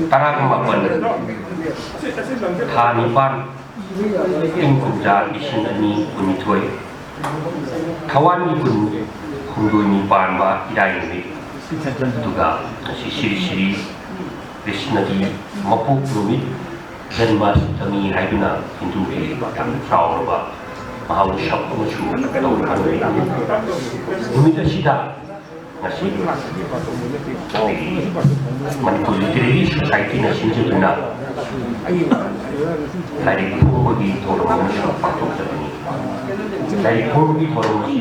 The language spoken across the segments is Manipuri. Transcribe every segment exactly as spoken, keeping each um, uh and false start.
ꯇꯔꯥꯒ ꯃꯥꯄꯟ, ꯊꯥ ꯅꯤꯄꯥꯟ, ꯏꯪ ꯀꯨꯝꯖꯥ ꯂꯤꯁꯤꯡ ꯑꯅꯤ ꯀꯨꯟꯅꯤꯊꯣꯏ, ꯊꯥꯋꯥꯟꯒꯤ ꯀꯨꯟ ꯍꯨꯝꯗꯣꯏꯅꯤ ꯄꯥꯟꯕ ꯏꯔꯥꯏ ꯅꯨꯃꯤꯠ, ꯑꯗꯨꯒ ꯉꯁꯤ ꯁ꯭ꯔꯤ ꯁ꯭ꯔꯤ ꯀ꯭ꯔꯤꯁꯅꯒꯤ ꯃꯄꯣꯛ ꯅꯨꯃꯤꯠ, ꯖꯟꯃꯥꯁꯇꯃꯤ ꯍꯥꯏꯗꯨꯅ ꯍꯤꯟꯗꯨꯒꯤ ꯌꯥꯝꯅ ꯆꯥꯎꯔꯕ ꯃꯍꯥ ꯎꯠꯁꯕ ꯑꯃꯁꯨ ꯇꯧꯅꯍꯟꯕꯅꯤ꯫ ꯅꯨꯃꯤꯠ ꯑꯁꯤꯗ ꯉꯁꯤ ꯃꯅꯤꯄꯨꯔ ꯂꯤꯇꯔꯦꯔꯤ ꯁꯣꯁꯥꯏꯇꯤꯅ ꯁꯤꯟꯖꯗꯨꯅ ꯂꯥꯏꯔꯤꯛ ꯐꯣꯡꯕꯒꯤ ꯊꯧꯔꯝ ꯑꯃꯁꯨ ꯄꯥꯡꯊꯣꯛꯆꯕꯅꯤ꯫ ꯂꯥꯏꯔꯤꯛ ꯐꯣꯡꯕꯒꯤ ꯊꯧꯔꯝ ꯑꯁꯤ,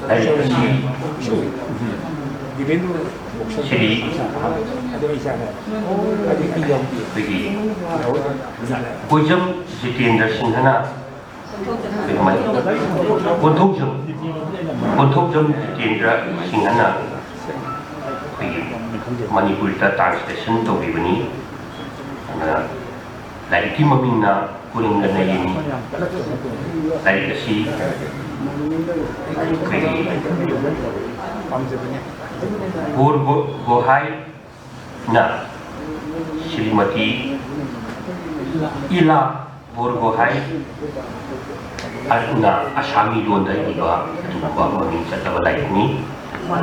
ꯂꯥꯏꯔꯤꯛ ꯑꯁꯤ ꯁ꯭ꯔꯤ ꯑꯩꯈꯣꯏꯒꯤ ꯀꯣꯏꯖꯝ ꯖꯤꯇꯦꯟꯗ꯭ꯔ ꯁꯤꯡꯍꯅ, ꯑꯩꯈꯣꯏꯒꯤ ꯃꯅꯤ-, ꯀꯣꯟꯊꯧꯖꯝ, ꯀꯣꯟꯊꯧꯖꯝ ꯖꯤꯇꯦꯟꯗ꯭ꯔ ꯁꯤꯡꯍꯅ ꯑꯩꯈꯣꯏꯒꯤ ꯃꯅꯤꯄꯨꯔꯤꯗ ꯇ꯭ꯔꯥꯟꯁꯂꯦꯁꯟ ꯇꯧꯈꯤꯕꯅꯤ꯫ ꯑꯗꯨꯅ ꯂꯥꯏꯔꯤꯛꯀꯤ ꯃꯃꯤꯡꯅ ꯀꯨꯔꯤꯡꯒ ꯅꯌꯦꯡ꯫ ꯂꯥꯏꯔꯤꯛ ꯑꯁꯤ ꯑꯩꯈꯣꯏꯒꯤ ꯕꯣꯔ ꯒꯣ-, ꯒꯣꯍꯥꯏꯅ ꯁ꯭ꯔꯤꯃꯇꯤ ꯏꯂꯥ ꯕꯣꯔꯒꯣꯍꯥꯏ ꯑꯗꯨꯅ ꯑꯁꯥꯃꯤ ꯂꯣꯟꯗ ꯏꯕ ꯑꯗꯨꯒꯨꯝꯕ ꯃꯃꯤꯡ ꯆꯠꯂꯕ ꯂꯥꯏꯔꯤꯛꯅꯤ꯫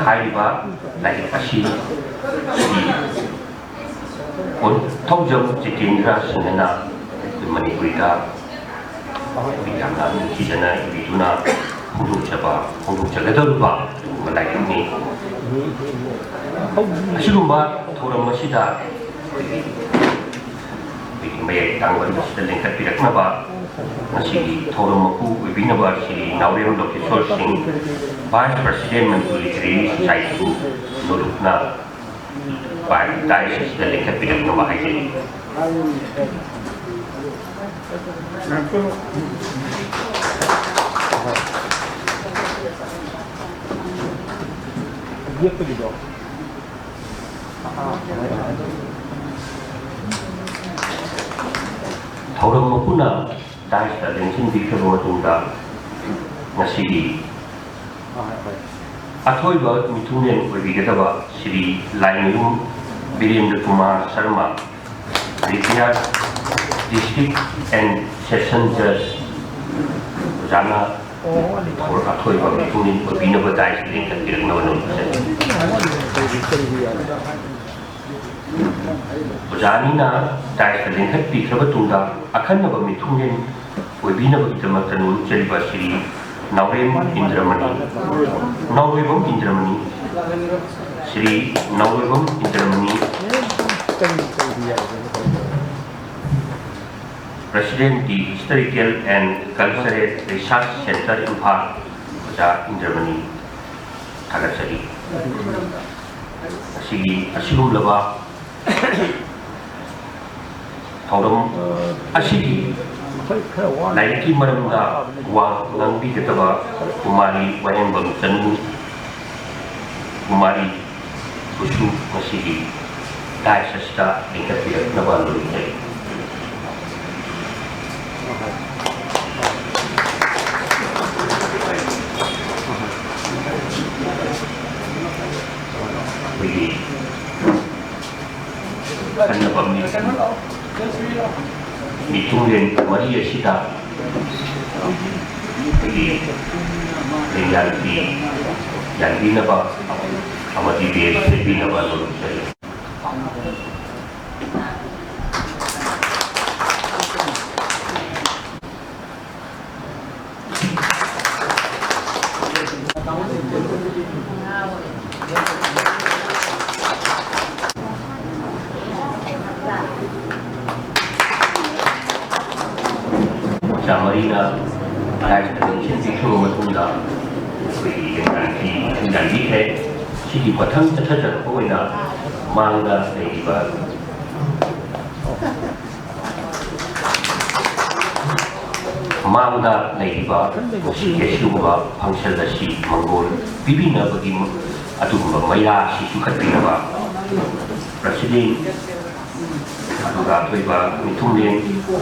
ꯍꯥꯏꯔꯤꯕ ꯂꯥꯏꯔꯤꯛ ꯑꯁꯤ ꯁ꯭ꯔꯤ ꯀꯣꯟꯊꯧꯖꯝ ꯖꯤꯇꯦꯟꯗ꯭ꯔ ꯁꯤꯡꯍꯅ ꯑꯩꯈꯣꯏ ꯃꯅꯤꯄꯨꯔꯤꯗ ꯑꯩꯈꯣꯏ ꯌꯥꯝꯅ ꯅꯤꯡꯊꯤꯖꯅ ꯏꯕꯤꯗꯨꯅ ꯐꯣꯡꯗꯣꯛꯆꯕ, ꯐꯣꯡꯗꯣꯛꯆꯒꯗꯧꯔꯤꯕ ꯑꯗꯨꯒꯨꯝꯕ ꯂꯥꯏꯔꯤꯛꯅꯤ꯫ ꯑꯁꯤꯒꯨꯝꯕ ꯊꯧꯔꯝ ꯑꯁꯤꯗ ꯑꯩꯈꯣꯏꯒꯤ ꯑꯩꯈꯣꯏꯒꯤ ꯃꯌꯥꯏ ꯇꯥꯡꯕ ꯑꯁꯤꯗ ꯂꯤꯡꯈꯠꯄꯤꯔꯛꯅꯕ ꯉꯁꯤꯒꯤ ꯊꯧꯔꯝ ꯃꯄꯨ ꯑꯣꯏꯕꯤꯅꯕ ꯁ꯭ꯔꯤ ꯅꯥꯎꯔꯦꯝ ꯂꯣꯀꯦꯁꯣꯔ ꯁꯤꯡ, Vice President ꯃꯅꯤꯄꯨꯔ ꯂꯤꯇꯔꯦꯔꯤ ꯁꯣꯁꯥꯏꯇꯤꯕꯨ ꯅꯣꯂꯨꯛꯅ ꯄꯥꯏ-, ꯗꯥꯏꯁ ꯑꯁꯤꯗ ꯂꯤꯡꯈꯠꯄꯤꯔꯛꯅꯕ ꯍꯥꯏꯖꯔꯤ꯫ ꯌꯦꯛꯄꯒꯤꯗꯣ꯫ ꯊꯧꯔꯝ ꯃꯄꯨꯅ ꯗꯥꯏꯁꯇ ꯂꯦꯡꯁꯤꯟꯕꯤꯈ꯭ꯔꯕ ꯃꯇꯨꯡꯗ ꯉꯁꯤꯒꯤ ꯑꯊꯣꯏꯕ ꯃꯤꯊꯨꯡꯂꯦꯟ ꯑꯣꯏꯕꯤꯒꯗꯕ Shri Laimayum Birendra Kumar Sharma, Retired District and Session Judge, ꯑꯣꯖꯥꯅ ꯑꯊꯣꯏꯕ ꯃꯤꯊꯨꯡꯂꯦꯟ ꯑꯣꯏꯕꯤꯅꯕ ꯗꯥꯏꯁꯇ ꯂꯦꯡꯈꯠꯄꯤꯔꯛꯅꯕ ꯅꯣꯜꯖꯔꯤ꯫ ꯑꯣꯖꯥ ꯑꯅꯤꯅ ꯗꯥꯏꯁꯇ ꯂꯦꯡꯈꯠꯄꯤꯈ꯭ꯔꯕ ꯇꯨꯡꯗ, ꯑꯈꯟꯅꯕ ꯃꯤꯊꯨꯡꯂꯦꯟ ꯑꯣꯏꯕꯤꯅꯕꯒꯤꯗꯃꯛꯇ ꯅꯣꯜꯖꯔꯤꯕ ꯁ꯭ꯔꯤ ꯅꯥꯎꯔꯦꯝ ꯏꯟꯗ꯭ꯔꯃꯅꯤ, ꯅꯥꯎꯔꯦꯝꯕꯝ ꯏꯟꯗ꯭ꯔꯃꯅꯤ, Shri ꯅꯥꯎꯔꯦꯝꯕꯝ ꯏꯟꯗ꯭ꯔꯃꯅꯤ, President, the Historical and Cultural Research Centre, Imphal, ꯑꯣꯖꯥ ꯏꯟꯗ꯭ꯔꯃꯅꯤ, ꯊꯥꯒꯠꯆꯔꯤ꯫ ꯉꯁꯤꯒꯤ ꯑꯁꯤꯒꯨꯝꯂꯕ ꯊꯧꯔꯝ ꯑꯁꯤꯒꯤ ꯂꯥꯏꯔꯤꯛꯀꯤ ꯃꯔꯝꯗ ꯋꯥ ꯉꯥꯡꯕꯤꯒꯗꯕ ꯀꯨꯃꯥꯔꯤ ꯋꯥꯍꯦꯡꯕꯝ ꯆꯅꯨ, ꯀꯨꯃꯥꯔꯤ ꯕꯨꯁꯨ ꯉꯁꯤꯒꯤ ꯗꯥꯏꯁ ꯑꯁꯤꯗ ꯂꯤꯡꯈꯠꯄꯤꯔꯛꯅꯕ ꯂꯧꯖꯩ꯫ ꯑꯩꯈꯣꯏꯒꯤ ꯈꯟꯅꯐꯝ ꯃꯤꯊꯨꯡꯂꯦꯟ ꯃꯔꯤ ꯑꯁꯤꯗ ꯑꯩꯈꯣꯏꯒꯤ ꯂꯦꯡꯌꯥꯟ ꯐꯤ ꯌꯥꯟꯕꯤꯅꯕ ꯑꯃꯗꯤ ꯕꯦꯜ ꯁꯦꯠꯄꯤꯅꯕ ꯅꯣꯜꯖꯔꯤ꯫ ꯑꯣꯖꯥ ꯃꯔꯤꯅ ꯂꯥꯏꯁꯤꯗ ꯅꯤꯡꯁꯤꯡꯕꯤꯈ꯭ꯔꯕ ꯃꯇꯨꯡꯗ ꯑꯩꯈꯣꯏꯒꯤ ꯂꯦꯡꯌꯥꯟ ꯐꯤ ꯌꯥꯟꯕꯤꯈ꯭ꯔꯦ꯫ ꯁꯤꯒꯤ ꯃꯊꯪ ꯆꯠꯊꯖꯔꯛꯄ ꯑꯣꯏꯅ ꯃꯥꯡꯗ ꯂꯩꯔꯤꯕ ꯃꯥꯡꯗ ꯂꯩꯔꯤꯕ ꯉꯁꯤꯒꯤ ꯑꯁꯤꯒꯨꯝꯕ function ꯑꯁꯤ ꯃꯪꯒꯣꯜ ꯄꯤꯕꯤꯅꯕꯒꯤ ꯑꯗꯨꯒꯨꯝꯕ ꯃꯩꯔꯥ ꯑꯁꯤ ꯆꯨꯈꯠꯄꯤꯅꯕ President, ꯑꯗꯨꯒ ꯑꯊꯣꯏꯕ ꯃꯤꯊꯨꯡꯂꯦꯟ,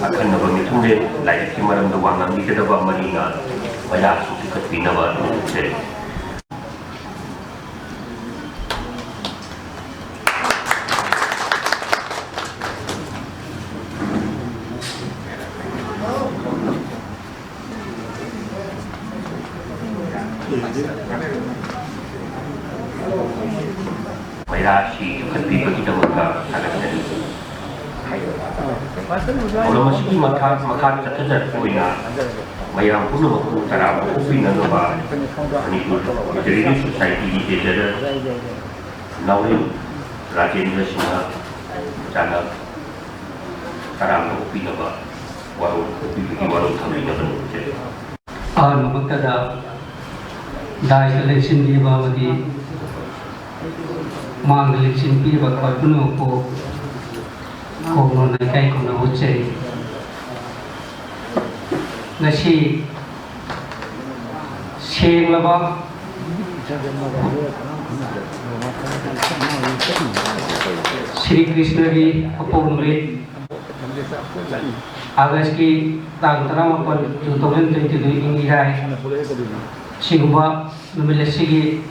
ꯑꯈꯟꯅꯕ ꯃꯤꯊꯨꯡꯂꯦꯟ, ꯂꯥꯏꯔꯤꯛꯀꯤ ꯃꯔꯝꯗ ꯋꯥ ꯉꯥꯡꯕꯤꯒꯗꯕ ꯃꯔꯤꯅ ꯃꯩꯔꯥ ꯑꯁꯤ ꯆꯨꯈꯠꯄꯤꯅꯕ ꯅꯤꯡꯖꯔꯤ꯫ ꯀꯌꯥꯁꯤ ꯆꯥꯎꯈꯠꯄꯤꯕꯒꯤꯗꯃꯛꯇ ꯊꯥꯒꯠꯆꯔꯤ꯫ ꯊꯧꯔꯝ ꯑꯁꯤꯒꯤ ꯃꯈꯥ ꯃꯈꯥ ꯆꯠꯊꯖꯔꯛꯄ ꯑꯣꯏꯅ ꯃꯌꯥꯝ ꯄꯨꯝꯅꯃꯛꯄꯨ ꯇꯔꯥꯝꯅ ꯑꯣꯛꯄꯤꯅꯅꯕ ꯃꯅꯤꯄꯨꯔ ꯂꯤꯇꯔꯦꯔꯤ ꯁꯣꯁꯥꯏꯇꯤꯒꯤ ꯇ꯭ꯔꯦꯖꯔꯔ ꯅꯥꯎꯔꯦꯝ ꯔꯥꯖꯦꯟꯗ꯭ꯔ ꯁꯤꯡꯍ ꯆꯥꯟꯅ ꯇꯔꯥꯝꯅ ꯑꯣꯛꯄꯤꯅꯕ ꯋꯥꯔꯣꯜ ꯑꯣꯛꯄꯤꯕꯒꯤ ꯋꯥꯔꯣꯜ ꯊꯝꯕꯤꯅꯕ ꯅꯤꯡꯖꯔꯤ꯫ ꯑꯍꯥꯟꯕꯃꯛꯇꯗ ꯗꯥꯏꯁꯇ ꯂꯦꯡꯁꯤꯟꯕꯤꯕ ꯑꯃꯗꯤ ꯃꯥꯡꯗ ꯂꯦꯡꯁꯤꯟꯕꯤꯔꯤꯕ ꯑꯩꯈꯣꯏ ꯄꯨꯝꯅꯃꯛꯄꯨ ꯈꯣꯡꯅ ꯏꯀꯥꯏ ꯈꯨꯝꯅꯕ ꯎꯠꯆꯔꯤ꯫ ꯉꯁꯤ ꯁꯦꯡꯂꯕ ꯁ꯭ꯔꯤ ꯀ꯭ꯔꯤꯁꯅꯒꯤ ꯑꯄꯣꯛ ꯅꯨꯃꯤꯠ ꯑꯥꯒꯁꯀꯤ ꯇꯥꯡ ꯇꯔꯥꯃꯥꯄꯜ, two thousand twenty two, ꯏꯪ ꯏꯔꯥꯏ, ꯁꯤꯒꯨꯝꯕ ꯅꯨꯃꯤꯠ ꯑꯁꯤꯒꯤ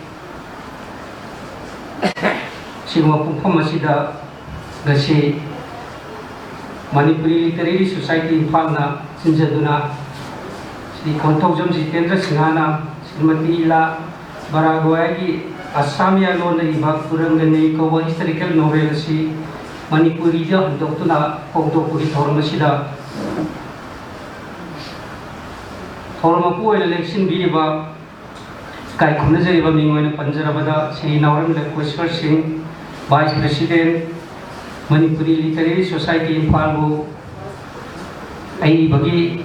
ꯁꯤꯒꯨꯝꯕ ꯄꯨꯡꯐꯝ ꯑꯁꯤꯗ ꯉꯁꯤ ꯃꯅꯤꯄꯨꯔꯤ ꯂꯤꯇꯔꯦꯔꯤ ꯁꯣꯁꯥꯏꯇꯤ ꯏꯝꯐꯥꯜꯅ ꯁꯤꯟꯖꯗꯨꯅ ꯁ꯭ꯔꯤ ꯈꯣꯟꯊꯧꯖꯝ ꯖꯤꯇꯦꯟꯗ꯭ꯔ ꯁꯤꯡꯍꯅ ꯁ꯭ꯔꯤꯃꯇꯤ ꯏꯂꯥ ꯕꯔꯥꯒꯣꯌꯥꯒꯤ ꯑꯁꯥꯃꯤꯌꯥ ꯂꯣꯟꯗ ꯏꯕ ꯀꯨꯔꯪꯒꯅꯤ ꯀꯧꯕ ꯍꯤꯁꯇꯣꯔꯤꯀꯦꯜ ꯅꯣꯚꯦꯜ ꯑꯁꯤ ꯃꯅꯤꯄꯨꯔꯤꯗ ꯍꯟꯗꯣꯛꯇꯨꯅ ꯐꯣꯡꯗꯣꯛꯄꯒꯤ ꯊꯧꯔꯝ ꯑꯁꯤꯗ ꯊꯧꯔꯝ ꯃꯄꯨ ꯑꯣꯏꯅ ꯂꯦꯡꯁꯤꯟꯕꯤꯔꯤꯕ ꯏꯀꯥꯏ ꯈꯨꯝꯅꯖꯔꯤꯕ ꯃꯤꯡ ꯑꯣꯏꯅ ꯄꯟꯖꯔꯕꯗ Shri Naorem Lakhweswar Singh, vice president, Manipuri literary society ꯏꯝꯐꯥꯜꯕꯨ ꯑꯏꯕꯒꯤ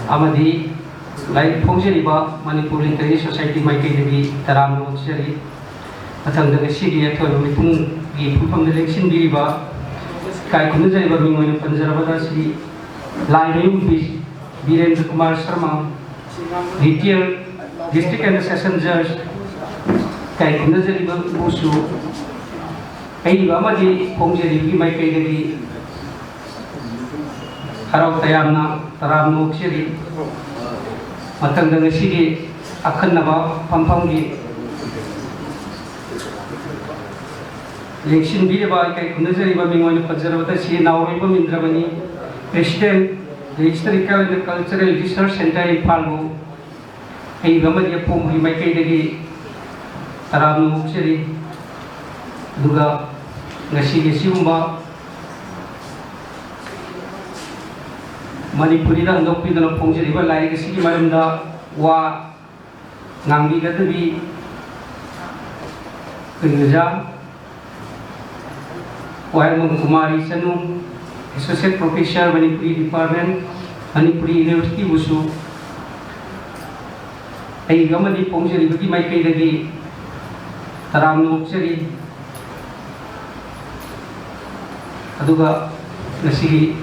ꯑꯃꯗꯤ ꯂꯥꯏꯔꯤꯛ ꯐꯣꯡꯖꯔꯤꯕ ꯃꯅꯤꯄꯨꯔ ꯂꯤꯇꯔꯦꯔꯤ ꯁꯣꯁꯥꯏꯇꯤ ꯃꯥꯏꯀꯩꯗꯒꯤ ꯇꯔꯥꯝꯅ ꯑꯣꯛꯆꯔꯤ꯫ ꯃꯊꯪꯗ ꯉꯁꯤꯒꯤ ꯑꯊꯣꯏꯕ ꯃꯤꯐꯝꯒꯤ ꯐꯝꯐꯝꯗ ꯂꯦꯡꯁꯤꯟꯕꯤꯔꯤꯕ ꯏꯀꯥꯏ ꯈꯨꯝꯅꯖꯔꯤꯕ ꯃꯤꯡ ꯑꯣꯏꯅ ꯄꯟꯖꯔꯕꯗ ꯁ꯭ꯔꯤ ꯂꯥꯏꯃꯌꯨꯝ ꯕꯤ-, Birendra Kumar Sharma, retired district and session ꯖꯖ, ꯏꯀꯥꯏ ꯈꯨꯝꯅꯖꯔꯤꯕꯕꯨꯁꯨ ꯑꯏꯕ ꯑꯃꯗꯤ ꯐꯣꯡꯖꯔꯤꯕꯒꯤ ꯃꯥꯏꯀꯩꯗꯒꯤ ꯍꯔꯥꯎ ꯇꯌꯥꯝꯅ ꯇꯔꯥꯝꯅ ꯑꯣꯛꯆꯔꯤ꯫ ꯃꯊꯪꯗ ꯉꯁꯤꯒꯤ ꯑꯈꯟꯅꯕ ꯐꯝꯐꯝꯒꯤ ꯂꯦꯡꯁꯤꯟꯕꯤꯔꯤꯕ ꯏꯀꯥꯏ ꯈꯨꯝꯅꯖꯔꯤꯕ ꯃꯤꯡ ꯑꯣꯏꯅ ꯄꯟꯖꯔꯕꯗ Shri ꯅꯥꯎꯔꯦꯝꯕꯝ ꯏꯟꯗ꯭ꯔꯃꯅꯤ, President, the Historical and Cultural Research Centre, ꯏꯝꯐꯥꯜꯕꯨ ꯑꯏꯕ ꯑꯃꯗꯤ ꯑꯐꯣꯡꯕꯒꯤ ꯃꯥꯏꯀꯩꯗꯒꯤ ꯇꯔꯥꯝꯅ ꯑꯣꯛꯆꯔꯤ꯫ ꯑꯗꯨꯒ ꯉꯁꯤꯒꯤ ꯑꯁꯤꯒꯨꯝꯕ ꯃꯅꯤꯄꯨꯔꯤꯗ ꯍꯟꯗꯣꯛꯄꯤꯗꯨꯅ ꯐꯣꯡꯖꯔꯤꯕ ꯂꯥꯏꯔꯤꯛ ꯑꯁꯤꯒꯤ ꯃꯔꯝꯗ ꯋꯥ ꯉꯥꯡꯕꯤꯒꯗꯕꯤ ꯑꯩꯈꯣꯏꯒꯤ ꯑꯣꯖꯥ ꯋꯥꯍꯦꯡꯕꯝ ꯀꯨꯃꯥꯔꯤ ꯆꯅꯨ, Associate Professor, Manipuri Department, Manipuri University ꯕꯨꯁꯨ ꯑꯩꯒ ꯑꯃꯗꯤ ꯐꯣꯡꯖꯔꯤꯕꯒꯤ ꯃꯥꯏꯀꯩꯗꯒꯤ ꯇꯔꯥꯝꯅ ꯑꯣꯛꯆꯔꯤ꯫ ꯑꯗꯨꯒ ꯉꯁꯤꯒꯤ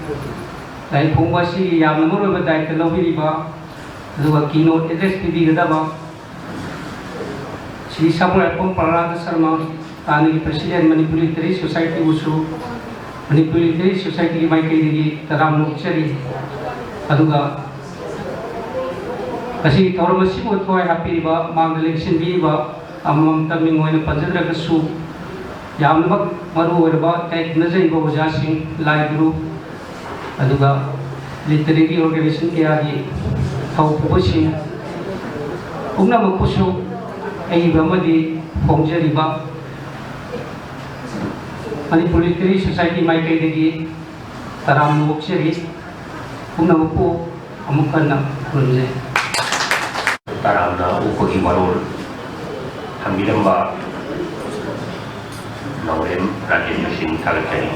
ꯂꯥꯏꯔꯤꯛ ꯐꯣꯡꯕ ꯑꯁꯤꯒꯤ ꯌꯥꯝꯅ ꯃꯔꯨꯑꯣꯏꯕ ꯗꯥꯏꯇ ꯂꯧꯕꯤꯔꯤꯕ ꯑꯗꯨꯒ keynote address ꯄꯤꯕꯤꯒꯗꯕ ꯁ꯭ꯔꯤ ꯁꯥꯃꯨꯔꯥꯏꯄꯝ ꯄ꯭ꯔꯍꯂꯥꯗ ꯁꯔꯃ, ꯍꯥꯟꯅꯒꯤ President Manipuri Literary Society ꯕꯨꯁꯨ Manipuri Literary Society ꯒꯤ ꯃꯥꯏꯀꯩꯗꯒꯤ ꯇꯔꯥꯝꯅ ꯑꯣꯛꯆꯔꯤ꯫ ꯑꯗꯨꯒ ꯉꯁꯤꯒꯤ ꯊꯧꯔꯝ ꯑꯁꯤꯕꯨ ꯊꯋꯥꯏ ꯍꯥꯞꯄꯤꯔꯤꯕ, ꯃꯥꯡꯗ ꯂꯦꯡꯁꯤꯟꯕꯤꯔꯤꯕ ꯑꯃꯃꯝꯇ ꯃꯤꯡ ꯑꯣꯏꯅ ꯄꯟꯖꯗ꯭ꯔꯒꯁꯨ ꯌꯥꯝꯅꯃꯛ ꯃꯔꯨ ꯑꯣꯏꯔꯕ ꯏꯀꯥꯏ ꯈꯨꯝꯅꯖꯔꯤꯕ ꯑꯣꯖꯥꯁꯤꯡ, ꯂꯥꯏ ꯒꯨꯔꯨ, ꯑꯗꯨꯒ literary organization ꯀꯌꯥꯒꯤ ꯊꯧ ꯄꯨꯕꯁꯤꯡ ꯄꯨꯝꯅꯃꯛꯄꯨꯁꯨ ꯑꯏꯕ ꯑꯃꯗꯤ ꯐꯣꯡꯖꯔꯤꯕ Manipuri Literary Society ꯃꯥꯏꯀꯩꯗꯒꯤ ꯇꯔꯥꯝꯅ ꯑꯣꯛꯆꯔꯤ꯫ ꯄꯨꯝꯅꯃꯛꯄꯨ ꯑꯃꯨꯛ ꯍꯟꯅ ꯈꯨꯔꯨꯝꯖꯩ꯫ ꯇꯔꯥꯝꯅ ꯑꯣꯛꯄꯒꯤ ꯋꯥꯔꯣꯜ ꯊꯝꯕꯤꯔꯝꯕ ꯅꯥꯎꯔꯦꯝ ꯔꯥꯖꯦꯟꯗ꯭ꯔ ꯁꯤꯡ ꯊꯥꯒꯠꯆꯔꯤ꯫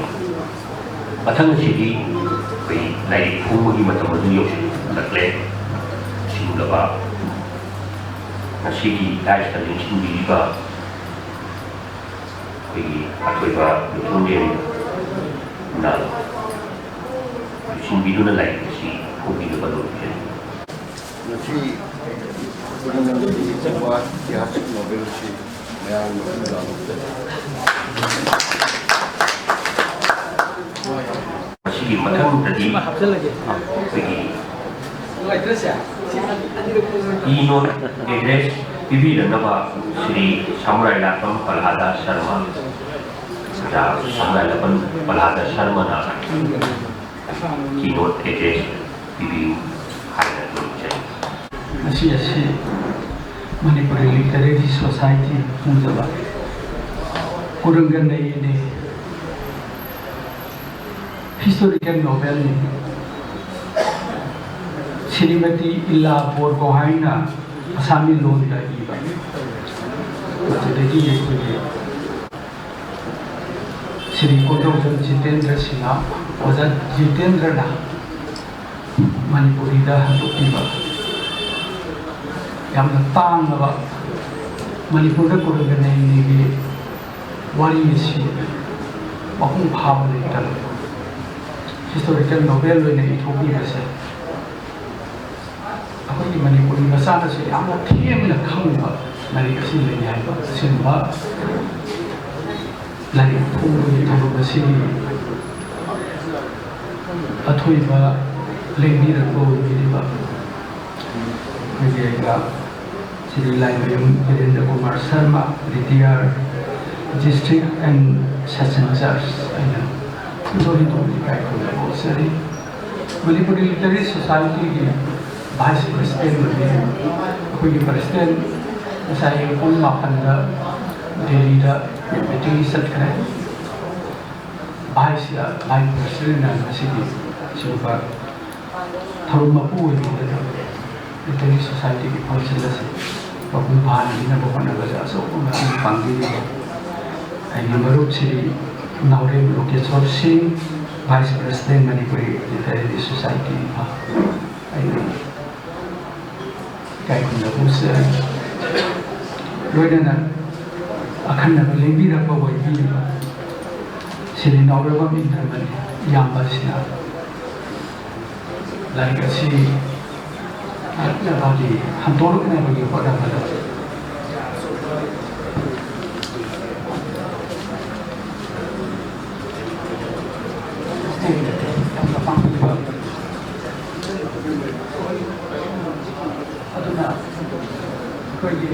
ꯃꯊꯪ ꯑꯁꯤꯗꯤ ꯑꯩꯈꯣꯏ ꯂꯥꯏꯔꯤꯛ ꯐꯣꯡꯕꯒꯤ ꯃꯇꯝ ꯑꯗꯨ ꯌꯧꯁꯤꯜꯂꯛꯂꯦ꯫ ꯁꯤꯒꯨꯝꯂꯕ ꯉꯁꯤꯒꯤ ꯗꯥꯏꯁꯇ ꯂꯦꯡꯁꯤꯟꯕꯤꯔꯤꯕ ꯑꯩꯈꯣꯏꯒꯤ ꯑꯊꯣꯏꯕ ꯌꯨꯝꯊꯣꯡꯖꯦꯜꯅ ꯂꯨꯆꯤꯡꯕꯤꯗꯨꯅ ꯂꯥꯏꯔꯤꯛ ꯑꯁꯤ ꯐꯣꯡꯕꯤꯅꯕ ꯅꯣꯡꯖꯔꯤ꯫ ꯉꯁꯤ ꯄꯨꯝꯅꯃꯛꯀꯤ ꯆꯪꯕ ꯏꯇꯤꯍꯥꯁꯤꯛ ꯅꯣꯕꯦꯜ ꯑꯁꯤ ꯃꯌꯥꯝꯒꯤ ꯃꯐꯝꯗ ꯂꯥꯎꯊꯣꯛꯆꯔꯤ꯫ ꯃꯁꯤꯒꯤ ꯃꯊꯪꯗꯗꯤ ꯑꯩꯈꯣꯏꯒꯤ keynote address ꯄꯤꯕꯤꯔꯛꯅꯕ ꯁ꯭ꯔꯤ ꯁꯥꯃꯨꯔꯥꯏ ꯂꯥꯛꯄꯝ ꯄ꯭ꯔꯍꯂꯥꯗ ꯁꯔꯃ, ꯑꯣꯖꯥ ꯁꯥꯃꯨꯔꯥꯏ ꯂꯥꯛꯄꯝ ꯄ꯭ꯔꯍꯂꯥꯗ ꯁꯔꯃꯅ keynote address ꯄꯤꯕꯤꯌꯨ ꯍꯥꯏꯅ ꯅꯤꯡꯖꯔꯤ꯫ ꯉꯁꯤ ꯑꯁꯤ Manipuri Literary Society ꯐꯣꯡꯖꯕ ꯀꯨꯔꯪꯒ ꯅꯩꯅꯦ꯫ Historical novelꯅꯤ꯫ Shrimati Ila ꯕꯣꯔꯒꯣꯍꯥꯏꯅ ꯑꯁꯥꯃꯤ ꯂꯣꯟꯗ ꯏꯕ꯫ ꯃꯁꯤꯗꯒꯤ ꯑꯩꯈꯣꯏꯒꯤ ꯁ꯭ꯔꯤ ꯀꯣꯟꯊꯧꯖꯝ ꯖꯤꯇꯦꯟꯗ꯭ꯔ ꯁꯤꯡꯍ, ꯑꯣꯖꯥ ꯖꯤꯇꯦꯟꯗ꯭ꯔꯅ ꯃꯅꯤꯄꯨꯔꯤꯗ ꯍꯟꯗꯣꯛꯄꯤꯕ ꯌꯥꯝꯅ ꯇꯥꯡꯂꯕ ꯃꯅꯤꯄꯨꯔꯗ ꯀꯨꯔꯪꯒ ꯅꯩꯅꯦꯒꯤ ꯋꯥꯔꯤ ꯑꯁꯤ ꯃꯄꯨꯡ ꯐꯥꯕ ꯂꯩꯇꯅ historical novel ꯑꯣꯏꯅ ꯏꯊꯣꯛꯄꯤꯕꯁꯦ ꯑꯩꯈꯣꯏꯒꯤ ꯃꯅꯤꯄꯨꯔꯤ ꯃꯆꯥꯅꯁꯨ ꯌꯥꯝꯅ ꯊꯦꯡꯅ ꯈꯪꯕ ꯂꯥꯏꯔꯤꯛ ꯑꯁꯤ ꯂꯩ ꯍꯥꯏꯕ ꯑꯁꯤꯒꯨꯝꯕ ꯂꯥꯏꯔꯤꯛ ꯐꯣꯡꯕꯒꯤ ꯊꯧꯔꯝ ꯑꯁꯤꯒꯤ ꯑꯊꯣꯏꯕ ꯂꯦꯡꯕꯤꯔꯛꯄ ꯑꯣꯏꯕꯤꯔꯤꯕ ꯑꯩꯈꯣꯏꯒꯤ ꯑꯩꯒ Shri Laimayum Birendra Kumar Sharma, retired district and session ꯖꯖ ꯑꯩꯅ ꯊꯣꯏꯗꯣꯛ ꯍꯦꯟꯗꯣꯛꯅ ꯏꯀꯥꯏ ꯈꯨꯝꯅꯕ ꯎꯠꯆꯔꯤ꯫ ꯃꯅꯤꯄꯨꯔꯤ ꯂꯤꯇꯔꯦꯔꯤ ꯁꯣꯁꯥꯏꯇꯤꯒꯤ ꯚꯥꯏꯁ ꯄ꯭ꯔꯁꯤꯗꯦꯟ ꯑꯣꯏꯕꯤ ꯑꯩꯈꯣꯏꯒꯤ ꯄ꯭ꯔꯁꯤꯗꯦꯟ ꯉꯁꯥꯏ ꯄꯨꯡ ꯃꯥꯄꯟꯗ ꯗꯦꯜꯂꯤꯗ ꯃꯤꯇꯤꯡ ꯆꯠꯈ꯭ꯔꯦ꯫ ꯚꯥꯏꯁ ꯚꯥꯏꯁ ꯄ꯭ꯔꯁꯤꯗꯦꯟꯅ ꯉꯁꯤꯗꯤ ꯁꯤꯒꯨꯝꯕ ꯊꯧꯔꯝ ꯃꯄꯨ ꯑꯣꯏꯕꯤꯗꯅ ꯂꯤꯇꯔꯦꯔꯤ ꯁꯣꯁꯥꯏꯇꯤꯒꯤ ꯐꯪꯁꯟ ꯑꯁꯤ ꯃꯄꯨꯡ ꯐꯥꯍꯟꯕꯤꯅꯕ ꯍꯣꯠꯅꯕꯗ ꯑꯆꯧꯕ ꯃꯇꯦꯡ ꯄꯥꯡꯕꯤꯔꯤꯕ ꯑꯩꯒꯤ ꯃꯔꯨꯞ ꯁ꯭ꯔꯤ ꯅꯥꯎꯔꯦꯝ ꯂꯣꯀꯦꯁꯣꯔ ꯁꯤꯡ, vice president Manipuri literary society Imphal, ꯑꯩꯅ ꯏꯀꯥꯏ ꯈꯨꯝꯅꯕ ꯎꯠꯆꯔꯤ꯫ ꯂꯣꯏꯅꯅ ꯑꯈꯟꯅꯕ ꯂꯦꯡꯕꯤꯔꯛꯄ ꯑꯣꯏꯕꯤꯔꯤꯕ ꯁ꯭ꯔꯤ ꯅꯥꯎꯔꯦꯝꯕꯝ ꯏꯟꯗ꯭ꯔꯃꯅꯤ ꯏꯌꯥꯝꯕ ꯑꯁꯤꯅ ꯂꯥꯏꯔꯤꯛ ꯑꯁꯤ ꯍꯟꯗꯣꯛꯅꯕꯒꯤ ꯍꯣꯠꯅꯕꯗ ꯌꯥꯝꯅ ꯄꯥꯝꯕꯤꯕ ꯑꯗꯨꯅ ꯑꯩꯈꯣꯏꯒꯤ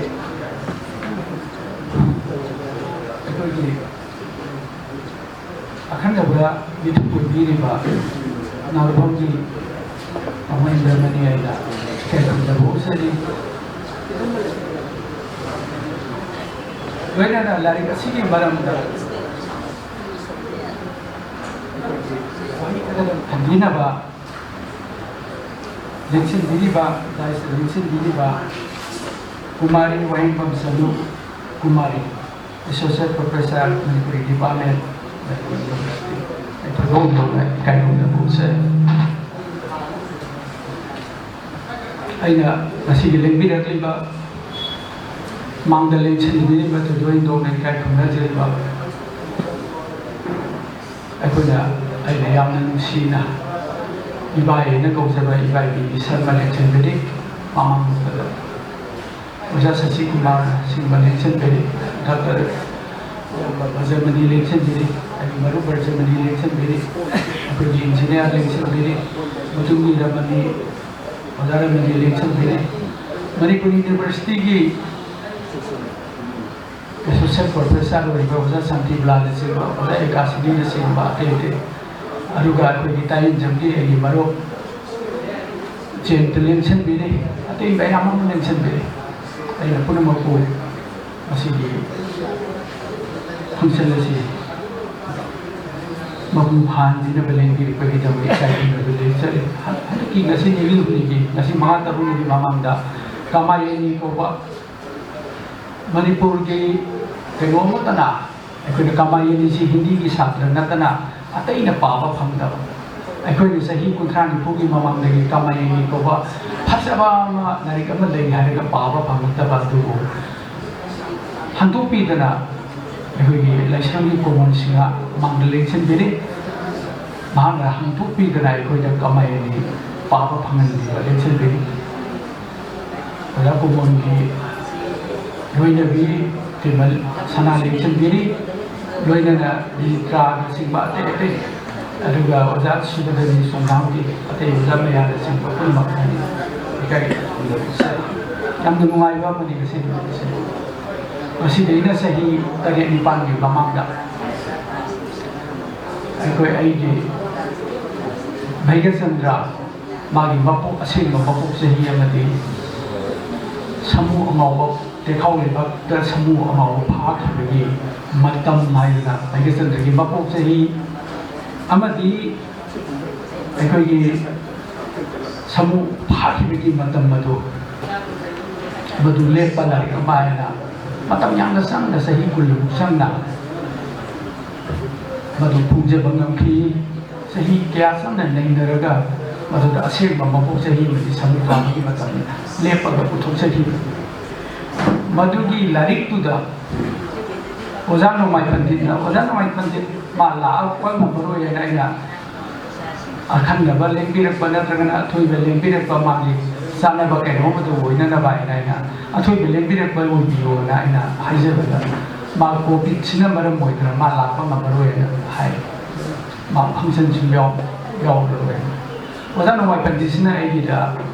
ꯑꯩꯈꯣꯏꯒꯤ ꯑꯈꯟꯅꯕ ꯃꯤꯊꯨꯡ ꯑꯣꯏꯕꯤꯔꯤꯕ ꯅꯥꯎꯔꯦꯝꯕꯝꯒꯤ ꯃꯃꯥ ꯏꯟꯗ꯭ꯔꯃꯅꯤ ꯍꯥꯏꯅ ꯏꯀꯥꯏ ꯈꯨꯝꯅꯕ ꯎꯠꯆꯔꯤ꯫ ꯂꯣꯏꯅꯅ ꯂꯥꯏꯔꯤꯛ ꯑꯁꯤꯒꯤ ꯃꯔꯝꯗ ꯋꯥꯍꯩ ꯈꯔꯗꯪ ꯊꯝꯕꯤꯅꯕ ꯂꯦꯡꯁꯤꯟꯕꯤꯔꯤꯕ, ꯗꯥꯏꯁꯇ ꯂꯦꯡꯁꯤꯟꯕꯤꯔꯤꯕ ꯀꯨꯃꯥꯔꯤ ꯋꯥꯍꯦꯡꯕꯝ ꯁꯅꯨ Kumari, Associate Professor, Manipuri Department, Manipuri University꯫ ꯑꯩ ꯊꯣꯏꯗꯣꯛ ꯍꯦꯟꯗꯣꯛꯅ ꯏꯀꯥꯏ ꯈꯨꯝꯅꯕ ꯎꯠꯆꯔꯤ꯫ ꯑꯩꯅ ꯉꯁꯤꯒꯤ ꯂꯦꯡꯕꯤꯔꯛꯂꯤꯕ, ꯃꯥꯡꯗ ꯂꯦꯡꯁꯤꯟꯕꯤꯔꯤꯕ ꯊꯣꯏꯗꯣꯛ ꯍꯦꯟꯗꯣꯛꯅ ꯏꯀꯥꯏ ꯈꯨꯝꯅꯖꯔꯤꯕ ꯑꯩꯈꯣꯏꯅ, ꯑꯩꯅ ꯌꯥꯝꯅ ꯅꯨꯡꯁꯤꯅ ꯏꯕꯥꯏ ꯍꯥꯏꯅ ꯀꯧꯖꯕ ꯏꯕꯥꯏ ꯕꯤ ꯕꯤ ꯁꯔꯃ ꯂꯦꯡꯁꯤꯟꯕꯤꯔꯤ, ꯃꯃꯥꯡ ꯃꯛꯇꯗ ꯑꯣꯖꯥ ꯁꯁꯤ ꯀꯨꯃꯥꯔ ꯁꯤꯡꯕ ꯂꯦꯡꯁꯤꯟꯕꯤꯔꯤ, ꯗꯥꯛꯇꯔ ꯕꯖꯃꯅꯤ ꯂꯦꯡꯁꯤꯟꯕꯤꯔꯤ, ꯑꯩꯒꯤ ꯃꯔꯨꯞ ꯕꯖꯃꯅꯤ ꯂꯦꯡꯁꯤꯟꯕꯤꯔꯤ, ꯑꯩꯈꯣꯏꯒꯤ ꯏꯟꯖꯤꯅꯤꯌꯥꯔ ꯂꯦꯡꯁꯤꯟꯕꯤꯔꯤ, ꯃꯇꯨꯡꯒꯤ ꯔꯃꯅꯤ, ꯑꯣꯖꯥ ꯔꯃꯅꯤ ꯂꯦꯡꯁꯤꯟꯕꯤꯔꯤ, ꯃꯅꯤꯄꯨꯔ ꯌꯨꯅꯤꯚꯔꯁꯤꯇꯤꯒꯤ Associate Professor ꯑꯣꯏꯔꯤꯕ ꯑꯣꯖꯥ ꯁꯥꯟꯇꯤꯕꯂꯥꯅꯆꯤꯡꯕ, ꯑꯣꯖꯥ ꯑꯦꯀꯥꯁꯤꯅꯤꯅꯆꯤꯡꯕ, ꯑꯇꯩ ꯑꯇꯩ, ꯑꯗꯨꯒ ꯑꯩꯈꯣꯏꯒꯤ ꯇꯥꯏꯌꯦꯟꯖꯝꯒꯤ ꯑꯩꯒꯤ ꯃꯔꯨꯞ ꯖꯦꯟꯇ ꯂꯦꯡꯁꯤꯟꯕꯤꯔꯤ, ꯑꯇꯩ ꯃꯌꯥꯝ ꯑꯃ ꯂꯦꯡꯁꯤꯟꯕꯤꯔꯤ꯫ ꯑꯩꯅ ꯄꯨꯝꯅꯃꯛꯄꯨ ꯃꯁꯤꯒꯤ function ꯑꯁꯤ ꯃꯄꯨꯡ ꯐꯥꯍꯟꯕꯤꯅꯕ ꯂꯦꯡꯕꯤꯔꯛꯄꯒꯤꯗꯃꯛ ꯏꯀꯥꯏ ꯈꯨꯝꯅꯕ ꯂꯦꯡꯖꯔꯤ꯫ ꯍꯟꯗꯛꯀꯤ ꯉꯁꯤ ꯅꯤꯅꯤ ꯍꯨꯝꯅꯤꯒꯤ, ꯉꯁꯤ ꯃꯉꯥ ꯇꯔꯨꯛꯅꯤꯒꯤ ꯃꯃꯥꯡꯗ ꯀꯃꯥꯌꯦꯅꯤ ꯀꯧꯕ ꯃꯅꯤꯄꯨꯔꯒꯤ ꯀꯩꯅꯣ ꯑꯃꯠꯇꯅ, ꯑꯩꯈꯣꯏꯅ ꯀꯃꯥꯌꯦꯅꯤꯁꯤ ꯍꯤꯟꯗꯤꯒꯤ ꯁꯥꯇ꯭ꯔ ꯅꯠꯇꯅ ꯑꯇꯩꯅ ꯄꯥꯕ ꯐꯪꯗꯕ, ꯑꯩꯈꯣꯏꯅ ꯆꯍꯤ ꯀꯨꯟꯊ꯭ꯔꯥ ꯅꯤꯐꯨꯒꯤ ꯃꯃꯥꯡꯗꯒꯤ ꯀꯃꯥꯌꯦꯅꯤ ꯀꯧꯕ ꯐꯖꯕ ꯑꯃ, ꯂꯥꯏꯔꯤꯛ ꯑꯃ ꯂꯩ ꯍꯥꯏꯔꯒ ꯄꯥꯕ ꯐꯪꯉꯛꯇꯕ ꯑꯗꯨꯕꯨ ꯍꯟꯗꯣꯛꯄꯤꯗꯅ ꯑꯩꯈꯣꯏꯒꯤ ꯂꯥꯏꯁ꯭ꯔꯝꯒꯤ ꯀꯣꯃꯣꯟꯁꯤꯡꯅ ꯃꯥꯡꯗ ꯂꯦꯡꯁꯤꯟꯕꯤꯔꯤ꯫ ꯃꯍꯥꯛꯅ ꯍꯟꯗꯣꯛꯄꯤꯗꯅ ꯑꯩꯈꯣꯏꯗ ꯀꯃꯥꯌꯦꯅꯤ ꯄꯥꯕ ꯐꯪꯍꯟꯕꯤꯕ ꯂꯦꯡꯁꯤꯟꯕꯤꯔꯤ꯫ ꯑꯣꯖꯥ ꯀꯣꯃꯣꯟꯒꯤ ꯂꯣꯏꯅꯕꯤ ꯇꯦꯕꯜ ꯁꯅꯥ ꯂꯦꯡꯁꯤꯟꯕꯤꯔꯤ, ꯂꯣꯏꯅꯅ ꯅꯤꯇ꯭ꯔꯥꯅꯆꯤꯡꯕ ꯑꯇꯩ ꯑꯇꯩ, ꯑꯗꯨꯒ ꯑꯣꯖꯥ ꯁꯨꯕꯗꯅꯤ ꯁꯣꯡꯊꯥꯝꯒꯤ ꯑꯇꯩ ꯑꯣꯖꯥ ꯃꯌꯥꯝꯅꯆꯤꯡꯕ ꯄꯨꯝꯅꯃꯛ ꯏꯀꯥꯏ ꯈꯨꯝꯅꯕ ꯎꯠꯆꯔꯤ꯫ ꯌꯥꯝꯅ ꯅꯨꯡꯉꯥꯏꯕ ꯑꯃꯅꯤ ꯉꯁꯤ ꯅꯨꯃꯤꯠ ꯑꯁꯤ꯫ ꯃꯁꯤꯗꯩꯅ ꯆꯍꯤ ꯇꯔꯦꯠ ꯅꯤꯄꯥꯟꯒꯤ ꯃꯃꯥꯡꯗ ꯑꯩꯈꯣꯏ, ꯑꯩꯒꯤ ꯚꯩꯒ꯭ꯌꯆꯟꯗ꯭ꯔ, ꯃꯥꯒꯤ ꯃꯄꯣꯛ, ꯑꯁꯦꯡꯕ ꯃꯄꯣꯛ ꯆꯍꯤ ꯑꯃꯗꯤ ꯁꯥꯃꯨ ꯑꯉꯥꯎꯕ ꯂꯩꯈꯥꯎ ꯂꯩꯕꯥꯛꯇ ꯁꯥꯃꯨ ꯑꯃꯥꯎꯕ ꯐꯥꯈꯤꯕꯒꯤ ꯃꯇꯝ ꯍꯥꯏꯗꯅ ꯚꯥꯒ꯭ꯌꯆꯟꯗ꯭ꯔꯒꯤ ꯃꯄꯣꯛ ꯆꯍꯤ ꯑꯃꯗꯤ ꯑꯩꯈꯣꯏꯒꯤ ꯁꯥꯃꯨ ꯐꯥꯈꯤꯕꯒꯤ ꯃꯇꯝ ꯑꯗꯨ, ꯃꯗꯨ ꯂꯦꯞꯄ ꯂꯥꯏꯔꯤꯛ ꯑꯃ ꯍꯥꯏꯅ ꯃꯇꯝ ꯌꯥꯝꯅ ꯆꯪꯅ, ꯆꯍꯤ ꯀꯨꯟꯃꯨꯛ ꯆꯪꯅ ꯃꯗꯨ ꯐꯣꯡꯖꯕ ꯉꯝꯈꯤ꯫ ꯆꯍꯤ ꯀꯌꯥ ꯆꯪꯅ ꯅꯩꯅꯔꯒ ꯃꯗꯨꯗ ꯑꯁꯦꯡꯕ ꯃꯄꯣꯛ ꯆꯍꯤ ꯑꯃꯗꯤ ꯁꯥꯃꯨ ꯐꯥꯕꯒꯤ ꯃꯇꯝ ꯂꯦꯞꯄꯒ ꯄꯨꯊꯣꯛꯆꯈꯤ꯫ ꯃꯗꯨꯒꯤ ꯂꯥꯏꯔꯤꯛꯇꯨꯗ ꯑꯣꯖꯥ ꯅꯣꯡꯃꯥꯏ ꯄꯟꯗꯤꯠꯅ, ꯑꯣꯖꯥ ꯅꯣꯡꯃꯥꯏ ꯄꯟꯗꯤꯠ ꯃꯥ ꯂꯥꯛꯄ ꯉꯝꯃꯔꯣꯏ ꯍꯥꯏꯅ ꯑꯩꯅ ꯑꯈꯟꯅꯕ ꯂꯦꯡꯕꯤꯔꯛꯄ ꯅꯠꯇ꯭ꯔꯒꯅ ꯑꯊꯣꯏꯕ ꯂꯦꯡꯕꯤꯔꯛꯄ, ꯃꯥꯒꯤ ꯆꯥꯅꯕ ꯀꯩꯅꯣꯝ ꯑꯗꯨ ꯑꯣꯏꯅꯅꯕ ꯍꯥꯏꯅ ꯑꯩꯅ ꯑꯊꯣꯏꯕ ꯂꯦꯡꯕꯤꯔꯛꯄ ꯑꯣꯏꯕꯤꯌꯣꯅ ꯑꯩꯅ ꯍꯥꯏꯖꯕꯗ, ꯃꯥ ꯀꯣꯚꯤꯗꯁꯤꯅ ꯃꯔꯝ ꯑꯣꯏꯗꯅ ꯃꯥ ꯂꯥꯛꯄ ꯉꯝꯃꯔꯣꯏꯅ ꯍꯥꯏ꯫ ꯃꯥ ꯐꯪꯁꯟꯁꯨ ꯌꯥꯎ-, ꯌꯥꯎꯔꯔꯣꯏ꯫ ꯑꯣꯖꯥ ꯅꯣꯡꯃꯥꯏ ꯄꯟꯗꯤꯠꯁꯤꯅ ꯑꯩꯒꯤꯗ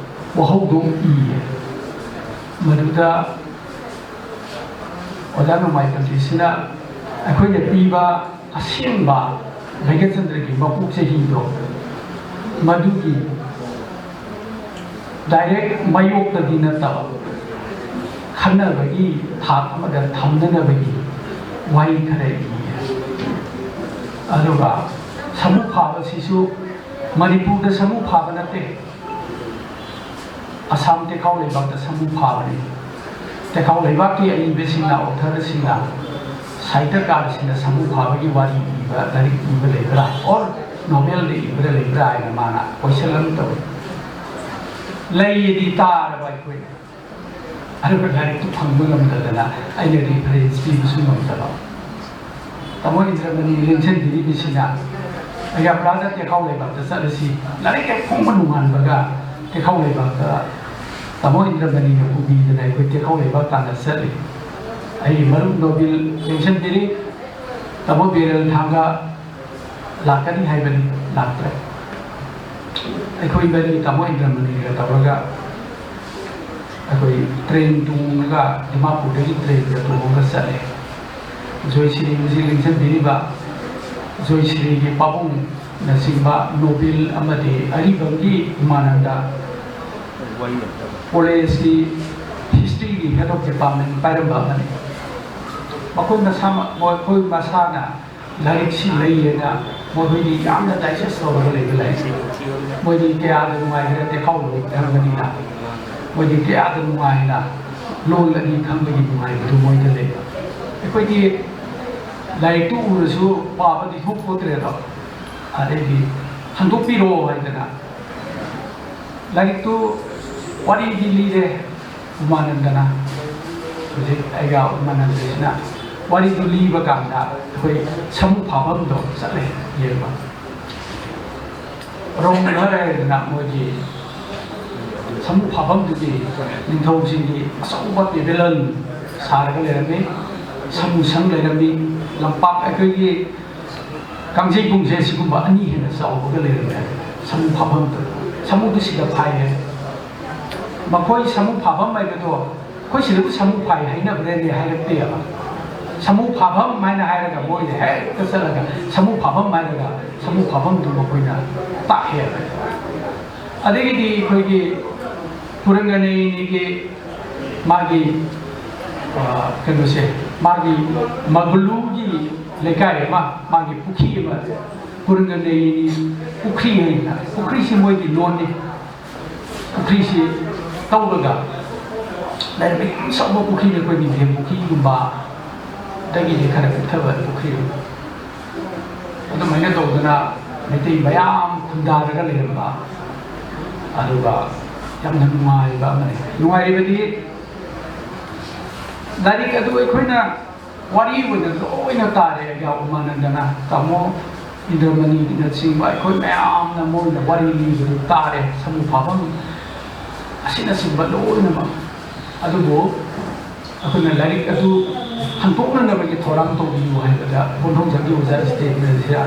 ꯋꯥꯍꯧꯗꯣ ꯏꯌꯦ꯫ ꯃꯗꯨꯗ ꯑꯣꯖꯥ ꯅꯣꯡꯃꯥꯏ ꯄꯟꯗꯤꯠꯁꯤꯅ ꯑꯩꯈꯣꯏꯅ ꯄꯤꯕ ꯑꯁꯦꯡꯕ ꯚꯥꯒ꯭ꯌꯆꯟꯗ꯭ꯔꯒꯤ ꯃꯄꯣꯛ ꯆꯍꯤꯗꯣ, ꯃꯗꯨꯒꯤ ꯗꯥꯏꯔꯦꯛ ꯃꯌꯣꯛꯇꯗꯤ ꯅꯠꯇꯕ, ꯈꯟꯅꯕꯒꯤ ꯊꯥꯛ ꯑꯃꯗ ꯊꯝꯅꯅꯕꯒꯤ ꯋꯥꯍꯩ ꯈꯔ ꯏꯌꯦ꯫ ꯑꯗꯨꯒ ꯁꯥꯃꯨ ꯐꯥꯕꯁꯤꯁꯨ ꯃꯅꯤꯄꯨꯔꯗ ꯁꯥꯃꯨ ꯐꯥꯕ ꯅꯠꯇꯦ, ꯑꯁꯥꯝ ꯇꯦꯈꯥꯎ ꯂꯩꯕꯥꯛꯇ ꯁꯥꯃꯨ ꯐꯥꯕꯅꯤ꯫ ꯇꯦꯈꯥꯎ ꯂꯩꯕꯥꯛꯀꯤ ꯑꯏꯕꯁꯤꯡꯅ, ꯑꯣꯊꯔꯁꯤꯡꯅ, ꯁꯥꯍꯤꯇ꯭ꯌꯀꯥꯔꯁꯤꯡꯅ ꯁꯥꯃꯨ ꯐꯥꯕꯒꯤ ꯋꯥꯔꯤ ꯏꯕ, ꯂꯥꯏꯔꯤꯛ ꯏꯕ ꯂꯩꯕ꯭ꯔꯥ, ꯑꯣꯔ ꯅꯣꯕꯦꯜꯗ ꯏꯕꯗ ꯂꯩꯕ꯭ꯔꯥ ꯍꯥꯏꯅ ꯃꯥꯅ ꯀꯣꯏꯁꯟ ꯑꯃ ꯇꯧꯏ꯫ ꯂꯩꯌꯦꯗꯤ ꯇꯥꯔꯕ ꯑꯩꯈꯣꯏꯅ, ꯑꯗꯨꯒ ꯂꯥꯏꯔꯤꯛꯇꯨ ꯐꯪꯕ ꯉꯝꯗꯗꯅ ꯑꯩꯅ ꯔꯤꯐꯔꯦꯟꯁ ꯄꯤꯕꯁꯨ ꯉꯝꯗꯕ꯫ ꯇꯥꯃꯣ ꯏꯟꯗ꯭ꯔꯃꯅꯤ ꯂꯦꯡꯁꯤꯟꯕꯤꯔꯤꯕꯁꯤꯅ ꯑꯌꯥꯝꯕꯗ ꯇꯦꯈꯥꯎ ꯂꯩꯕꯥꯛꯇ ꯆꯠꯂꯁꯤ, ꯂꯥꯏꯔꯤꯛ ꯍꯦꯛ ꯐꯣꯡꯕ ꯅꯣꯡꯉꯥꯟꯕꯒ ꯇꯦꯈꯥꯎ ꯂꯩꯕꯥꯛꯇ ꯇꯥꯃꯣ ꯏꯟꯗ꯭ꯔꯃꯅꯤꯅ ꯄꯨꯕꯤꯗꯅ ꯑꯩꯈꯣꯏ ꯇꯦꯈꯥꯎ ꯂꯩꯕꯥꯛ ꯇꯥꯟꯅ ꯆꯠꯂꯤ꯫ ꯑꯩꯒꯤ ꯃꯔꯨꯞ ꯅꯣꯕꯤꯜ ꯂꯦꯡꯁꯤꯟꯕꯤꯔꯤ, ꯇꯥꯃꯣ ꯕꯤꯔꯦꯜ ꯊꯥꯡꯒ ꯂꯥꯛꯀꯅꯤ ꯍꯥꯏꯕꯅꯤ, ꯂꯥꯛꯇ꯭ꯔꯦ꯫ ꯑꯩꯈꯣꯏ ꯃꯔꯤ ꯇꯥꯃꯣ ꯏꯟꯗ꯭ꯔꯃꯅꯤꯒ ꯇꯧꯔꯒ ꯑꯩꯈꯣꯏ ꯇ꯭ꯔꯦꯟ ꯇꯣꯡꯉꯒ ꯗꯤꯃꯥꯄꯨꯔꯗꯒꯤ ꯇ꯭ꯔꯦꯟꯒ ꯇꯣꯡꯉꯒ ꯆꯠꯂꯦ꯫ ꯖꯣꯏꯁ꯭ꯔꯤ ꯍꯧꯖꯤꯛ ꯂꯦꯡꯁꯤꯟꯕꯤꯔꯤꯕ ꯖꯣꯏꯁ꯭ꯔꯤꯒꯤ ꯄꯥꯕꯨꯡꯅꯆꯤꯡꯕ ꯅꯣꯕꯤꯜ ꯑꯃꯗꯤ ꯑꯔꯤꯕꯝꯒꯤ ꯎꯃꯥꯅꯟꯗ ꯀꯣꯂꯦꯖꯀꯤ ꯍꯤꯁꯇ꯭ꯔꯤꯒꯤ Head of Department ꯄꯥꯏꯔꯝꯕ ꯑꯃꯅꯤ꯫ ꯃꯈꯣꯏ ꯃꯁꯥꯃꯛ, ꯃꯈꯣꯏ ꯃꯁꯥꯅ ꯂꯥꯏꯔꯤꯛꯁꯤ ꯂꯩꯌꯦꯅ ꯃꯈꯣꯏꯗꯤ ꯌꯥꯝꯅ digest ꯇꯧꯔꯒ ꯂꯩꯕ ꯂꯥꯏꯔꯤꯛꯁꯤ꯫ ꯃꯣꯏꯗꯤ ꯀꯌꯥꯗ ꯅꯨꯡꯉꯥꯏꯈ꯭ꯔꯦ, ꯇꯦꯈꯥꯎ ꯂꯣꯏꯈ꯭ꯔꯕꯅꯤꯅ ꯃꯣꯏꯗꯤ ꯀꯌꯥꯗ ꯅꯨꯡꯉꯥꯏꯅ ꯂꯣꯜ ꯑꯅꯤ ꯈꯪꯕꯒꯤ ꯅꯨꯡꯉꯥꯏꯕꯗꯨ ꯃꯣꯏꯗ ꯂꯩꯕ꯫ ꯑꯩꯈꯣꯏꯗꯤ ꯂꯥꯏꯔꯤꯛꯇꯨ ꯎꯔꯁꯨ ꯄꯥꯕꯗꯤ ꯊꯣꯛꯄꯣꯠꯇ꯭ꯔꯦꯗꯣ꯫ ꯑꯗꯩꯗꯤ ꯍꯟꯗꯣꯛꯄꯤꯔꯣ ꯍꯥꯏꯗꯅ ꯂꯥꯏꯔꯤꯛꯇꯨ ꯋꯥꯔꯤꯗꯤ ꯂꯤꯔꯦ ꯎꯃꯥꯅꯟꯗꯅ꯫ ꯍꯧꯖꯤꯛ ꯑꯩꯒ ꯎꯃꯥꯅꯟꯗꯁꯤꯅ ꯋꯥꯔꯤꯗꯨ ꯂꯤꯕ ꯀꯥꯟꯗ ꯑꯩꯈꯣꯏ ꯁꯃꯨ ꯐꯥꯐꯝꯗꯣ ꯆꯠꯂꯦ ꯌꯦꯡꯕ꯫ ꯔꯣꯝ ꯍꯥꯏꯔꯗꯅ ꯃꯣꯏꯒꯤ ꯁꯃꯨ ꯐꯥꯐꯝꯗꯨꯗꯤ ꯅꯤꯡꯊꯧꯁꯤꯡꯒꯤ ꯑꯆꯧꯕ ꯄꯦꯚꯤꯂꯟ ꯁꯥꯔꯒ ꯂꯩꯔꯝꯃꯤ꯫ ꯁꯃꯨ ꯁꯪ ꯂꯩꯔꯝꯃꯤ꯫ ꯂꯝꯄꯥꯛ ꯑꯩꯈꯣꯏꯒꯤ ꯀꯥꯡꯖꯩꯕꯨꯡꯁꯦ ꯁꯤꯒꯨꯝꯕ ꯑꯅꯤ ꯍꯦꯟꯅ ꯆꯥꯎꯕꯒ ꯂꯩꯔꯝꯃꯦ꯫ ꯁꯃꯨ ꯐꯥꯐꯝꯗꯨ, ꯁꯃꯨꯗꯨ ꯁꯤꯗ ꯐꯥꯏꯌꯦ꯫ ꯃꯈꯣꯏ ꯁꯃꯨ ꯐꯥꯐꯝ ꯍꯥꯏꯕꯗꯣ ꯑꯩꯈꯣꯏ ꯁꯤꯗꯕꯨ ꯁꯃꯨ ꯐꯥꯏ ꯍꯥꯏꯅꯕ꯭ꯔꯦꯅꯦ ꯍꯥꯏꯔꯛꯇꯦꯕ꯫ ꯁꯃꯨ ꯐꯥꯐꯝ ꯍꯥꯏꯅ ꯍꯥꯏꯔꯒ ꯃꯣꯏꯅ ꯍꯦꯛꯇ ꯆꯠꯂꯒ ꯁꯃꯨ ꯐꯥꯐꯝ ꯍꯥꯏꯔꯒ ꯁꯃꯨ ꯐꯥꯐꯝꯗꯨ ꯃꯈꯣꯏꯅ ꯇꯥꯛꯑꯦꯕ꯫ ꯑꯗꯒꯤꯗꯤ ꯑꯩꯈꯣꯏꯒꯤ ꯀꯨꯔꯪꯒꯅꯦꯅꯤꯒꯤ ꯃꯥꯒꯤ, ꯑ, ꯀꯩꯅꯣꯁꯦ, ꯃꯥꯒꯤ ꯃꯒꯂꯨꯒꯤ ꯂꯩꯀꯥꯏ ꯑꯃ, ꯃꯥꯒꯤ ꯄꯨꯈ꯭ꯔꯤ ꯑꯃ, ꯀꯨꯔꯪꯒꯅꯦꯅꯤ ꯄꯨꯈ꯭ꯔꯤ ꯍꯥꯏꯅ, ꯄꯨꯈ꯭ꯔꯤꯁꯤ ꯃꯣꯏꯒꯤ ꯂꯣꯟꯅꯤ꯫ ꯄꯨꯈ꯭ꯔꯤꯁꯤ ꯇꯧꯔꯒ ꯂꯩꯔꯝꯕ ꯌꯥꯝ ꯆꯥꯎꯕ ꯄꯨꯈ꯭ꯔꯤꯅꯤ꯫ ꯑꯩꯈꯣꯏ ꯅꯤꯡꯊꯦꯝ ꯄꯨꯈ꯭ꯔꯤꯒꯨꯝꯕ, ꯗꯒꯤꯗꯤ ꯈꯔ ꯄꯤꯛꯊꯕ ꯄꯨꯈ꯭ꯔꯤ꯫ ꯑꯗꯨꯃꯥꯏꯅ ꯇꯧꯗꯅ ꯃꯩꯇꯩ ꯃꯌꯥꯝ ꯈꯨꯟꯗꯥꯔꯒ ꯂꯩꯔꯝꯕ, ꯑꯗꯨꯒ ꯌꯥꯝꯅ ꯅꯨꯡꯉꯥꯏꯕ ꯑꯃꯅꯤ꯫ ꯅꯨꯡꯉꯥꯏꯔꯤꯕꯗꯤ ꯂꯥꯏꯔꯤꯛ ꯑꯗꯨ ꯑꯩꯈꯣꯏꯅ ꯋꯥꯔꯤ ꯑꯣꯏꯅ ꯂꯣꯏꯅ ꯇꯥꯔꯦ꯫ ꯑꯩꯒ ꯎꯃꯥꯅꯟꯗꯅ, ꯇꯥꯃꯣ ꯏꯟꯗ꯭ꯔꯃꯅꯤꯅꯆꯤꯡꯕ ꯑꯩꯈꯣꯏ ꯃꯌꯥꯝꯅ ꯃꯣꯏꯅ ꯋꯥꯔꯤ ꯂꯤꯕꯗꯨ ꯇꯥꯔꯦ꯫ ꯁꯃꯨ ꯐꯥꯐꯝ ꯑꯁꯤꯅꯆꯤꯡꯕ ꯂꯣꯏꯅꯃꯛ꯫ ꯑꯗꯨꯕꯨ ꯑꯩꯈꯣꯏꯅ ꯂꯥꯏꯔꯤꯛ ꯑꯗꯨ ꯍꯟꯗꯣꯛꯅꯅꯕꯒꯤ ꯊꯧꯔꯥꯡ ꯇꯧꯕꯤꯌꯨ ꯍꯥꯏꯕꯗ ꯀꯣꯟꯊꯧꯖꯝꯒꯤ ꯑꯣꯖꯥ ꯖꯤꯇꯦꯟꯗ꯭ꯔꯁꯤꯗ,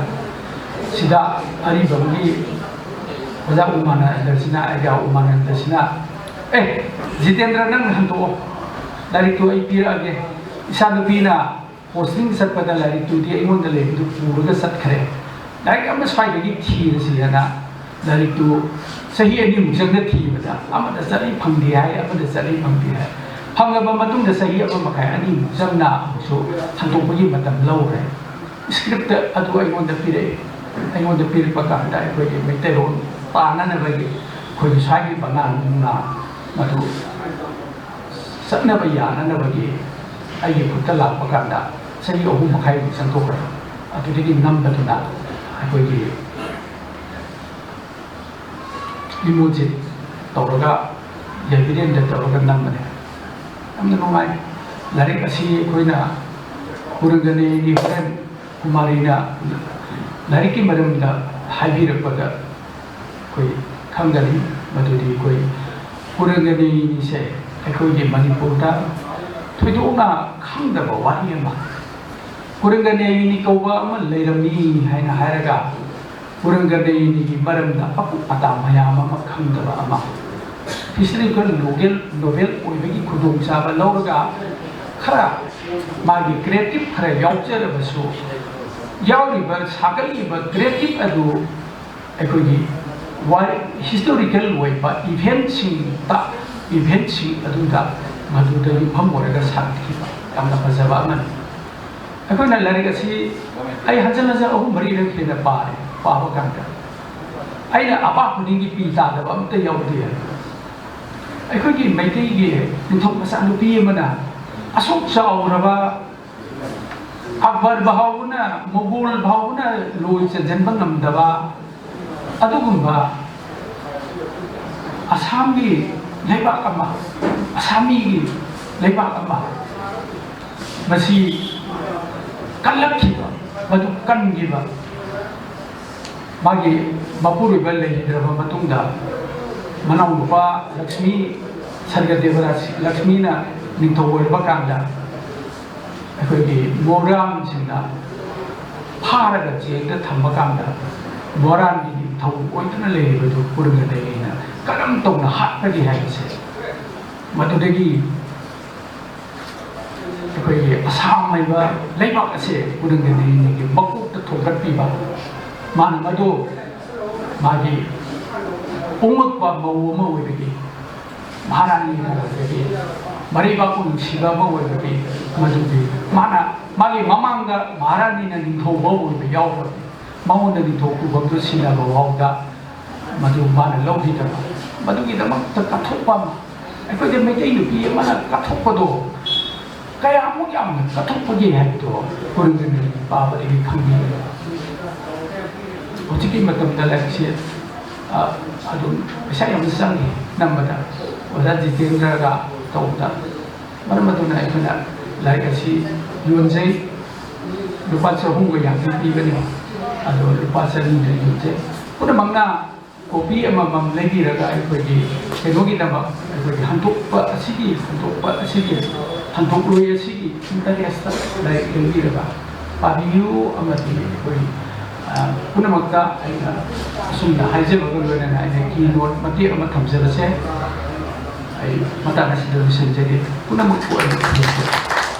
ꯁꯤꯗ ꯑꯔꯤꯕꯝꯒꯤ ꯑꯣꯖꯥ ꯎꯃꯥꯅꯟꯗꯁꯤꯅ, ꯑꯩꯒ ꯎꯃꯥꯅꯟꯗꯁꯤꯅ, "ꯑꯦ, ꯖꯤꯇꯦꯟꯗ꯭ꯔ, ꯅꯪ ꯍꯟꯗꯣꯛꯑꯣ, ꯂꯥꯏꯔꯤꯛꯇꯨ ꯑꯩ ꯄꯤꯔꯛꯑꯒꯦ꯫ ꯏꯆꯥꯅꯨꯄꯤꯅ ꯄꯣꯁꯇꯤꯡ ꯆꯠꯄꯗ ꯂꯥꯏꯔꯤꯛꯇꯨꯗꯤ ꯑꯩꯉꯣꯟꯗ ꯂꯩꯕꯗꯨ ꯄꯨꯔꯒ ꯆꯠꯈ꯭ꯔꯦ꯫ ꯂꯥꯏꯔꯤꯛ ꯑꯃ ꯁ꯭ꯋꯥꯏꯗꯒꯤ ꯊꯤꯔꯁꯤ" ꯍꯥꯏꯅ ꯂꯥꯏꯔꯤꯛꯇꯨ ꯆꯍꯤ ꯑꯅꯤꯃꯨꯛ ꯆꯪꯅ ꯊꯤꯕꯗ ꯑꯃꯗ ꯆꯠꯂꯤ ꯐꯪꯗꯦ ꯍꯥꯏ, ꯑꯃꯗ ꯆꯠꯂꯤ ꯐꯪꯗꯦ ꯍꯥꯏ꯫ ꯐꯪꯂꯕ ꯃꯇꯨꯡꯗ ꯆꯍꯤ ꯑꯃ ꯃꯈꯥꯏ ꯑꯅꯤꯃꯨꯛ ꯆꯪꯅ ꯑꯃꯨꯛꯁꯨ ꯍꯟꯗꯣꯛꯄꯒꯤ ꯃꯇꯝ ꯂꯧꯈ꯭ꯔꯦ꯫ ꯁ꯭ꯀ꯭ꯔꯤꯞꯇ ꯑꯗꯨ ꯑꯩꯉꯣꯟꯗ ꯄꯤꯔꯛꯑꯦ꯫ ꯑꯩꯉꯣꯟꯗ ꯄꯤꯔꯛꯄ ꯀꯥꯟꯗ ꯑꯩꯈꯣꯏꯒꯤ ꯃꯩꯇꯩꯂꯣꯟ ꯄꯥꯅꯅꯕꯒꯤ ꯑꯩꯈꯣꯏꯒꯤ ꯁ꯭ꯋꯥꯏꯒꯤ ꯕꯅꯥꯟ ꯅꯨꯡꯅꯥ ꯃꯗꯨ ꯆꯠꯅꯕ ꯌꯥꯅꯅꯕꯒꯤ ꯑꯩꯒꯤ ꯈꯨꯠꯇ ꯂꯥꯛꯄ ꯀꯥꯟꯗ ꯆꯍꯤ ꯑꯍꯨꯝ ꯃꯈꯥꯏꯃꯨꯛ ꯆꯪꯊꯣꯛꯈ꯭ꯔꯦ꯫ ꯑꯗꯨꯗꯒꯤ ꯅꯝꯕꯗꯨꯅ ꯑꯩꯈꯣꯏꯒꯤ ꯏꯃꯣꯖꯤ ꯇꯧꯔꯒ, ꯌꯥꯏꯕꯤꯔꯦꯟꯗ ꯇꯧꯔꯒ ꯅꯝꯕꯅꯦ꯫ ꯌꯥꯝꯅ ꯅꯨꯡꯉꯥꯏ꯫ ꯂꯥꯏꯔꯤꯛ ꯑꯁꯤ ꯑꯩꯈꯣꯏꯅ ꯀꯨꯔꯪꯒꯅꯦꯒꯤ ꯍꯣꯔꯦꯟ ꯀꯨꯃꯥꯔꯤꯅ ꯂꯥꯏꯔꯤꯛꯀꯤ ꯃꯔꯝꯗ ꯍꯥꯏꯕꯤꯔꯛꯄꯗ ꯑꯩꯈꯣꯏ ꯈꯪꯒꯅꯤ꯫ ꯃꯗꯨꯗꯤ ꯑꯩꯈꯣꯏ ꯀꯨꯔꯪꯒꯅꯦꯅꯤꯁꯦ ꯑꯩꯈꯣꯏꯒꯤ ꯃꯅꯤꯄꯨꯔꯗ ꯊꯣꯏꯗꯣꯛꯅ ꯈꯪꯗꯕ ꯋꯥꯍꯩ ꯑꯃ꯫ ꯀꯨꯔꯪꯒꯅꯦꯅꯤ ꯀꯧꯕ ꯑꯃ ꯂꯩꯔꯝꯃꯤ ꯍꯥꯏꯅ ꯍꯥꯏꯔꯒ ꯀꯨꯔꯪꯒꯅꯦꯅꯤꯒꯤ ꯃꯔꯝꯗ ꯑꯀꯨꯞ ꯑꯇꯥ ꯃꯌꯥꯝ ꯑꯃ ꯈꯪꯗꯕ ꯑꯃ꯫ ꯍꯤꯁꯇꯣꯔꯤꯀꯦꯜ ꯅꯣꯕꯦꯜ, ꯅꯣꯕꯦꯜ ꯑꯣꯏꯕꯒꯤ ꯈꯨꯗꯣꯡꯆꯥꯕ ꯂꯧꯔꯒ ꯈꯔ ꯃꯥꯒꯤ ꯀ꯭ꯔꯤꯌꯦꯇꯤꯞ ꯈꯔ ꯌꯥꯎꯖꯔꯕꯁꯨ, ꯌꯥꯎꯔꯤꯕ ꯁꯥꯒꯠꯂꯤꯕ ꯀ꯭ꯔꯤꯌꯦꯇꯤꯞ ꯑꯗꯨ ꯑꯩꯈꯣꯏꯒꯤ ꯋꯥꯔꯤ, ꯍꯤꯁꯇꯣꯔꯤꯀꯦꯜ ꯑꯣꯏꯕ ꯏꯚꯦꯟꯠꯁꯤꯡꯗ, ꯏꯚꯦꯟꯠꯁꯤꯡ ꯑꯗꯨꯗ ꯃꯗꯨꯗ ꯌꯨꯝꯐꯝ ꯑꯣꯏꯔꯒ ꯁꯥꯒꯠꯈꯤꯕ ꯌꯥꯝꯅ ꯐꯖꯕ ꯑꯃꯅꯤ꯫ ꯑꯩꯈꯣꯏꯅ ꯂꯥꯏꯔꯤꯛ ꯑꯁꯤ ꯑꯩ ꯍꯟꯖꯤꯟ ꯍꯟꯖꯤꯟ ꯑꯍꯨꯝ ꯃꯔꯤꯔꯛ ꯍꯦꯟꯅ ꯄꯥꯔꯦ꯫ ꯄꯥꯕ ꯀꯥꯟꯗ ꯑꯩꯅ ꯑꯄꯥ ꯈꯨꯗꯤꯡꯒꯤ ꯄꯤ ꯇꯥꯗꯕ ꯑꯝꯇ ꯌꯥꯎꯗꯦ꯫ ꯑꯩꯈꯣꯏꯒꯤ ꯃꯩꯇꯩꯒꯤ ꯅꯤꯡꯊꯧ ꯃꯆꯥꯅꯨꯄꯤ ꯑꯃꯅ ꯑꯁꯨꯛ ꯆꯥꯎꯔꯕ ꯑꯛꯕꯔ ꯐꯥꯎꯕꯅ, ꯃꯣꯒꯣꯜ ꯐꯥꯎꯕꯅ ꯂꯣꯏ ꯆꯟꯁꯤꯟꯕ ꯉꯝꯗꯕ ꯑꯗꯨꯒꯨꯝꯕ ꯑꯁꯥꯝꯒꯤ ꯂꯩꯕꯥꯛ ꯑꯃ, ꯑꯁꯥꯃꯤꯒꯤ ꯂꯩꯕꯥꯛ ꯑꯃ, ꯃꯁꯤ ꯀꯜꯂꯛꯈꯤꯕ, ꯃꯗꯨ ꯀꯟꯈꯤꯕ, ꯃꯥꯒꯤ ꯃꯄꯨꯔꯣꯏꯕ ꯂꯩꯈꯤꯗ꯭ꯔꯕ ꯃꯇꯨꯡꯗ ꯃꯅꯥꯎꯅꯨꯄꯥ ꯂꯛꯁꯃꯤ, ꯁꯔꯒꯗꯦꯕ ꯔꯥꯖ-, ꯂꯛꯁꯃꯤꯅ ꯅꯤꯡꯊꯧ ꯑꯣꯏꯔꯕ ꯀꯥꯟꯗ ꯑꯩꯈꯣꯏꯒꯤ ꯃꯣꯔꯥꯡꯁꯤꯡꯅ ꯐꯥꯔꯒ ꯖꯦꯜꯗ ꯊꯝꯕ ꯀꯥꯟꯗ ꯃꯣꯔꯥꯡꯒꯤ ꯅꯤꯡꯊꯧ ꯑꯣꯏꯗꯨꯅ ꯂꯩꯔꯤꯕꯗꯨ ꯀꯨꯔꯪꯒ ꯂꯩꯔꯤꯅ ꯀꯔꯝ ꯇꯧꯅ ꯍꯥꯠꯄꯒꯦ ꯍꯥꯏꯕꯁꯦ ꯃꯗꯨꯗꯒꯤ ꯑꯩꯈꯣꯏꯒꯤ ꯑꯁꯥꯝ ꯍꯥꯏꯕ ꯂꯩꯕꯥꯛ ꯑꯁꯦ ꯀꯨꯔꯪꯒ ꯂꯩꯔꯤꯅꯒꯤ ꯃꯀꯣꯛꯇ ꯊꯣꯡꯒꯠꯄꯤꯕ, ꯃꯥꯅ ꯃꯗꯨ ꯃꯥꯒꯤ ꯄꯣꯡꯂꯛꯄ ꯃꯧ ꯑꯃ ꯑꯣꯏꯕꯒꯤ ꯃꯍꯥꯔꯥꯅꯤ ꯑꯣꯏꯕꯒꯤ ꯃꯔꯩꯕꯥꯛꯄꯨ ꯅꯨꯡꯁꯤꯕ ꯑꯃ ꯑꯣꯏꯕꯒꯤ, ꯃꯗꯨꯒꯤ ꯃꯥꯅ, ꯃꯥꯒꯤ ꯃꯃꯥꯡꯗ ꯃꯍꯥꯔꯥꯅꯤꯅ ꯅꯤꯡꯊꯧꯕ ꯑꯣꯏꯕ ꯌꯥꯎꯈ꯭ꯔꯕꯅꯤ꯫ ꯃꯉꯣꯟꯗ ꯅꯤꯡꯊꯧ ꯈꯨꯕꯝꯗꯨ ꯁꯤꯟꯅꯕ ꯐꯥꯎꯗ ꯃꯗꯨ ꯃꯥꯅ ꯂꯧꯈꯤꯗꯕ, ꯃꯗꯨꯒꯤꯗꯃꯛꯇ ꯀꯠꯊꯣꯛꯄ ꯑꯃ, ꯑꯩꯈꯣꯏꯗ ꯃꯩꯇꯩ ꯅꯨꯄꯤ ꯑꯃꯅ ꯀꯠꯊꯣꯛꯄꯗꯣ ꯀꯌꯥꯃꯨꯛ ꯌꯥꯝꯅ ꯀꯠꯊꯣꯛꯄꯒꯦ ꯍꯥꯏꯕꯗꯣ ꯀꯨꯔꯨꯝꯒꯤ ꯄꯥꯕꯗꯒꯤ ꯈꯪꯕꯤꯒꯅꯤ꯫ ꯍꯧꯖꯤꯛꯀꯤ ꯃꯇꯝꯗ ꯂꯥꯏꯔꯤꯛꯁꯦ, ꯑ, ꯑꯗꯨꯝ ꯄꯩꯁꯥ ꯌꯥꯝꯅ ꯆꯪꯉꯤ ꯅꯝꯕꯗ꯫ ꯑꯣꯖꯥ ꯖꯤꯇꯦꯟꯗ꯭ꯔꯒ ꯇꯧꯕꯗ, ꯃꯔꯝ ꯑꯗꯨꯅ ꯑꯩꯈꯣꯏꯅ ꯂꯥꯏꯔꯤꯛ ꯑꯁꯤ ꯌꯣꯟꯖꯩ꯫ ꯂꯨꯄꯥ ꯆꯍꯨꯝꯒ ꯌꯥꯡꯈꯩ ꯄꯤꯕꯅꯤ, ꯑꯗꯣ ꯂꯨꯄꯥ ꯆꯅꯤꯗ ꯌꯣꯟꯖꯩ꯫ ꯄꯨꯝꯅꯃꯛꯅ ꯀꯣꯄꯤ ꯑꯃꯃꯝ ꯂꯩꯕꯤꯔꯒ ꯑꯩꯈꯣꯏꯒꯤ ꯀꯩꯅꯣꯒꯤꯗꯃꯛ, ꯑꯩꯈꯣꯏꯒꯤ ꯍꯟꯗꯣꯛꯄ ꯑꯁꯤꯒꯤ, ꯍꯟꯗꯣꯛꯄ ꯑꯁꯤꯒꯤ, ꯍꯟꯗꯣꯛꯂꯣꯏ ꯑꯁꯤꯒꯤ ꯏꯟꯇꯔꯦꯁꯇ ꯂꯥꯏꯔꯤꯛ ꯂꯩꯕꯤꯔꯒ ꯄꯥꯕꯤꯌꯨ꯫ ꯑꯃꯗꯤ ꯑꯩꯈꯣꯏ, ꯑ, ꯄꯨꯝꯅꯃꯛꯇ ꯑꯩꯅ ꯑꯁꯨꯝꯅ ꯍꯥꯏꯖꯕꯒ ꯂꯣꯏꯅꯅ ꯑꯩꯅ ꯀꯤ ꯅꯣꯠ ꯃꯇꯦꯛ ꯑꯃ ꯊꯝꯖꯕꯁꯦ ꯑꯩ ꯃꯇꯥꯡ ꯑꯁꯤꯗ ꯂꯣꯏꯁꯤꯟꯖꯒꯦ꯫ ꯄꯨꯝꯅꯃꯛꯄꯨ ꯑꯩꯅ ꯊꯝꯖꯒꯦ꯫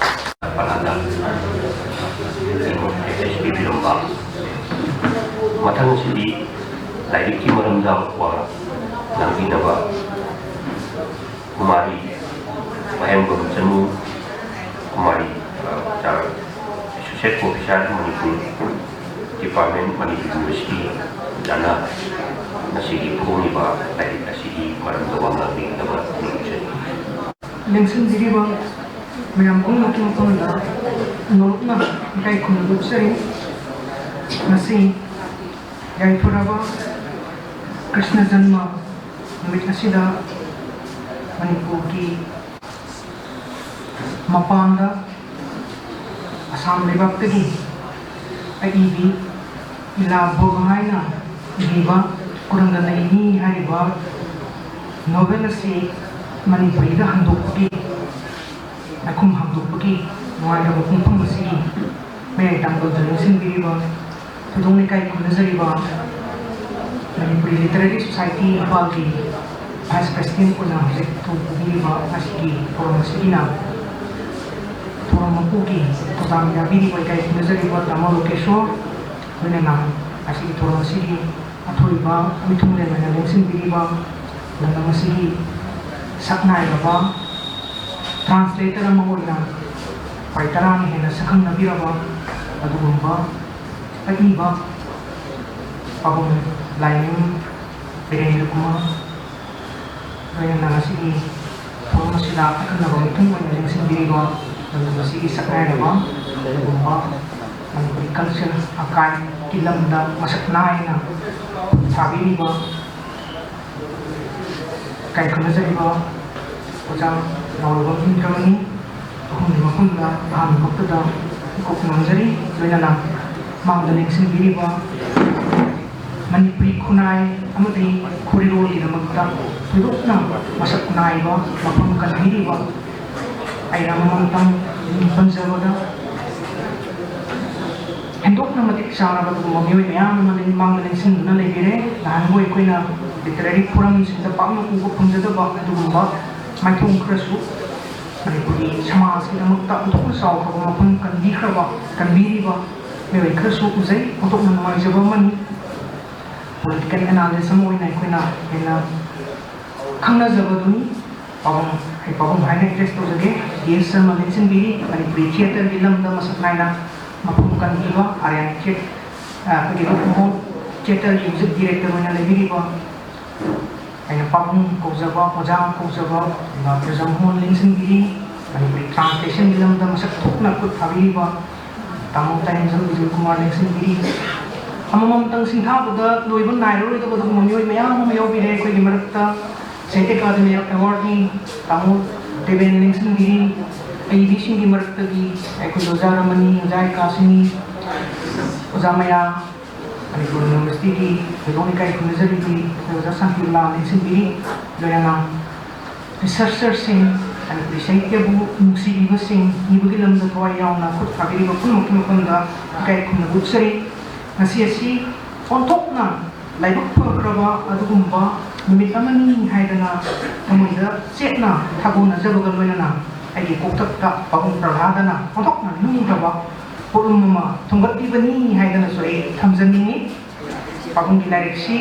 ꯄꯅꯥꯗ ꯑꯩꯉꯣꯟꯗ ꯑꯦꯗꯚꯥꯏꯁ ꯄꯤꯕꯤꯔꯝꯕ꯫ ꯃꯊꯪꯁꯤꯗꯤ ꯂꯥꯏꯔꯤꯛꯀꯤ ꯃꯔꯝꯗ ꯋꯥ ꯉꯥꯡꯕꯤꯅꯕ ꯀꯨꯃꯥꯔꯤ ꯃꯍꯦꯝꯕꯝ ꯆꯅꯨ, ꯀꯨꯃꯥꯔꯤ, ꯑ, ꯆꯥ-, associate professor, Manipur department, Manipur university, ꯑꯣꯖꯥꯅ ꯉꯁꯤꯒꯤ ꯐꯣꯡꯂꯤꯕ ꯂꯥꯏꯔꯤꯛ ꯑꯁꯤꯒꯤ ꯃꯔꯝꯗ ꯋꯥ ꯉꯥꯡꯕꯤꯒꯗꯕ ꯅꯤꯡꯁꯤꯡꯖꯔꯤ꯫ ꯂꯦꯡꯁꯤꯟꯕꯤꯔꯤꯕ ꯃꯌꯥꯝ ꯄꯨꯝꯅꯃꯛꯀꯤ ꯃꯐꯝꯗ ꯅꯣꯂꯨꯛꯅ ꯏꯀꯥꯏ ꯈꯨꯝꯅꯕ ꯎꯠꯆꯔꯤ꯫ ꯉꯁꯤ ꯌꯥꯏꯐꯔꯕ ꯀ꯭ꯔꯤꯁꯅ ꯖꯟꯃ ꯅꯨꯃꯤꯠ ꯑꯁꯤꯗ ꯃꯅꯤꯄꯨꯔꯒꯤ ꯃꯄꯥꯟꯗ ꯑꯁꯥꯝ ꯂꯩꯕꯥꯛꯇꯒꯤ ꯑꯏꯕꯤ ꯏꯂꯥ ꯚꯣꯒ ꯍꯥꯏꯅ ꯏꯕꯤꯕ ꯀꯨꯔꯪꯗ ꯅꯩꯅꯤ ꯍꯥꯏꯔꯤꯕ ꯅꯣꯚꯦꯜ ꯑꯁꯤ ꯃꯅꯤꯄꯨꯔꯤꯗ ꯍꯟꯗꯣꯛꯄꯒꯤ, ꯃꯥꯏꯈꯨꯝ ꯍꯥꯡꯗꯣꯛꯄꯒꯤ ꯅꯨꯡꯉꯥꯏꯔꯕ ꯄꯨꯡꯐꯝ ꯑꯁꯤꯒꯤ ꯃꯌꯥꯏ ꯇꯥꯡꯕꯗ ꯂꯦꯡꯁꯤꯟꯕꯤꯔꯤꯕ ꯊꯣꯏꯗꯣꯛꯅ ꯏꯀꯥꯏ ꯈꯨꯝꯅꯖꯔꯤꯕ ꯃꯅꯤꯄꯨꯔꯤ ꯂꯤꯇꯔꯦꯔꯤ ꯁꯣꯁꯥꯏꯇꯤ ꯏꯝꯐꯥꯜꯒꯤ ꯚꯥꯏꯁ ꯄ꯭ꯔꯦꯁꯤꯗꯦꯟ ꯑꯣꯏꯅ ꯍꯧꯖꯤꯛ ꯊꯧ ꯄꯨꯕꯤꯔꯤꯕ ꯉꯁꯤꯒꯤ ꯊꯧꯔꯝ ꯑꯁꯤꯒꯤꯅ ꯊꯧꯔꯝ ꯃꯄꯨꯒꯤ ꯊꯧꯗꯥꯡ ꯌꯥꯕꯤꯔꯤꯕ ꯏꯀꯥꯏ ꯈꯨꯝꯅꯖꯔꯤꯕ ꯇꯥꯃꯣ ꯂꯣꯀꯦꯁꯣꯔ, ꯂꯣꯏꯅꯅ ꯉꯁꯤꯒꯤ ꯊꯧꯔꯝ ꯑꯁꯤꯒꯤ ꯑꯊꯣꯏꯕ ꯃꯤꯊꯨꯡꯂꯦꯟ ꯑꯣꯏꯅ ꯂꯦꯡꯁꯤꯟꯕꯤꯔꯤꯕ ꯂꯝꯗꯝ ꯑꯁꯤꯒꯤ ꯁꯛꯅꯥꯏꯔꯕ ꯇ꯭ꯔꯥꯟꯁꯂꯦꯇꯔ ꯑꯃ ꯑꯣꯏꯅ ꯄꯥꯏ ꯇꯔꯥꯅ ꯍꯦꯟꯅ ꯁꯛꯈꯪꯅꯕꯤꯔꯕ ꯑꯗꯨꯒꯨꯝꯕ ꯑꯏꯕ ꯄꯥꯕꯨꯡ ꯂꯥꯏꯅꯤꯡ ꯕꯤꯔꯦꯟꯗ꯭ꯔ ꯀꯨꯃꯥꯔ, ꯂꯣꯏꯅꯅ ꯉꯁꯤꯒꯤ ꯊꯧꯔꯝ ꯑꯁꯤꯗ ꯑꯈꯟꯅꯕ ꯃꯤꯊꯨꯡ ꯑꯣꯏꯅ ꯂꯦꯡꯁꯤꯟꯕꯤꯔꯤꯕ ꯂꯝꯗꯝ ꯑꯁꯤꯒꯤ ꯁꯛꯅꯥꯏꯔꯕ ꯑꯗꯨꯒꯨꯝꯕ ꯃꯅꯤꯄꯨꯔꯤ ꯀꯜꯆꯔ ꯑꯀꯥꯏꯒꯤ ꯂꯝꯗ ꯃꯁꯛ ꯅꯥꯏꯅ ꯁꯥꯕꯤꯔꯤꯕ ꯀꯥꯏꯈꯨꯝꯅꯖꯔꯤꯕ ꯑꯣꯖꯥ ꯅꯥꯎꯔꯦꯝꯕꯝ ꯏꯟꯗ꯭ꯔꯃꯅꯤ, ꯑꯍꯨꯝꯒꯤ ꯃꯐꯝꯗ ꯑꯍꯥꯟꯕꯃꯛꯇꯗ ꯏꯀꯣꯛ ꯅꯣꯟꯖꯔꯤ꯫ ꯂꯣꯏꯅꯅ ꯃꯥꯡꯗ ꯂꯦꯡꯁꯤꯟꯕꯤꯔꯤꯕ ꯃꯅꯤꯄꯨꯔꯤ ꯈꯨꯟꯅꯥꯏ ꯑꯃꯗꯤ ꯈꯨꯔꯤꯔꯣꯜꯒꯤꯗꯃꯛꯇ ꯊꯣꯏꯗꯣꯛꯅ ꯃꯁꯛ ꯅꯥꯏꯕ ꯃꯐꯝ ꯀꯟꯕꯤꯔꯤꯕ ꯑꯩꯅ ꯃꯃꯥꯡ ꯄꯟꯖꯕꯗ ꯍꯦꯟꯗꯣꯛꯅ ꯃꯇꯤꯛ ꯆꯥꯔꯕ ꯑꯗꯨꯒꯨꯝꯕ ꯃꯤꯑꯣꯏ ꯃꯌꯥꯝ ꯑꯃ ꯃꯥꯡꯗ ꯂꯦꯡꯁꯤꯟꯗꯨꯅ ꯂꯩꯕꯤꯔꯦ꯫ ꯅꯍꯥꯟꯕꯨ ꯑꯩꯈꯣꯏꯅ ꯂꯤꯇꯔꯦꯔꯤ ꯐꯣꯔꯝꯁꯤꯡꯗ ꯄꯥꯛꯅ ꯎꯕ ꯐꯪꯖꯗꯕ ꯑꯗꯨꯒꯨꯝꯕ ꯃꯥꯏꯊꯣꯡ ꯈꯔꯁꯨ ꯃꯅꯤꯄꯨꯔꯒꯤ ꯁꯃꯥꯖꯀꯤꯗꯃꯛꯇ ꯑꯣꯟꯊꯣꯛꯅ ꯆꯥꯎꯈ꯭ꯔꯕ ꯃꯐꯝ ꯀꯟꯕꯤꯈ꯭ꯔꯕ, ꯀꯟꯕꯤꯔꯤꯕ ꯃꯤꯑꯣꯏ ꯈꯔꯁꯨ ꯎꯖꯩ꯫ ꯑꯣꯟꯊꯣꯛꯅ ꯅꯨꯡꯉꯥꯏꯖꯕ ꯑꯃꯅꯤ꯫ ꯄꯣꯂꯤꯇꯤꯀꯦꯜ ꯑꯦꯅꯥꯂꯤꯁ ꯑꯃ ꯑꯣꯏꯅ ꯑꯩꯈꯣꯏꯅ ꯍꯦꯟꯅ ꯈꯪꯅꯖꯕꯗꯨꯅꯤ꯫ ꯄꯥꯕꯨꯡ, ꯑꯩ ꯄꯥꯕꯨꯡ ꯍꯥꯏꯅ ꯑꯦꯗ꯭ꯔꯦꯁ ꯇꯧꯖꯒꯦ꯫ ꯗꯤ ꯑꯦꯁ ꯁꯔꯃ ꯂꯦꯡꯁꯤꯟꯕꯤꯔꯤ, ꯃꯅꯤꯄꯨꯔꯤ ꯊꯤꯌꯦꯇꯔꯒꯤ ꯂꯝꯗ ꯃꯁꯛ ꯅꯥꯏꯅ ꯃꯐꯝ ꯀꯟꯕꯤꯕ, ꯑꯥꯔꯌꯥꯟ ꯊꯤꯌꯦ-, ꯑ, ꯑꯩꯈꯣꯏꯒꯤ ꯔꯨꯞ ꯃꯍꯣꯜ ꯊꯤꯌꯦꯇꯔꯒꯤ ꯍꯧꯖꯤꯛ ꯗꯤꯔꯦꯛꯇꯔ ꯑꯣꯏꯅ ꯂꯩꯕꯤꯔꯤꯕ ꯑꯩꯅ ꯄꯥꯕꯨꯡ ꯀꯧꯖꯕ, ꯑꯣꯖꯥ ꯀꯧꯖꯕ, ꯑꯗꯨꯒ ꯄ꯭ꯔꯖꯥ ꯃꯣꯍꯣꯟ ꯂꯦꯡꯁꯤꯟꯕꯤꯔꯤ, ꯃꯅꯤꯄꯨꯔꯤ ꯇ꯭ꯔꯥꯟꯁꯂꯦꯁꯟꯒꯤ ꯂꯝꯗ ꯃꯁꯛ ꯊꯣꯛꯅ ꯈꯨꯠ ꯊꯥꯕꯤꯔꯤꯕ ꯇꯥꯃꯣ ꯇꯥꯏꯔꯦꯟꯖꯝ ꯕꯤꯖꯣꯏ ꯀꯨꯃꯥꯔ ꯂꯦꯡꯁꯤꯟꯕꯤꯔꯤ꯫ ꯑꯃꯃꯝꯇꯪ ꯁꯤꯟꯊꯥꯕꯗ ꯂꯣꯏꯕ ꯅꯥꯏꯔꯔꯣꯏꯗꯕ ꯑꯗꯨꯒꯨꯝꯕ ꯃꯤꯑꯣꯏ ꯃꯌꯥꯝ ꯑꯃ ꯌꯥꯎꯕꯤꯔꯦ ꯑꯩꯈꯣꯏꯒꯤ ꯃꯔꯛꯇ꯫ ꯁꯥꯍꯤꯇ꯭ꯌ ꯑꯦꯀꯥꯗꯃꯤ ꯑꯦꯋꯥꯔꯗꯀꯤ ꯇꯥꯃꯣ ꯗꯦꯕꯦꯟ ꯂꯦꯡꯁꯤꯟꯕꯤꯔꯤ꯫ ꯑꯏꯕꯤꯁꯤꯡꯒꯤ ꯃꯔꯛꯇꯒꯤ ꯑꯩꯈꯣꯏ ꯑꯣꯖꯥ ꯔꯃꯅꯤ, ꯑꯣꯖꯥ ꯀꯥꯁꯤꯅꯤ, ꯑꯣꯖꯥ ꯃꯌꯥ, ꯃꯅꯤꯄꯨꯔ ꯌꯨꯅꯤꯚꯔꯁꯤꯇꯤꯒꯤ ꯊꯣꯏꯗꯣꯛꯅ ꯏꯀꯥꯏ ꯈꯨꯝꯅꯖꯔꯤꯕꯤ ꯑꯩꯈꯣꯏ ꯑꯣꯖꯥ ꯁꯥꯟꯇꯤꯕꯂꯥ ꯂꯦꯡꯁꯤꯟꯕꯤꯔꯤ꯫ ꯂꯣꯏꯅꯅ ꯔꯤꯁꯔꯆꯔꯁꯤꯡ, ꯃꯅꯤꯄꯨꯔꯤ ꯁꯥꯍꯤꯇ꯭ꯌꯕꯨ ꯅꯨꯡꯁꯤꯕꯤꯕꯁꯤꯡ, ꯏꯕꯒꯤ ꯂꯝꯗ ꯊꯋꯥꯏ ꯌꯥꯎꯅ ꯈꯨꯠ ꯊꯥꯕꯤꯔꯤꯕ ꯄꯨꯝꯅꯃꯛꯀꯤ ꯃꯐꯝꯗ ꯏꯀꯥꯏ ꯈꯨꯝꯅꯕ ꯎꯠꯆꯔꯤ꯫ ꯉꯁꯤ ꯑꯁꯤ ꯑꯣꯟꯊꯣꯛꯅ ꯂꯥꯏꯕꯛ ꯐꯈ꯭ꯔꯕ ꯑꯗꯨꯒꯨꯝꯕ ꯅꯨꯃꯤꯠ ꯑꯃꯅꯤ ꯍꯥꯏꯗꯅ ꯊꯃꯣꯏꯗ ꯆꯦꯠꯅ ꯊꯥꯒꯣꯟꯅꯖꯕꯒ ꯂꯣꯏꯅꯅ ꯑꯩꯒꯤ ꯀꯣꯛꯊꯛꯇ ꯄꯥꯕꯨꯡ ꯄ꯭ꯔꯍ꯭ꯂꯥꯗꯅ ꯑꯣꯟꯊꯣꯛꯅ ꯂꯨꯝꯈ꯭ꯔꯕ ꯄꯣꯠꯂꯨꯝ ꯑꯃ ꯊꯨꯡꯒꯠꯂꯤꯕꯅꯤ ꯍꯥꯏꯗꯅꯁꯨ ꯑꯩ ꯊꯝꯖꯅꯤꯡꯏ꯫ ꯄꯥꯕꯨꯡꯒꯤ ꯂꯥꯏꯔꯤꯛꯁꯤ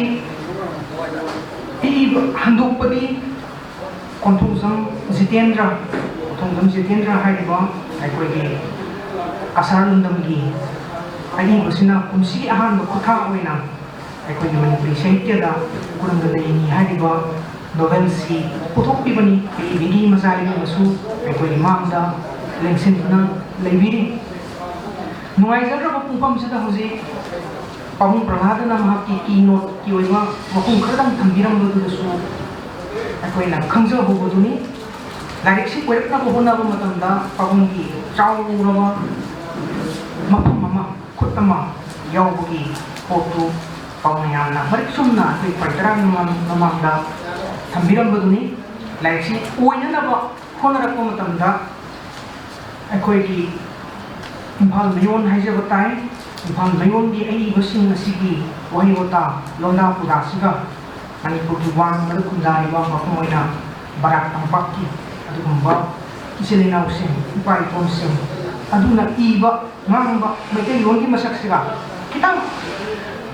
ꯏꯕ ꯍꯟꯗꯣꯛꯄꯗꯤ ꯀꯣꯟꯊꯧꯖꯝ ꯖꯤꯇꯦꯟꯗ꯭ꯔ, ꯊꯣꯡꯖꯝ ꯖꯤꯇꯦꯟꯗ꯭ꯔ ꯍꯥꯏꯔꯤꯕ ꯑꯩꯈꯣꯏꯒꯤ ꯀꯁꯥꯔ ꯂꯝꯗꯝꯒꯤ ꯑꯏꯕꯁꯤꯅ ꯀꯨꯝꯁꯤꯒꯤ ꯑꯍꯥꯟꯕ ꯈꯨꯠꯊꯥꯡ ꯑꯣꯏꯅ ꯑꯩꯈꯣꯏꯒꯤ ꯃꯅꯤꯄꯨꯔꯤ ꯁꯥꯍꯤꯇ꯭ꯌꯗ ꯎꯔꯪꯗ ꯂꯩꯅꯤ ꯍꯥꯏꯔꯤꯕ ꯅꯣꯚꯦꯜꯁꯤ ꯄꯨꯊꯣꯛꯄꯤꯕꯅꯤ꯫ ꯑꯏꯕꯒꯤ ꯃꯆꯥ ꯏꯕꯨꯡꯅꯁꯨ ꯑꯩꯈꯣꯏꯒꯤ ꯃꯥꯡꯗ ꯂꯦꯡꯁꯤꯟꯗꯨꯅ ꯂꯩꯕꯤꯔꯤ꯫ ꯅꯨꯡꯉꯥꯏꯖꯗ꯭ꯔꯕ ꯄꯨꯡꯐꯝꯁꯤꯗ ꯍꯧꯖꯤꯛ ꯄꯥꯕꯨꯡ ꯄ꯭ꯔꯍ꯭ꯂꯥꯗꯅ ꯃꯍꯥꯛꯀꯤ ꯀꯤ ꯅꯣꯠꯀꯤ ꯑꯣꯏꯕ ꯋꯥꯐꯝ ꯈꯔꯗꯪ ꯊꯝꯕꯤꯔꯝꯕꯗꯨꯗꯁꯨ ꯑꯩꯈꯣꯏꯅ ꯈꯪꯖꯍꯧꯕꯗꯨꯅꯤ꯫ ꯂꯥꯏꯔꯤꯛꯁꯤ ꯀꯣꯏꯔꯛꯅꯕ ꯍꯣꯠꯅꯕ ꯃꯇꯝꯗ ꯄꯥꯕꯨꯡꯒꯤ ꯆꯥꯎꯔꯕ ꯃꯐꯝ ꯑꯃ, ꯈꯨꯠ ꯑꯃ ꯌꯥꯎꯕꯒꯤ ꯄꯣꯠꯇꯨ ꯄꯥꯎ ꯃꯌꯥꯝꯅ ꯃꯔꯤꯛ ꯆꯨꯝꯅ ꯑꯩꯈꯣꯏ ꯄꯔꯤ ꯇꯔꯥꯒꯤ ꯃꯃꯥꯡ-, ꯃꯃꯥꯡꯗ ꯊꯝꯕꯤꯔꯝꯕꯗꯨꯅꯤ꯫ ꯂꯥꯏꯔꯤꯛꯁꯤ ꯑꯣꯏꯅꯅꯕ ꯍꯣꯠꯅꯔꯛꯄ ꯃꯇꯝꯗ ꯑꯩꯈꯣꯏꯒꯤ ꯏꯝꯐꯥꯜ ꯃꯌꯣꯟ ꯍꯥꯏꯖꯕ ꯇꯥꯏ꯫ ꯏꯝꯐꯥꯜ ꯃꯌꯣꯟꯒꯤ ꯑꯏꯕꯁꯤꯡ ꯑꯁꯤꯒꯤ ꯋꯥꯍꯩ ꯋꯥꯇꯥ, ꯂꯣꯟꯗꯥ ꯄꯨꯗꯥꯁꯤꯒ ꯃꯅꯤꯄꯨꯔꯒꯤ ꯋꯥꯡꯃꯗ ꯈꯨꯟꯗꯥꯔꯤꯕ, ꯃꯄꯨꯡ ꯑꯣꯏꯅ ꯕꯔꯥꯛ ꯇꯝꯄꯥꯛꯀꯤ ꯑꯗꯨꯒꯨꯝꯕ ꯏꯆꯤꯜ ꯏꯅꯥꯎꯁꯤꯡ, ꯏꯄꯥ ꯏꯄꯨꯁꯤꯡ ꯑꯗꯨꯅ ꯏꯕ, ꯉꯥꯡꯕ ꯃꯩꯇꯩꯂꯣꯟꯒꯤ ꯃꯁꯛꯁꯤꯒ ꯈꯤꯇꯪ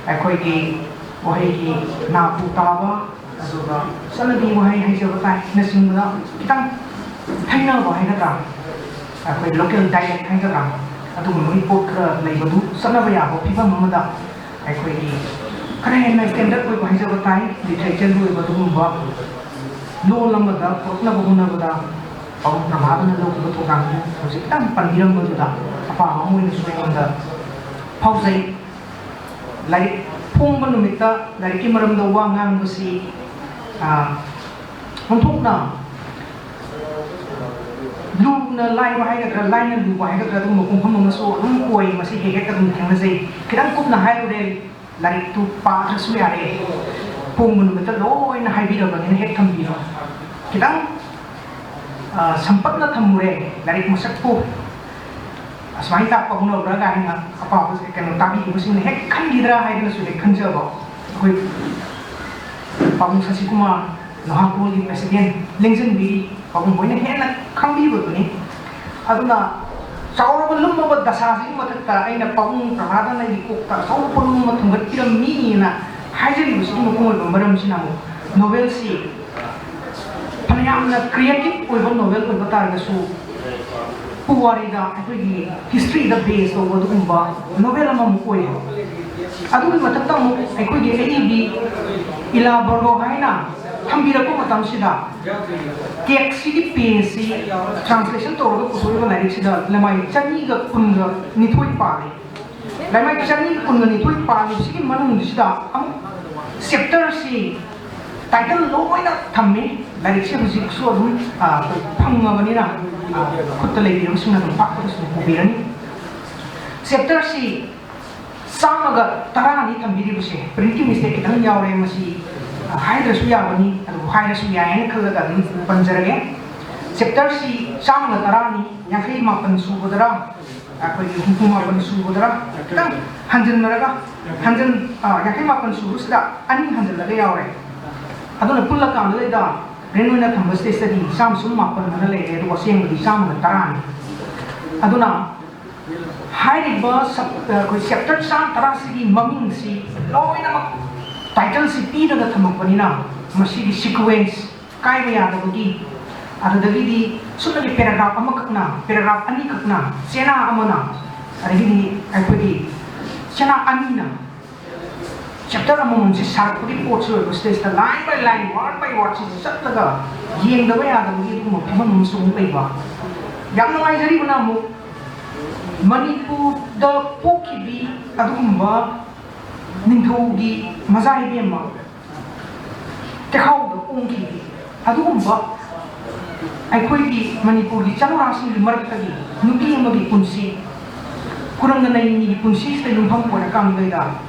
ꯑꯩꯈꯣꯏꯒꯤ ꯋꯥꯍꯩꯒꯤ ꯅꯥꯄꯨ ꯇꯥꯕ, ꯑꯗꯨꯒ ꯆꯠꯅꯕꯤ ꯋꯥꯍꯩ ꯍꯥꯏꯖꯕ ꯇꯥꯏ, ꯅꯆꯤꯡꯕꯗ ꯈꯤꯇꯪ ꯊꯩꯅꯕ ꯍꯥꯏꯒꯗ꯭ꯔꯥ, ꯑꯩꯈꯣꯏ local dialect ꯍꯥꯏꯒꯗ꯭ꯔꯥ, ꯑꯗꯨꯒꯨꯝꯕꯒꯤ ꯄꯣꯠ ꯈꯔ ꯂꯩꯕꯗꯨ ꯆꯠꯅꯕ ꯌꯥꯕ ꯐꯤꯕꯝ ꯑꯃꯗ ꯑꯩꯈꯣꯏꯒꯤ ꯈꯔ ꯍꯦꯟꯅ standard ꯑꯣꯏꯕ ꯍꯥꯏꯖꯕ ꯇꯥꯏ, literature ꯑꯣꯏꯕ ꯑꯗꯨꯒꯨꯝꯕ ꯂꯣꯜ ꯑꯃꯗ ꯄꯨꯔꯛꯅꯕ ꯍꯣꯠꯅꯕꯗ ꯄꯥꯕꯨꯡ ꯄ꯭ꯔꯚꯥꯕꯅ ꯂꯧꯈꯤꯕ ꯊꯧꯗꯥꯡꯗꯨ ꯍꯧꯖꯤꯛ ꯈꯤꯇꯪ ꯄꯟꯕꯤꯔꯝꯕꯗꯨꯗ ꯑꯄꯥꯝꯕ ꯑꯃ ꯑꯣꯏꯅꯁꯨ ꯑꯩꯉꯣꯟꯗ ꯐꯥꯎꯖꯩ꯫ ꯂꯥꯏꯔꯤꯛ ꯐꯣꯡꯕ ꯅꯨꯃꯤꯠꯇ ꯂꯥꯏꯔꯤꯛꯀꯤ ꯃꯔꯝꯗ ꯋꯥ ꯉꯥꯡꯕꯁꯤ, ꯑ, ꯑꯣꯟꯊꯣꯛꯅ ꯂꯨꯅ ꯂꯥꯏꯕ ꯍꯥꯏꯒꯗ꯭ꯔꯥ, ꯂꯥꯏꯅ ꯂꯨꯕ ꯍꯥꯏꯒꯗ꯭ꯔꯥ, ꯑꯗꯨꯒꯨꯝꯕ ꯄꯨꯡꯐꯝ ꯑꯃꯁꯨ ꯑꯗꯨꯝ ꯑꯣꯏ꯫ ꯃꯁꯤ ꯍꯦꯛ ꯍꯦꯛ ꯑꯗꯨꯝ ꯊꯦꯡꯅꯖꯩ꯫ ꯈꯤꯇꯪ ꯀꯨꯞꯅ ꯍꯥꯏꯔꯨꯔꯦ, ꯂꯥꯏꯔꯤꯛꯇꯨ ꯄꯥꯗ꯭ꯔꯁꯨ ꯌꯥꯔꯦ, ꯐꯣꯡꯕ ꯅꯨꯃꯤꯠꯇ ꯂꯣꯏꯅ ꯍꯥꯏꯕꯤꯔꯕꯅꯤꯅ ꯍꯦꯛ ꯊꯝꯕꯤꯔꯣ꯫ ꯈꯤꯇꯪ, ꯑ, ꯁꯝꯄꯠꯅ ꯊꯝꯃꯨꯔꯦ ꯂꯥꯏꯔꯤꯛ ꯃꯁꯛꯄꯨ꯫ ꯑꯁꯨꯃꯥꯏꯅ ꯇꯥꯛꯄ ꯍꯧꯅꯕ꯭ꯔꯥ ꯀꯥꯏꯅ ꯑꯄꯥꯕ, ꯀꯩꯅꯣ, ꯇꯥꯕꯤꯔꯤꯕꯁꯤꯡꯅ ꯍꯦꯛ ꯈꯟꯈꯤꯗ꯭ꯔꯥ ꯍꯥꯏꯗꯨꯅꯁꯨ ꯍꯦꯛ ꯈꯟꯖꯕ꯫ ꯑꯩꯈꯣꯏ ꯄꯥꯕꯨꯡ ꯁꯁꯤꯀꯨꯃꯥꯔ ꯅꯍꯥꯛ ꯍꯣꯜꯒꯤ president ꯂꯦꯡꯁꯤꯟꯕꯤꯔꯤ, ꯄꯥꯕꯨꯡ ꯍꯣꯏꯅ ꯍꯦꯟꯅ ꯈꯪꯕꯤꯕꯗꯨꯅꯤ꯫ ꯑꯗꯨꯅ ꯆꯥꯎꯔꯕ ꯂꯨꯝꯃꯕ ꯗꯁꯥꯁꯤꯒꯤ ꯃꯊꯛꯇ ꯑꯩꯅ ꯄꯥꯕꯨꯡ ꯄ꯭ꯔꯚꯥꯗꯅ ꯑꯩꯒꯤ ꯀꯣꯛꯇ ꯑꯆꯧꯕ ꯄꯣꯠꯂꯨꯝ ꯑꯃ ꯊꯨꯡꯒꯠꯄꯤꯔꯝꯃꯤꯅ ꯍꯥꯏꯖꯔꯤꯕꯁꯤꯒꯤ ꯃꯄꯨꯡ ꯑꯣꯏꯕ ꯃꯔꯝꯁꯤꯅ ꯑꯃꯨꯛ ꯅꯣꯕꯦꯜꯁꯤ ꯐꯅ ꯌꯥꯝꯅ ꯀ꯭ꯔꯤꯌꯦꯇꯤꯞ ꯑꯣꯏꯕ ꯅꯣꯕꯦꯜ ꯑꯣꯏꯕ ꯇꯥꯔꯒꯁꯨ, ꯄꯨꯋꯥꯔꯤꯗ, ꯑꯩꯈꯣꯏꯒꯤ ꯍꯤꯁꯇ꯭ꯔꯤꯗ ꯕꯦꯁ ꯇꯧꯕ ꯑꯗꯨꯒꯨꯝꯕ ꯅꯣꯕꯦꯜ ꯑꯃꯃꯨꯛ ꯑꯣꯏꯌꯦ꯫ ꯑꯗꯨꯒꯤ ꯃꯊꯛꯇ ꯑꯃꯨꯛ ꯑꯩꯈꯣꯏꯒꯤ ꯑꯏꯕꯤ ꯏꯂꯥ ꯕꯣꯔꯒꯣ ꯍꯥꯏꯅ ꯊꯝꯕꯤꯔꯛꯄ ꯃꯇꯝꯁꯤꯗ, ꯇꯦꯛꯁꯁꯤꯒꯤ ꯄꯦꯖꯁꯤ ꯇ꯭ꯔꯥꯟꯁꯂꯦꯁꯟ ꯇꯧꯔꯒ ꯄꯨꯊꯣꯛꯏꯕ ꯂꯥꯏꯔꯤꯛꯁꯤꯗ ꯂꯃꯥꯏ ꯆꯅꯤꯒ ꯀꯨꯟꯒ ꯅꯤꯊꯣꯏ ꯄꯥꯜꯂꯤ꯫ ꯂꯃꯥꯏ ꯆꯅꯤ ꯀꯨꯟꯒ ꯅꯤꯊꯣꯏ ꯄꯥꯜꯂꯤꯕꯁꯤꯒꯤ ꯃꯅꯨꯡꯁꯤꯗ ꯑꯃꯨꯛ ꯆꯦꯞꯇꯔꯁꯤ ꯇꯥꯏꯇꯜ ꯂꯣꯏꯅ ꯊꯝꯃꯤ꯫ ꯂꯥꯏꯔꯤꯛꯁꯦ ꯍꯧꯖꯤꯛꯁꯨ ꯑꯗꯨꯝ, ꯑ, ꯐꯪꯉꯕꯅꯤꯅ, ꯑ, ꯈꯨꯠꯇ ꯂꯩꯕꯤꯔꯕꯁꯤꯡꯅ ꯑꯗꯨꯝ ꯄꯥꯛꯄꯗꯁꯨ ꯑꯗꯨꯝ ꯎꯕꯤꯔꯅꯤ꯫ ꯆꯦꯞꯇꯔꯁꯤ ꯆꯥꯝꯃꯒ ꯇꯔꯥꯅꯤ ꯊꯝꯕꯤꯔꯤꯕꯁꯦ꯫ ꯄ꯭ꯔꯤꯟꯇꯤꯡ ꯃꯤꯁꯇꯦꯛ ꯈꯤꯇꯪ ꯌꯥꯎꯔꯦ, ꯃꯁꯤ, ꯑ, ꯍꯥꯏꯗ꯭ꯔꯁꯨ ꯌꯥꯕꯅꯤ, ꯑꯗꯨꯕꯨ ꯍꯥꯏꯔꯁꯨ ꯌꯥꯏ ꯍꯥꯏꯅ ꯈꯜꯂꯒ ꯑꯗꯨꯝ ꯄꯟꯖꯔꯒꯦ꯫ ꯆꯦꯞꯇꯔꯁꯤ ꯆꯥꯝꯃꯒ ꯇꯔꯥꯅꯤ, ꯌꯥꯡꯈꯩ ꯃꯥꯄꯟ ꯁꯨꯕꯗꯔ, ꯑꯩꯈꯣꯏꯒꯤ ꯍꯨꯝꯐꯨ ꯃꯥꯄꯟ ꯁꯨꯕꯗꯔ ꯈꯤꯇꯪ ꯍꯟꯖꯤꯟꯅꯔꯒ, ꯍꯟꯖꯤꯟ-, ꯑ, ꯌꯥꯡꯈꯩ ꯃꯥꯄꯟ ꯁꯨꯕꯁꯤꯗ ꯑꯅꯤ ꯍꯟꯖꯤꯜꯂꯒ ꯌꯥꯎꯔꯦ꯫ ꯑꯗꯨꯅ ꯄꯨꯜꯂꯀꯥꯟꯗ ꯂꯩꯗ ꯔꯦꯟ ꯑꯣꯏꯅ ꯊꯝꯕ ꯁꯤꯗꯩꯁꯤꯗꯗꯤ ꯆꯥꯝꯃ ꯁꯨꯝ ꯃꯥꯄꯟ ꯑꯗꯨꯅ ꯂꯩꯔꯦ, ꯑꯗꯨꯒ ꯑꯁꯦꯡꯕꯗꯤ ꯆꯥꯝꯃꯒ ꯇꯔꯥꯅꯤ꯫ ꯑꯗꯨꯅ ꯍꯥꯏꯔꯤꯕ ꯁꯕ-, ꯑꯩꯈꯣꯏ ꯆꯦꯞꯇꯔ ꯆꯥꯝꯃ ꯇꯔꯥꯁꯤꯒꯤ ꯃꯃꯤꯡꯁꯤ ꯂꯣꯏꯅꯃꯛ ꯇꯥꯏꯇꯜꯁꯤ ꯄꯤꯔꯒ ꯊꯝꯃꯛꯄꯅꯤꯅ, ꯃꯁꯤꯒꯤ ꯁꯤꯀ꯭ꯋꯦꯟꯁ ꯀꯥꯏꯕ ꯌꯥꯗꯕꯒꯤ, ꯑꯗꯨꯗꯒꯤꯗꯤ ꯁꯨꯞꯅꯒꯤ ꯄꯦꯔꯥꯒ꯭ꯔꯥꯐ ꯑꯃꯈꯛꯅ, ꯄꯦꯔꯥꯒ꯭ꯔꯥꯐ ꯑꯅꯤꯈꯛꯅ ꯆꯦꯅꯥ ꯑꯃꯅ, ꯑꯗꯒꯤꯗꯤ ꯑꯩꯈꯣꯏꯒꯤ ꯆꯦꯅꯥ ꯑꯅꯤꯅ ꯆꯦꯞꯇꯔ ꯑꯃꯃꯝꯁꯤ ꯁꯥꯔꯛꯄꯒꯤ ꯄꯣꯠꯁꯤ ꯑꯣꯏꯕ ꯁꯤꯗꯩꯁꯤꯗ line by line, word by word ꯁꯤ ꯆꯠꯂꯒ ꯌꯦꯡꯗꯕ ꯌꯥꯗꯕꯒꯤ ꯑꯗꯨꯒꯨꯝꯕ ꯐꯤꯕꯝ ꯑꯃꯁꯨ ꯑꯃꯨꯛ ꯂꯩꯕ꯫ ꯌꯥꯝ ꯅꯨꯡꯉꯥꯏꯖꯔꯤꯕꯅ ꯑꯃꯨꯛ ꯃꯅꯤꯄꯨꯔꯗ ꯄꯣꯛꯈꯤꯕꯤ ꯑꯗꯨꯒꯨꯝꯕ ꯅꯤꯡꯊꯧꯒꯤ ꯃꯆꯥ ꯏꯕꯦꯝꯃ ꯆꯦꯈꯥꯎꯗ ꯄꯣꯡꯈꯤꯕꯤ ꯑꯗꯨꯒꯨꯝꯕ ꯑꯩꯈꯣꯏꯒꯤ ꯃꯅꯤꯄꯨꯔꯒꯤ ꯆꯅꯨꯔꯥꯁꯤꯡꯒꯤ ꯃꯔꯛꯇꯒꯤ ꯅꯨꯄꯤ ꯑꯃꯒꯤ ꯄꯨꯟꯁꯤ, ꯀꯨꯔꯪꯒ ꯅꯌꯅꯤꯒꯤ ꯄꯨꯟꯁꯤꯁꯤꯗ ꯌꯨꯝꯐꯝ ꯑꯣꯏꯔꯀꯥꯟꯗꯩꯗ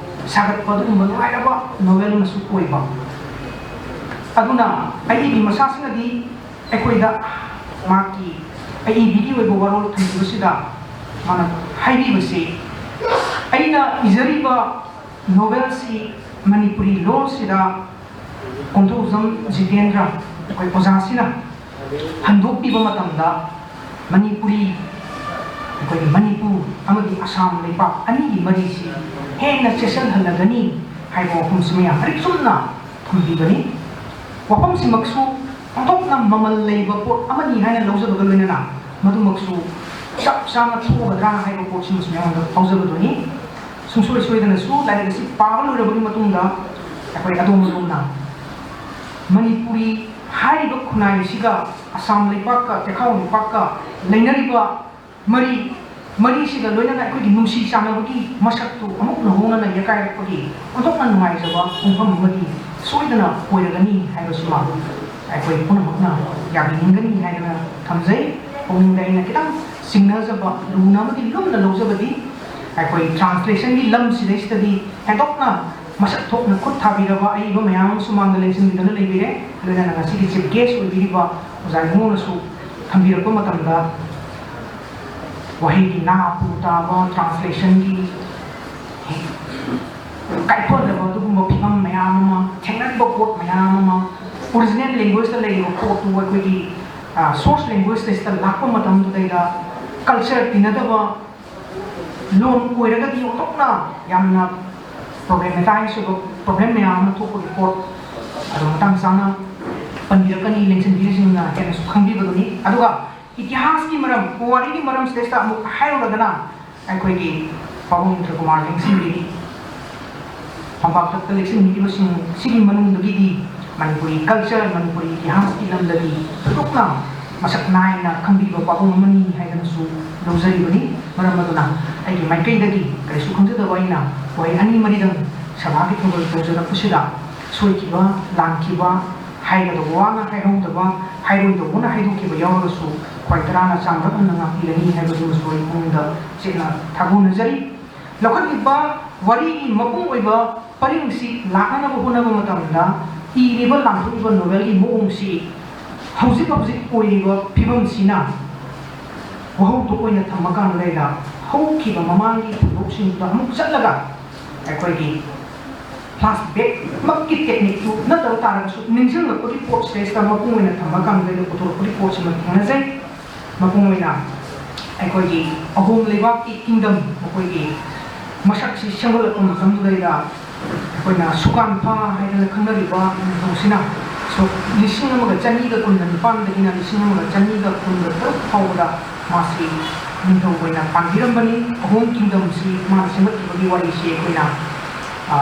ꯁꯥꯒꯠꯄ ꯑꯗꯨꯒꯨꯝꯕ ꯅꯨꯡꯉꯥꯏꯔꯕ ꯅꯣꯕꯦꯜ ꯑꯃꯁꯨ ꯑꯣꯏꯕ꯫ ꯑꯗꯨꯅ ꯑꯏꯕꯤ ꯃꯁꯥꯁꯤꯅꯗꯤ ꯑꯩꯈꯣꯏꯗ ꯃꯍꯥꯛꯀꯤ ꯑꯏꯕꯤꯒꯤ ꯑꯣꯏꯕ ꯋꯥꯔꯣꯜ ꯊꯝꯕꯤꯕꯁꯤꯗ ꯃꯥꯅ ꯍꯥꯏꯕꯤꯕꯁꯤ, "ꯑꯩꯅ ꯏꯖꯔꯤꯕ ꯅꯣꯕꯦꯜꯁꯤ ꯃꯅꯤꯄꯨꯔꯤ ꯂꯣꯟꯁꯤꯗ ꯀꯣꯟꯊꯧꯖꯝ ꯖꯤꯇꯦꯟꯗ꯭ꯔ, ꯑꯩꯈꯣꯏ ꯑꯣꯖꯥꯁꯤꯅ ꯍꯟꯗꯣꯛꯄꯤꯕ ꯃꯇꯝꯗ ꯃꯅꯤꯄꯨꯔꯤ, ꯑꯩꯈꯣꯏꯒꯤ ꯃꯅꯤꯄꯨꯔ ꯑꯃꯗꯤ ꯑꯁꯥꯝ ꯂꯩꯄꯥꯛ ꯑꯅꯤꯒꯤ ꯃꯔꯤꯁꯤ ꯍꯦꯟꯅ ꯆꯦꯠꯁꯤꯜꯍꯜꯂꯒꯅꯤ" ꯍꯥꯏꯕ ꯋꯥꯐꯝꯁꯤ ꯃꯌꯥꯝ ꯃꯔꯤꯛ ꯆꯨꯝꯅ ꯊꯝꯕꯤꯕꯅꯤ꯫ ꯋꯥꯐꯝꯁꯤꯃꯛꯁꯨ ꯑꯣꯟꯊꯣꯛꯅ ꯃꯃꯜ ꯂꯩꯕ ꯄꯣꯠ ꯑꯃꯅꯤ ꯍꯥꯏꯅ ꯂꯧꯖꯕꯒ ꯂꯣꯏꯅꯅ ꯃꯗꯨꯃꯛꯁꯨ ꯆꯞ ꯆꯥꯅ ꯊꯣꯛꯀꯗ꯭ꯔꯥ ꯍꯥꯏꯕ ꯄꯣꯠꯁꯤꯃꯁꯨ ꯃꯌꯥꯝꯗ ꯐꯥꯎꯖꯕꯗꯨꯅꯤ꯫ ꯁꯨꯡꯁꯣꯏ ꯁꯣꯏꯗꯅꯁꯨ ꯂꯥꯏꯔꯤꯛ ꯑꯁꯤ ꯄꯥꯕ ꯂꯣꯏꯔꯕꯒꯤ ꯃꯇꯨꯡꯗ ꯑꯩꯈꯣꯏ ꯑꯗꯣꯝ ꯑꯗꯣꯝꯅ ꯃꯅꯤꯄꯨꯔꯤ ꯍꯥꯏꯔꯤꯕ ꯈꯨꯟꯅꯥꯏꯁꯤꯒ ꯑꯁꯥꯝ ꯂꯩꯄꯥꯛꯀ ꯆꯦꯈꯥꯎ ꯂꯩꯄꯥꯛꯀ ꯂꯩꯅꯔꯤꯕ ꯃꯔꯤ ꯃꯔꯤꯁꯤꯒ ꯂꯣꯏꯅꯅ ꯑꯩꯈꯣꯏꯒꯤ ꯅꯨꯡꯁꯤ ꯆꯥꯟꯅꯕꯒꯤ ꯃꯁꯛꯇꯨ ꯑꯃꯨꯛ ꯅꯧꯍꯧꯅꯅ ꯌꯦꯛꯀꯥꯏꯔꯛꯄꯒꯤ ꯑꯣꯟꯊꯣꯛꯅ ꯅꯨꯡꯉꯥꯏꯖꯕ ꯄꯨꯡꯐꯝ ꯑꯃꯗꯤ ꯁꯣꯏꯗꯅ ꯑꯣꯏꯔꯒꯅꯤ ꯍꯥꯏꯕꯁꯤꯃ ꯑꯩꯈꯣꯏ ꯄꯨꯝꯅꯃꯛꯅ ꯌꯥꯕꯤꯅꯤꯡꯒꯅꯤ ꯍꯥꯏꯗꯅ ꯊꯝꯖꯩ꯫ ꯄꯨꯛꯅꯤꯡꯗ ꯑꯩꯅ ꯈꯤꯇꯪ ꯆꯤꯡꯅꯖꯕ, ꯂꯨꯅ ꯑꯃꯗꯤ ꯂꯨꯝꯅ ꯂꯧꯖꯕꯗꯤ ꯑꯩꯈꯣꯏ ꯇ꯭ꯔꯥꯟꯁꯂꯦꯁꯟꯒꯤ ꯂꯝꯁꯤꯗꯩꯁꯤꯗꯗꯤ ꯍꯦꯟꯗꯣꯛꯅ ꯃꯁꯛ ꯊꯣꯛꯅ ꯈꯨꯠ ꯊꯥꯕꯤꯔꯕ ꯑꯏꯕ ꯃꯌꯥꯝ ꯑꯃꯁꯨ ꯃꯥꯡꯗ ꯂꯦꯡꯁꯤꯟꯕꯤꯗꯨꯅ ꯂꯩꯕꯤꯔꯦ꯫ ꯂꯣꯏꯅꯅ ꯉꯁꯤꯒꯤ ꯆꯤꯐ ꯒꯦꯁ ꯑꯣꯏꯕꯤꯔꯤꯕ ꯑꯣꯖꯥ ꯏꯃꯣꯅꯁꯨ ꯊꯝꯕꯤꯔꯛꯄ ꯃꯇꯝꯗ ꯋꯥꯍꯩꯒꯤ ꯅꯥ ꯄꯨ ꯇꯥꯕ, ꯇ꯭ꯔꯥꯟꯁꯂꯦꯁꯟꯒꯤ ꯀꯥꯏꯊꯣꯛꯅꯕ ꯑꯗꯨꯒꯨꯝꯕ ꯐꯤꯕꯝ ꯃꯌꯥꯝ ꯑꯃ, ꯊꯦꯡꯅꯔꯤꯕ ꯄꯣꯠ ꯃꯌꯥꯝ ꯑꯃ, ꯑꯣꯔꯤꯖꯤꯅꯦꯜ ꯂꯦꯡꯒ꯭ꯋꯦꯖꯇ ꯂꯩꯔꯤꯕ ꯄꯣꯠꯇꯨ ꯑꯩꯈꯣꯏꯒꯤ ꯁꯣꯔꯁ ꯂꯦꯡꯒ꯭ꯋꯦꯖꯇ ꯂꯥꯛꯄ ꯃꯇꯝꯗꯨꯗꯩꯗ ꯀꯜꯆꯔ ꯇꯤꯟꯅꯗꯕ ꯂꯣꯟ ꯑꯣꯏꯔꯒꯗꯤ ꯑꯣꯟꯊꯣꯛꯅ ꯌꯥꯝꯅ ꯄ꯭ꯔꯣꯕ꯭ꯂꯦꯃꯦꯇꯥꯏꯁ ꯑꯣꯏꯕ ꯄ꯭ꯔꯣꯕ꯭ꯂꯦꯝ ꯃꯌꯥꯝ ꯑꯃ ꯊꯣꯛꯄꯒꯤ ꯄꯣꯠ ꯑꯗꯨ ꯃꯇꯥꯡ ꯆꯥꯅ ꯄꯟꯕꯤꯔꯛꯀꯅꯤ, ꯂꯦꯡꯁꯤꯟꯕꯤꯔꯤꯁꯤꯡꯅ ꯍꯦꯟꯅꯁꯨ ꯈꯪꯕꯤꯕꯗꯨꯅꯤ꯫ ꯑꯗꯨꯒ ꯏꯇꯤꯍꯥꯁꯀꯤ ꯃꯔꯝ, ꯄꯨꯋꯥꯔꯤꯒꯤ ꯃꯔꯝꯁꯤꯗꯩꯁꯤꯗ ꯑꯃꯨꯛ ꯍꯥꯏꯔꯨꯔꯒꯅ ꯑꯩꯈꯣꯏꯒꯤ ꯄꯥꯕꯨꯡ ꯏꯟꯗ꯭ꯔ ꯀꯨꯃꯥꯔ ꯂꯦꯡꯁꯤꯟꯕꯤꯔꯤ꯫ ꯐꯝꯄꯥꯛꯇ ꯂꯦꯡꯁꯤꯟꯕꯤꯔꯤꯕꯁꯤꯡ ꯁꯤꯒꯤ ꯃꯅꯨꯡꯗꯒꯤꯗꯤ ꯃꯅꯤꯄꯨꯔꯤ ꯀꯜꯆꯔ, ꯃꯅꯤꯄꯨꯔꯤ ꯏꯇꯤꯍꯥꯁꯀꯤ ꯂꯝꯗꯗꯤ ꯊꯣꯏꯗꯣꯛꯅ ꯃꯁꯛ ꯅꯥꯏꯅ ꯈꯪꯕꯤꯕ ꯄꯥꯕꯨꯡ ꯑꯃꯅꯤ ꯍꯥꯏꯗꯅꯁꯨ ꯂꯧꯖꯔꯤꯕꯅꯤ꯫ ꯃꯔꯝ ꯑꯗꯨꯅ ꯑꯩꯒꯤ ꯃꯥꯏꯀꯩꯗꯒꯤ ꯀꯔꯤꯁꯨ ꯈꯪꯖꯗꯕ ꯑꯩꯅ ꯋꯥꯍꯩ ꯑꯅꯤ ꯃꯔꯤꯗꯪ ꯁꯚꯥꯒꯤ ꯊꯧꯒꯜ ꯇꯧꯖꯔꯛꯄꯁꯤꯗ ꯁꯣꯏꯈꯤꯕ, ꯂꯥꯟꯈꯤꯕ, ꯍꯥꯏꯒꯗꯧꯕ ꯋꯥꯅ ꯍꯥꯏꯍꯧꯗꯕ, ꯍꯥꯏꯔꯣꯏꯗꯧꯕꯅ ꯍꯥꯏꯗꯣꯛꯈꯤꯕ ꯌꯥꯎꯔꯒꯁꯨ ꯈ꯭ꯋꯥꯏ ꯇꯔꯥꯅ ꯆꯥꯡꯗꯛꯅꯅ ꯉꯥꯛꯄꯤꯔꯅꯤ ꯍꯥꯏꯕꯗꯨꯃꯁꯨ ꯑꯩ ꯄꯨꯛꯅꯤꯡꯗ ꯆꯦꯠꯅ ꯊꯥꯒꯣꯟꯅꯖꯔꯤ꯫ ꯂꯧꯈꯠꯂꯤꯕ ꯋꯥꯔꯤꯒꯤ ꯃꯄꯨꯡ ꯑꯣꯏꯕ ꯄꯔꯤꯡꯁꯤ ꯂꯥꯛꯅꯅꯕ ꯍꯣꯠꯅꯕ ꯃꯇꯝꯗ ꯏꯔꯤꯕ ꯂꯥꯟꯊꯣꯛꯂꯤꯕ ꯅꯣꯚꯦꯜꯒꯤ ꯃꯑꯣꯡꯁꯤ ꯍꯧꯖꯤꯛ ꯍꯧꯖꯤꯛ ꯑꯣꯏꯔꯤꯕ ꯐꯤꯕꯝꯁꯤꯅ ꯋꯥꯍꯧꯗꯣꯛ ꯑꯣꯏꯅ ꯊꯝꯃꯀꯥꯟꯗ ꯍꯧꯈꯤꯕ ꯃꯃꯥꯡꯒꯤ ꯊꯧꯗꯣꯛꯁꯤꯡꯗꯨꯗ ꯑꯃꯨꯛ ꯆꯠꯂꯒ ꯑꯩꯈꯣꯏꯒꯤ ꯐ꯭ꯂꯥꯁ ꯕꯦꯛꯃꯛꯀꯤ ꯇꯦꯛꯅꯤꯛꯇꯨ ꯅꯠꯇꯕ ꯇꯥꯔꯒꯁꯨ ꯅꯤꯡꯁꯤꯡꯂꯛꯄꯒꯤ ꯄꯣꯠ ꯁꯤꯗꯩꯁꯤꯗ ꯃꯄꯨꯡ ꯑꯣꯏꯅ ꯊꯝꯃꯀꯥꯟꯗ ꯄꯨꯊꯣꯔꯛꯄꯒꯤ ꯄꯣꯠꯁꯤꯃ ꯊꯦꯡꯅꯖꯩ꯫ ꯃꯄꯨꯡ ꯑꯣꯏꯅ ꯑꯩꯈꯣꯏꯒꯤ ꯑꯍꯣꯝ ꯂꯩꯕꯥꯛꯀꯤ ꯀꯤꯡꯗꯝ ꯃꯈꯣꯏꯒꯤ ꯃꯁꯛꯁꯤ ꯁꯦꯝꯒꯠꯂꯛꯄ ꯃꯇꯝꯗꯨꯗꯩꯗ ꯑꯩꯈꯣꯏꯅ ꯁꯨꯀꯥꯟꯐꯥ ꯍꯥꯏꯗꯅ ꯈꯪꯅꯔꯤꯕ ꯅꯤꯡꯊꯧꯁꯤꯅ ꯂꯤꯁꯤꯡ ꯑꯃꯒ ꯆꯅꯤꯒ ꯀꯨꯟꯒ ꯅꯤꯄꯥꯟꯗꯒꯤꯅ ꯂꯤꯁꯤꯡ ꯑꯃꯒ ꯆꯅꯤꯒ ꯀꯨꯟꯒ ꯇꯔꯨꯛ ꯐꯥꯎꯕꯗ ꯃꯥꯁꯤ ꯅꯤꯡꯊꯧ ꯑꯣꯏꯅ ꯄꯥꯟꯕꯤꯔꯝꯕꯅꯤ꯫ ꯑꯍꯣꯝ ꯀꯤꯡꯗꯝꯁꯤ ꯃꯥꯅ ꯁꯦꯝꯒꯠꯈꯤꯕꯒꯤ ꯋꯥꯔꯤꯁꯤ ꯑꯩꯈꯣꯏꯅ, ꯑ,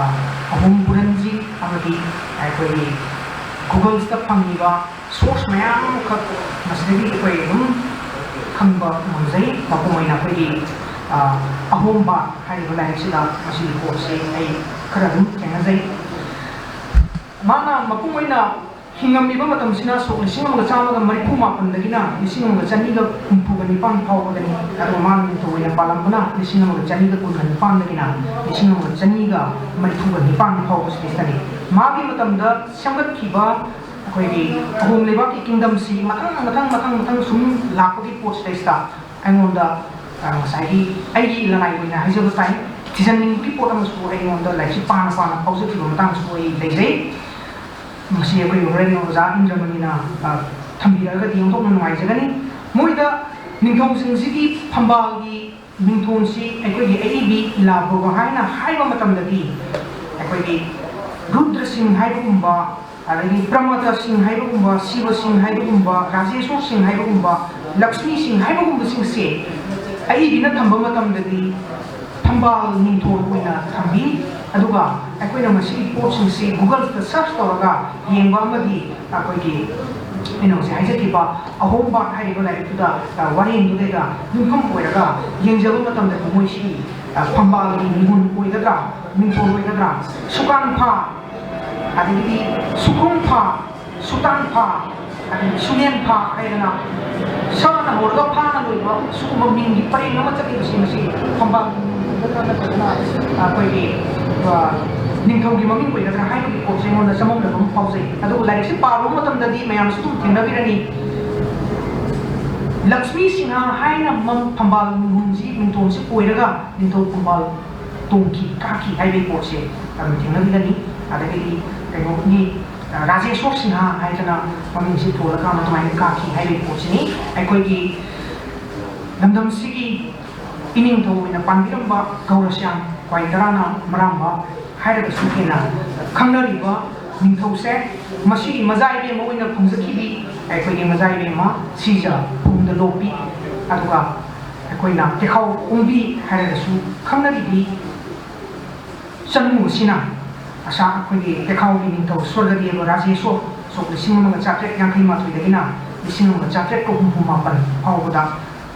ꯑꯍꯣꯝ ꯄꯨꯔꯟꯖꯤ ꯑꯃꯗꯤ ꯑꯩꯈꯣꯏꯒꯤ ꯒꯨꯒꯜꯁꯇ ꯐꯪꯉꯤꯕ ꯁꯣꯔꯁ ꯃꯌꯥꯝ ꯑꯃꯈꯛ ꯃꯁꯤꯗꯒꯤ ꯑꯩꯈꯣꯏ ꯑꯗꯨꯝ ꯈꯪꯕ ꯉꯝꯖꯩ꯫ ꯃꯄꯨꯡ ꯑꯣꯏꯅ ꯑꯩꯈꯣꯏꯒꯤ, ꯑ, ꯑꯍꯣꯝꯕ ꯍꯥꯏꯔꯤꯕ ꯂꯥꯏꯔꯤꯛꯁꯤꯗ ꯃꯁꯤꯒꯤ ꯄꯣꯠꯁꯤ ꯑꯩ ꯈꯔ ꯑꯗꯨꯝ ꯊꯦꯡꯅꯖꯩ꯫ ꯃꯥꯅ ꯃꯄꯨꯡ ꯑꯣꯏꯅ ꯍꯤꯡꯉꯝꯃꯤꯕ ꯃꯇꯝꯁꯤꯅ ꯁꯣꯛ ꯂꯤꯁꯤꯡ ꯑꯃꯒ ꯆꯥꯝꯃꯒ ꯃꯔꯤꯐꯨ ꯃꯥꯄꯟꯗꯒꯤꯅ ꯂꯤꯁꯤꯡ ꯑꯃꯒ ꯆꯅꯤꯒ ꯍꯨꯝꯐꯨꯒ ꯅꯤꯄꯥꯟ ꯐꯥꯎꯕꯗꯅꯤ꯫ ꯑꯗꯨꯒ ꯃꯥꯅ ꯅꯤꯡꯊꯧ ꯑꯣꯏꯅ ꯄꯥꯜꯂꯝꯕꯅ ꯂꯤꯁꯤꯡ ꯑꯃꯒ ꯆꯅꯤꯒ ꯀꯨꯟꯒ ꯅꯤꯄꯥꯟꯗꯒꯤꯅ ꯂꯤꯁꯤꯡ ꯑꯃꯒ ꯆꯅꯤꯒ ꯃꯔꯤꯐꯨꯒ ꯅꯤꯄꯥꯟ ꯐꯥꯎꯕꯁꯤꯗꯩꯁꯤꯗꯅꯤ꯫ ꯃꯥꯒꯤ ꯃꯇꯝꯗ ꯁꯦꯝꯒꯠꯈꯤꯕ ꯑꯩꯈꯣꯏꯒꯤ ꯑꯍꯣꯝ ꯂꯩꯕꯥꯛꯀꯤ ꯀꯤꯡꯗꯝꯁꯤ ꯃꯊꯪ ꯃꯊꯪ ꯃꯊꯪ ꯃꯊꯪ ꯁꯨꯝ ꯂꯥꯛꯄꯒꯤ ꯄꯣꯠꯁꯤꯗꯩꯁꯤꯗ ꯑꯩꯉꯣꯟꯗ, ꯑ, ꯉꯁꯥꯏꯒꯤ ꯑꯩꯒꯤ ꯂꯅꯥꯏ ꯑꯣꯏꯅ ꯍꯥꯏꯖꯕ ꯇꯥꯏ, ꯊꯤꯖꯤꯟꯅꯤꯡꯕꯒꯤ ꯄꯣꯠ ꯑꯃꯁꯨ ꯑꯩꯉꯣꯟꯗ ꯂꯥꯏꯔꯤꯛꯁꯤ ꯄꯥꯅ ꯄꯥꯅ ꯐꯥꯎꯖꯈꯤꯕ ꯃꯇꯥꯡꯁꯨ ꯑꯩ ꯂꯩꯖꯩ꯫ ꯃꯁꯤ ꯑꯩꯈꯣꯏ ꯍꯣꯔꯦꯟ ꯑꯣꯖꯥ ꯏꯟꯗ꯭ꯔꯃꯅꯤꯅ, ꯑ, ꯊꯝꯕꯤꯔꯛꯑꯒꯗꯤ ꯑꯣꯟꯊꯣꯛꯅ ꯅꯨꯡꯉꯥꯏꯖꯒꯅꯤ꯫ ꯃꯣꯏꯗ ꯅꯤꯡꯊꯧꯁꯤꯡꯁꯤꯒꯤ ꯐꯝꯕꯥꯜꯒꯤ ꯃꯤꯡꯊꯣꯟꯁꯤ ꯑꯩꯈꯣꯏꯒꯤ ꯑꯏꯕꯤ ꯏꯂꯥ ꯕ꯭ꯔꯣꯒ ꯍꯥꯏꯅ ꯍꯥꯏꯕ ꯃꯇꯝꯗꯗꯤ ꯑꯩꯈꯣꯏꯒꯤ ꯔꯨꯗ꯭ꯔꯁꯤꯡ ꯍꯥꯏꯕꯒꯨꯝꯕ, ꯑꯗꯒꯤ ꯄ꯭ꯔꯃꯗꯁꯤꯡ ꯍꯥꯏꯕꯒꯨꯝꯕ, ꯁꯤꯕꯁꯤꯡ ꯍꯥꯏꯕꯒꯨꯝꯕ, ꯔꯥꯖꯦꯁꯣꯔꯁꯤꯡ ꯍꯥꯏꯕꯒꯨꯝꯕ, ꯂꯛꯁꯃꯤꯁꯤꯡ ꯍꯥꯏꯕꯒꯨꯝꯕꯁꯤꯡꯁꯦ ꯑꯏꯕꯤꯅ ꯊꯝꯕ ꯃꯇꯝꯗꯗꯤ ꯊꯝꯕꯥꯜ ꯅꯤꯡꯊꯣꯜ ꯑꯣꯏꯅ ꯊꯝꯕꯤ꯫ ꯑꯗꯨꯒ ꯑꯩꯈꯣꯏꯅ ꯃꯁꯤꯒꯤ ꯄꯣꯠꯁꯤꯡꯁꯤ ꯒꯨꯒꯜꯁꯤꯗ ꯁꯔꯆ ꯇꯧꯔꯒ ꯌꯦꯡꯕ ꯑꯃꯗꯤ ꯑꯩꯈꯣꯏꯒꯤ ꯑꯩꯅ ꯍꯧꯖꯤꯛ ꯍꯥꯏꯖꯈꯤꯕ ꯑꯍꯣꯝꯕꯥꯠ ꯍꯥꯏꯔꯤꯕ ꯂꯥꯏꯔꯤꯛꯇꯨꯗ, ꯑ, ꯋꯥꯔꯦꯡꯗꯨꯗꯩꯗ ꯌꯨꯝꯐꯝ ꯑꯣꯏꯔꯒ ꯌꯦꯡꯖꯕ ꯃꯇꯝꯗ ꯃꯣꯏꯁꯤ, ꯑ, ꯐꯝꯕꯥꯜꯒꯤ ꯃꯤꯍꯨꯟ ꯑꯣꯏꯒꯗ꯭ꯔꯥ, ꯃꯤꯡꯊꯣꯜ ꯑꯣꯏꯒꯗ꯭ꯔꯥ, ꯁꯨꯀꯥꯟꯐꯥ, ꯑꯗꯒꯤꯗꯤ ꯁꯨꯈꯣꯡꯐꯥ, ꯁꯨꯇꯥꯟꯐꯥ, ꯑꯗꯒꯤ ꯁꯨꯅꯦꯟꯐꯥ ꯍꯥꯏꯗꯅ ꯁꯅ ꯍꯧꯔꯒ ꯐꯥꯅ ꯂꯣꯏꯕ ꯁꯤꯒꯨꯝꯕ ꯃꯤꯡꯒꯤ ꯄꯔꯦꯡ ꯑꯃ ꯆꯠꯂꯤꯕꯁꯤ ꯃꯁꯤ ꯐꯝꯕꯥꯜꯒꯤ ꯃꯤꯡ ꯑꯣꯏꯒꯗ꯭ꯔꯥ ꯅꯠꯇ꯭ꯔꯒꯅ ꯑꯩꯈꯣꯏꯒꯤ, ꯑ, ꯅꯤꯡꯊꯧꯒꯤ ꯃꯃꯤꯡ ꯑꯣꯏꯒꯗ꯭ꯔꯥ ꯍꯥꯏꯕꯒꯤ ꯄꯣꯠꯁꯦ ꯑꯩꯉꯣꯟꯗ ꯆꯃꯝꯅꯕ ꯑꯃ ꯐꯥꯎꯖꯩ꯫ ꯑꯗꯨꯕꯨ ꯂꯥꯏꯔꯤꯛꯁꯤ ꯄꯥꯔꯨꯕ ꯃꯇꯝꯗꯗꯤ ꯃꯌꯥꯝꯁꯨ ꯑꯗꯨꯝ ꯊꯦꯡꯅꯕꯤꯔꯅꯤ꯫ ꯂꯛꯁꯃꯤ ꯁꯤꯡꯍ ꯍꯥꯏꯅ ꯃꯝ-, ꯐꯝꯕꯥꯜ ꯃꯤꯍꯨꯟꯁꯤ, ꯃꯤꯡꯊꯣꯟꯁꯤ ꯀꯣꯏꯔꯒ ꯅꯤꯡꯊꯧ ꯐꯝꯕꯥꯜ ꯇꯣꯡꯈꯤ, ꯀꯥꯈꯤ ꯍꯥꯏꯕꯒꯤ ꯄꯣꯠꯁꯦ ꯑꯗꯨꯝ ꯊꯦꯡꯅꯕꯤꯒꯅꯤ꯫ ꯑꯗꯒꯤꯗꯤ ꯀꯩꯅꯣꯒꯤ, ꯑ, ꯔꯥꯖꯦꯁꯣꯔ ꯁꯤꯡꯍ ꯍꯥꯏꯗꯅ ꯃꯃꯤꯡꯁꯤ ꯊꯣꯜꯂꯀꯥꯟꯗ ꯑꯗꯨꯃꯥꯏꯅ ꯀꯥꯈꯤ ꯍꯥꯏꯕꯒꯤ ꯄꯣꯠꯁꯤꯅꯤ꯫ ꯑꯩꯈꯣꯏꯒꯤ ꯂꯝꯗꯝꯁꯤꯒꯤ ꯏꯅꯤꯡꯊꯧ ꯑꯣꯏꯅ ꯄꯥꯟꯕꯤꯔꯝꯕ ꯒꯧꯔꯁ꯭ꯌꯥꯝ ꯈ꯭ꯋꯥꯏ ꯇꯔꯥꯅ ꯃꯔꯥꯝꯕ ꯍꯥꯏꯔꯒꯁꯨ ꯍꯦꯟꯅ ꯈꯪꯅꯔꯤꯕ ꯅꯤꯡꯊꯧꯁꯦ ꯃꯁꯤꯒꯤ ꯃꯖꯥ ꯏꯕꯦꯝꯃ ꯑꯣꯏꯅ ꯐꯪꯖꯈꯤꯕꯤ ꯑꯩꯈꯣꯏꯒꯤ ꯃꯖꯥ ꯏꯕꯦꯝꯃ ꯁꯤꯖ ꯄꯨꯝꯗ ꯂꯣꯛꯄꯤ, ꯑꯗꯨꯒ ꯑꯩꯈꯣꯏꯅ ꯇꯦꯈꯥꯎ ꯎꯪꯕꯤ ꯍꯥꯏꯔꯒꯁꯨ ꯈꯪꯅꯔꯤꯕꯤ ꯆꯅꯨ ꯑꯁꯤꯅ ꯑꯁꯥ ꯑꯩꯈꯣꯏꯒꯤ ꯇꯦꯈꯥꯎꯒꯤ ꯅꯤꯡꯊꯧ ꯁ꯭ꯋꯔꯒꯗꯦꯕ ꯔꯥꯖꯦꯁꯣꯔ ꯁꯣꯛ ꯂꯤꯁꯤꯡ ꯑꯃꯒ ꯆꯥꯇ꯭ꯔꯦꯠ ꯌꯥꯡꯈꯩ ꯃꯥꯊꯣꯏꯗꯒꯤꯅ ꯂꯤꯁꯤꯡ ꯑꯃꯒ ꯆꯥꯇ꯭ꯔꯦꯠꯀ ꯍꯨꯝꯐꯨ ꯃꯥꯄꯟ ꯐꯥꯎꯕꯗ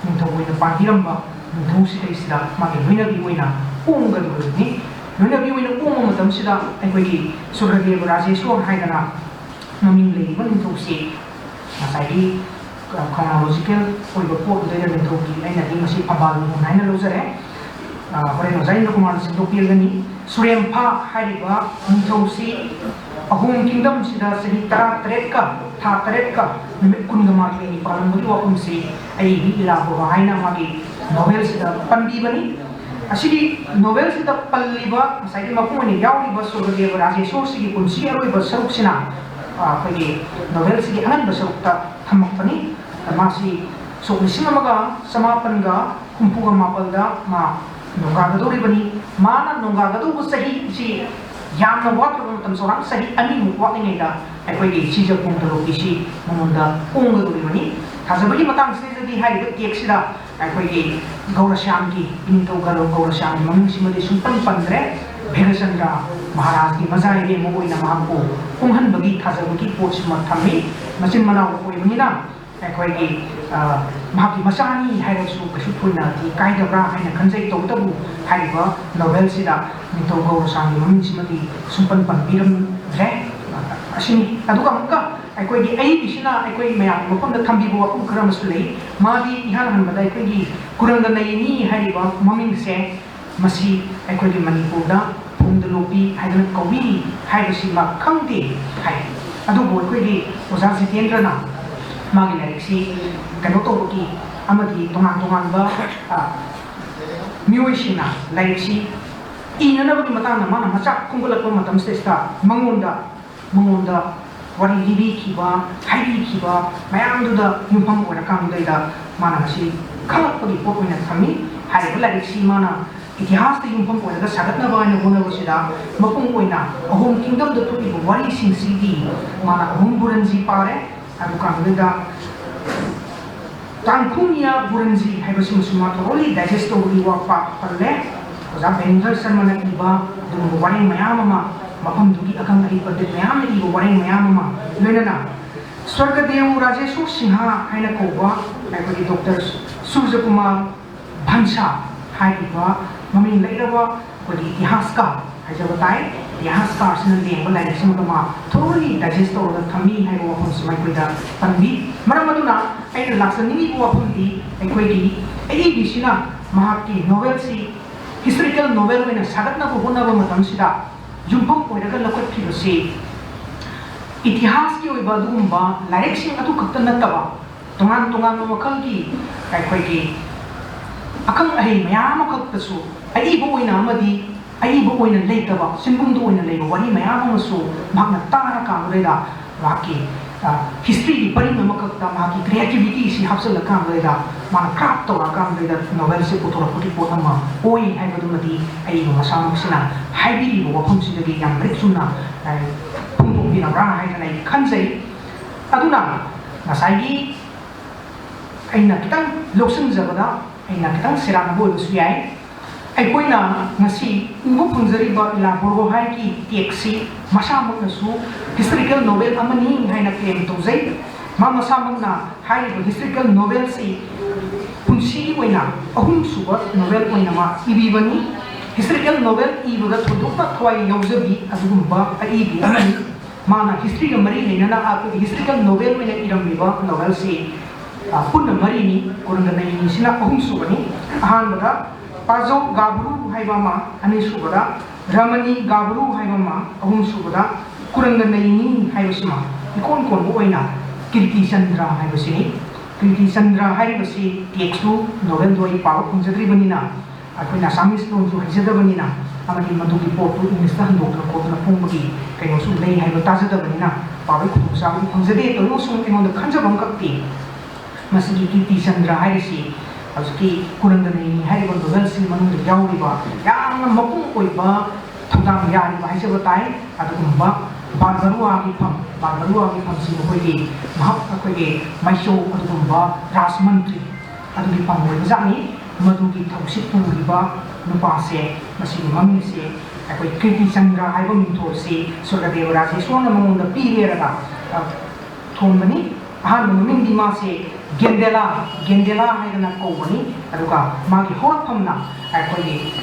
ꯅꯤꯡꯊꯧ ꯑꯣꯏꯅ ꯄꯥꯟꯕꯤꯔꯝꯕ ꯅꯤꯡꯊꯧ ꯁꯤꯗꯩꯁꯤꯗ ꯃꯥꯒꯤ ꯂꯣꯏꯅꯕꯤ ꯑꯣꯏꯅ ꯑꯣꯡꯒꯗꯧꯔꯤꯕꯅꯤ꯫ ꯂꯣꯏꯅꯕꯤ ꯑꯣꯏꯅ ꯑꯣꯡꯕ ꯃꯇꯝꯁꯤꯗ ꯑꯩꯈꯣꯏꯒꯤ ꯁ꯭ꯋꯔꯒꯗꯦꯕ ꯔꯥꯖꯦꯁꯣꯔ ꯍꯥꯏꯗꯅ ꯃꯃꯤꯡ ꯂꯩꯔꯤꯕ ꯅꯤꯡꯊꯧꯁꯤ ꯉꯁꯥꯏꯒꯤ, ꯑ, chronological ꯑꯣꯏꯕ ꯄꯣꯠ ꯑꯗꯨꯗꯩꯗ ꯅꯤꯡꯊꯧꯒꯤ ꯑꯩꯅꯗꯤ ꯃꯁꯤ ꯐꯝꯕꯥꯜ ꯅꯤꯡꯊꯧ ꯍꯥꯏꯅ ꯂꯧꯖꯔꯦ꯫ ꯑ, ꯍꯣꯔꯦꯟ ꯑꯣꯖꯥ ꯏꯟꯗ꯭ꯔꯀꯨꯃꯥꯔꯅ ꯁꯦꯝꯗꯣꯛꯄꯤꯔꯒꯅꯤ꯫ ꯁꯨꯔꯦꯝꯐꯥ ꯍꯥꯏꯔꯤꯕ ꯅꯤꯡꯊꯧꯁꯤ ꯑꯍꯣꯝ kingdomꯁꯤꯗ ꯆꯍꯤ ꯇꯔꯥꯇꯔꯦꯠꯀ ꯊꯥ ꯇꯔꯦꯠꯀ ꯅꯨꯃꯤꯠ ꯀꯨꯟꯒ ꯃꯥꯊꯣꯏꯅꯤ ꯄꯥꯜꯂꯝꯕꯒꯤ ꯋꯥꯐꯝꯁꯤ ꯑꯩ ꯃꯤ ꯏꯂꯥ ꯕꯣꯔꯥ ꯍꯥꯏꯅ ꯃꯥꯒꯤ novelꯁꯤꯗ ꯄꯟꯕꯤꯕꯅꯤ꯫ ꯑꯁꯤꯒꯤ novelꯁꯤꯗ ꯄꯜꯂꯤꯕ ꯉꯁꯥꯏꯒꯤ ꯃꯄꯨꯡ ꯑꯣꯏꯅ ꯌꯥꯎꯔꯤꯕ ꯁ꯭ꯋꯔꯒꯗꯦꯕ ꯔꯥꯖꯦꯁꯣꯔꯁꯤꯒꯤ ꯄꯨꯟꯁꯤꯒꯤ ꯑꯔꯣꯏꯕ ꯁꯔꯨꯛꯁꯤꯅ, ꯑ, ꯑꯩꯈꯣꯏꯒꯤ novelꯁꯤꯒꯤ ꯑꯉꯟꯕ ꯁꯔꯨꯛꯇ ꯊꯝꯃꯛꯄꯅꯤ꯫ ꯃꯥꯁꯤ ꯁꯣꯛ ꯂꯤꯁꯤꯡ ꯑꯃꯒ ꯆꯃꯥꯄꯟꯒ ꯍꯨꯝꯐꯨꯒ ꯃꯥꯄꯜꯗ ꯃꯥ ꯅꯣꯡꯒꯥꯒꯗꯧꯔꯤꯕꯅꯤ꯫ ꯃꯥꯅ ꯅꯣꯡꯒꯥꯒꯗꯧꯕ ꯆꯍꯤꯁꯤ ꯌꯥꯝꯅ ꯋꯥꯠꯇ꯭ꯔꯕ ꯃꯇꯝ, ꯆꯥꯎꯔꯥꯛꯅ ꯆꯍꯤ ꯑꯅꯤꯃꯨꯛ ꯋꯥꯠꯂꯤꯉꯩꯗ ꯑꯩꯈꯣꯏꯒꯤ ꯁꯤꯖ ꯄꯨꯝꯗ ꯂꯣꯛꯄꯤꯁꯤ ꯃꯉꯣꯟꯗ ꯑꯣꯡꯒꯗꯧꯔꯤꯕꯅꯤ꯫ ꯊꯥꯖꯕꯒꯤ ꯃꯇꯥꯡꯁꯤꯗꯗꯤ ꯍꯥꯏꯔꯤꯕ text ꯁꯤꯗ ꯑꯩꯈꯣꯏꯒꯤ ꯒꯧꯔꯁ꯭ꯌꯥꯝꯒꯤ, ꯅꯤꯡꯊꯧ ꯒꯧꯔ-, ꯒꯧꯔꯁ꯭ꯌꯥꯝꯒꯤ ꯃꯃꯤꯡꯁꯤꯃꯗꯤ ꯁꯨꯡꯄꯟ ꯄꯟꯗ꯭ꯔꯦ꯫ ꯚꯤꯔꯆꯟꯗ꯭ꯔ ꯃꯍꯥꯔꯥꯖꯀꯤ ꯃꯆꯥ ꯏꯕꯦꯝꯃ ꯑꯣꯏꯅ ꯃꯍꯥꯛꯄꯨ ꯍꯣꯡꯍꯟꯕꯒꯤ ꯊꯥꯖꯕꯒꯤ ꯄꯣꯠꯁꯤꯃ ꯊꯝꯃꯤ꯫ ꯃꯆꯤꯟ ꯃꯅꯥꯎ ꯑꯣꯏꯕꯅꯤꯅ ꯑꯩꯈꯣꯏꯒꯤ, ꯑ, ꯃꯍꯥꯛꯀꯤ ꯃꯆꯥꯅꯤ ꯍꯥꯏꯔꯁꯨ ꯀꯩꯁꯨ ꯊꯣꯏꯅ ꯀꯥꯏꯗꯕ꯭ꯔꯥ ꯍꯥꯏꯅ ꯈꯟꯖꯩ꯫ ꯇꯧꯕꯇꯕꯨ ꯍꯥꯏꯔꯤꯕ novelꯁꯤꯗ ꯅꯤꯡꯊꯧ ꯒꯧꯔꯁ꯭ꯌꯥꯝꯒꯤ ꯃꯃꯤꯡꯁꯤꯃꯗꯤ ꯁꯨꯡꯄꯟ ꯄꯟꯕꯤꯔꯝꯗ꯭ꯔꯦ꯫ ꯑꯁꯤꯅꯤ꯫ ꯑꯗꯨꯒ ꯑꯃꯨꯛꯀ ꯑꯩꯈꯣꯏꯒꯤ ꯑꯏꯕꯤꯁꯤꯅ ꯑꯩꯈꯣꯏ ꯃꯌꯥꯝꯒꯤ ꯃꯐꯝꯗ ꯊꯝꯕꯤꯕ ꯋꯥꯐꯝ ꯈꯔ ꯑꯃꯁꯨ ꯂꯩ꯫ ꯃꯥꯗꯤ ꯏꯍꯥꯟ ꯍꯥꯟꯕꯗ ꯑꯩꯈꯣꯏꯒꯤ ꯀꯨꯔꯪꯒ ꯅꯌꯅꯤ ꯍꯥꯏꯔꯤꯕ ꯃꯃꯤꯡꯁꯦ ꯃꯁꯤ ꯑꯩꯈꯣꯏꯒꯤ ꯃꯅꯤꯄꯨꯔꯗ ꯄꯨꯝꯗ ꯂꯣꯛꯄꯤ ꯍꯥꯏꯗꯨꯅ ꯀꯧꯏ ꯍꯥꯏꯕꯁꯤꯃ ꯈꯪꯗꯦ ꯍꯥꯏ꯫ ꯑꯗꯨꯕꯨ ꯑꯩꯈꯣꯏꯒꯤ ꯑꯣꯖꯥ ꯖꯤꯇꯦꯟꯗ꯭ꯔꯅ ꯃꯥꯒꯤ ꯂꯥꯏꯔꯤꯛꯁꯤ ꯀꯩꯅꯣ ꯇꯧꯕꯒꯤ ꯑꯃꯗꯤ ꯇꯣꯉꯥꯟ ꯇꯣꯉꯥꯟꯕ, ꯑ, ꯃꯤꯑꯣꯏꯁꯤꯡꯅ ꯂꯥꯏꯔꯤꯛꯁꯤ ꯏꯅꯅꯕꯒꯤ ꯃꯇꯥꯡꯗ ꯃꯥꯅ ꯃꯆꯥꯛ ꯈꯣꯝꯒꯠꯂꯛꯄ ꯃꯇꯝꯁꯤꯗꯩꯁꯤꯗ ꯃꯉꯣꯟꯗ ꯃꯉꯣꯟꯗ ꯋꯥꯔꯤ ꯂꯤꯕꯤꯈꯤꯕ, ꯍꯥꯏꯕꯤꯈꯤꯕ ꯃꯌꯥꯝꯗꯨꯗ ꯌꯨꯝꯐꯝ ꯑꯣꯏꯔꯀꯥꯟꯗꯩꯗ ꯃꯥꯅ ꯃꯁꯤ ꯈꯪꯂꯛꯄꯒꯤ ꯄꯣꯠ ꯑꯣꯏꯅ ꯊꯝꯃꯤ꯫ ꯍꯥꯏꯔꯤꯕ ꯂꯥꯏꯔꯤꯛꯁꯤ ꯃꯥꯅ ꯏꯇꯤꯍꯥꯁꯇ ꯌꯨꯝꯐꯝ ꯑꯣꯏꯔꯒ ꯁꯥꯒꯠꯅꯕ ꯍꯥꯏꯅ ꯍꯣꯠꯅꯕꯁꯤꯗ ꯃꯄꯨꯡ ꯑꯣꯏꯅ ꯑꯍꯣꯝ ꯀꯤꯡꯗꯝꯗ ꯊꯣꯛꯏꯕ ꯋꯥꯔꯤꯁꯤꯡꯁꯤꯒꯤ ꯃꯥꯅ ꯑꯍꯨꯝ ꯕꯨꯔꯟꯖꯤ ꯄꯥꯔꯦ꯫ ꯑꯗꯨꯀꯥꯟꯗꯨꯗ ꯇꯥꯡꯈꯨꯜ ꯃꯤꯌꯥ ꯕꯨꯔꯟꯖꯤ ꯍꯥꯏꯕꯁꯤꯃꯁꯨ ꯃꯥ ꯊꯣꯔꯣꯂꯤ ꯗꯥꯏꯖꯦꯁ ꯇꯧꯕꯒꯤ ꯋꯥ ꯄꯥ-, ꯄꯜꯂꯦ꯫ ꯑꯣꯖꯥ ꯕꯦꯅꯤꯟꯗ꯭ꯔ ꯁꯔꯃꯅ ꯏꯕ ꯑꯗꯨꯒꯨꯝꯕ ꯋꯥꯔꯦꯡ ꯃꯌꯥꯝ ꯑꯃ, ꯃꯐꯝꯗꯨꯒꯤ ꯑꯈꯪ ꯑꯍꯩ ꯄꯟꯗꯤꯠ ꯃꯌꯥꯝꯅ ꯏꯕ ꯋꯥꯔꯦꯡ ꯃꯌꯥꯝ ꯑꯃ, ꯂꯣꯏꯅꯅ ꯁ꯭ꯋꯔꯒꯗꯦꯕ ꯔꯥꯖꯦꯁ꯭ꯋꯔ ꯁꯤꯡꯍ ꯍꯥꯏꯅ ꯀꯧꯕ ꯑꯩꯈꯣꯏꯒꯤ ꯗꯣꯛꯇꯔ ꯁꯨꯔꯖꯀꯨꯃꯥꯔ ꯚꯟꯁꯥ ꯍꯥꯏꯔꯤꯕ ꯃꯃꯤꯡ ꯂꯩꯔꯕ ꯑꯩꯈꯣꯏꯒꯤ ꯏꯇꯤꯍꯥꯁꯀꯥꯔ ꯍꯥꯏꯖꯕ ꯇꯥꯏ, ꯏꯇꯤꯍꯥꯁꯀꯥꯔꯁꯤꯅ ꯂꯦꯡꯕ ꯂꯥꯏꯔꯤꯛꯁꯤꯃꯒ ꯃꯥ ꯊꯣꯔꯣꯂꯤ ꯗꯥꯏꯖꯦꯁ ꯇꯧꯔꯒ ꯊꯝꯃꯤ ꯍꯥꯏꯕ ꯋꯥꯐꯝꯁꯤꯃ ꯑꯩꯈꯣꯏꯗ ꯄꯟꯕꯤ꯫ ꯃꯔꯝ ꯑꯗꯨꯅ ꯑꯩꯅ ꯂꯥꯛꯆꯅꯤꯡꯉꯤꯕ ꯋꯥꯐꯝꯗꯤ ꯑꯩꯈꯣꯏꯒꯤ ꯑꯏꯕꯤꯁꯤꯅ ꯃꯍꯥꯛꯀꯤ ꯅꯣꯕꯦꯜꯁꯤ ꯍꯤꯁꯇꯣꯔꯤꯀꯦꯜ ꯅꯣꯕꯦꯜ ꯑꯣꯏꯅ ꯁꯥꯒꯠꯅꯕ ꯍꯣꯠꯅꯕ ꯃꯇꯝꯁꯤꯗ ꯌꯨꯝꯐꯝ ꯑꯣꯏꯔꯒ ꯂꯧꯈꯠꯈꯤꯕꯁꯤ ꯏꯇꯤꯍꯥꯁꯀꯤ ꯑꯣꯏꯕ ꯑꯗꯨꯒꯨꯝꯕ ꯂꯥꯏꯔꯤꯛꯁꯤꯡ ꯑꯗꯨ ꯈꯛꯇ ꯅꯠꯇꯕ ꯇꯣꯉꯥꯟ ꯇꯣꯉꯥꯟꯕ ꯃꯈꯜꯒꯤ ꯑꯩꯈꯣꯏꯒꯤ ꯑꯈꯪ ꯑꯍꯩ ꯃꯌꯥꯝ ꯑꯃꯈꯛꯇꯁꯨ ꯑꯏꯕ ꯑꯣꯏꯅ ꯑꯃꯗꯤ ꯑꯏꯕ ꯑꯣꯏꯅ ꯂꯩꯇꯕ, ꯆꯤꯟꯕꯨꯝꯗ ꯑꯣꯏꯅ ꯂꯩꯕ ꯋꯥꯔꯤ ꯃꯌꯥꯝ ꯑꯃꯁꯨ ꯃꯍꯥꯛꯅ ꯇꯥꯔꯀꯥꯟꯗꯨꯗꯩꯗ ꯃꯍꯥꯛꯀꯤ, ꯑ, ꯍꯤꯁꯇ꯭ꯔꯤꯒꯤ ꯄꯔꯤꯡ ꯑꯃꯈꯛꯇ ꯃꯍꯥꯛꯀꯤ ꯀ꯭ꯔꯤꯌꯦꯇꯤꯚꯤꯇꯤꯁꯤ ꯍꯥꯞꯆꯤꯜꯂꯀꯥꯟꯗꯨꯗꯩꯗ ꯃꯥꯅ ꯀ꯭ꯔꯥꯐ ꯇꯧꯔꯛꯑꯀꯥꯟꯗꯨꯗꯩꯗ ꯅꯣꯕꯦꯜꯁꯤ ꯄꯨꯊꯣꯔꯛꯄꯒꯤ ꯄꯣꯠ ꯑꯃ ꯑꯣꯏ ꯍꯥꯏꯕꯗꯨꯃꯗꯤ ꯑꯏꯕ ꯃꯁꯥꯃꯛꯁꯤꯅ ꯍꯥꯏꯕꯤꯔꯤꯕ ꯋꯥꯐꯝꯁꯤꯗꯒꯤ ꯌꯥꯝ ꯃꯔꯤꯛ ꯆꯨꯝꯅ, ꯑ, ꯐꯣꯡꯗꯣꯛꯄꯤꯔꯕ꯭ꯔꯥ ꯍꯥꯏꯗꯅ ꯑꯩ ꯈꯟꯖꯩ꯫ ꯑꯗꯨꯅ ꯉꯁꯥꯏꯒꯤ ꯑꯩꯅ ꯈꯤꯇꯪ ꯂꯧꯁꯤꯟꯖꯕꯗ, ꯑꯩꯅ ꯈꯤꯇꯪ ꯁꯦꯔꯥꯟꯅꯕ ꯑꯣꯏꯕꯁꯨ ꯌꯥꯏ, ꯑꯩꯈꯣꯏꯅ ꯉꯁꯤ ꯎꯕ ꯐꯪꯖꯔꯤꯕ ꯏꯂꯥ ꯕꯣꯔꯒꯣꯍꯥꯏꯒꯤ ꯇꯦꯛꯁꯁꯤ ꯃꯁꯥꯃꯛꯅꯁꯨ ꯍꯤꯁꯇꯣꯔꯤꯀꯦꯜ ꯅꯣꯕꯦꯜ ꯑꯃꯅꯤ ꯍꯥꯏꯅ ꯀ꯭ꯂꯦꯝ ꯇꯧꯖꯩ꯫ ꯃꯥ ꯃꯁꯥꯃꯛꯅ ꯍꯥꯏꯔꯤꯕ ꯍꯤꯁꯇꯣꯔꯤꯀꯦꯜ ꯅꯣꯕꯦꯜꯁꯤ ꯄꯨꯟꯁꯤꯒꯤ ꯑꯣꯏꯅ ꯑꯍꯨꯝꯁꯨꯕ ꯅꯣꯕꯦꯜ ꯑꯣꯏꯅ ꯃꯥ ꯏꯕꯤꯕꯅꯤ꯫ ꯍꯤꯁꯇꯣꯔꯤꯀꯦꯜ ꯅꯣꯕꯦꯜ ꯏꯕꯗ ꯊꯣꯏꯗꯣꯛꯅ ꯊꯋꯥꯏ ꯌꯥꯎꯖꯕꯤ ꯑꯗꯨꯒꯨꯝꯕ ꯑꯏꯕꯤ ꯑꯃꯅꯤ꯫ ꯃꯥꯅ ꯍꯤꯁꯇ꯭ꯔꯤꯒ ꯃꯔꯤ ꯂꯩꯅꯅ ꯑꯩꯈꯣꯏꯒꯤ ꯍꯤꯁꯇꯣꯔꯤꯀꯦꯜ ꯅꯣꯕꯦꯜ ꯑꯣꯏꯅ ꯏꯔꯝꯃꯤꯕ ꯅꯣꯕꯦꯜꯁꯤ, ꯑ, ꯄꯨꯟꯅ ꯃꯔꯤꯅꯤ꯫ ꯀꯨꯔꯪꯒ ꯅꯩꯅꯤꯁꯤꯅ ꯑꯍꯨꯝꯁꯨꯕꯅꯤ꯫ ꯑꯍꯥꯟꯕꯗ ꯄꯥꯖꯧ ꯒꯥꯕ꯭ꯔꯨ ꯍꯥꯏꯕ ꯑꯃ, ꯑꯅꯤꯁꯨꯕꯗ ꯔꯃꯅꯤ ꯒꯥꯕ꯭ꯔꯨ ꯍꯥꯏꯕ ꯑꯃ, ꯑꯍꯨꯝꯁꯨꯕꯗ ꯀꯨꯔꯪꯒ ꯅꯩꯅꯤ ꯍꯥꯏꯕꯁꯤꯃ ꯏꯀꯣꯟ ꯀꯣꯟꯕ ꯑꯣꯏꯅ ꯀꯤꯔꯇꯤ ꯆꯟꯗ꯭ꯔ ꯍꯥꯏꯕꯁꯤꯅꯤ꯫ ꯀꯤꯔꯇꯤ ꯆꯟꯗ꯭ꯔ ꯍꯥꯏꯔꯤꯕꯁꯤ ꯇꯦꯛꯁꯇꯨ, ꯅꯣꯕꯦꯜꯗꯨ ꯑꯩ ꯄꯥꯕ ꯐꯪꯖꯗ꯭ꯔꯤꯕꯅꯤꯅ, ꯑꯩꯈꯣꯏꯅ ꯑꯁꯥꯃꯤꯁ ꯂꯣꯟꯁꯨ ꯍꯩꯖꯗꯕꯅꯤꯅ, ꯑꯃꯗꯤ ꯃꯗꯨꯒꯤ ꯄꯣꯠꯇꯨ ꯏꯪꯂꯤꯁꯇ ꯍꯟꯗꯣꯛꯇꯅ ꯈꯣꯠꯇꯅ ꯐꯣꯡꯕꯒꯤ ꯀꯩꯅꯣꯁꯨ ꯂꯩ ꯍꯥꯏꯕ ꯇꯥꯖꯗꯕꯅꯤꯅ ꯄꯥꯕꯒꯤ ꯈꯨꯗꯣꯡꯆꯥꯕꯗꯤ ꯐꯪꯖꯗꯦ꯫ ꯇꯧꯏꯒꯨꯝꯕꯁꯨꯡ ꯑꯩꯉꯣꯟꯗ ꯈꯟꯖꯕ ꯑꯃꯈꯛꯇꯤ, ꯃꯁꯤꯒꯤ ꯀꯤꯔꯇꯤ ꯆꯟꯗ꯭ꯔ ꯍꯥꯏꯔꯤꯁꯤ, ꯍꯧꯖꯤꯛꯀꯤ ꯀꯨꯔꯪꯒꯅꯌꯅꯤ ꯍꯥꯏꯔꯤꯕ ꯅꯣꯚꯦꯜꯁꯤꯒꯤ ꯃꯅꯨꯡꯗ ꯌꯥꯎꯔꯤꯕ ꯌꯥꯝꯅ ꯃꯄꯨꯡ ꯑꯣꯏꯕ ꯊꯧꯗꯥꯡ ꯌꯥꯔꯤꯕ ꯍꯥꯏꯖꯕ ꯇꯥꯏ꯫ ꯑꯗꯨꯒꯨꯝꯕ ꯕꯥꯔꯕꯔꯨꯋꯥꯒꯤ ꯐꯝ, ꯕꯥꯔꯕꯔꯨꯋꯥꯒꯤ ꯐꯝꯁꯤ ꯃꯈꯣꯏꯒꯤ ꯃꯍꯥꯛ ꯑꯩꯈꯣꯏꯒꯤ ꯃꯥꯏꯆꯧ ꯑꯗꯨꯒꯨꯝꯕ ꯔꯥꯖꯃꯟꯇ꯭ꯔꯤ ꯑꯗꯨꯒꯤ ꯐꯝ ꯑꯣꯏꯕꯖꯥꯠꯅꯤ꯫ ꯃꯗꯨꯒꯤ ꯊꯧꯁꯤꯠ ꯄꯨꯔꯤꯕ ꯅꯨꯄꯥꯁꯦ, ꯃꯁꯤꯒꯤ ꯃꯃꯤꯡꯁꯦ ꯑꯩꯈꯣꯏ ꯀꯤꯔꯇꯤꯆꯟꯗ꯭ꯔ ꯍꯥꯏꯕ ꯃꯤꯡꯊꯣꯜꯁꯤ ꯁ꯭ꯋꯔꯒꯗꯦꯕ ꯔꯥꯖꯦꯁ꯭ꯋꯔꯅ ꯃꯉꯣꯟꯗ ꯄꯤꯔꯦꯔꯒ, ꯑ, ꯊꯣꯟꯕꯅꯤ꯫ ꯑꯍꯥꯟꯕ ꯃꯃꯤꯡꯗꯤ ꯃꯥꯁꯦ ꯒꯦꯟꯗꯦꯂꯥ, ꯒꯦꯟꯗꯦꯂꯥ ꯍꯥꯏꯗꯅ ꯀꯧꯕꯅꯤ꯫ ꯑꯗꯨꯒ ꯃꯥꯒꯤ ꯍꯧꯔꯛꯐꯝꯅ ꯑꯩꯈꯣꯏꯒꯤ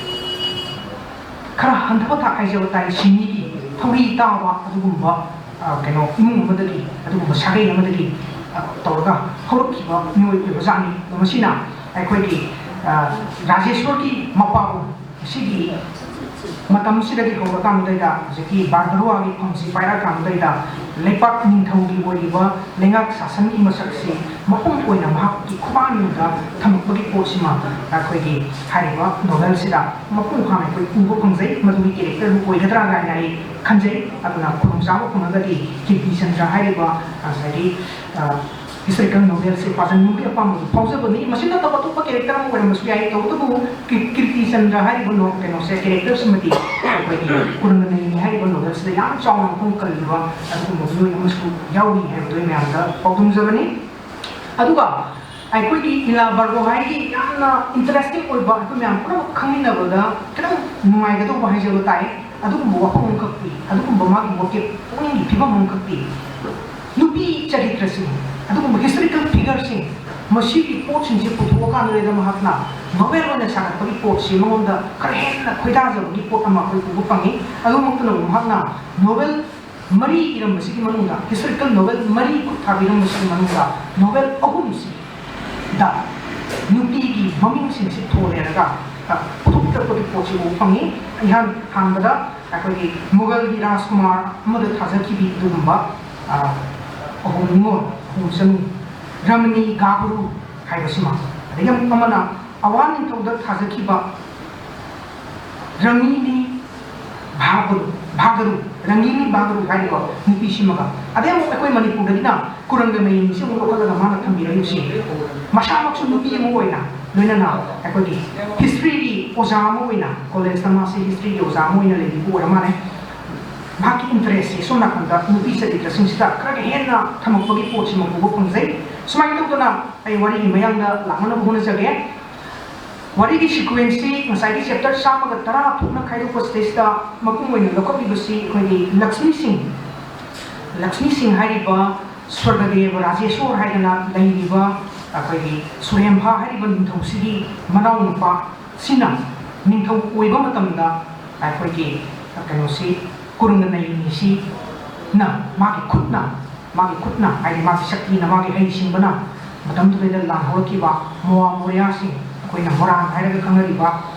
ꯈꯔ ꯍꯟꯊꯕ ꯊꯥꯛ ꯍꯥꯏꯖꯕ ꯇꯥꯏ, ꯁꯤꯃꯤꯒꯤ ꯊꯧꯔꯤ ꯇꯥꯕ ꯑꯗꯨꯒꯨꯝꯕ, ꯑ, ꯀꯩꯅꯣ, ꯏꯃꯨꯡ ꯑꯃꯗꯒꯤ, ꯑꯗꯨꯒꯨꯝꯕ ꯁꯥꯒꯩ ꯑꯃꯗꯒꯤ, ꯑ, ꯇꯧꯔꯒ ꯍꯧꯔꯛꯈꯤꯕ ꯃꯤꯑꯣꯏ ꯑꯣꯏꯕꯖꯥꯠꯅꯤ꯫ ꯑꯗꯣ ꯃꯁꯤꯅ ꯑꯩꯈꯣꯏꯒꯤ, ꯑ, ꯔꯥꯖꯦꯁ꯭ꯋꯔꯒꯤ ꯃꯄꯥꯕꯨꯡ ꯑꯁꯤꯒꯤ ꯃꯇꯝꯁꯤꯗꯒꯤ ꯍꯧꯔꯀꯥꯟꯗꯩꯗ ꯍꯧꯖꯤꯛꯀꯤ ꯕꯥꯔꯕꯔꯨꯋꯥꯒꯤ ꯐꯝꯁꯤ ꯄꯥꯏꯔꯛꯑꯀꯥꯟꯗꯩꯗ ꯂꯩꯄꯥꯛ ꯅꯤꯡꯊꯧꯒꯤ ꯑꯣꯏꯔꯤꯕ ꯂꯩꯉꯥꯛ ꯁꯥꯁꯟꯒꯤ ꯃꯁꯛꯁꯤ ꯃꯄꯨꯡ ꯑꯣꯏꯅ ꯃꯍꯥꯛꯀꯤ ꯈꯨꯕꯥꯛꯅꯨꯡꯗ ꯊꯝꯃꯛꯄꯒꯤ ꯄꯣꯠꯁꯤꯃ ꯑꯩꯈꯣꯏꯒꯤ ꯍꯥꯏꯔꯤꯕ ꯅꯣꯚꯦꯜꯁꯤꯗ ꯃꯄꯨꯡ ꯐꯥꯅ ꯑꯩꯈꯣꯏ ꯎꯕ ꯐꯪꯖꯩ꯫ ꯃꯗꯨꯒꯤ ꯀꯦꯔꯦꯛꯇꯔꯗꯨ ꯑꯣꯏꯒꯗ꯭ꯔꯥ ꯀꯥꯏꯅ ꯑꯩ ꯈꯟꯖꯩ꯫ ꯑꯗꯨꯅ ꯈꯨꯗꯣꯡꯆꯥꯕ ꯐꯪꯉꯒꯗꯤ ꯀꯤꯔꯇꯤꯆꯟꯗ꯭ꯔ ꯍꯥꯏꯔꯤꯕ ꯉꯁꯥꯏꯒꯤ, ꯑ, ꯍꯤꯁꯇꯣꯔꯤꯀꯦꯜ ꯅꯣꯚꯦꯜꯁꯦ ꯄꯥꯖꯅꯤꯡꯕꯒꯤ ꯑꯄꯥꯝꯕꯁꯨ ꯐꯥꯎꯖꯕꯅꯤ꯫ ꯃꯁꯤ ꯅꯠꯇꯕ ꯑꯇꯣꯞꯄ ꯀꯦꯔꯦꯛꯇꯔ ꯑꯃ ꯑꯣꯏꯔꯝꯕꯁꯨ ꯌꯥꯏ꯫ ꯇꯧꯕꯇꯕꯨ ꯀꯤ-, ꯀꯤꯔꯇꯤꯆꯟꯗ꯭ꯔ ꯍꯥꯏꯔꯤꯕ ꯅꯣ-, ꯀꯩꯅꯣꯁꯦ, ꯀꯦꯔꯦꯛꯇꯔꯁꯤꯃꯗꯤ ꯑꯩꯈꯣꯏꯒꯤ ꯀꯨꯔꯪꯒꯅꯌꯅꯤ ꯍꯥꯏꯔꯤꯕ ꯅꯣꯚꯦꯜꯁꯤꯗ ꯌꯥꯝ ꯆꯥꯎꯅ ꯃꯐꯝ ꯀꯜꯂꯤꯕ ꯑꯗꯨꯒꯨꯝꯕ ꯃꯤꯑꯣꯏ ꯑꯃꯁꯨ ꯌꯥꯎꯔꯤ ꯍꯥꯏꯕꯗꯨ ꯑꯩ ꯃꯌꯥꯝꯗ ꯄꯥꯎꯗꯝꯖꯕꯅꯤ꯫ ꯑꯗꯨꯒ ꯑꯩꯈꯣꯏꯒꯤ ꯏꯂꯥ ꯕꯥꯔꯒꯣ ꯍꯥꯏꯒꯤ ꯌꯥꯝꯅ ꯏꯟꯇꯔꯦꯁꯇꯤꯡ ꯑꯣꯏꯕ, ꯑꯩꯈꯣꯏ ꯃꯌꯥꯝ ꯄꯨꯝꯅꯃꯛ ꯈꯪꯃꯤꯟꯅꯕꯗ ꯈꯤꯇꯪ ꯅꯨꯡꯉꯥꯏꯒꯗꯧꯕ ꯍꯥꯏꯖꯕ ꯇꯥꯏ꯫ ꯑꯗꯨꯒꯨꯝꯕ ꯋꯥꯐꯝ ꯑꯃꯈꯛꯇꯤ, ꯑꯗꯨꯒꯨꯝꯕ ꯃꯥꯒꯤ ꯃꯣꯇꯤꯞ, ꯄꯨꯛꯅꯤꯡꯒꯤ ꯐꯤꯕꯝ ꯑꯃꯈꯛꯇꯤ ꯅꯨꯄꯤ ꯆꯔꯤꯇ꯭ꯔꯁꯤꯡ, ꯑꯗꯨꯒꯨꯝꯕ ꯍꯤꯁꯇꯣꯔꯤꯀꯦꯜ ꯐꯤꯒꯔꯁꯤꯡ, ꯃꯁꯤꯒꯤ ꯄꯣꯠꯁꯤꯡꯁꯦ ꯄꯨꯊꯣꯛꯑꯀꯥꯟꯗ ꯃꯍꯥꯛꯅ ꯅꯣꯕꯦꯜ ꯑꯣꯏꯅ ꯁꯥꯒꯠꯄꯒꯤ ꯄꯣꯠꯁꯤ ꯃꯉꯣꯟꯗ ꯈꯔ ꯍꯦꯟꯅ ꯈꯣꯏꯗꯥꯖꯕꯒꯤ ꯄꯣꯠ ꯑꯃ ꯑꯩꯈꯣꯏ ꯎꯕ ꯐꯪꯉꯤ꯫ ꯑꯗꯨꯃꯛꯇꯅ ꯃꯍꯥꯛꯅ ꯅꯣꯕꯦꯜ ꯃꯔꯤ ꯏꯔꯝꯕꯁꯤꯒꯤ ꯃꯅꯨꯡꯗ, ꯍꯤꯁꯇꯣꯔꯤꯀꯦꯜ ꯅꯣꯕꯦꯜ ꯃꯔꯤ ꯈꯨꯠ ꯊꯥꯕꯤꯔꯝꯕꯁꯤꯒꯤ ꯃꯅꯨꯡꯗ ꯅꯣꯕꯦꯜ ꯑꯍꯨꯝꯁꯤꯗ ꯅꯨꯄꯤꯒꯤ ꯃꯃꯤꯡꯁꯤꯡꯁꯤ ꯊꯣꯜꯂꯦꯔꯒ, ꯑ, ꯄꯨꯊꯣꯛꯄꯤꯔꯛꯄꯒꯤ ꯄꯣꯠꯁꯤ ꯎꯕ ꯐꯪꯉꯤ꯫ ꯏꯍꯥꯟ ꯍꯥꯟꯕꯗ ꯑꯩꯈꯣꯏꯒꯤ ꯃꯨꯒꯜꯒꯤ ꯔꯥꯖꯀꯨꯃꯥꯔ ꯑꯃꯗ ꯊꯥꯖꯈꯤꯕꯤ ꯑꯗꯨꯒꯨꯝꯕ, ꯑ, ꯑꯍꯣꯝ ꯅꯤꯉꯣꯜ, ꯑꯍꯣꯝ ꯆꯅꯨ, ꯔꯃꯅꯤ ꯒꯥꯕꯔꯨ ꯍꯥꯏꯕꯁꯤꯃ, ꯑꯗꯒꯤ ꯑꯃꯨꯛ ꯑꯃꯅ ꯑꯋꯥ ꯅꯤꯡꯊꯧꯗ ꯊꯥꯖꯈꯤꯕ ꯔꯪꯒꯤꯅꯤ ꯚꯥꯒꯔꯨ, ꯚꯥꯒꯔꯨ, ꯔꯪꯒꯤꯅꯤ ꯚꯥꯒꯔꯨ ꯍꯥꯏꯔꯤꯕ ꯅꯨꯄꯤꯁꯤꯃꯒ, ꯑꯗꯩ ꯑꯃꯨꯛ ꯑꯩꯈꯣꯏ ꯃꯅꯤꯄꯨꯔꯗꯒꯤꯅ ꯀꯨꯔꯪꯒ ꯃꯌꯨꯝꯁꯤ ꯑꯃꯨꯛ ꯂꯧꯈꯠꯂꯒ ꯃꯥꯅ ꯊꯝꯕꯤꯔꯛꯏꯕꯁꯤ, ꯃꯁꯥꯃꯛꯁꯨ ꯅꯨꯄꯤ ꯑꯃ ꯑꯣꯏꯅ ꯂꯣꯏꯅꯅ ꯑꯩꯈꯣꯏꯒꯤ ꯍꯤꯁꯇ꯭ꯔꯤꯒꯤ ꯑꯣꯖꯥ ꯑꯃ ꯑꯣꯏꯅ, ꯀꯣꯂꯦꯖꯇ ꯃꯥꯁꯤ ꯍꯤꯁꯇ꯭ꯔꯤꯒꯤ ꯑꯣꯖꯥ ꯑꯃ ꯑꯣꯏꯅ ꯂꯩꯕꯤꯕ ꯑꯣꯏꯔ ꯃꯥꯜꯂꯦ꯫ ꯃꯍꯥꯛꯀꯤ ꯏꯟꯇꯔꯦꯁꯁꯤ ꯁꯣꯝ ꯅꯥꯀꯟꯗ ꯅꯨꯄꯤ ꯆꯔꯤꯇ꯭ꯔꯁꯤꯡꯁꯤꯗ ꯈꯔꯒ ꯍꯦꯟꯅ ꯊꯝꯃꯛꯄꯒꯤ ꯄꯣꯠꯁꯤꯃ ꯎꯕ ꯐꯪꯖꯩ꯫ ꯁꯨꯃꯥꯏꯅ ꯇꯧꯗꯅ ꯑꯩ ꯋꯥꯔꯤꯒꯤ ꯃꯌꯥꯡꯗ ꯂꯥꯛꯅꯅꯕ ꯍꯣꯠꯅꯖꯒꯦ꯫ ꯋꯥꯔꯤꯒꯤ ꯁꯤꯀ꯭ꯋꯦꯟꯁꯁꯤ ꯉꯁꯥꯏꯒꯤ ꯆꯦꯞꯇꯔ ꯆꯥꯝꯃꯒ ꯇꯔꯥ ꯊꯣꯛꯅ ꯈꯥꯏꯗꯣꯛꯄ ꯁꯤꯗꯩꯁꯤꯗ ꯃꯄꯨꯡ ꯑꯣꯏꯅ ꯂꯧꯈꯠꯂꯤꯕꯁꯤ ꯑꯩꯈꯣꯏꯒꯤ ꯂꯛꯁꯃꯤ ꯁꯤꯡ, ꯂꯛꯁꯃꯤ ꯁꯤꯡ ꯍꯥꯏꯔꯤꯕ ꯁ꯭ꯋꯔꯒꯗꯦꯕ ꯔꯥꯖꯦꯁꯣꯔ ꯍꯥꯏꯗꯅ ꯂꯩꯔꯤꯕ ꯑꯩꯈꯣꯏꯒꯤ ꯁꯨꯔꯦꯝꯐꯥ ꯍꯥꯏꯔꯤꯕ ꯅꯤꯡꯊꯧꯁꯤꯒꯤ ꯃꯅꯥꯎꯅꯨꯄꯥ ꯁꯤꯅ ꯅꯤꯡꯊꯧ ꯑꯣꯏꯕ ꯃꯇꯝꯗ ꯑꯩꯈꯣꯏꯒꯤ ꯀꯩꯅꯣꯁꯤ ꯀꯨꯔꯨꯡꯒ ꯅꯩꯅꯤꯁꯤꯅ ꯃꯥꯒꯤ ꯈꯨꯠꯅ, ꯃꯥꯒꯤ ꯈꯨꯠꯅ ꯍꯥꯏꯗꯤ ꯃꯥꯒꯤ ꯁꯛꯇꯤꯅ, ꯃꯥꯒꯤ ꯍꯩꯁꯤꯡꯕꯅ ꯃꯇꯝꯗꯨꯗꯩꯗ ꯂꯥꯟ ꯍꯧꯔꯛꯈꯤꯕ ꯃꯣꯋꯥ ꯃꯣꯔꯤꯌꯥꯁꯤꯡ, ꯑꯩꯈꯣꯏꯅ ꯃꯣꯔꯥꯟ ꯍꯥꯏꯔꯒ ꯈꯪꯅꯔꯤꯕ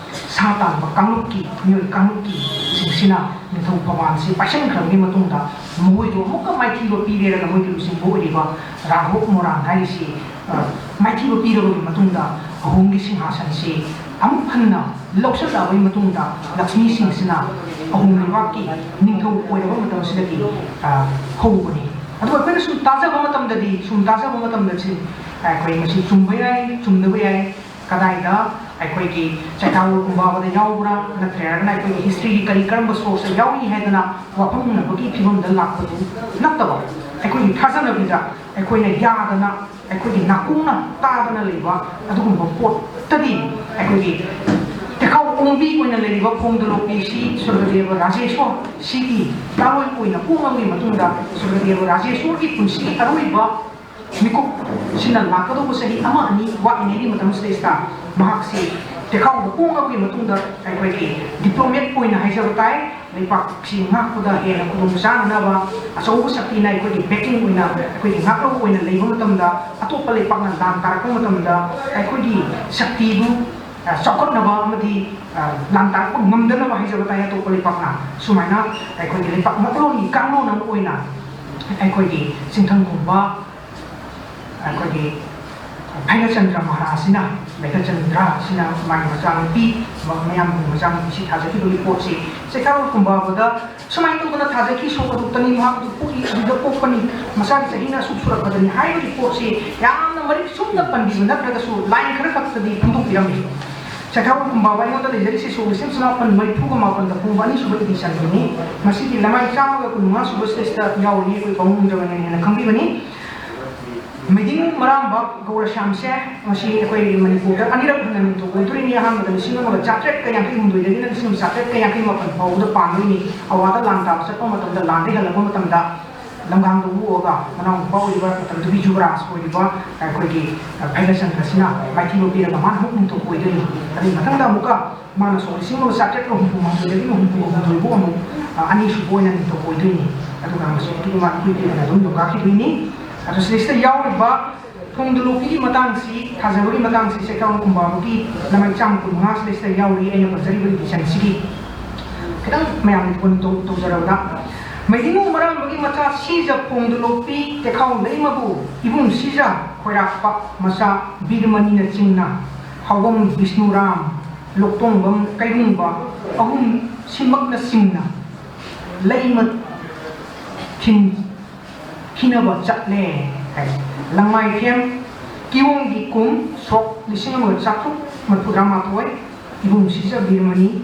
ꯁꯥ ꯇꯥꯟꯕ ꯀꯥꯡꯂꯨꯞꯀꯤ ꯃꯤꯑꯣꯏ ꯀꯥꯡꯂꯨꯞꯀꯤ ꯁꯤꯡꯁꯤꯅ ꯅꯤꯡꯊꯧ ꯐꯝꯕꯥꯜꯁꯤ ꯄꯥꯏꯁꯤꯟꯈ꯭ꯔꯕꯒꯤ ꯃꯇꯨꯡꯗ ꯃꯈꯣꯏꯗꯨ ꯑꯃꯨꯛꯀ ꯃꯥꯏꯊꯤꯕ ꯄꯤꯔꯦꯔꯒ ꯃꯣꯏꯒꯤ ꯂꯨꯆꯤꯡꯕ ꯑꯣꯏꯔꯤꯕ ꯔꯥꯘꯣꯕ ꯃꯣꯔꯥꯟ ꯍꯥꯏꯔꯤꯁꯤ, ꯑ, ꯃꯥꯏꯊꯤꯕ ꯄꯤꯔꯕꯒꯤ ꯃꯇꯨꯡꯗ ꯑꯍꯣꯝꯒꯤ ꯁꯤꯡꯍꯥꯁꯟꯁꯤ ꯑꯃꯨꯛ ꯍꯟꯅ ꯂꯧꯁꯤꯜꯂꯛꯑꯕꯒꯤ ꯃꯇꯨꯡꯗ ꯂꯛꯁꯃꯤ ꯁꯤꯡꯁꯤꯅ ꯑꯍꯣꯝ ꯂꯩꯕꯥꯛꯀꯤ ꯅꯤꯡꯊꯧ ꯑꯣꯏꯔꯕ ꯃꯇꯝꯁꯤꯗꯒꯤ, ꯑ, ꯍꯧꯕꯅꯤ꯫ ꯑꯗꯨꯒ ꯑꯩꯈꯣꯏꯅ ꯁꯨꯝ ꯇꯥꯖꯕ ꯃꯇꯝꯗꯗꯤ, ꯁꯨꯝ ꯇꯥꯖꯕ ꯃꯇꯝꯗ ꯁꯤ ꯑꯩꯈꯣꯏ ꯃꯁꯤ ꯆꯨꯝꯕ ꯌꯥꯏ, ꯆꯨꯝꯗꯕ ꯌꯥꯏ, ꯀꯗꯥꯏꯗ ꯑꯩꯈꯣꯏꯒꯤ ꯆꯩꯊꯥꯔꯣꯜ ꯀꯨꯝꯕꯥꯕꯗ ꯌꯥꯎꯕ꯭ꯔꯥ, ꯅꯠꯇ꯭ꯔꯒꯅ ꯑꯩꯈꯣꯏꯒꯤ ꯍꯤꯁꯇ꯭ꯔꯤꯒꯤ ꯀꯔꯤ ꯀꯔꯝꯕ ꯁꯣꯔꯁꯇ ꯌꯥꯎꯏ ꯍꯥꯏꯗꯅ ꯋꯥꯐꯝꯅꯕꯒꯤ ꯐꯤꯕꯝꯗ ꯂꯥꯛꯄꯗꯨ ꯅꯠꯇꯕ, ꯑꯩꯈꯣꯏꯒꯤ ꯊꯥꯖꯅꯕꯤꯗ ꯑꯩꯈꯣꯏꯅ ꯌꯥꯗꯅ, ꯑꯩꯈꯣꯏꯒꯤ ꯅꯥꯀꯣꯡꯅ ꯇꯥꯗꯅ ꯂꯩꯕ ꯑꯗꯨꯒꯨꯝꯕ ꯄꯣꯠꯇꯗꯤ ꯑꯩꯈꯣꯏꯒꯤ ꯇꯦꯈꯥꯎ ꯑꯣꯡꯕꯤ ꯑꯣꯏꯅ ꯂꯩꯔꯤꯕ ꯈꯣꯡꯗ ꯂꯣꯛꯄꯤꯁꯤ ꯁ꯭ꯋꯔꯒꯗꯦꯕ ꯔꯥꯖꯦꯁꯣꯔ ꯁꯤꯒꯤ ꯂꯥꯂꯣꯏ ꯑꯣꯏꯅ ꯄꯣꯛꯂꯕꯒꯤ ꯃꯇꯨꯡꯗ ꯁ꯭ꯋꯔꯒꯗꯦꯕ ꯔꯥꯖꯦꯁꯣꯔꯒꯤ ꯄꯨꯟꯁꯤꯒꯤ ꯑꯔꯣꯏꯕ ꯃꯤꯀꯨꯞꯁꯤꯅ ꯂꯥꯛꯀꯗꯧꯕ ꯆꯍꯤ ꯑꯃ ꯑꯅꯤ ꯋꯥꯠꯂꯤꯉꯩꯒꯤ ꯃꯇꯝꯁꯤꯗꯩꯁꯤꯗ ꯃꯍꯥꯛꯁꯤ ꯇꯦꯈꯥꯎꯗ ꯄꯣꯛꯂꯕꯒꯤ ꯃꯇꯨꯡꯗ ꯑꯩꯈꯣꯏꯒꯤ ꯗꯤꯄ꯭ꯂꯣꯃꯦꯠ ꯑꯣꯏꯅ ꯍꯥꯏꯖꯕ ꯇꯥꯏ, ꯂꯩꯄꯥꯛꯁꯤ ꯉꯥꯛꯄꯗ ꯍꯦꯟꯅ ꯈꯨꯗꯣꯡ ꯆꯥꯅꯅꯕ ꯑꯆꯧꯕ ꯁꯛꯇꯤꯅ ꯑꯩꯈꯣꯏꯒꯤ ꯕꯦꯀꯤꯡ ꯑꯣꯏꯅ, ꯑꯩꯈꯣꯏꯒꯤ ꯉꯥꯛꯂꯧꯕ ꯑꯣꯏꯅ ꯂꯩꯕ ꯃꯇꯝꯗ, ꯑꯇꯣꯞꯄ ꯂꯩꯄꯥꯛꯅ ꯂꯥꯟ ꯇꯥꯔꯛꯄ ꯃꯇꯝꯗ ꯑꯩꯈꯣꯏꯒꯤ ꯁꯛꯇꯤꯗꯨ, ꯑ, ꯆꯥꯎꯈꯠꯅꯕ ꯑꯃꯗꯤ, ꯑ, ꯂꯥꯟ ꯇꯥꯔꯛꯄ ꯉꯝꯗꯅꯕ ꯍꯥꯏꯖꯕ ꯇꯥꯏ ꯑꯇꯣꯞꯄ ꯂꯩꯄꯥꯛꯅ꯫ ꯁꯨꯃꯥꯏꯅ ꯑꯩꯈꯣꯏꯒꯤ ꯂꯩꯄꯥꯛ ꯉꯥꯛꯂꯣꯟꯒꯤ ꯀꯥꯡꯂꯣꯟ ꯑꯃ ꯑꯣꯏꯅ ꯑꯩꯈꯣꯏꯒꯤ ꯆꯤꯡꯊꯪꯒꯨꯝꯕ ꯑꯩꯈꯣꯏꯒꯤ ꯚꯩꯔꯆꯟꯗ꯭ꯔ ꯃꯍꯥꯔꯥꯖꯁꯤꯅ, ꯚꯩꯔꯆꯟꯗ꯭ꯔꯁꯤꯅ ꯃꯥꯒꯤ ꯃꯆꯥꯅꯨꯄꯤ, ꯃ-, ꯃꯌꯥꯝꯕꯒꯤ ꯃꯆꯥꯅꯨꯄꯤꯁꯤ ꯊꯥꯖꯈꯤꯕꯒꯤ ꯄꯣꯠꯁꯤ ꯆꯩꯊꯥꯔꯣꯜ ꯀꯨꯝꯕꯥꯕꯗ ꯁꯨꯃꯥꯏꯅ ꯇꯧꯗꯅ ꯊꯥꯖꯈꯤ, ꯁꯣꯛ ꯑꯗꯨꯛꯇꯅꯤ ꯃꯍꯥꯛ ꯑꯗꯨ ꯄꯣꯛꯏ, ꯑꯗꯨꯗ ꯄꯣꯛꯄꯅꯤ, ꯃꯆꯥꯒꯤ ꯆꯍꯤꯅ ꯑꯁꯨꯛ ꯁꯨꯔꯛꯄꯗꯅꯤ ꯍꯥꯏꯕꯒꯤ ꯄꯣꯠꯁꯤ ꯌꯥꯝꯅ ꯃꯔꯤꯛ ꯁꯨꯝꯅ ꯄꯟꯕꯤꯕ ꯅꯠꯇ꯭ꯔꯒꯁꯨ ꯂꯥꯏꯟ ꯈꯔ ꯈꯛꯇꯗꯤ ꯐꯣꯡꯗꯣꯛꯄꯤꯔꯝꯃꯤ꯫ ꯁꯦꯈꯥꯋꯜ ꯈꯨꯝꯕꯥꯕ ꯑꯩꯉꯣꯟꯗ ꯂꯩꯖꯔꯤꯁꯤ ꯁꯣꯛ ꯂꯤꯁꯤꯡ ꯁꯅꯥꯄꯟ ꯃꯔꯤꯐꯨꯒ ꯃꯥꯄꯟꯗ ꯐꯣꯡꯕ ꯑꯅꯤꯁꯨꯕ ꯏꯗꯤꯁꯟꯗꯨꯅꯤ꯫ ꯃꯁꯤꯒꯤ ꯂꯃꯥꯏ ꯆꯥꯝꯃꯒ ꯀꯨꯟꯃꯉꯥ ꯁꯨꯕ ꯁꯤꯗꯩꯁꯤꯗ ꯌꯥꯎꯔꯤ꯫ ꯑꯩꯈꯣꯏ ꯄꯥꯕꯨꯡ ꯏꯟꯗ꯭ꯔꯃꯅꯤꯅ ꯍꯦꯟꯅ ꯈꯪꯕꯤꯒꯅꯤ꯫ ꯃꯩꯗꯤꯡ ꯃꯔꯥꯝꯕ ꯒꯧꯔꯁ꯭ꯌꯥꯝꯁꯦ ꯉꯁꯤ ꯑꯩꯈꯣꯏ ꯃꯅꯤꯄꯨꯔꯗ ꯑꯅꯤꯔꯛ ꯍꯟꯅ ꯅꯤꯡꯊꯧ ꯑꯣꯏꯗꯣꯔꯤꯅꯤ꯫ ꯑꯍꯥꯟꯕꯗ ꯂꯤꯁꯤꯡ ꯑꯃꯒ ꯆꯥꯇ꯭ꯔꯦꯠꯀ ꯌꯥꯡꯈꯩ ꯍꯨꯝꯗꯣꯏꯗꯒꯤꯅ ꯂꯤꯁꯤꯡ ꯑꯃ ꯆꯥꯇ꯭ꯔꯦꯠꯀ ꯌꯥꯡꯈꯩ ꯃꯥꯄꯟ ꯐꯥꯎꯕꯗ ꯄꯥꯟꯗꯣꯏꯅꯤ꯫ ꯑꯋꯥꯗ ꯂꯥꯟ ꯇꯥꯕ ꯆꯠꯄ ꯃꯇꯝꯗ, ꯂꯥꯟꯗꯒꯤ ꯍꯜꯂꯛꯄ ꯃꯇꯝꯗ ꯂꯝꯒꯥꯡꯗ ꯑꯣꯛꯑꯒ ꯃꯅꯥꯎ ꯅꯨꯄꯥ ꯑꯣꯏꯔꯤꯕ ꯃꯇꯝꯗꯨꯒꯤ ꯌꯨꯕꯔꯥꯖ ꯑꯣꯏꯔꯤꯕ ꯑꯩꯈꯣꯏꯒꯤ ꯚꯩꯔꯆꯟꯗ꯭ꯔꯁꯤꯅ ꯃꯥꯏꯊꯤꯕ ꯄꯤꯔꯒ ꯃꯥꯅ ꯑꯃꯨꯛ ꯅꯤꯡꯊꯧ ꯑꯣꯏꯗꯣꯏꯅꯤ꯫ ꯑꯗꯨꯒꯤ ꯃꯊꯪꯗ ꯑꯃꯨꯛꯀ ꯃꯥꯅ ꯁꯣꯛ ꯂꯤꯁꯤꯡ ꯑꯃ ꯆꯥꯇ꯭ꯔꯦꯠꯀ ꯍꯨꯝꯐꯨ ꯃꯥꯊꯣꯏꯗꯒꯤꯅ ꯍꯨꯝꯐꯨ ꯍꯨꯝꯗꯣꯏꯕꯨ ꯑꯃꯨꯛ, ꯑ, ꯑꯅꯤꯁꯨꯕ ꯑꯣꯏꯅ ꯅꯤꯡꯊꯧ ꯑꯣꯏꯗꯣꯏꯅꯤ꯫ ꯑꯗꯨꯒ ꯃꯁꯤ ꯑꯗꯨꯒꯤ ꯃꯥ ꯑꯩꯈꯣꯏꯒꯤ ꯑꯣꯏꯅ ꯑꯗꯨꯝ ꯌꯣꯡꯈꯥꯛꯈꯤꯗꯣꯏꯅꯤ꯫ ꯑꯗꯣ ꯁꯤꯗꯩꯁꯤꯗ ꯌꯥꯎꯔꯤꯕ ꯊꯣꯡꯗ ꯂꯣꯛꯄꯤꯒꯤ ꯃꯇꯥꯡꯁꯤ, ꯊꯥꯖꯕꯒꯤ ꯃꯇꯥꯡꯁꯤ ꯁꯦꯈꯥꯋꯜ ꯈꯨꯝꯕꯥꯕꯒꯤ ꯂꯃꯥꯏ ꯆꯥꯝ ꯀꯨꯟꯃꯉꯥ ꯁꯤꯗꯩꯁꯤꯗ ꯌꯥꯎꯔꯤ꯫ ꯑꯩꯅ ꯄꯟꯖꯔꯤꯕ ꯏꯗꯤꯁꯟꯁꯤꯒꯤ ꯈꯤꯇꯪ ꯃꯌꯥꯝꯒꯤ ꯄꯨꯟ ꯇꯧ-, ꯇꯧꯖꯔꯕꯗ, ꯃꯩꯗꯤꯡꯉꯨ ꯃꯔꯥꯝꯕꯒꯤ ꯃꯆꯥ ꯁꯤꯖ ꯈꯣꯡꯗ ꯂꯣꯛꯄꯤ ꯇꯦꯈꯥꯎ ꯂꯩꯃꯕꯨ ꯏꯕꯨꯡ ꯁꯤꯖ ꯈꯣꯏꯔꯥꯛꯄ ꯃꯆꯥ ꯕꯤꯔꯃꯅꯤꯅ ꯆꯤꯡꯅ ꯍꯥꯎꯕꯝ ꯕꯤꯁꯅꯨꯔꯥꯝ ꯂꯣꯛꯇꯣꯡꯕꯝ ꯀꯩꯒꯨꯝꯕ ꯑꯍꯨꯝ ꯁꯤꯃꯛꯅ ꯆꯤꯡꯅ ꯂꯩꯃ ꯊꯤꯟ ꯊꯤꯅꯕ ꯆꯠꯂꯦ ꯍꯥꯏ꯫ ꯂꯪꯃꯥꯏꯊꯦꯝ ꯀꯤꯌꯣꯡꯒꯤ ꯀꯨꯝ ꯁꯣꯛ ꯂꯤꯁꯤꯡ ꯑꯃꯒ ꯆꯥꯇ꯭ꯔꯨꯛ ꯃꯔꯤꯐꯨꯇꯔꯥ ꯃꯥꯊꯣꯏ ꯏꯕꯨꯡ ꯁꯤꯖ ꯕꯤꯔꯃꯅꯤ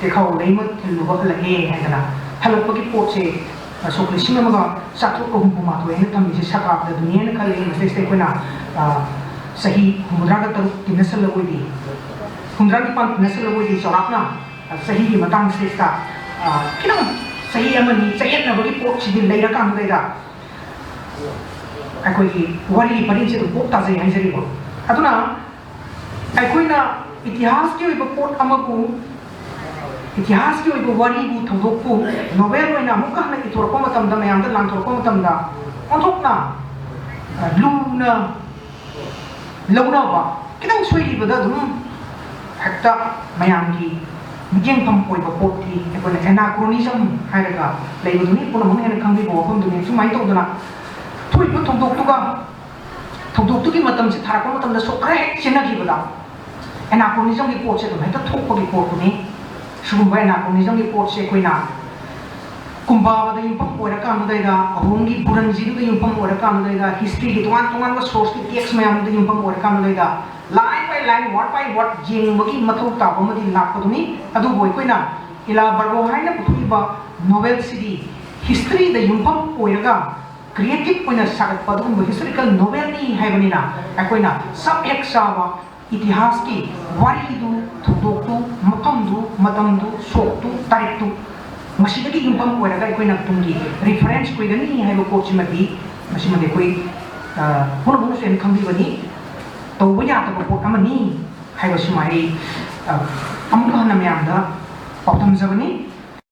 ꯇꯦꯈꯥꯎ ꯂꯩꯃ ꯊꯤꯜꯂꯨꯕ ꯍꯜꯂꯛꯑꯦ ꯍꯥꯏꯗꯅ ꯍꯜꯂꯛꯄꯒꯤ ꯄꯣꯠꯁꯦ, ꯑ, ꯁꯣꯛ ꯂꯤꯁꯤꯡ ꯑꯃꯒ ꯆꯥꯇ꯭ꯔꯨꯛꯀ ꯍꯨꯝꯐꯨ ꯃꯥꯊꯣꯏ ꯍꯥꯏꯅ ꯊꯝꯃꯤꯁꯦ ꯁꯀꯥꯞꯇꯗꯨꯅꯦꯅ ꯈꯜꯂꯦ꯫ ꯃꯁꯤꯗꯩꯁꯤꯗ ꯑꯩꯈꯣꯏꯅ, ꯑ, ꯆꯍꯤ ꯍꯨꯝꯐꯨꯇꯔꯥꯒ ꯇꯔꯨꯛ ꯇꯤꯟꯅꯁꯜꯂꯒ ꯑꯣꯏꯗꯤ, ꯍꯨꯝꯐꯨꯇꯔꯥ ꯅꯤꯄꯥꯟ ꯇꯤꯟꯅꯁꯜꯂꯒ ꯑꯣꯏꯗꯤ ꯆꯥꯎꯔꯥꯛꯅ, ꯑ, ꯆꯍꯤꯒꯤ ꯃꯇꯥꯡꯁꯤꯗꯩꯁꯤꯗ, ꯑ, ꯈꯤꯇꯪ ꯆꯍꯤ ꯑꯃꯅꯤ ꯆꯌꯦꯠꯅꯕꯒꯤ ꯄꯣꯠꯁꯤꯗꯤ ꯂꯩꯔꯀꯥꯟꯗꯨꯗꯩꯗ ꯑꯩꯈꯣꯏꯒꯤ ꯋꯥꯔꯤꯒꯤ ꯄꯔꯤꯡꯁꯦ ꯑꯗꯨꯝ ꯄꯣꯛ ꯇꯥꯖꯩ ꯍꯥꯏꯖꯔꯤꯕ꯫ ꯑꯗꯨꯅ ꯑꯩꯈꯣꯏꯅ ꯏꯇꯤꯍꯥꯁꯀꯤ ꯑꯣꯏꯕ ꯄꯣꯠ ꯑꯃꯕꯨ, ꯏꯇꯤꯍꯥꯁꯀꯤ ꯑꯣꯏꯕ ꯋꯥꯔꯤꯕꯨ, ꯊꯧꯗꯣꯛꯄꯨ ꯅꯣꯕꯦꯜ ꯑꯣꯏꯅ ꯑꯃꯨꯛꯀ ꯍꯟꯅ ꯏꯊꯣꯔꯛꯄ ꯃꯇꯝꯗ, ꯃꯌꯥꯝꯗ ꯂꯥꯟꯊꯣꯔꯛꯄ ꯃꯇꯝꯗ ꯑꯣꯟꯊꯣꯛꯅ, ꯑ, ꯂꯨꯅ ꯂꯧꯅꯕ, ꯈꯤꯇꯪ ꯁꯣꯏꯈꯤꯕꯗ ꯑꯗꯨꯝ ꯍꯦꯛꯇ ꯃꯌꯥꯝꯒꯤ ꯃꯤꯠꯌꯦꯡꯐꯝ ꯑꯣꯏꯕ ꯄꯣꯠꯇꯤ ꯑꯩꯈꯣꯏꯅ ꯑꯦꯅꯥꯀ꯭ꯔꯣꯅꯤꯖꯝ ꯍꯥꯏꯔꯒ ꯂꯩꯕꯗꯨꯅꯤ꯫ ꯄꯨꯝꯅꯃꯛꯅ ꯍꯦꯟꯅ ꯈꯪꯕꯤꯕ ꯋꯥꯐꯝꯗꯨꯅꯤ꯫ ꯁꯨꯃꯥꯏꯅ ꯇꯧꯗꯅ ꯊꯣꯛꯏꯕ ꯊꯧꯗꯣꯛꯇꯨꯒ, ꯊꯧꯗꯣꯛꯇꯨꯒꯤ ꯃꯇꯝꯁꯦ ꯊꯥꯔꯛꯄ ꯃꯇꯝꯗ ꯁꯣꯛ ꯈꯔ ꯍꯦꯛ ꯆꯦꯟꯅꯈꯤꯕꯗ ꯑꯦꯅꯥꯀ꯭ꯔꯣꯅꯤꯖꯝꯒꯤ ꯄꯣꯠꯁꯦ ꯑꯗꯨꯝ ꯍꯦꯛꯇ ꯊꯣꯛꯄꯒꯤ ꯄꯣꯠꯇꯨꯅꯤ꯫ ꯁꯤꯒꯨꯝꯕ ꯑꯦꯅꯥꯀ꯭ꯔꯣꯅꯤꯖꯝꯒꯤ ꯄꯣꯠꯁꯦ ꯑꯩꯈꯣꯏꯅ ꯀꯨꯝꯕꯥꯕꯗ ꯌꯨꯝꯐꯝ ꯑꯣꯏꯔꯀꯥꯟꯗꯨꯗꯩꯗ, ꯑꯍꯣꯝꯒꯤ ꯕꯨꯔꯟꯖꯤꯗꯨꯗ ꯌꯨꯝꯐꯝ ꯑꯣꯏꯔꯀꯥꯟꯗꯨꯗꯩꯗ, historyꯒꯤ ꯇꯣꯉꯥꯟ ꯇꯣꯉꯥꯟꯕ sourceꯀꯤ text ꯃꯌꯥꯝꯗꯨꯗ ꯌꯨꯝꯐꯝ ꯑꯣꯏꯔꯀꯥꯟꯗꯨꯗꯩꯗ, line by line, word by word ꯌꯦꯡꯕꯒꯤ ꯃꯊꯧ ꯇꯥꯕ ꯑꯃꯗꯤ ꯂꯥꯛꯄꯗꯨꯅꯤ꯫ ꯑꯗꯨꯕꯨ ꯑꯩꯈꯣꯏꯅ ꯏꯂꯥ ꯕꯔꯒꯣꯍꯥꯏꯅ ꯄꯨꯊꯣꯛꯏꯕ novelꯁꯤꯗꯤ historyꯗ ꯌꯨꯝꯐꯝ ꯑꯣꯏꯔꯒ creative ꯑꯣꯏꯅ ꯁꯥꯒꯠꯄ ꯑꯗꯨꯒꯨꯝꯕ historical novelꯅꯤ ꯍꯥꯏꯕꯅꯤꯅ, ꯑꯩꯈꯣꯏꯅ ꯆꯞ ꯍꯦꯛ ꯆꯥꯕ ꯏꯇꯤꯍꯥꯁꯀꯤ ꯋꯥꯔꯤꯗꯨ, ꯊꯧꯗꯣꯛꯇꯨ, ꯃꯐꯝꯗꯨ, ꯃꯇꯝꯗꯨ, ꯁꯣꯛꯇꯨ, ꯇꯥꯔꯤꯛꯇꯨ, ꯃꯁꯤꯗꯒꯤ ꯌꯨꯝꯐꯝ ꯑꯣꯏꯔꯒ ꯑꯩꯈꯣꯏꯅ ꯇꯨꯡꯒꯤ reference ꯑꯣꯏꯒꯅꯤ ꯍꯥꯏꯕ ꯄꯣꯠꯁꯤꯃꯗꯤ, ꯃꯁꯤꯃꯗꯤ ꯑꯩꯈꯣꯏ, ꯑ, ꯄꯨꯝꯅꯃꯛꯅꯁꯨ ꯍꯦꯟꯅ ꯈꯪꯕꯤꯕꯅꯤ꯫ ꯇꯧꯕ ꯌꯥꯗꯕ ꯄꯣꯠ ꯑꯃꯅꯤ ꯍꯥꯏꯕꯁꯤꯃ ꯑꯩ, ꯑ, ꯑꯃꯨꯛꯀ ꯍꯟꯅ ꯃꯌꯥꯝꯗ ꯄꯥꯎꯗꯝꯖꯕꯅꯤ꯫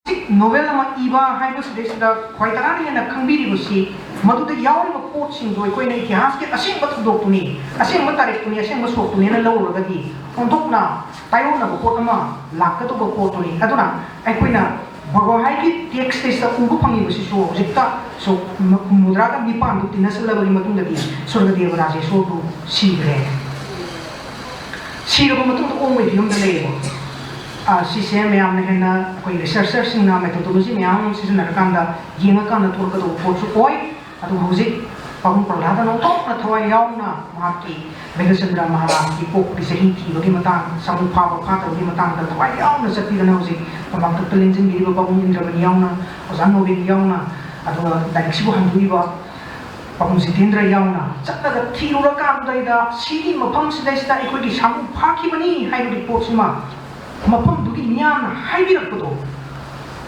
ꯍꯧꯖꯤꯛ novel ꯑꯃ ꯏꯕ ꯍꯥꯏꯕꯁꯤꯗꯩꯁꯤꯗ ꯈ꯭ꯋꯥꯏ ꯇꯔꯥꯅ ꯍꯦꯟꯅ ꯈꯪꯕꯤꯔꯤꯕꯁꯤ, ꯃꯗꯨꯗ ꯌꯥꯎꯔꯤꯕ ꯄꯣꯠꯁꯤꯡꯗꯣ ꯑꯩꯈꯣꯏꯅ ꯏꯇꯤꯍꯥꯁꯀꯤ ꯑꯁꯦꯡꯕ ꯊꯧꯗꯣꯛꯇꯨꯅꯤ, ꯑꯁꯦꯡꯕ ꯇꯥꯔꯤꯛꯇꯨꯅꯤ, ꯑꯁꯦꯡꯕ ꯁꯣꯛꯇꯨꯅꯤꯅ ꯂꯧꯔꯒꯗꯤ ꯑꯣꯟꯊꯣꯛꯅ ꯇꯥꯏꯌꯣꯟꯅꯕ ꯄꯣꯠ ꯑꯃ ꯂꯥꯛꯀꯗꯧꯕ ꯄꯣꯠꯇꯨꯅꯤ꯫ ꯑꯗꯨꯅ ꯑꯩꯈꯣꯏꯅ ꯕꯔꯒꯣꯍꯥꯏꯒꯤ textꯇꯩꯁꯤꯗ ꯎꯕ ꯐꯪꯉꯤꯕꯁꯤꯁꯨ ꯍꯧꯖꯤꯛꯇ ꯁꯣꯛ ꯍꯨꯝꯐꯨꯇꯔꯥꯒ ꯅꯤꯄꯥꯟꯗꯨ ꯇꯤꯟꯅꯁꯤꯜꯂꯕꯒꯤ ꯃꯇꯨꯡꯗꯗꯤ ꯁ꯭ꯋꯔꯒꯗꯦꯕ ꯔꯥꯖꯦꯁꯣꯔꯗꯨ ꯁꯤꯈ꯭ꯔꯦ꯫ ꯁꯤꯔꯕ ꯃꯇꯨꯡꯗ ꯑꯣꯡꯕꯒꯤ ꯐꯤꯕꯝꯗ ꯂꯩꯌꯦꯕ꯫ ꯑ, ꯁꯤꯁꯦ ꯃꯌꯥꯝꯅ ꯍꯦꯟꯅ ꯑꯩꯈꯣꯏ researcherꯁꯤꯡꯅ methodology ꯃꯌꯥꯝ ꯑꯃ ꯁꯤꯖꯤꯟꯅꯔꯀꯥꯟꯗ ꯌꯦꯡꯉꯀꯥꯟꯗ ꯊꯣꯛꯂꯛꯀꯗꯧꯕ ꯄꯣꯠꯁꯨ ꯑꯣꯏ꯫ ꯑꯗꯨꯒ ꯍꯧꯖꯤꯛ ꯄꯥꯕꯨꯡ ꯄ꯭ꯔꯍꯂꯥꯗꯅ ꯑꯣꯟꯊꯣꯛꯅ ꯊꯋꯥꯏ ꯌꯥꯎꯅ ꯃꯍꯥꯛꯀꯤ ꯃꯦꯘꯆꯟꯗ꯭ꯔ ꯃꯍꯥꯔꯥꯖꯀꯤ ꯄꯣꯛꯄꯒꯤ ꯆꯍꯤ ꯊꯤꯕꯒꯤ ꯃꯇꯥꯡ, ꯁꯥꯃꯨ ꯐꯥꯕ ꯐꯥꯗꯕꯒꯤ ꯃꯇꯥꯡꯗ ꯊꯋꯥꯏ ꯌꯥꯎꯅ ꯆꯠꯄꯤꯗꯅ ꯍꯧꯖꯤꯛ ꯂꯝꯄꯥꯛꯇ ꯂꯦꯡꯁꯤꯟꯕꯤꯔꯤꯕ ꯄꯥꯕꯨꯡ ꯏꯟꯗ꯭ꯔꯃꯅꯤ ꯌꯥꯎꯅ, ꯑꯣꯖꯥ ꯅꯣꯕꯦꯜ ꯌꯥꯎꯅ, ꯑꯗꯨꯒ ꯂꯥꯏꯔꯤꯛꯁꯤꯕꯨ ꯍꯟꯗꯣꯛꯏꯕ ꯄꯥꯕꯨꯡ ꯖꯤꯇꯦꯟꯗ꯭ꯔ ꯌꯥꯎꯅ ꯆꯠꯂꯒ ꯊꯤꯔꯨꯔꯀꯥꯟꯗꯩꯗ ꯁꯤꯒꯤ ꯃꯐꯝꯁꯤꯗꯩꯁꯤꯗ ꯑꯩꯈꯣꯏꯒꯤ ꯁꯥꯃꯨ ꯐꯥꯈꯤꯕꯅꯤ ꯍꯥꯏꯕꯒꯤ ꯄꯣꯠꯁꯤꯃ ꯃꯐꯝꯗꯨꯒꯤ ꯃꯤꯌꯥꯝꯅ ꯍꯥꯏꯕꯤꯔꯛꯄꯗꯣ,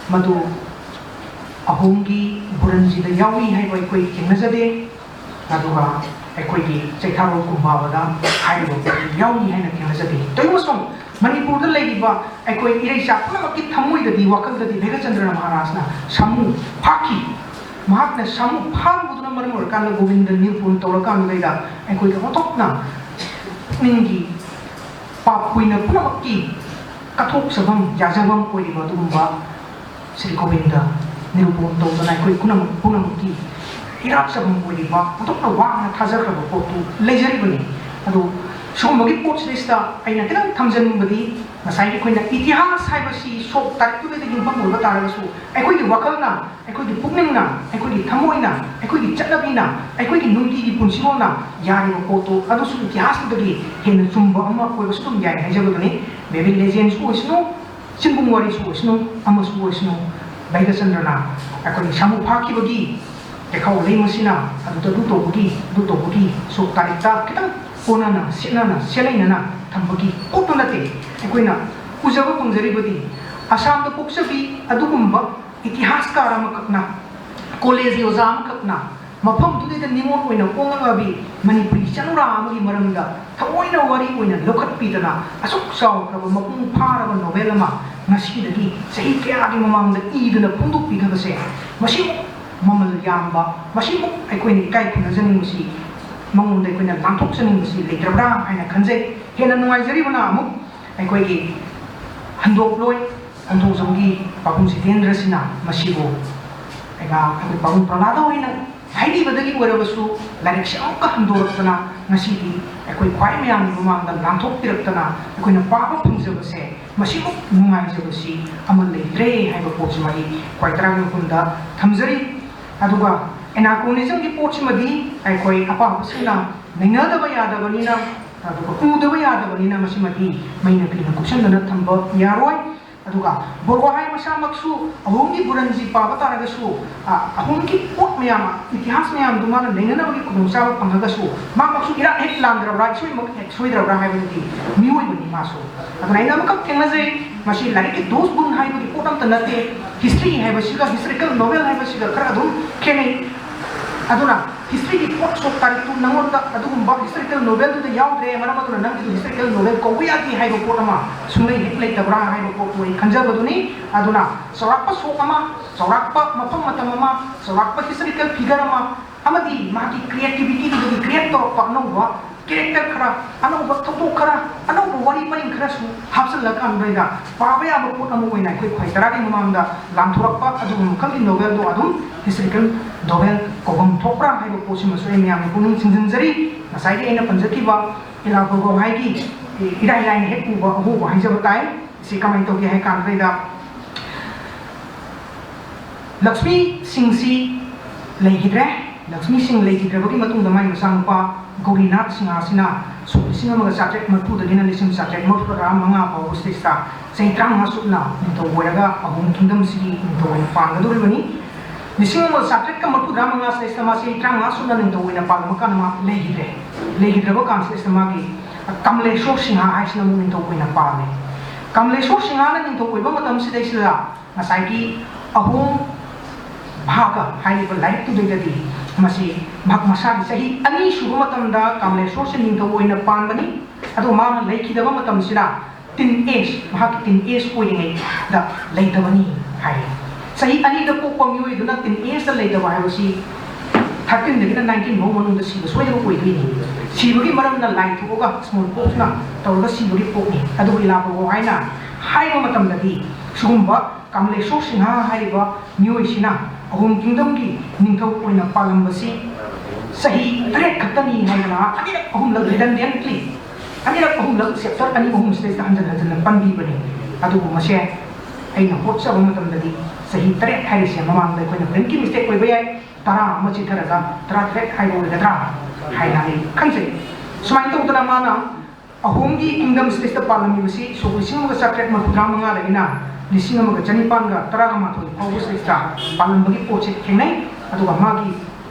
ꯃꯗꯨ ꯑꯍꯣꯝꯒꯤ ꯕꯨꯔꯟꯖꯤꯗ ꯌꯥꯎꯏ ꯍꯥꯏꯕ ꯑꯩꯈꯣꯏ ꯊꯦꯡꯅꯖꯗꯦ꯫ ꯑꯗꯨꯒ ꯑꯩꯈꯣꯏꯒꯤ ꯆꯩꯊꯥꯔꯣꯜ ꯀꯨꯝꯕꯥꯕꯗ ꯍꯥꯏꯔꯤꯕ ꯄꯣꯠ ꯌꯥꯎꯏ ꯍꯥꯏꯅ ꯊꯦꯡꯅꯖꯗꯦ꯫ ꯇꯧꯏꯒꯨꯝꯕꯁꯨꯡ ꯃꯅꯤꯄꯨꯔꯗ ꯂꯩꯔꯤꯕ ꯑꯩꯈꯣꯏ ꯏꯔꯩꯆꯥ ꯄꯨꯝꯅꯃꯛꯀꯤ ꯊꯃꯣꯏꯗꯗꯤ, ꯋꯥꯈꯜꯗꯗꯤ ꯚꯦꯒꯆꯟꯗ꯭ꯔꯅ ꯃꯍꯥꯔꯥꯖꯅ ꯁꯥꯃꯨ ꯐꯥꯈꯤ꯫ ꯃꯍꯥꯛꯅ ꯁꯥꯃꯨ ꯐꯥꯔꯨꯕꯗꯨꯅ ꯃꯔꯝ ꯑꯣꯏꯔꯀꯥꯟꯗ ꯒꯣꯕꯤꯟꯗ ꯅꯤꯔꯨꯄꯟ ꯇꯧꯔꯀꯥꯟꯗꯨꯗꯩꯗ ꯑꯩꯈꯣꯏꯒꯤ ꯑꯣꯟꯊꯣꯛꯅ ꯄꯨꯛꯅꯤꯡꯒꯤ ꯄꯥꯞ ꯄꯨꯏꯅ ꯄꯨꯝꯅꯃꯛꯀꯤ ꯀꯠꯊꯣꯛꯆꯐꯝ ꯌꯥꯖꯐꯝ ꯑꯣꯏꯔꯤꯕ ꯑꯗꯨꯒꯨꯝꯕ ꯁ꯭ꯔꯤ ꯒꯣꯕꯤꯟꯗ ꯅꯤꯔꯨꯄꯟ ꯇꯧꯗꯅ ꯑꯩꯈꯣꯏ ꯄꯨꯝꯅꯃꯛ, ꯄꯨꯝꯅꯃꯛꯀꯤ ꯏꯔꯥꯠꯆꯐꯝ ꯑꯣꯏꯔꯤꯕ ꯑꯣꯟꯊꯣꯛꯅ ꯋꯥꯡꯅ ꯊꯥꯖꯈ꯭ꯔꯕ ꯄꯣꯠꯇꯨ ꯂꯩꯖꯔꯤꯕꯅꯤ꯫ ꯑꯗꯨ ꯁꯤꯒꯨꯝꯕꯒꯤ ꯄꯣꯠꯁꯤꯗꯩꯁꯤꯗ ꯑꯩꯅ ꯈꯤꯇꯪ ꯊꯝꯖꯅꯤꯡꯕꯗꯤ, ꯉꯁꯥꯏꯒꯤ ꯑꯩꯈꯣꯏꯅ ꯏꯇꯤꯍꯥꯁ ꯍꯥꯏꯕꯁꯤ ꯁꯣꯛ ꯇꯥꯔꯤꯛꯇꯨꯗꯩꯗ ꯌꯨꯝꯐꯝ ꯑꯣꯏꯕ ꯇꯥꯔꯒꯁꯨ, ꯑꯩꯈꯣꯏꯒꯤ ꯋꯥꯈꯜꯅ, ꯑꯩꯈꯣꯏꯒꯤ ꯄꯨꯛꯅꯤꯡꯅ, ꯑꯩꯈꯣꯏꯒꯤ ꯊꯃꯣꯏꯅ, ꯑꯩꯈꯣꯏꯒꯤ ꯆꯠꯅꯕꯤꯅ, ꯑꯩꯈꯣꯏꯒꯤ ꯅꯨꯡꯇꯤꯒꯤ ꯄꯨꯟꯁꯤꯔꯣꯜꯅ ꯌꯥꯔꯤꯕ ꯄꯣꯠꯇꯣ ꯑꯗꯨꯁꯨ ꯏꯇꯤꯍꯥꯁꯇꯨꯗꯒꯤ ꯍꯦꯟꯅ ꯆꯨꯝꯕ ꯑꯃ ꯑꯣꯏꯕꯁꯨ ꯑꯗꯨꯝ ꯌꯥꯏ ꯍꯥꯏꯖꯕꯗꯨꯅꯤ꯫ ꯃꯦꯕꯤ ꯂꯦꯖꯦꯟꯁꯨ ꯑꯣꯏꯁꯅꯨ, ꯆꯤꯡꯕꯨꯡ ꯋꯥꯔꯤꯁꯨ ꯑꯣꯏꯁꯅꯨ, ꯑꯃꯁꯨ ꯑꯣꯏꯁꯅꯨ, ꯚꯩꯒꯆꯟꯗ꯭ꯔꯅ ꯑꯩꯈꯣꯏꯒꯤ ꯁꯥꯃꯨ ꯐꯥꯈꯤꯕꯒꯤ ꯌꯦꯛꯍꯧ ꯂꯩ ꯃꯁꯤꯅ ꯑꯗꯨꯗ ꯑꯗꯨ ꯇꯧꯕꯒꯤ, ꯑꯗꯨ ꯇꯧꯕꯒꯤ ꯁꯣꯛ ꯇꯥꯔꯤꯛꯇ ꯈꯤꯇꯪ ꯑꯣꯟꯅꯅ ꯁꯦꯠꯅꯅ ꯁꯦꯠꯂꯩꯅꯅ ꯊꯝꯕꯒꯤ ꯄꯣꯠꯇꯨ ꯅꯠꯇꯦ꯫ ꯑꯩꯈꯣꯏꯅ ꯎꯖꯕ ꯐꯪꯖꯔꯤꯕꯗꯤ ꯑꯁꯥꯝꯗ ꯄꯣꯛꯆꯕꯤ ꯑꯗꯨꯒꯨꯝꯕ ꯏꯇꯤꯍꯥꯁꯀꯥꯔ ꯑꯃꯈꯛꯅ, ꯀꯣꯂꯦꯖꯀꯤ ꯑꯣꯖꯥ ꯑꯃꯈꯛꯅ ꯃꯐꯝꯗꯨꯗꯩꯗ ꯅꯤꯉꯣꯜ ꯑꯣꯏꯅ ꯑꯣꯡꯂꯛꯂꯕꯤ ꯃꯅꯤꯄꯨꯔꯤ ꯆꯅꯨꯔꯥ ꯑꯃꯒꯤ ꯃꯔꯝꯗ ꯊꯑꯣꯏꯅ ꯋꯥꯔꯤ ꯑꯣꯏꯅ ꯂꯧꯈꯠꯄꯤꯗꯅ ꯑꯁꯨꯛ ꯆꯥꯎꯈ꯭ꯔꯕ ꯃꯄꯨꯡ ꯐꯥꯔꯕ ꯅꯣꯕꯦꯜ ꯑꯃ ꯉꯁꯤꯗꯒꯤ ꯆꯍꯤ ꯀꯌꯥꯒꯤ ꯃꯃꯥꯡꯗ ꯏꯗꯨꯅ ꯐꯣꯡꯗꯣꯛꯄꯤꯈꯤꯕꯁꯦ, ꯃꯁꯤꯃꯨꯛ ꯃꯃꯜ ꯌꯥꯝꯕ, ꯃꯁꯤꯃꯨꯛ ꯑꯩꯈꯣꯏꯅ ꯏꯀꯥꯏ ꯈꯨꯝꯅꯖꯅꯤꯡꯕꯁꯤ, ꯃꯉꯣꯟꯗ ꯑꯩꯈꯣꯏꯅ ꯂꯥꯟꯊꯣꯛꯆꯅꯤꯡꯕꯁꯤ ꯂꯩꯇ꯭ꯔꯕ꯭ꯔꯥ ꯍꯥꯏꯅ ꯈꯟꯖꯩ꯫ ꯍꯦꯟꯅ ꯅꯨꯡꯉꯥꯏꯖꯔꯤꯕꯅ ꯑꯃꯨꯛ ꯑꯩꯈꯣꯏꯒꯤ ꯍꯟꯗꯣꯛꯂꯣꯏ ꯈꯣꯡꯊꯣꯡꯖꯝꯒꯤ ꯄꯥꯕꯨꯡ ꯖꯤꯇꯦꯟꯗ꯭ꯔꯁꯤꯅ ꯃꯁꯤꯕꯨ ꯑꯩꯅ ꯑꯩꯈꯣꯏ ꯄꯥꯕꯨꯡ ꯄ꯭ꯔꯍꯂꯥꯗ ꯑꯣꯏꯅ ꯍꯥꯏꯕꯤꯕꯗꯒꯤ ꯑꯣꯏꯔꯕꯁꯨ ꯂꯥꯏꯔꯤꯛꯁꯤ ꯑꯃꯨꯛꯀ ꯍꯟꯗꯣꯔꯛꯇꯅ ꯉꯁꯤꯗꯤ ꯑꯩꯈꯣꯏ ꯈ꯭ꯋꯥꯏ ꯃꯌꯥꯝꯒꯤ ꯃꯃꯥꯡꯗ ꯂꯥꯟꯊꯣꯛꯄꯤꯔꯛꯇꯅ ꯑꯩꯈꯣꯏꯅ ꯄꯥꯕ ꯐꯪꯖꯕꯁꯦ, ꯃꯁꯤꯃꯨꯛ ꯅꯨꯡꯉꯥꯏꯖꯕꯁꯤ ꯑꯃ ꯂꯩꯇ꯭ꯔꯦ ꯍꯥꯏꯕ ꯄꯣꯠꯁꯤꯃ ꯑꯩ ꯈ꯭ꯋꯥꯏ ꯇꯔꯥꯒꯤ ꯃꯐꯝꯗ ꯊꯝꯖꯔꯤ꯫ ꯑꯗꯨꯒ ꯑꯦꯅꯥꯀ꯭ꯔꯣꯅꯤꯖꯝꯒꯤ ꯄꯣꯠꯁꯤꯃꯗꯤ ꯑꯩꯈꯣꯏ ꯑꯄꯥꯕꯁꯤꯡꯅ ꯅꯩꯅꯗꯕ ꯌꯥꯗꯕꯅꯤꯅ, ꯑꯗꯨꯒ ꯎꯗꯕ ꯌꯥꯗꯕꯅꯤꯅ ꯃꯁꯤꯃꯗꯤ ꯃꯩꯅ ꯀꯨꯞꯁꯟꯗꯅ ꯊꯝꯕ ꯌꯥꯔꯣꯏ꯫ ꯑꯗꯨꯒ ꯕꯣꯔꯒꯣꯍꯥꯏ ꯃꯁꯥꯃꯛꯁꯨ ꯑꯍꯨꯝꯒꯤ ꯕꯨꯔꯟꯖꯤ ꯄꯥꯕ ꯇꯥꯔꯒꯁꯨ, ꯑ, ꯑꯍꯨꯝꯒꯤ ꯄꯣꯠ ꯃꯌꯥꯝ, ꯏꯇꯤꯍꯥꯁ ꯃꯌꯥꯝꯗꯨ ꯃꯥꯅ ꯅꯩꯅꯅꯕꯒꯤ ꯈꯨꯗꯣꯡꯆꯥꯕ ꯐꯪꯉꯒꯁꯨ, ꯃꯥꯃꯛꯁꯨ ꯏꯔꯥꯠ ꯍꯦꯛ ꯂꯥꯟꯗ꯭ꯔꯕ꯭ꯔꯥ, ꯏꯁꯣꯏꯃꯛ ꯍꯦꯛ ꯁꯣꯏꯗ꯭ꯔꯕ꯭ꯔꯥ ꯍꯥꯏꯕꯗꯨꯗꯤ ꯃꯤꯑꯣꯏꯕꯅꯤ ꯃꯥꯁꯨ꯫ ꯑꯗꯨꯅ ꯑꯩꯅ ꯑꯃꯈꯛ ꯊꯦꯡꯅꯖꯩ, ꯃꯁꯤ ꯂꯥꯏꯔꯤꯛꯀꯤ ꯗꯣꯁ ꯒꯨꯟ ꯍꯥꯏꯕꯒꯤ ꯄꯣꯠ ꯑꯝꯇ ꯅꯠꯇꯦ꯫ ꯍꯤꯁꯇ꯭ꯔꯤ ꯍꯥꯏꯕꯁꯤꯒ ꯍꯤꯁꯇꯣꯔꯤꯀꯦꯜ ꯅꯣꯕꯦꯜ ꯍꯥꯏꯕꯁꯤꯒ ꯈꯔ ꯑꯗꯨꯝ ꯈꯦꯠꯅꯩ꯫ ꯑꯗꯨꯅ ꯍꯤꯁꯇ꯭ꯔꯤꯒꯤ ꯄꯣꯠ ꯁꯣꯛ ꯇꯥꯔꯤꯛꯇꯨ ꯅꯪꯉꯣꯟꯗ ꯑꯗꯨꯒꯨꯝꯕ ꯍꯤꯁꯇꯣꯔꯤꯀꯦꯜ ꯅꯣꯕꯦꯜꯗꯨꯗ ꯌꯥꯎꯗ꯭ꯔꯦ, ꯃꯔꯝ ꯑꯗꯨꯅ ꯅꯪꯒꯤꯗꯨ ꯍꯤꯁꯇꯣꯔꯤꯀꯦꯜ ꯅꯣꯕꯦꯜ ꯀꯧꯕ ꯌꯥꯗꯦ ꯍꯥꯏꯕ ꯄꯣꯠ ꯑꯃ ꯁꯨꯡꯂꯩ ꯍꯦꯛ ꯂꯩꯇꯕ꯭ꯔꯥ ꯍꯥꯏꯕ ꯄꯣꯠꯇꯨ ꯑꯩ ꯈꯟꯖꯕꯗꯨꯅꯤ꯫ ꯑꯗꯨꯅ ꯆꯥꯎꯔꯥꯛꯄ ꯁꯣꯛ ꯑꯃ, ꯆꯥꯎꯔꯥꯛꯄ ꯃꯐꯝ ꯃꯇꯝ ꯑꯃ, ꯆꯥꯎꯔꯥꯛꯄ ꯍꯤꯁꯇꯣꯔꯤꯀꯦꯜ ꯐꯤꯒꯔ ꯑꯃ, ꯑꯃꯗꯤ ꯃꯥꯒꯤ ꯀ꯭ꯔꯤꯌꯦꯇꯤꯕꯤꯇꯤꯗꯨꯗꯒꯤ ꯀ꯭ꯔꯤꯌꯦꯠ ꯇꯧꯔꯛꯄ ꯑꯅꯧꯕ ꯀꯦꯔꯦꯛꯇꯔ ꯈꯔ, ꯑꯅꯧꯕ ꯊꯧꯗꯣꯛ ꯈꯔ, ꯑꯅꯧꯕ ꯋꯥꯔꯤ ꯄꯔꯤꯡ ꯈꯔꯁꯨ ꯍꯥꯞꯆꯤꯜꯂꯀꯥꯟꯗ ꯄꯥꯕ ꯌꯥꯕ ꯄꯣꯠ ꯑꯃ ꯑꯣꯏꯅ ꯑꯩꯈꯣꯏ ꯈ꯭ꯋꯥꯏ ꯇꯔꯥꯒꯤ ꯃꯃꯥꯡꯗ ꯂꯥꯟꯊꯣꯔꯛꯄ ꯑꯗꯨꯒꯨꯝꯕ ꯃꯈꯜꯒꯤ ꯅꯣꯕꯦꯜꯗꯣ ꯑꯗꯨꯝ ꯍꯤꯁꯇꯣꯔꯤꯀꯦꯜ ꯅꯣꯕꯦꯜ ꯀꯧꯐꯝ ꯊꯣꯛꯄ꯭ꯔꯥ ꯍꯥꯏꯕ ꯄꯣꯠꯁꯤꯃꯁꯨ ꯑꯩ ꯃꯌꯥꯝꯒꯤ ꯄꯨꯛꯅꯤꯡ ꯆꯤꯡꯁꯤꯟꯖꯔꯤ꯫ ꯉꯁꯥꯏꯒꯤ ꯑꯩꯅ ꯄꯟꯖꯈꯤꯕ ꯏꯂꯥ ꯄꯨꯔꯒꯧꯍꯥꯏꯒꯤ ꯏꯔꯥꯏ ꯂꯥꯏꯅ ꯍꯦꯛ ꯎꯕ ꯑꯍꯣꯕ ꯍꯥꯏꯖꯕ ꯇꯥꯏ꯫ ꯁꯤ ꯀꯃꯥꯏꯅ ꯇꯧꯒꯦ ꯍꯥꯏ ꯀꯥꯟꯗ, ꯂꯛꯁꯃꯤ ꯁꯤꯡꯁꯤ ꯂꯩꯈꯤꯗ꯭ꯔꯦ꯫ ꯂꯛꯁꯃꯤ ꯁꯤꯡ ꯂꯩꯈꯤꯗ꯭ꯔꯕꯒꯤ ꯃꯇꯨꯡꯗ ꯃꯥꯒꯤ ꯃꯆꯥꯅꯨꯄꯥ ꯒꯧꯔꯤꯅꯥꯊ ꯁꯤꯡꯍ ꯑꯁꯤꯅ ꯁꯣꯛ ꯂꯤꯁꯤꯡ ꯑꯃꯒ ꯆꯥꯇ꯭ꯔꯦꯠ ꯃꯔꯤꯐꯨꯗꯒꯤꯅ ꯂꯤꯁꯤꯡ ꯆꯥꯇ꯭ꯔꯦꯠ ꯃꯔꯤꯐꯨ ꯇꯔꯥ ꯃꯉꯥ ꯐꯥꯎꯕ ꯁꯤꯗꯩꯁꯤꯗ ꯆꯍꯤ ꯇꯔꯥꯃꯉꯥ ꯁꯨꯞꯅ ꯅꯤꯡꯊꯧ ꯑꯣꯏꯔꯒ ꯑꯍꯣꯝ ꯀꯤꯡꯗꯝꯁꯤꯒꯤ ꯅꯤꯡꯊꯧ ꯑꯣꯏꯅ ꯄꯥꯟꯒꯗꯧꯔꯤꯕꯅꯤ꯫ ꯂꯤꯁꯤꯡ ꯑꯃꯒ ꯆꯥꯇ꯭ꯔꯦꯠꯀ ꯃꯔꯤꯐꯨꯇꯔꯥ ꯃꯉꯥ ꯁꯤꯗꯩꯁꯤꯗ ꯃꯥꯁꯤ ꯆꯍꯤ ꯇꯔꯥꯃꯉꯥ ꯁꯨꯞꯅ ꯅꯤꯡꯊꯧ ꯑꯣꯏꯅ ꯄꯥꯜꯂꯝꯕ ꯀꯥꯟꯗ ꯃꯥ ꯂꯩꯈꯤꯗ꯭ꯔꯦ꯫ ꯂꯩꯈꯤꯗ꯭ꯔꯕ ꯀꯥꯟꯁꯤꯗꯩꯁꯤꯗ ꯃꯥꯒꯤ ꯀꯃꯂꯦꯁꯣꯔ ꯁꯤꯡꯍ ꯍꯥꯏꯁꯤꯅ ꯑꯃꯨꯛ ꯅꯤꯡꯊꯧ ꯑꯣꯏꯅ ꯄꯥꯜꯂꯦ꯫ ꯀꯃꯂꯦꯁꯣꯔ ꯁꯤꯡꯍꯅ ꯅꯤꯡꯊꯧ ꯑꯣꯏꯕ ꯃꯇꯝꯁꯤꯗꯩꯁꯤꯗ ꯉꯁꯥꯏꯒꯤ ꯑꯍꯣꯝ ꯚꯥꯒ ꯍꯥꯏꯔꯤꯕ ꯂꯥꯏꯔꯤꯛꯇꯨꯗꯩꯗꯗꯤ ꯃꯁꯤ ꯃꯍꯥꯛ ꯃꯁꯥꯒꯤ ꯆꯍꯤ ꯑꯅꯤ ꯁꯨꯕ ꯃꯇꯝꯗ ꯀꯃꯂꯦꯁꯣꯔꯁꯤ ꯅꯤꯡꯊꯧ ꯑꯣꯏꯅ ꯄꯥꯟꯕꯅꯤ꯫ ꯑꯗꯨꯒ ꯃꯥꯅ ꯂꯩꯈꯤꯗꯕ ꯃꯇꯝꯁꯤꯗ ꯇꯤꯟ ꯑꯦꯖ, ꯃꯍꯥꯛꯀꯤ ꯇꯤꯟ ꯑꯦꯖ ꯑꯣꯏꯔꯤꯉꯩꯗ ꯂꯩꯇꯕꯅꯤ ꯍꯥꯏꯔꯤ꯫ ꯆꯍꯤ ꯑꯅꯤꯗ ꯄꯣꯛꯄ ꯃꯤꯑꯣꯏꯗꯨꯅ ꯇꯤꯟ ꯑꯦꯖꯇ ꯂꯩꯇꯕ ꯍꯥꯏꯕꯁꯤ ꯊꯥꯔꯇꯤꯟꯗꯒꯤꯅ ꯅꯥꯏꯟꯇꯤꯟ ꯐꯥꯎ ꯃꯅꯨꯡꯗ ꯁꯤꯕ ꯁꯣꯏꯗꯅ ꯑꯣꯏꯗꯣꯏꯅꯤ꯫ ꯁꯤꯕꯒꯤ ꯃꯔꯝꯅ ꯂꯥꯏ ꯊꯣꯛꯑꯒ ꯁ꯭ꯃꯣꯜ ꯄꯣꯛꯁꯅ ꯇꯧꯔꯒ ꯁꯤꯕꯒꯤ ꯄꯣꯛꯅꯤ꯫ ꯑꯗꯨꯕꯨ ꯏꯂꯥ ꯄꯨꯔꯒꯧꯍꯥꯏꯅ ꯍꯥꯏꯕ ꯃꯇꯝꯗꯗꯤ ꯁꯤꯒꯨꯝꯕ ꯀꯃꯂꯦꯁꯣꯔ ꯁꯤꯡꯍ ꯍꯥꯏꯔꯤꯕ ꯃꯤꯑꯣꯏꯁꯤꯅ ꯑꯍꯣꯝ ꯀꯤꯡꯗꯝꯒꯤ ꯅꯤꯡꯊꯧ ꯑꯣꯏꯅ ꯄꯥꯜꯂꯝꯕꯁꯤ ꯆꯍꯤ ꯇꯔꯦꯠ ꯈꯛꯇꯅꯤ ꯍꯥꯏꯗꯅ ꯑꯅꯤꯔꯛ ꯑꯍꯨꯝꯂꯛ ꯔꯤꯗꯟꯗꯦꯟꯠꯂꯤ, ꯑꯅꯤꯔꯛ ꯑꯍꯨꯝꯂꯛ ꯆꯦꯞꯇꯔ ꯑꯅꯤ ꯑꯍꯨꯝꯁꯤꯗꯩꯗ ꯍꯟꯖꯤꯟ ꯍꯟꯖꯤꯟꯅ ꯄꯟꯕꯤꯕꯅꯤ꯫ ꯑꯗꯨꯕꯨ ꯃꯁꯦ ꯑꯩꯅ ꯍꯣꯠꯆꯕ ꯃꯇꯝꯗꯗꯤ ꯆꯍꯤ ꯇꯔꯦꯠ ꯍꯥꯏꯔꯤꯁꯦ ꯃꯃꯥꯡꯗ ꯑꯩꯈꯣꯏꯅ ꯄ꯭ꯔꯤꯟꯀꯤ ꯃꯤꯁꯇꯦꯛ ꯑꯣꯏꯕ ꯌꯥꯏ, ꯇꯔꯥ ꯑꯃ ꯆꯤꯊꯔꯒ ꯇꯔꯥꯇꯔꯦꯠ ꯍꯥꯏꯕ ꯑꯣꯏꯒꯗ꯭ꯔꯥ ꯍꯥꯏꯅ ꯑꯩ ꯈꯟꯖꯩ꯫ ꯁꯨꯃꯥꯏꯅ ꯇꯧꯗꯅ ꯃꯥꯅ ꯑꯍꯣꯝꯒꯤ ꯀꯤꯡꯗꯝ ꯁꯤꯗꯩꯁꯤꯗ ꯄꯥꯜꯂꯝꯃꯤꯕꯁꯤ ꯁꯣꯛ ꯂꯤꯁꯤꯡ ꯑꯃꯒ ꯆꯥꯇ꯭ꯔꯦꯠ ꯃꯔꯤꯐꯨꯇꯔꯥ ꯃꯉꯥꯗꯒꯤꯅ ꯂꯤꯁꯤꯡ ꯑꯃꯒ ꯆꯅꯤꯄꯥꯟꯒ ꯇꯔꯥꯒ ꯃꯥꯊꯣꯏ ꯐꯥꯎꯕ ꯁꯤꯗꯩꯁꯤꯗ ꯄꯥꯜꯂꯝꯕꯒꯤ ꯄꯣꯠꯁꯦ ꯊꯦꯡꯅꯩ꯫ ꯑꯗꯨꯒ ꯃꯥꯒꯤ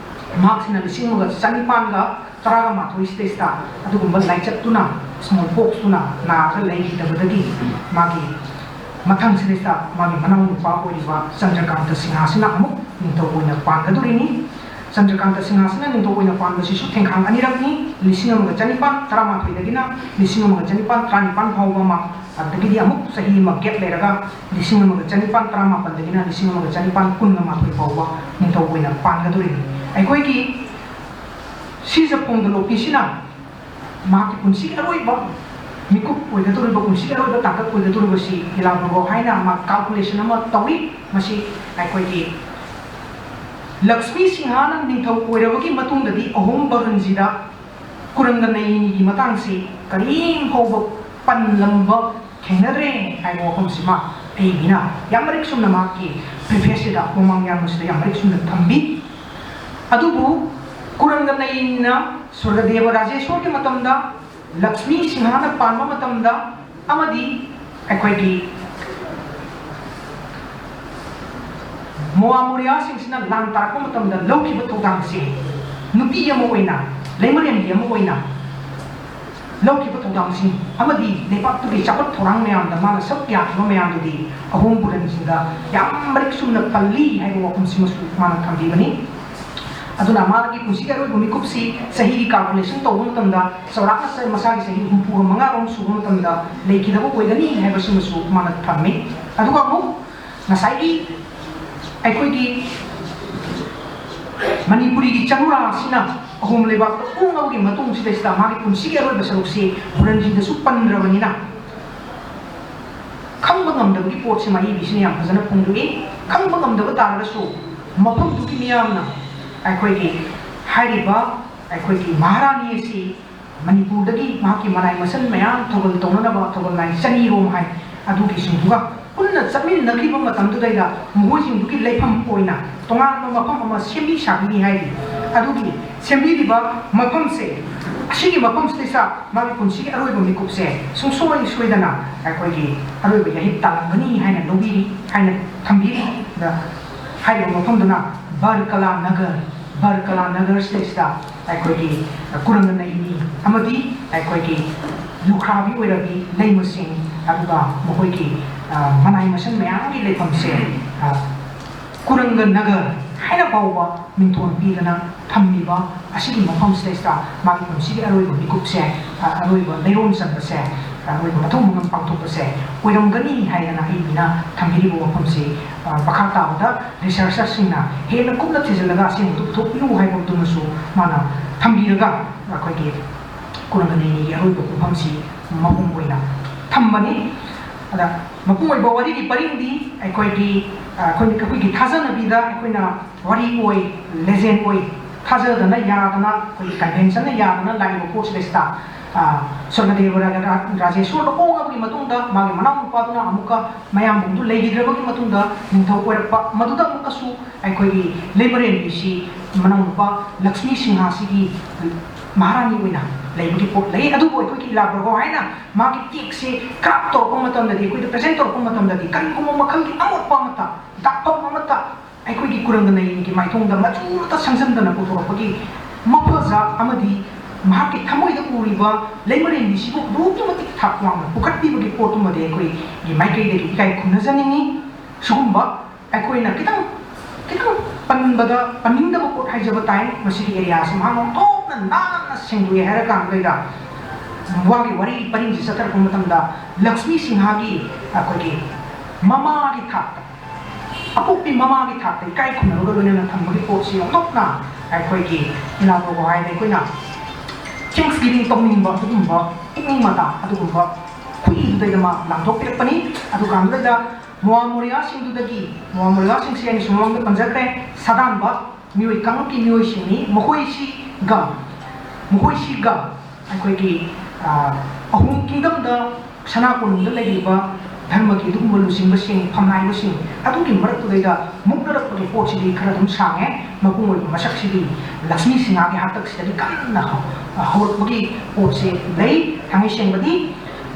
ꯃꯍꯥꯛꯁꯤꯅ ꯂꯤꯁꯤꯡ ꯑꯃꯒ ꯆꯅꯤꯄꯥꯟꯒ ꯇꯔꯥꯒ ꯃꯥꯊꯣꯏ ꯁꯤꯗꯩꯁꯤꯗ ꯑꯗꯨꯒꯨꯝꯕ ꯂꯥꯏꯆꯠꯇꯨꯅ, ꯁ꯭ꯃꯣꯜ ꯄꯣꯛꯁꯇꯨꯅ ꯅꯥꯔꯒ ꯂꯩꯈꯤꯗꯕꯗꯒꯤ ꯃꯥꯒꯤ ꯃꯊꯪꯁꯤꯗꯩꯁꯤꯗ ꯃꯥꯒꯤ ꯃꯅꯥꯎ ꯅꯨꯄꯥ ꯑꯣꯏꯔꯤꯕ ꯆꯟꯗ꯭ꯔꯀꯥꯟꯇ ꯁꯤꯡꯍꯁꯤꯅ ꯑꯃꯨꯛ ꯅꯤꯡꯊꯧ ꯑꯣꯏꯅ ꯄꯥꯟꯒꯗꯣꯔꯤꯅꯤ꯫ ꯆꯟꯗ꯭ꯔꯀꯥꯟꯇ ꯁꯤꯡꯍꯁꯤꯅ ꯅꯤꯡꯊꯧ ꯑꯣꯏꯅ ꯄꯥꯟꯕꯁꯤꯁꯨ ꯊꯦꯡꯈꯥꯡ ꯑꯅꯤꯔꯛꯅꯤ, ꯂꯤꯁꯤꯡ ꯑꯃꯒ ꯆꯅꯤꯄꯥꯟ ꯇꯔꯥꯃꯥꯊꯣꯏꯗꯒꯤꯅ ꯂꯤꯁꯤꯡ ꯑꯃꯒ ꯆꯅꯤꯄꯥꯟ ꯇꯔꯥꯅꯤꯄꯥꯟ ꯐꯥꯎꯕ ꯑꯃ, ꯑꯗꯨꯗꯒꯤꯗꯤ ꯑꯃꯨꯛ ꯆꯍꯤ ꯑꯃ ꯒꯦꯞ ꯂꯩꯔꯒ ꯂꯤꯁꯤꯡ ꯑꯃꯒ ꯆꯅꯤꯄꯥꯟ ꯇꯔꯥꯃꯥꯄꯟꯗꯒꯤꯅ ꯂꯤꯁꯤꯡ ꯑꯃꯒ ꯆꯅꯤꯄꯥꯟ ꯀꯨꯟꯒ ꯃꯥꯊꯣꯏ ꯐꯥꯎꯕ ꯅꯤꯡꯊꯧ ꯑꯣꯏꯅ ꯄꯥꯟꯒꯗꯣꯔꯤꯅꯤ꯫ ꯑꯩꯈꯣꯏꯒꯤ ꯁꯤꯖ ꯐꯣꯡꯗ ꯂꯣꯄꯤꯁꯤꯅ ꯃꯍꯥꯛꯀꯤ ꯄꯨꯟꯁꯤꯒꯤ ꯑꯔꯣꯏꯕ ꯃꯤꯀꯨꯞ ꯑꯣꯏꯒꯗꯧꯔꯤꯕ, ꯄꯨꯟꯁꯤꯒꯤ ꯑꯔꯣꯏꯕ ꯇꯥꯡꯀꯛ ꯑꯣꯏꯒꯗꯧꯔꯤꯕꯁꯤ ꯏꯂꯥ ꯄꯨꯔꯒꯧ ꯍꯥꯏꯅ ꯃꯥ ꯀꯥꯜꯀꯨꯂꯦꯁꯟ ꯑꯃ ꯇꯧꯏ꯫ ꯃꯁꯤ ꯑꯩꯈꯣꯏꯒꯤ ꯂꯛꯁꯃꯤ ꯁꯤꯡꯍꯅ ꯅꯤꯡꯊꯧ ꯑꯣꯏꯔꯕꯒꯤ ꯃꯇꯨꯡꯗꯗꯤ ꯑꯍꯣꯝ ꯕꯒꯟꯖꯤꯗ ꯀꯨꯔꯪꯒ ꯅꯩꯅꯤꯒꯤ ꯃꯇꯥꯡꯁꯤ ꯀꯔꯤꯝ ꯐꯥꯎꯕ ꯄꯟꯂꯝꯕ ꯊꯦꯡꯅꯗ꯭ꯔꯦ ꯍꯥꯏꯕ ꯋꯥꯐꯝꯁꯤꯃ ꯑꯩꯒꯤꯅ ꯌꯥꯝ ꯃꯔꯤꯛ ꯆꯨꯝꯅ ꯃꯍꯥꯛꯀꯤ preface ꯁꯤꯗ, ꯃꯃꯥꯡ ꯌꯥꯝꯕꯁꯤꯗ ꯌꯥꯝ ꯃꯔꯤꯛ ꯆꯨꯝꯅ ꯊꯝꯕꯤ꯫ ꯑꯗꯨꯕꯨ ꯀꯨꯔꯪꯒ ꯅꯩꯅ ꯁ꯭ꯋꯔꯒꯗꯦꯕ ꯔꯥꯖꯦꯁ꯭ꯋꯔꯒꯤ ꯃꯇꯝꯗ, ꯂꯛꯁꯃꯤ ꯁꯤꯡꯍꯅ ꯄꯥꯟꯕ ꯃꯇꯝꯗ, ꯑꯃꯗꯤ ꯑꯩꯈꯣꯏꯒꯤ ꯃꯣꯋꯥ ꯃꯣꯔꯤꯌꯥꯁꯤꯡꯁꯤꯅ ꯂꯥꯟ ꯇꯥꯔꯛꯄ ꯃꯇꯝꯗ ꯂꯧꯈꯤꯕ ꯊꯧꯗꯥꯡꯁꯦ, ꯅꯨꯄꯤ ꯑꯃ ꯑꯣꯏꯅ, ꯂꯩꯃꯔꯦꯝꯕꯤ ꯑꯃ ꯑꯣꯏꯅ ꯂꯧꯈꯤꯕ ꯊꯧꯗꯥꯡꯁꯤꯡ ꯑꯃꯗꯤ ꯂꯩꯕꯥꯛꯇꯨꯒꯤ ꯆꯥꯎꯈꯠ ꯊꯧꯔꯥꯡ ꯃꯌꯥꯝꯗ ꯃꯥꯅ ꯁꯔꯨꯛ ꯌꯥꯈꯤꯕ ꯃꯌꯥꯝꯗꯨꯗꯤ ꯑꯍꯣꯡ ꯄꯨꯔꯟꯁꯤꯡꯗ ꯌꯥꯝ ꯃꯔꯤꯛ ꯆꯨꯝꯅ ꯄꯜꯂꯤ ꯍꯥꯏꯕ ꯋꯥꯐꯝꯁꯤꯃꯁꯨ ꯃꯥꯅ ꯊꯝꯕꯤꯕꯅꯤ꯫ ꯑꯗꯨꯅ ꯃꯥꯒꯤ ꯄꯨꯟꯁꯤꯒꯤ ꯑꯔꯣꯏꯕ ꯃꯤꯀꯨꯞꯁꯤ ꯆꯍꯤꯒꯤ calculation ꯇꯧꯕ ꯃꯇꯝꯗ ꯆꯥꯎꯔꯥꯛꯅ ꯆ-, ꯃꯁꯥꯒꯤ ꯆꯍꯤ ꯍꯨꯝꯐꯨꯒ ꯃꯉꯥꯔꯣꯝ ꯁꯨꯕ ꯃꯇꯝꯗ ꯂꯩꯈꯤꯗꯕ ꯑꯣꯏꯒꯅꯤ ꯍꯥꯏꯕꯁꯤꯃꯁꯨ ꯃꯥꯅ ꯊꯝꯃꯤ꯫ ꯑꯗꯨꯒ ꯑꯃꯨꯛ ꯉꯁꯥꯏꯒꯤ ꯑꯩꯈꯣꯏꯒꯤ ꯃꯅꯤꯄꯨꯔꯤꯒꯤ ꯆꯔꯨꯔꯥ ꯑꯁꯤꯅ ꯑꯍꯣꯝ ꯂꯩꯕꯥꯛꯇ ꯎꯪꯂꯕꯒꯤ ꯃꯇꯨꯡꯁꯤꯗꯩꯁꯤꯗ ꯃꯥꯒꯤ ꯄꯨꯟꯁꯤꯒꯤ ꯑꯔꯣꯏꯕ ꯁꯔꯨꯛꯁꯤ ꯄꯨꯔꯟꯁꯤꯡꯗꯁꯨ ꯄꯟꯗ꯭ꯔꯕꯅꯤꯅ, ꯈꯪꯕ ꯉꯝꯗꯕꯒꯤ ꯄꯣꯠꯁꯤꯃ ꯑꯏꯕꯤꯁꯤꯅ ꯌꯥꯝ ꯐꯖꯅ ꯐꯣꯡꯗꯣꯛꯏ꯫ ꯈꯪꯕ ꯉꯝꯗꯕ ꯇꯥꯔꯒꯁꯨ ꯃꯐꯝꯗꯨꯒꯤ ꯃꯤꯌꯥꯝꯅ ꯑꯩꯈꯣꯏꯒꯤ ꯍꯥꯏꯔꯤꯕ ꯑꯩꯈꯣꯏꯒꯤ ꯃꯍꯥꯔꯥꯅꯤ ꯑꯁꯤ ꯃꯅꯤꯄꯨꯔꯗꯒꯤ ꯃꯍꯥꯛꯀꯤ ꯃꯅꯥꯏ ꯃꯁꯟ ꯃꯌꯥꯝ ꯊꯧꯒꯜ ꯇꯧꯅꯅꯕ ꯊꯧꯒꯜ ꯅꯥꯏ ꯆꯅꯤꯔꯣꯝ ꯍꯥꯏ, ꯑꯗꯨꯒꯤꯁꯤꯡꯗꯨꯒ ꯄꯨꯟꯅ ꯆꯠꯃꯤꯟꯅꯈꯤꯕ ꯃꯇꯝꯗꯨꯗꯩꯗ ꯃꯈꯣꯏꯁꯤꯡꯗꯨꯒꯤ ꯂꯩꯐꯝ ꯑꯣꯏꯅ ꯇꯣꯉꯥꯟꯕ ꯃꯐꯝ ꯑꯃ ꯁꯦꯝꯕꯤ ꯁꯥꯕꯤꯅꯤ ꯍꯥꯏꯔꯤ꯫ ꯑꯗꯨꯒꯤ ꯁꯦꯝꯕꯤꯔꯤꯕ ꯃꯐꯝꯁꯦ, ꯑꯁꯤꯒꯤ ꯃꯐꯝꯁꯤꯗꯩꯁꯤꯗ ꯃꯥꯒꯤ ꯄꯨꯟꯁꯤꯒꯤ ꯑꯔꯣꯏꯕ ꯃꯤꯀꯨꯞꯁꯦ ꯁꯨꯡꯁꯣꯏ ꯁꯣꯏꯗꯅ ꯑꯩꯈꯣꯏꯒꯤ ꯑꯔꯣꯏꯕ ꯌꯥꯍꯤꯞ ꯇꯥꯔꯝꯒꯅꯤ ꯍꯥꯏꯅ ꯂꯧꯕꯤꯔꯤ, ꯍꯥꯏꯅ ꯊꯝꯕꯤꯔꯤ꯫ ꯑꯗ ꯍꯥꯏꯔꯤꯕ ꯃꯐꯝꯗꯨꯅ ꯕꯔꯀꯂꯥ ꯅꯒꯔ, ꯕꯔꯀꯂꯥ ꯅꯒꯔꯁꯤꯗꯩꯁꯤꯗ ꯑꯩꯈꯣꯏꯒꯤ ꯀꯨꯔꯪꯒ ꯅꯩꯅꯤ ꯑꯃꯗꯤ ꯑꯩꯈꯣꯏꯒꯤ ꯂꯨꯈ꯭ꯔꯥꯕꯤ ꯑꯣꯏꯔꯕꯤ ꯂꯩꯃꯁꯤꯡ, ꯑꯗꯨꯒ ꯃꯈꯣꯏꯒꯤ, ꯑ, ꯃꯅꯥꯏ ꯃꯁꯟ ꯃꯌꯥꯝꯒꯤ ꯂꯩꯐꯝꯁꯦ, ꯑ, ꯀꯨꯔꯪꯒ ꯅꯒꯔ ꯍꯥꯏꯅ ꯐꯥꯎꯕ ꯃꯤꯡꯊꯣꯟ ꯄꯤꯗꯅ ꯊꯝꯂꯤꯕ ꯑꯁꯤꯒꯤ ꯃꯐꯝꯁꯤꯗꯩꯁꯤꯗ ꯃꯥꯒꯤ ꯄꯨꯟꯁꯤꯒꯤ ꯑꯔꯣꯏꯕ ꯃꯤꯀꯨꯞꯁꯦ, ꯑ, ꯑꯔꯣꯏꯕ ꯂꯩꯔꯣꯟ ꯆꯟꯕꯁꯦ, ꯑꯔꯣꯏꯕ ꯃꯊꯧ ꯃꯉꯝ ꯄꯥꯡꯊꯣꯛꯄꯁꯦ ꯑꯣꯏꯔꯝꯒꯅꯤ ꯍꯥꯏꯗꯅ ꯑꯩ ꯃꯤꯅ ꯊꯝꯕꯤꯔꯤꯕ ꯋꯥꯐꯝꯁꯤ, ꯑ, ꯃꯈꯥ ꯇꯥꯕꯗ researcherꯁꯤꯡꯅ ꯍꯦꯟꯅ ꯀꯨꯞꯅ ꯊꯤꯖꯤꯜꯂꯒ ꯑꯁꯦꯡꯕꯗꯨ ꯄꯨꯊꯣꯛꯄꯤꯌꯨ ꯍꯥꯏꯕꯗꯨꯃꯁꯨ ꯃꯥꯅ ꯊꯝꯕꯤꯔꯒ ꯑꯩꯈꯣꯏꯒꯤ ꯀꯨꯔꯪꯒ ꯅꯩꯅꯤꯒꯤ ꯑꯔꯣꯏꯕ ꯄꯨꯡꯐꯝꯁꯤ ꯃꯄꯨꯡ ꯑꯣꯏꯅ ꯊꯝꯕꯅꯤ꯫ ꯑꯗ ꯃꯄꯨꯡ ꯑꯣꯏꯕ ꯋꯥꯔꯤꯒꯤ ꯄꯔꯤꯡꯗꯤ ꯑꯩꯈꯣꯏꯒꯤ, ꯑ, ꯑꯩꯈꯣꯏ, ꯑꯩꯈꯣꯏꯒꯤ ꯊꯥꯖꯅꯕꯤꯗ ꯑꯩꯈꯣꯏꯅ ꯋꯥꯔꯤ ꯑꯣꯏ, legend ꯑꯣꯏ, ꯊꯥꯖꯗꯅ ꯌꯥꯗꯅ, ꯑꯩꯈꯣꯏꯒꯤ ꯀꯟꯚꯦꯟꯁꯟꯅ ꯌꯌꯥꯗꯅ ꯂꯥꯛꯏꯕ ꯄꯣꯠꯁꯤꯗꯩꯁꯤꯗ ꯁ꯭ꯋꯔꯒꯗꯦꯕ ꯔꯥꯖꯦꯁꯣꯔꯗ ꯑꯣꯡꯉꯕꯒꯤ ꯃꯇꯨꯡꯗ ꯃꯥꯒꯤ ꯃꯅꯥꯎꯅꯨꯄꯥꯗꯨꯅ ꯑꯃꯨꯛꯀ ꯃꯌꯥꯝꯕꯨꯡꯗꯨ ꯂꯩꯈꯤꯗ꯭ꯔꯕꯒꯤ ꯃꯇꯨꯡꯗ ꯅꯤꯡꯊꯧ ꯑꯣꯏꯔꯛꯄ꯫ ꯃꯗꯨꯗ ꯑꯃꯨꯛꯀꯁꯨ ꯑꯩꯈꯣꯏꯒꯤ ꯂꯩꯃꯔꯦꯟꯕꯤꯁꯤ ꯃꯅꯥꯎꯅꯨꯄꯥ ꯂꯛꯁꯃꯤ ꯁꯤꯡꯍꯥꯁꯤꯒꯤ ꯃꯍꯥꯔꯥꯅꯤ ꯑꯣꯏꯅ ꯂꯩꯕꯒꯤ ꯄꯣꯠ ꯂꯩ꯫ ꯑꯗꯨꯕꯨ ꯑꯩꯈꯣꯏꯒꯤ ꯏꯂꯥ ꯕ꯭ꯔꯒꯣ ꯍꯥꯏꯅ ꯃꯥꯒꯤ ꯇꯦꯛꯁꯦ ꯀ꯭ꯔꯥꯐ ꯇꯧꯔꯛꯄ ꯃꯇꯝꯗꯗꯤ, ꯑꯩꯈꯣꯏꯗ ꯄ꯭ꯔꯖꯦꯟ ꯇꯧꯔꯛꯄ ꯃꯇꯝꯗꯗꯤ ꯀꯔꯤꯒꯨꯝꯕ ꯃꯈꯜꯒꯤ ꯑꯃꯣꯠꯄ ꯑꯃꯠꯇ, ꯗꯥꯛꯐꯝ ꯑꯃꯠꯇ ꯑꯩꯈꯣꯏꯒꯤ ꯀꯨꯔꯪꯒ ꯅꯩꯅꯤꯒꯤ ꯃꯥꯏꯊꯣꯡꯗ ꯃꯆꯨ ꯑꯃꯠꯇ ꯁꯪꯖꯟꯗꯅ ꯄꯨꯊꯣꯔꯛꯄꯒꯤ ꯃꯐꯖ ꯑꯃꯗꯤ ꯃꯍꯥꯛꯀꯤ ꯊꯃꯣꯏꯗ ꯎꯔꯤꯕ ꯂꯩꯃꯔꯦꯟꯕꯤꯁꯤꯕꯨ ꯑꯗꯨꯛꯀꯤ ꯃꯇꯤꯛ ꯊꯥꯛ ꯋꯥꯡꯅ ꯄꯨꯈꯠꯄꯤꯕꯒꯤ ꯄꯣꯠꯇꯨꯃꯗꯤ ꯑꯩꯈꯣꯏꯒꯤ ꯃꯥꯏꯀꯩꯗꯒꯤ ꯏꯀꯥꯏ ꯈꯨꯝꯅꯖꯅꯤꯡꯏ꯫ ꯁꯤꯒꯨꯝꯕ ꯑꯩꯈꯣꯏꯅ ꯈꯤꯇꯪ ꯈꯤꯇꯪ ꯄꯟꯕꯗ ꯄꯟꯅꯤꯡꯗꯕ ꯄꯣꯠ ꯍꯥꯏꯖꯕ ꯇꯥꯏ꯫ ꯃꯁꯤꯒꯤ ꯑꯦꯔꯤꯌꯥꯁꯤ ꯃꯍꯥꯛꯅ ꯑꯣꯟꯊꯣꯛꯅ ꯅꯥꯟꯅ ꯁꯦꯡꯗꯣꯛꯑꯦ ꯍꯥꯏꯔ ꯀꯥꯟꯗꯩꯗ ꯋꯥꯒꯤ ꯋꯥꯔꯤ ꯄꯔꯤꯡꯁꯤ ꯆꯠꯊꯔꯛꯄ ꯃꯇꯝꯗ ꯂꯛꯁꯃꯤ ꯁꯤꯡꯍꯥꯒꯤ ꯑꯩꯈꯣꯏꯒꯤ ꯃꯃꯥꯒꯤ ꯊꯥꯛꯇ, ꯑꯄꯣꯛꯄꯤ ꯃꯃꯥꯒꯤ ꯊꯥꯛꯇ ꯏꯀꯥꯏ ꯈꯨꯝꯅꯕꯒ ꯂꯣꯏꯅꯅ ꯊꯝꯕꯒꯤ ꯄꯣꯠꯁꯤ ꯑꯣꯟꯊꯣꯛꯅ ꯑꯩꯈꯣꯏꯒꯤ ꯏꯂꯥ ꯕ꯭ꯔꯒꯣ ꯍꯥꯏꯗꯤ ꯑꯩꯈꯣꯏꯅ ꯊꯦꯡꯛꯁ ꯒꯤꯚꯤꯡ ꯇꯧꯅꯤꯡꯕ ꯑꯗꯨꯒꯨꯝꯕ ꯄꯨꯛꯅꯤꯡ ꯃꯇꯥ ꯑꯗꯨꯒꯨꯝꯕ ꯈꯨꯏꯗꯨꯗꯩꯗ ꯃꯥ ꯂꯥꯟꯊꯣꯛꯄꯤꯔꯛꯄꯅꯤ꯫ ꯑꯗꯨꯀꯥꯟꯗꯨꯗꯩꯗ ꯃꯣꯋꯥ ꯃꯣꯔꯤꯌꯥꯁꯤꯡꯗꯨꯗꯒꯤ, ꯃꯣꯋꯥ ꯃꯣꯔꯤꯌꯥꯁꯤꯡꯁꯦ ꯑꯩꯅꯁꯨ ꯃꯃꯥꯡꯗ ꯄꯟꯖꯈ꯭ꯔꯦ, ꯁꯥꯗꯥꯟꯕ ꯃꯤꯑꯣꯏ ꯀꯥꯡꯂꯨꯞꯀꯤ ꯃꯤꯑꯣꯏꯁꯤꯡꯅꯤ꯫ ꯃꯈꯣꯏꯁꯤꯒ ꯃꯈꯣꯏꯁꯤꯒ ꯑꯩꯈꯣꯏꯒꯤ ꯑꯍꯨꯝ ꯀꯤꯡꯗꯝꯗ ꯁꯅꯥ ꯀꯣꯅꯨꯡꯗ ꯂꯩꯔꯤꯕ ꯙꯔꯃꯒꯤ ꯑꯗꯨꯒꯨꯝꯕ ꯂꯨꯆꯤꯡꯕꯁꯤꯡ, ꯐꯝꯅꯥꯏꯕꯁꯤꯡ ꯑꯗꯨꯒꯤ ꯃꯔꯛꯇꯨꯗꯩꯗ ꯃꯨꯛꯅꯔꯛꯄꯒꯤ ꯄꯣꯠꯁꯤꯗꯤ ꯈꯔ ꯑꯗꯨꯝ ꯁꯥꯡꯉꯦ꯫ ꯃꯄꯨꯡ ꯑꯣꯏꯕ ꯃꯁꯛꯁꯤꯗꯤ ꯂꯛꯁꯃꯤ ꯁꯤꯡꯍꯒꯤ ꯍꯥꯛꯇꯛꯁꯤꯗꯒꯤ ꯀꯟꯅ ꯍꯧꯔꯛꯄꯒꯤ ꯄꯣꯠꯁꯦ ꯂꯩ꯫ ꯊꯥꯡꯉꯩ ꯁꯦꯡꯕꯗꯤ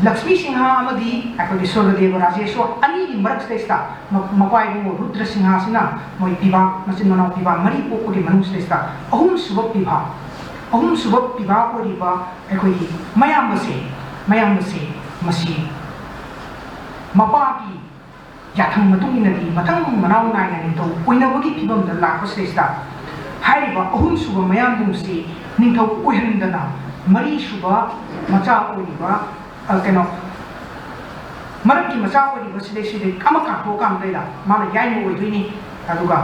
ꯂꯛꯁꯃꯤ ꯁꯤꯡꯍ ꯑꯃꯗꯤ ꯑꯩꯈꯣꯏꯒꯤ ꯁ꯭ꯋꯔꯒꯗꯦꯕ ꯔꯥꯖꯦꯁꯣꯔ ꯑꯅꯤꯒꯤ ꯃꯔꯛꯁꯤꯗꯩꯁꯤꯗ ꯃꯄꯥ ꯏꯕꯨꯡꯉꯣ ꯔꯨꯗ꯭ꯔ ꯁꯤꯡꯍꯁꯤꯅ ꯃꯣꯏ ꯄꯤꯕꯥ, ꯃꯆꯤꯟ ꯃꯅꯥꯎ ꯄꯤꯕꯥ ꯃꯔꯤ ꯄꯣꯛꯄꯒꯤ ꯃꯅꯨꯡꯁꯤꯗꯩꯁꯤꯗ ꯑꯍꯨꯝꯁꯨꯕ ꯄꯤꯕꯥ, ꯑꯍꯨꯝꯁꯨꯕ ꯄꯤꯕꯥ ꯑꯣꯏꯔꯤꯕ ꯑꯩꯈꯣꯏꯒꯤ ꯃꯌꯥꯝꯕꯁꯦ, ꯃꯌꯥꯝꯕꯁꯦ ꯃꯁꯤ ꯃꯄꯥꯒꯤ ꯌꯥꯊꯪ ꯃꯇꯨꯡ ꯏꯟꯅꯗꯤ ꯃꯊꯪ ꯃꯅꯥꯎ ꯅꯥꯏꯅ ꯅꯤꯡꯊꯧ ꯑꯣꯏꯅꯕꯒꯤ ꯐꯤꯕꯝꯗ ꯂꯥꯛꯄꯁꯤꯗꯩꯁꯤꯗ ꯍꯥꯏꯔꯤꯕ ꯑꯍꯨꯝꯁꯨꯕ ꯃꯌꯥꯝꯕꯨꯡꯁꯤ ꯅꯤꯡꯊꯧ ꯑꯣꯏꯍꯟꯗꯅ ꯃꯔꯤꯁꯨꯕ ꯃꯆꯥ ꯑꯣꯏꯔꯤꯕ ꯀꯩꯅꯣ ꯃꯔꯛꯀꯤ ꯃꯆꯥ ꯑꯣꯏꯔꯤꯕ ꯁꯤꯗꯩ ꯁꯤꯗꯩ ꯑꯃ ꯀꯥꯟꯊꯣꯛꯑꯀꯥꯟꯗꯩꯗ ꯃꯥꯅ ꯌꯥꯏꯃ ꯑꯣꯏꯗꯣꯏꯅꯤ꯫ ꯑꯗꯨꯒ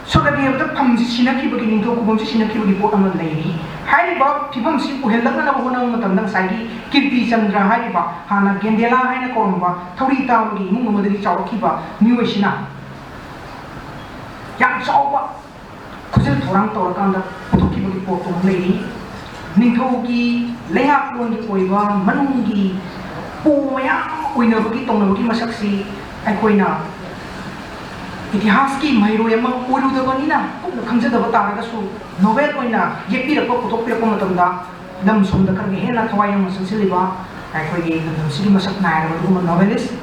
ꯁꯣꯂꯕꯦꯕꯗ ꯐꯝꯁꯤ ꯁꯤꯟꯅꯈꯤꯕꯒꯤ, ꯅꯤꯡꯊꯧ ꯈꯨꯕꯝꯁꯤ ꯁꯤꯟꯅꯈꯤꯕꯒꯤ ꯄꯣꯠ ꯑꯃ ꯂꯩꯔꯤ꯫ ꯍꯥꯏꯔꯤꯕ ꯐꯤꯕꯝꯁꯤ ꯑꯣꯏꯍꯜꯂꯛꯅꯅꯕ ꯍꯣꯠꯅꯕ ꯃꯇꯝꯗ ꯉꯁꯥꯏꯒꯤ ꯀꯤꯔꯇꯤ ꯆꯟꯗ꯭ꯔ ꯍꯥꯏꯔꯤꯕ ꯍꯥꯟꯅ ꯒꯦꯟꯗꯦꯂꯥ ꯍꯥꯏꯅ ꯀꯧꯔꯝꯕ ꯊꯧꯔꯤ ꯇꯥꯕꯒꯤ ꯏꯃꯨꯡ ꯑꯃꯗꯒꯤ ꯆꯥꯎꯔꯛꯈꯤꯕ ꯃꯤꯑꯣꯏꯁꯤꯅ ꯌꯥꯝ ꯆꯥꯎꯕ ꯈꯨꯖꯤꯜ ꯊꯧꯔꯥꯡ ꯇꯧꯔꯀꯥꯟꯗ ꯄꯨꯊꯣꯛꯈꯤꯕꯒꯤ ꯄꯣꯠꯇꯨ ꯑꯃ ꯂꯩꯔꯤ꯫ ꯅꯤꯡꯊꯧꯒꯤ ꯂꯩꯉꯥꯛꯂꯣꯟꯒꯤ ꯑꯣꯏꯕ ꯃꯅꯨꯡꯒꯤ ꯄꯣ ꯃꯌꯥꯝ ꯑꯃ ꯑꯣꯏꯅꯕꯒꯤ ꯇꯧꯅꯕꯒꯤ ꯃꯁꯛꯁꯤ ꯑꯩꯈꯣꯏꯅ ꯏꯇꯤꯍꯥꯁꯀꯤ ꯃꯍꯩꯔꯣꯏ ꯑꯃ ꯑꯣꯏꯔꯨꯗꯕꯅꯤꯅ ꯀꯨꯞꯅ ꯈꯪꯖꯗꯕ ꯇꯥꯔꯒꯁꯨ, ꯅꯣꯕꯦꯜ ꯑꯣꯏꯅ ꯌꯦꯛꯄꯤꯔꯛꯄ, ꯄꯨꯊꯣꯛꯄꯤꯔꯛꯄ ꯃꯇꯝꯗ ꯂꯝ ꯁꯣꯝꯗ ꯈꯔꯒ ꯍꯦꯟꯅ ꯊꯋꯥꯏ ꯌꯥꯎꯅ ꯆꯪꯁꯤꯜꯂꯤꯕ ꯑꯩꯈꯣꯏꯒꯤ ꯂꯝꯗꯝꯁꯤꯒꯤ ꯃꯁꯛ ꯅꯥꯏꯔꯕ ꯑꯗꯨꯒꯨꯝꯕ ꯅꯣꯕꯦꯂꯤꯁ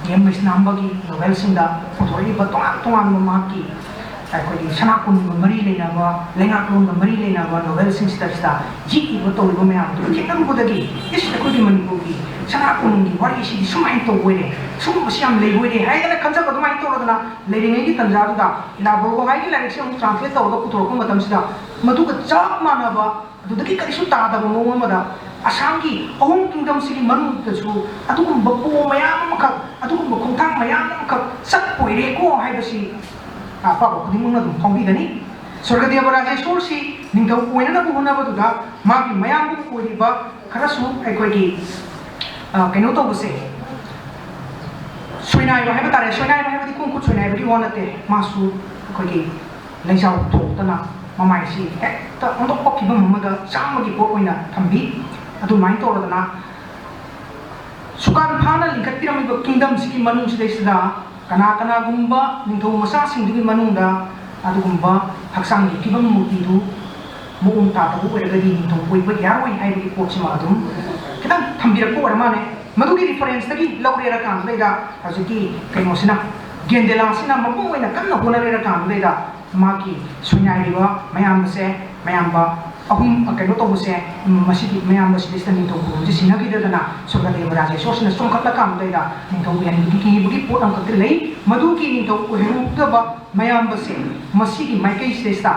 ꯗꯤ ꯑꯦꯝ ꯃꯩꯁꯅꯥꯝꯕꯒꯤ ꯅꯣꯕꯦꯜꯁꯤꯡꯗ ꯄꯨꯊꯣꯔꯛꯏꯕ ꯇꯣꯉꯥꯟ ꯇꯣꯉꯥꯟꯕ ꯃꯍꯥꯛꯀꯤ ꯑꯩꯈꯣꯏꯒꯤ ꯁꯅꯥ ꯀꯣꯅꯨꯡꯒ ꯃꯔꯤ ꯂꯩꯅꯕ, ꯂꯩꯉꯥꯛꯂꯣꯟꯒ ꯃꯔꯤ ꯂꯩꯅꯕ ꯅꯣꯕꯦꯜꯁꯤꯡꯁꯤꯗ ꯁꯤꯗ ꯌꯦꯛꯏꯕ ꯇꯧꯔꯤꯕ ꯃꯌꯥꯝꯗꯨ ꯊꯦꯡꯅꯔꯨꯕꯗꯒꯤ, "ꯏꯁ, ꯑꯩꯈꯣꯏꯒꯤ ꯃꯅꯤꯄꯨꯔꯒꯤ ꯁꯅꯥ ꯀꯣꯅꯨꯡꯒꯤ ꯋꯥꯔꯤꯁꯤꯗꯤ ꯁꯨꯃꯥꯏꯅ ꯇꯧꯕ ꯑꯣꯏꯔꯦ, ꯁꯨꯝꯕꯁꯤ ꯌꯥꯝ ꯂꯩꯕ ꯑꯣꯏꯔꯦ" ꯍꯥꯏꯗꯅ ꯈꯟꯖꯕ ꯑꯗꯨꯃꯥꯏꯅ ꯇꯧꯔꯗꯅ ꯂꯩꯔꯤꯉꯩꯒꯤ ꯇꯥꯟꯖꯥꯗꯨꯗ ꯏꯂꯥ ꯕꯣꯔꯒꯣꯍꯥꯏꯒꯤ ꯂꯥꯏꯔꯤꯛꯁꯦ ꯑꯃꯨꯛ ꯇ꯭ꯔꯥꯟꯁꯂꯦꯠ ꯇꯧꯔꯒ ꯄꯨꯊꯣꯔꯛꯄ ꯃꯇꯝꯁꯤꯗ ꯃꯗꯨꯒ ꯆꯞ ꯃꯥꯟꯅꯕ, ꯑꯗꯨꯗꯒꯤ ꯀꯔꯤꯁꯨ ꯇꯥꯗꯕ ꯃꯑꯣꯡ ꯑꯃꯗ ꯑꯁꯥꯝꯒꯤ ꯑꯍꯨꯝ ꯀꯤꯡꯗꯝꯁꯤꯒꯤ ꯃꯅꯨꯡꯗꯁꯨ ꯑꯗꯨꯒꯨꯝꯕ ꯄꯣ ꯃꯌꯥꯝ ꯑꯃꯈꯛ, ꯑꯗꯨꯒꯨꯝꯕ ꯈꯣꯡꯊꯥꯡ ꯃꯌꯥꯝ ꯑꯃꯈꯛ ꯆꯠꯄ ꯑꯣꯏꯔꯦꯀꯣ ꯍꯥꯏꯕꯁꯤ ꯑꯄꯥꯕ ꯈꯨꯗꯤꯡꯃꯛꯅ ꯑꯗꯨꯝ ꯐꯥꯎꯕꯤꯒꯅꯤ꯫ ꯁ꯭ꯋꯔꯒꯗꯦꯕ ꯔꯥꯖꯦꯁꯣꯔꯁꯤ ꯅꯤꯡꯊꯧ ꯑꯣꯏꯅꯅꯕ ꯍꯣꯠꯅꯕꯗꯨꯗ ꯃꯥꯒꯤ ꯃꯌꯥꯝꯕ ꯑꯣꯏꯔꯤꯕ ꯈꯔꯁꯨ ꯑꯩꯈꯣꯏꯒꯤ, ꯑ, ꯀꯩꯅꯣ ꯇꯧꯕꯁꯦ, ꯁꯣꯏꯅꯥꯏꯕ ꯍꯥꯏꯕ ꯇꯥꯔꯦ꯫ ꯁꯣꯏꯅꯥꯏꯕ ꯍꯥꯏꯕꯗꯤ ꯈꯣꯡ ꯈꯨꯠ ꯁꯣꯏꯅꯥꯏꯕꯒꯤ ꯋꯥ ꯅꯠꯇꯦ, ꯃꯥꯁꯨ ꯑꯩꯈꯣꯏꯒꯤ ꯂꯩꯖꯥꯎ ꯊꯣꯛꯇꯅ ꯃꯃꯥꯏꯁꯤ ꯍꯦꯛꯇ ꯑꯣꯟꯊꯣꯛꯄ ꯐꯤꯕꯝ ꯑꯃꯗ ꯆꯥꯝꯃꯒꯤ ꯄꯣꯠ ꯑꯣꯏꯅ ꯊꯝꯕꯤ꯫ ꯑꯗꯨꯃꯥꯏꯅ ꯇꯧꯔꯗꯅ ꯁꯨꯀꯥꯟ ꯐꯥꯅ ꯂꯤꯡꯈꯠꯄꯤꯔꯝꯃꯤꯕ ꯀꯤꯡꯗꯝꯁꯤꯒꯤ ꯃꯅꯨꯡꯁꯤꯗꯩꯁꯤꯗ ꯀꯅꯥ ꯀꯅꯥꯒꯨꯝꯕ ꯅꯤꯡꯊꯧ ꯃꯆꯥꯁꯤꯡꯗꯨꯒꯤ ꯃꯅꯨꯡꯗ ꯑꯗꯨꯒꯨꯝꯕ ꯍꯛꯆꯥꯡꯒꯤ ꯐꯤꯕꯝ ꯃꯨꯔꯇꯤꯗꯨ ꯃꯑꯣꯡ ꯇꯥꯗꯕ ꯑꯣꯏꯔꯒꯗꯤ ꯅꯤꯡꯊꯧ ꯑꯣꯏꯕ ꯌꯥꯔꯣꯏ ꯍꯥꯏꯕꯒꯤ ꯄꯣꯠꯁꯤꯃ ꯑꯗꯨꯝ ꯈꯤꯇꯪ ꯊꯝꯕꯤꯔꯛꯄ ꯑꯣꯏꯔ ꯃꯥꯜꯂꯦ꯫ ꯃꯗꯨꯒꯤ ꯔꯤꯐꯔꯦꯟꯁꯇꯒꯤ ꯂꯧꯔꯦꯔ ꯀꯥꯟꯗꯨꯗꯩꯗ ꯍꯧꯖꯤꯛꯀꯤ ꯀꯩꯅꯣꯁꯤꯅ, ꯒꯦꯟꯗꯦꯂꯥꯁꯤꯅ ꯃꯄꯨꯡ ꯑꯣꯏꯅ ꯀꯟꯅ ꯍꯣꯠꯅꯔꯦꯔ ꯀꯥꯟꯗꯨꯗꯩꯗ ꯃꯥꯒꯤ ꯁꯣꯏꯅꯥꯏꯔꯤꯕ ꯃꯌꯥꯝꯕꯁꯦ, ꯃꯌꯥꯝꯕ ꯑꯍꯨꯝ, ꯑ, ꯀꯩꯅꯣ ꯇꯧꯕꯁꯦ, ꯎꯝ, ꯃꯁꯤꯒꯤ ꯃꯌꯥꯝꯕ ꯁꯤꯗꯩꯁꯤꯗ ꯅꯤꯡꯊꯧ ꯈꯨꯕꯝꯁꯦ ꯁꯤꯟꯅꯈꯤꯗ꯭ꯔꯗꯅ ꯁ꯭ꯋꯔꯒꯗꯦꯕ ꯔꯥꯖꯦꯁꯣꯔꯁꯤꯅ ꯆꯣꯡꯈꯠꯂꯀꯥꯟꯗꯨꯗꯩꯗ ꯅꯤꯡꯊꯧ ꯑꯣꯏꯍꯟꯕꯒꯤ ꯀꯤꯕꯒꯤ ꯄꯣꯠ ꯑꯃꯈꯛꯇꯤ ꯂꯩ꯫ ꯃꯗꯨꯒꯤ ꯅꯤꯡꯊꯧ ꯑꯣꯏꯍꯟꯅꯤꯡꯗꯕ ꯃꯌꯥꯝꯕꯁꯦ ꯃꯁꯤꯒꯤ ꯃꯥꯏꯀꯩꯁꯤꯗꯩꯁꯤꯗ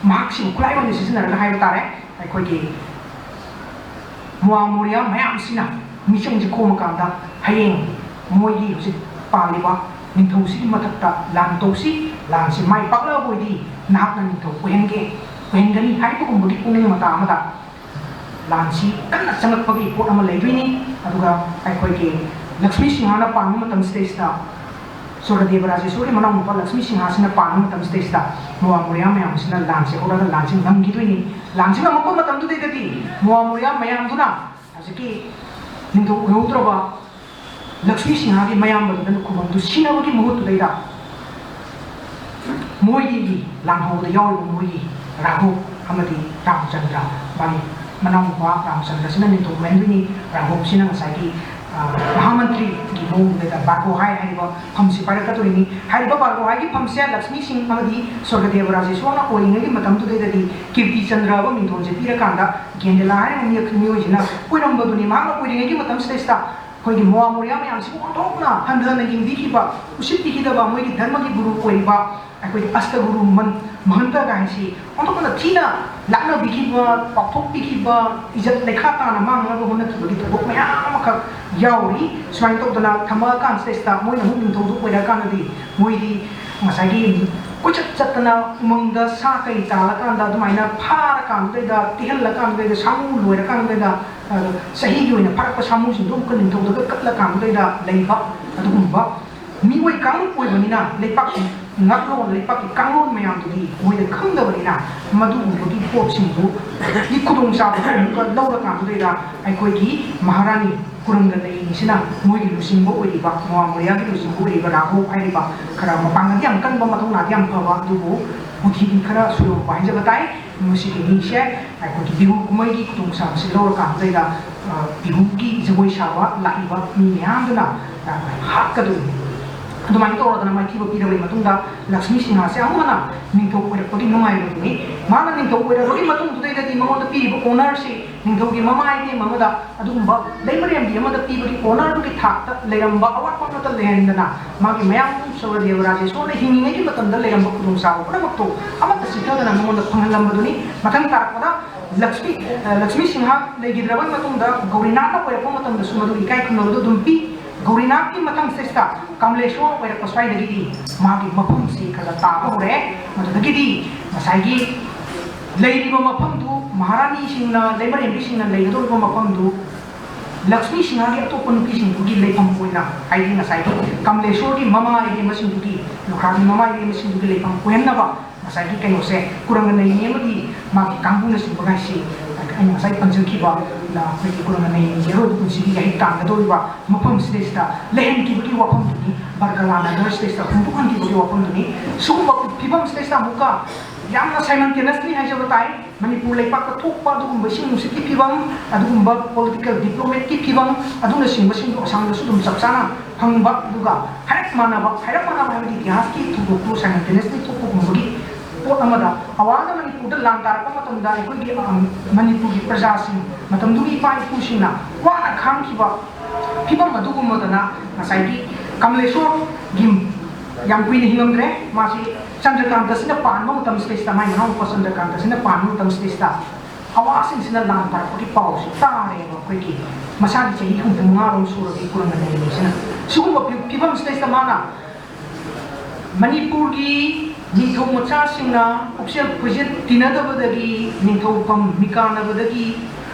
ꯃꯍꯥꯛꯁꯤꯕꯨ ꯈꯨꯠꯂꯥꯏ ꯑꯣꯏꯅ ꯁꯤꯖꯤꯟꯅꯔꯒ ꯍꯥꯏꯕ ꯇꯥꯔꯦ, ꯑꯩꯈꯣꯏꯒꯤ ꯃꯣꯋꯥ ꯃꯣꯔꯤꯌꯥ ꯃꯌꯥꯝꯁꯤꯅ ꯃꯤꯆꯪꯁꯤ ꯈꯣꯝꯃꯀꯥꯟꯗ ꯍꯌꯦꯡ ꯃꯣꯏꯒꯤ ꯍꯧꯖꯤꯛ ꯄꯥꯜꯂꯤꯕ ꯅꯤꯡꯊꯧꯁꯤꯒꯤ ꯃꯊꯛꯇ ꯂꯥꯟ ꯇꯧꯁꯤ, ꯂꯥꯟꯁꯤ ꯃꯥꯏ ꯄꯥꯛꯂꯛꯑꯕ ꯑꯣꯏꯗꯤ ꯅꯍꯥꯛꯅ ꯅꯤꯡꯊꯧ ꯑꯣꯏꯍꯟꯒꯦ, ꯑꯣꯏꯍꯟꯒꯅꯤ ꯍꯥꯏꯕꯒꯨꯝꯕꯒꯤ ꯄꯨꯛꯅꯤꯡ ꯃꯇꯥ ꯑꯃꯗ ꯂꯥꯟꯁꯤ ꯀꯟꯅ ꯆꯪꯂꯛꯄꯒꯤ ꯄꯣꯠ ꯑꯃ ꯂꯩꯗꯣꯏꯅꯤ꯫ ꯑꯗꯨꯒ ꯑꯩꯈꯣꯏꯒꯤ ꯂꯛꯁꯃꯤ ꯁꯤꯡꯍꯅ ꯄꯥꯟꯕ ꯃꯇꯝꯁꯤꯗꯩꯁꯤꯗ ꯁ꯭ꯋꯔꯒꯗꯦꯕ ꯔꯥꯖꯦꯁ꯭ꯋꯔꯒꯤ ꯃꯅꯥꯎꯅꯨꯄꯥ ꯂꯛꯁꯃꯤ ꯁꯤꯡꯍꯥꯁꯤꯅ ꯄꯥꯟꯕ ꯃꯇꯝꯁꯤꯗꯩꯁꯤꯗ ꯃꯋꯥ ꯃꯣꯔꯤꯌꯥ ꯃꯌꯥꯝꯁꯤꯅ ꯂꯥꯟꯁꯦ ꯍꯧꯔꯒ ꯂꯥꯟꯁꯦ ꯉꯝꯈꯤꯗꯣꯏꯅꯤ꯫ ꯂꯥꯟꯁꯦ ꯉꯝꯃꯛꯄ ꯃꯇꯝꯗꯨꯗꯩꯗꯗꯤ ꯃꯋꯥ ꯃꯣꯔꯤꯌꯥ ꯃꯌꯥꯝꯗꯨꯅ ꯍꯧꯖꯤꯛꯀꯤ ꯅꯤꯡꯊꯧ ꯑꯣꯏꯍꯧꯗ꯭ꯔꯕ ꯂꯛꯁꯃꯤ ꯁꯤꯡꯍꯒꯤ ꯃꯌꯥꯝꯕꯗꯨꯗꯅ ꯈꯨꯕꯝꯗꯨ ꯁꯤꯅꯕꯒꯤ ꯃꯍꯨꯠꯇꯨꯗꯩꯗ ꯃꯣꯏꯒꯤ ꯂꯥꯟꯍꯧꯕꯗ ꯌꯥꯎꯔꯤꯕ ꯃꯣꯏꯒꯤ ꯔꯥꯘꯣ ꯑꯃꯗꯤ ꯔꯥꯝꯆꯟꯗ꯭ꯔ, ꯃꯥꯒꯤ ꯃꯅꯥꯎꯅꯨꯄꯥ ꯔꯥꯝꯆꯟꯗ꯭ꯔꯁꯤꯅ ꯅꯤꯡꯊꯧ ꯑꯣꯏꯍꯟꯗꯣꯏꯅꯤ꯫ ꯔꯥꯘꯣꯁꯤꯅ ꯉꯁꯥꯏꯒꯤ, ꯑ, ꯃꯍꯥꯃꯟꯇ꯭ꯔꯤꯒꯤ ꯃꯑꯣꯡꯗꯨꯗ ꯕꯥꯔꯒꯣꯍꯥꯏ ꯍꯥꯏꯔꯤꯕ ꯐꯝꯁꯤ ꯄꯥꯏꯔꯛꯀꯗꯣꯔꯤꯅꯤ꯫ ꯍꯥꯏꯔꯤꯕ ꯕꯥꯔꯒꯣꯍꯥꯏꯒꯤ ꯐꯝꯁꯦ ꯂꯛꯁꯃꯤ ꯁꯤꯡ ꯑꯃꯗꯤ ꯁ꯭ꯋꯔꯒꯗꯦꯕ ꯔꯥꯖꯦꯁ꯭ꯋꯔꯅ ꯑꯣꯏꯔꯤꯉꯩꯒꯤ ꯃꯇꯝꯗꯨꯗꯩꯗꯗꯤ ꯀꯤꯔꯇꯤ ꯆꯟꯗ꯭ꯔ ꯍꯥꯏꯕ ꯃꯤꯡꯊꯣꯟꯁꯦ ꯄꯤꯔꯀꯥꯟꯗ ꯒꯦꯟꯗꯦꯂꯥ ꯍꯥꯏꯔꯤꯕ ꯃꯤ-, ꯃꯤꯑꯣꯏꯁꯤꯅ ꯑꯣꯏꯔꯝꯕꯗꯨꯅꯤ꯫ ꯃꯍꯥꯛꯅ ꯑꯣꯏꯔꯤꯉꯩꯒꯤ ꯃꯇꯝꯁꯤꯗꯩꯁꯤꯗ ꯑꯩꯈꯣꯏꯒꯤ ꯃꯋꯥ ꯃꯣꯔꯤꯌꯥ ꯃꯌꯥꯝꯁꯤꯕꯨ ꯑꯣꯟꯊꯣꯛꯅ ꯍꯟꯊꯅ ꯌꯦꯡꯕꯤꯈꯤꯕ, ꯎꯁꯤꯠꯄꯤꯈꯤꯗꯕ, ꯃꯣꯏꯒꯤ ꯙꯔꯃꯒꯤ ꯒꯨꯔꯨ ꯑꯣꯏꯔꯤꯕ ꯑꯩꯈꯣꯏꯒꯤ ꯑꯁꯇ ꯒꯨꯔꯨ ꯃꯟ-, ꯃꯍꯟꯇ ꯀꯥꯏꯁꯤ ꯑꯣꯟꯊꯣꯛꯅ ꯊꯤꯅ ꯂꯥꯛꯅꯕꯤꯈꯤꯕ, ꯄꯥꯛꯊꯣꯛꯄꯤꯈꯤꯕ, ꯏꯖꯠ ꯂꯩꯈꯥ ꯇꯥꯅ ꯃꯥꯡꯅꯕ ꯍꯣꯠꯅꯈꯤꯕꯒꯤ ꯊꯧꯗꯣꯛ ꯃꯌꯥꯝ ꯑꯃꯈꯛ ꯌꯥꯎꯔꯤ꯫ ꯁꯨꯃꯥꯏꯅ ꯇꯧꯗꯅ ꯊꯝꯃꯛꯑꯀꯥꯟꯁꯤꯗꯩꯁꯤꯗ ꯃꯣꯏꯅ ꯑꯃꯨꯛ ꯅꯤꯡꯊꯧꯗꯨ ꯑꯣꯏꯔꯀꯥꯟꯗꯗꯤ ꯃꯣꯏꯗꯤ ꯉꯁꯥꯏꯒꯤ ꯀꯣꯏꯆꯠ ꯆꯠꯇꯅ ꯎꯃꯪꯗ ꯁꯥ ꯀꯩ ꯇꯥꯜꯂꯀꯥꯟꯗ, ꯑꯗꯨꯃꯥꯏꯅ ꯐꯥꯔꯀꯥꯟꯗꯨꯗꯩꯗ, ꯇꯤꯍꯜꯂꯀꯥꯟꯗꯨꯗꯩꯗ, ꯁꯥꯃꯨ ꯂꯣꯏꯔꯀꯥꯟꯗꯨꯗꯩꯗ, ꯑ, ꯆꯍꯤꯒꯤ ꯑꯣꯏꯅ ꯐꯥꯔꯛꯄ ꯁꯥꯃꯨꯁꯤꯡꯗꯣ ꯑꯃꯨꯛꯀ ꯅꯤꯡꯊꯧꯗꯨꯗ ꯀꯠꯂꯀꯥꯟꯗꯨꯗꯩꯗ ꯂꯩꯕ ꯑꯗꯨꯒꯨꯝꯕ ꯃꯤꯑꯣꯏ ꯀꯥꯡꯂꯨꯞ ꯑꯣꯏꯕꯅꯤꯅ ꯂꯩꯄꯥꯛꯀꯤ ꯉꯥꯛꯂꯣꯟ, ꯂꯩꯄꯥꯛꯀꯤ ꯀꯥꯡꯂꯣꯟ ꯃꯌꯥꯝꯗꯨꯗꯤ ꯃꯣꯏꯗ ꯈꯪꯗꯕꯅꯤꯅ ꯃꯗꯨꯒꯨꯝꯕꯒꯤ ꯄꯣꯠꯁꯤꯡꯗꯨꯒꯤ ꯈꯨꯗꯣꯡꯆꯥꯕꯗꯨ ꯑꯃꯨꯛꯀ ꯂꯧꯔꯀꯥꯟꯗꯨꯗꯩꯗ ꯑꯩꯈꯣꯏꯒꯤ ꯃꯍꯥꯔꯥꯅꯤ ꯀꯨꯔꯪꯒ ꯂꯩꯔꯤꯁꯤꯅ ꯃꯣꯏꯒꯤ ꯂꯨꯆꯤꯡꯕ ꯑꯣꯏꯔꯤꯕ, ꯃꯋꯥ ꯃꯣꯔꯤꯌꯥꯒꯤ ꯂꯨꯆꯤꯡꯕ ꯑꯣꯏꯔꯤꯕ ꯔꯥꯘꯣ ꯍꯥꯏꯔꯤꯕ ꯈꯔ ꯃꯄꯥꯡꯒꯜꯗꯤ ꯌꯥꯝ ꯀꯟꯕ, ꯃꯊꯧꯅꯥꯗꯤ ꯌꯥꯝ ꯐꯕ, ꯑꯗꯨꯕꯨ ꯕꯨꯙꯤꯗꯤ ꯈꯔ ꯁꯣꯏꯔꯝꯕ ꯍꯥꯏꯖꯕ ꯇꯥꯏ꯫ ꯃꯁꯤꯒꯤ ꯃꯤꯁꯦ ꯑꯩꯈꯣꯏꯒꯤ ꯕꯤꯍꯨ ꯀꯨꯝꯍꯩꯒꯤ ꯈꯨꯗꯣꯡꯆꯥꯕꯁꯤ ꯂꯧꯔꯀꯥꯟꯗꯩꯗ, ꯑ, ꯕꯤꯍꯨꯒꯤ ꯖꯒꯣꯏ ꯁꯥꯕ ꯂꯥꯛꯏꯕ ꯃꯤ ꯃꯌꯥꯝꯗꯨꯅ, ꯑ, ꯍꯥꯠꯀꯗꯣꯏꯅꯤ꯫ ꯑꯗꯨꯃꯥꯏꯅ ꯇꯧꯔꯗꯅ ꯃꯥꯏꯊꯤꯕ ꯄꯤꯔꯕꯒꯤ ꯃꯇꯨꯡꯗ ꯂꯛꯁꯃꯤ ꯁꯤꯡꯍꯥꯁꯦ ꯑꯃꯨꯛ ꯍꯟꯅ ꯅꯤꯡꯊꯧ ꯑꯣꯏꯔꯛꯄꯒꯤ ꯅꯨꯡꯉꯥꯏꯕꯗꯨꯅꯤ꯫ ꯃꯥꯅ ꯅꯤꯡꯊꯧ ꯑꯣꯏꯔꯕꯒꯤ ꯃꯇꯨꯡꯗꯨꯗꯩꯗꯗꯤ ꯃꯉꯣꯟꯗ ꯄꯤꯔꯤꯕ ꯍꯣꯅꯔꯁꯤ ꯅꯤꯡꯊꯧꯒꯤ ꯃꯃꯥ ꯏꯕꯦꯝ ꯑꯃꯗ ꯑꯗꯨꯒꯨꯝꯕ ꯂꯩꯃꯔꯦꯝꯕꯤ ꯑꯃꯗ ꯄꯤꯕꯒꯤ ꯍꯣꯅꯔꯗꯨꯒꯤ ꯊꯥꯛꯇ ꯂꯩꯔꯝꯕ ꯑꯋꯥꯠꯄ ꯑꯃꯠꯇ ꯂꯩꯍꯟꯗꯅ ꯃꯥꯒꯤ ꯃꯌꯥꯝ ꯁ꯭ꯋꯔꯒꯗꯦꯕ ꯔꯥꯖꯦꯁ꯭ꯋꯔꯅ ꯍꯤꯡꯂꯤꯉꯩꯒꯤ ꯃꯇꯝꯗ ꯂꯩꯔꯝꯕ ꯈꯨꯗꯣꯡꯆꯥꯕ ꯄꯨꯝꯅꯃꯛꯇꯣ ꯑꯃꯠꯇ ꯆꯤꯠꯊꯗꯅ ꯃꯉꯣꯟꯗ ꯐꯪꯍꯜꯂꯝꯕꯗꯨꯅꯤ꯫ ꯃꯊꯪ ꯇꯥꯔꯛꯄꯗ ꯂꯛꯁꯃꯤ, ꯑ, ꯂꯛꯁꯃꯤ ꯁꯤꯡꯍ ꯂꯩꯈꯤꯗ꯭ꯔꯕ ꯃꯇꯨꯡꯗ ꯒꯧꯔꯤꯅꯥꯊꯅ ꯑꯣꯏꯔꯛꯄ ꯃꯇꯝꯗꯁꯨ ꯃꯗꯨ ꯏꯀꯥꯏ ꯈꯨꯝꯅꯕꯗꯨ ꯑꯗꯨꯝ ꯄꯤ꯫ ꯒꯧꯔꯤꯅꯥꯊꯀꯤ ꯃꯊꯪ ꯁꯤꯗꯩꯁꯤꯗ ꯀꯃꯂꯦꯁꯣꯔ ꯑꯣꯏꯔꯛꯄ ꯁ꯭ꯋꯥꯏꯗꯒꯤꯗꯤ ꯃꯥꯒꯤ ꯃꯐꯝꯁꯤ ꯈꯔ ꯇꯥꯕ ꯍꯧꯔꯛꯑꯦ꯫ ꯃꯗꯨꯗꯒꯤꯗꯤ ꯉꯁꯥꯏꯒꯤ ꯂꯩꯔꯤꯕ ꯃꯐꯝꯗꯨ, ꯃꯍꯥꯔꯥꯅꯤꯁꯤꯡꯅ, ꯂꯩꯃꯔꯦꯝꯕꯤꯁꯤꯡꯅ ꯂꯩꯒꯗꯧꯔꯤꯕ ꯃꯐꯝꯗꯨ ꯂꯛꯁꯃꯤ ꯁꯤꯡꯍꯒꯤ ꯑꯇꯣꯞꯄ ꯅꯨꯄꯤꯁꯤꯡꯗꯨꯒꯤ ꯂꯩꯐꯝ ꯑꯣꯏꯅ, ꯍꯥꯏꯗꯤ ꯉꯁꯥꯏꯒꯤ ꯀꯃꯂꯦꯁꯣꯔꯒꯤ ꯃꯃꯥ ꯏꯕꯦꯝꯃꯁꯤꯡꯗꯨꯒꯤ, ꯂꯨꯈ꯭ꯔꯥꯕꯤ ꯃꯃꯥ ꯏꯕꯦꯝꯃꯁꯤꯡꯗꯨꯒꯤ ꯂꯩꯐꯝ ꯑꯣꯏꯍꯟꯅꯕ ꯉꯁꯥꯏꯒꯤ ꯀꯩꯅꯣꯁꯦ ꯀꯨꯔꯪꯒꯅꯩꯅꯤ ꯑꯃꯗꯤ ꯃꯥꯒꯤ ꯀꯥꯡꯕꯨꯅꯆꯤꯡꯕꯒ ꯍꯥꯏꯁꯤ ꯑꯩꯅ ꯉꯁꯥꯏ ꯄꯟꯖꯈꯤꯕ ꯑꯩꯈꯣꯏꯒꯤ ꯀꯨꯔꯪꯒꯅꯩꯅꯤꯒꯤ ꯑꯔꯣꯏꯕ ꯄꯨꯟꯁꯤꯒꯤ ꯌꯥꯍꯤꯞ ꯇꯥꯟꯒꯗꯧꯔꯤꯕ ꯃꯐꯝꯁꯤꯗꯩꯁꯤꯗ ꯂꯩꯍꯟꯈꯤꯕꯒꯤ ꯋꯥꯐꯝꯗꯨꯅꯤ꯫ ꯕꯔꯒꯂꯥ ꯅꯒꯔꯁꯤꯗꯩꯁꯤꯗ ꯍꯨꯟꯗꯣꯛꯍꯟꯈꯤꯕꯒꯤ ꯋꯥꯐꯝꯗꯨꯅꯤ꯫ ꯁꯤꯒꯨꯝꯕ ꯐꯤꯕꯝꯁꯤꯗꯩꯁꯤꯗ ꯑꯃꯨꯛꯀ ꯌꯥꯝꯅ simultaneously ꯍꯥꯏꯖꯕ ꯇꯥꯏ, ꯃꯅꯤꯄꯨꯔ ꯂꯩꯄꯥꯛꯇ ꯊꯣꯛꯄ ꯑꯗꯨꯒꯨꯝꯕ ꯏꯁꯤꯡ ꯅꯨꯡꯁꯤꯠꯀꯤ ꯐꯤꯕꯝ, ꯑꯗꯨꯒꯨꯝꯕ political diplomatꯀꯤ ꯐꯤꯕꯝ, ꯑꯗꯨꯅꯆꯤꯡꯕꯁꯤꯡꯗꯣ ꯑꯁꯥꯝꯗꯁꯨ ꯑꯗꯨꯝ ꯆꯞ ꯆꯥꯅ ꯐꯪꯕ, ꯑꯗꯨꯒ ꯍꯥꯏꯔꯞ ꯃꯥꯟꯅꯕ, ꯍꯥꯏꯔꯞ ꯃꯥꯟꯅꯕ ꯍꯥꯏꯕꯗꯤ ꯏꯇꯤꯍꯥꯁꯀꯤ ꯊꯧꯗꯣꯛꯇꯣ simultaneously ꯊꯣꯛꯄꯒꯨꯝꯕꯒꯤ ꯄꯣꯠ ꯑꯃꯗ ꯑꯋꯥꯗ ꯃꯅꯤꯄꯨꯔꯗ ꯂꯥꯟ ꯇꯥꯔꯛꯄ ꯃꯇꯝꯗ ꯑꯩꯈꯣꯏꯒꯤ, ꯑ, ꯃꯅꯤꯄꯨꯔꯒꯤ ꯄ꯭ꯔꯖꯥꯁꯤꯡ, ꯃꯇꯝꯗꯨꯒꯤ ꯏꯄꯥ ꯏꯄꯨꯁꯤꯡꯅ ꯋꯥꯅ ꯈꯥꯡꯈꯤꯕ ꯐꯤꯕꯝ ꯑꯗꯨꯒꯨꯝꯕꯗꯅ ꯉꯁꯥꯏꯒꯤ ꯀꯃꯂꯦꯁꯣꯔꯒꯤ ꯌꯥꯝ ꯀꯨꯏꯅ ꯍꯤꯡꯉꯝꯗ꯭ꯔꯦ꯫ ꯃꯥꯁꯤ ꯆꯟꯗ꯭ꯔꯀꯥꯟꯇꯁꯤꯅ ꯄꯥꯟꯕ ꯃꯇꯝꯁꯤꯗꯩꯁꯤꯗ, ꯃꯥꯏ ꯃꯅꯥꯎꯅꯨꯄꯥ ꯆꯟꯗ꯭ꯔꯀꯥꯟꯇꯁꯤꯅ ꯄꯥꯟꯕ ꯃꯇꯝꯁꯤꯗꯩꯁꯤꯗ ꯑꯋꯥꯁꯤꯡꯁꯤꯅ ꯂꯥꯟ ꯇꯥꯔꯛꯄꯒꯤ ꯄꯥꯎꯁꯤ ꯇꯥꯔꯦꯕ꯫ ꯑꯩꯈꯣꯏꯒꯤ ꯃꯁꯥꯒꯤ ꯆꯍꯤ ꯍꯨꯝꯐꯨ ꯃꯉꯥꯔꯣꯝ ꯁꯨꯔꯕꯤ ꯀꯨꯔꯪꯒꯅꯩꯅꯤꯁꯤꯅ ꯁꯤꯒꯨꯝꯕ ꯐꯤ-, ꯐꯤꯕꯝꯁꯤꯗꯩꯁꯤꯗ ꯃꯥꯅ ꯃꯅꯤꯄꯨꯔꯒꯤ ꯅꯤꯡꯊꯧ ꯃꯆꯥꯁꯤꯡꯅ ꯄꯨꯛꯆꯦꯜ ꯈꯣꯏꯖꯦꯜ ꯇꯤꯟꯅꯗꯕꯗꯒꯤ, ꯅꯤꯡꯊꯧꯐꯝ ꯃꯤꯀꯥꯅꯕꯗꯒꯤ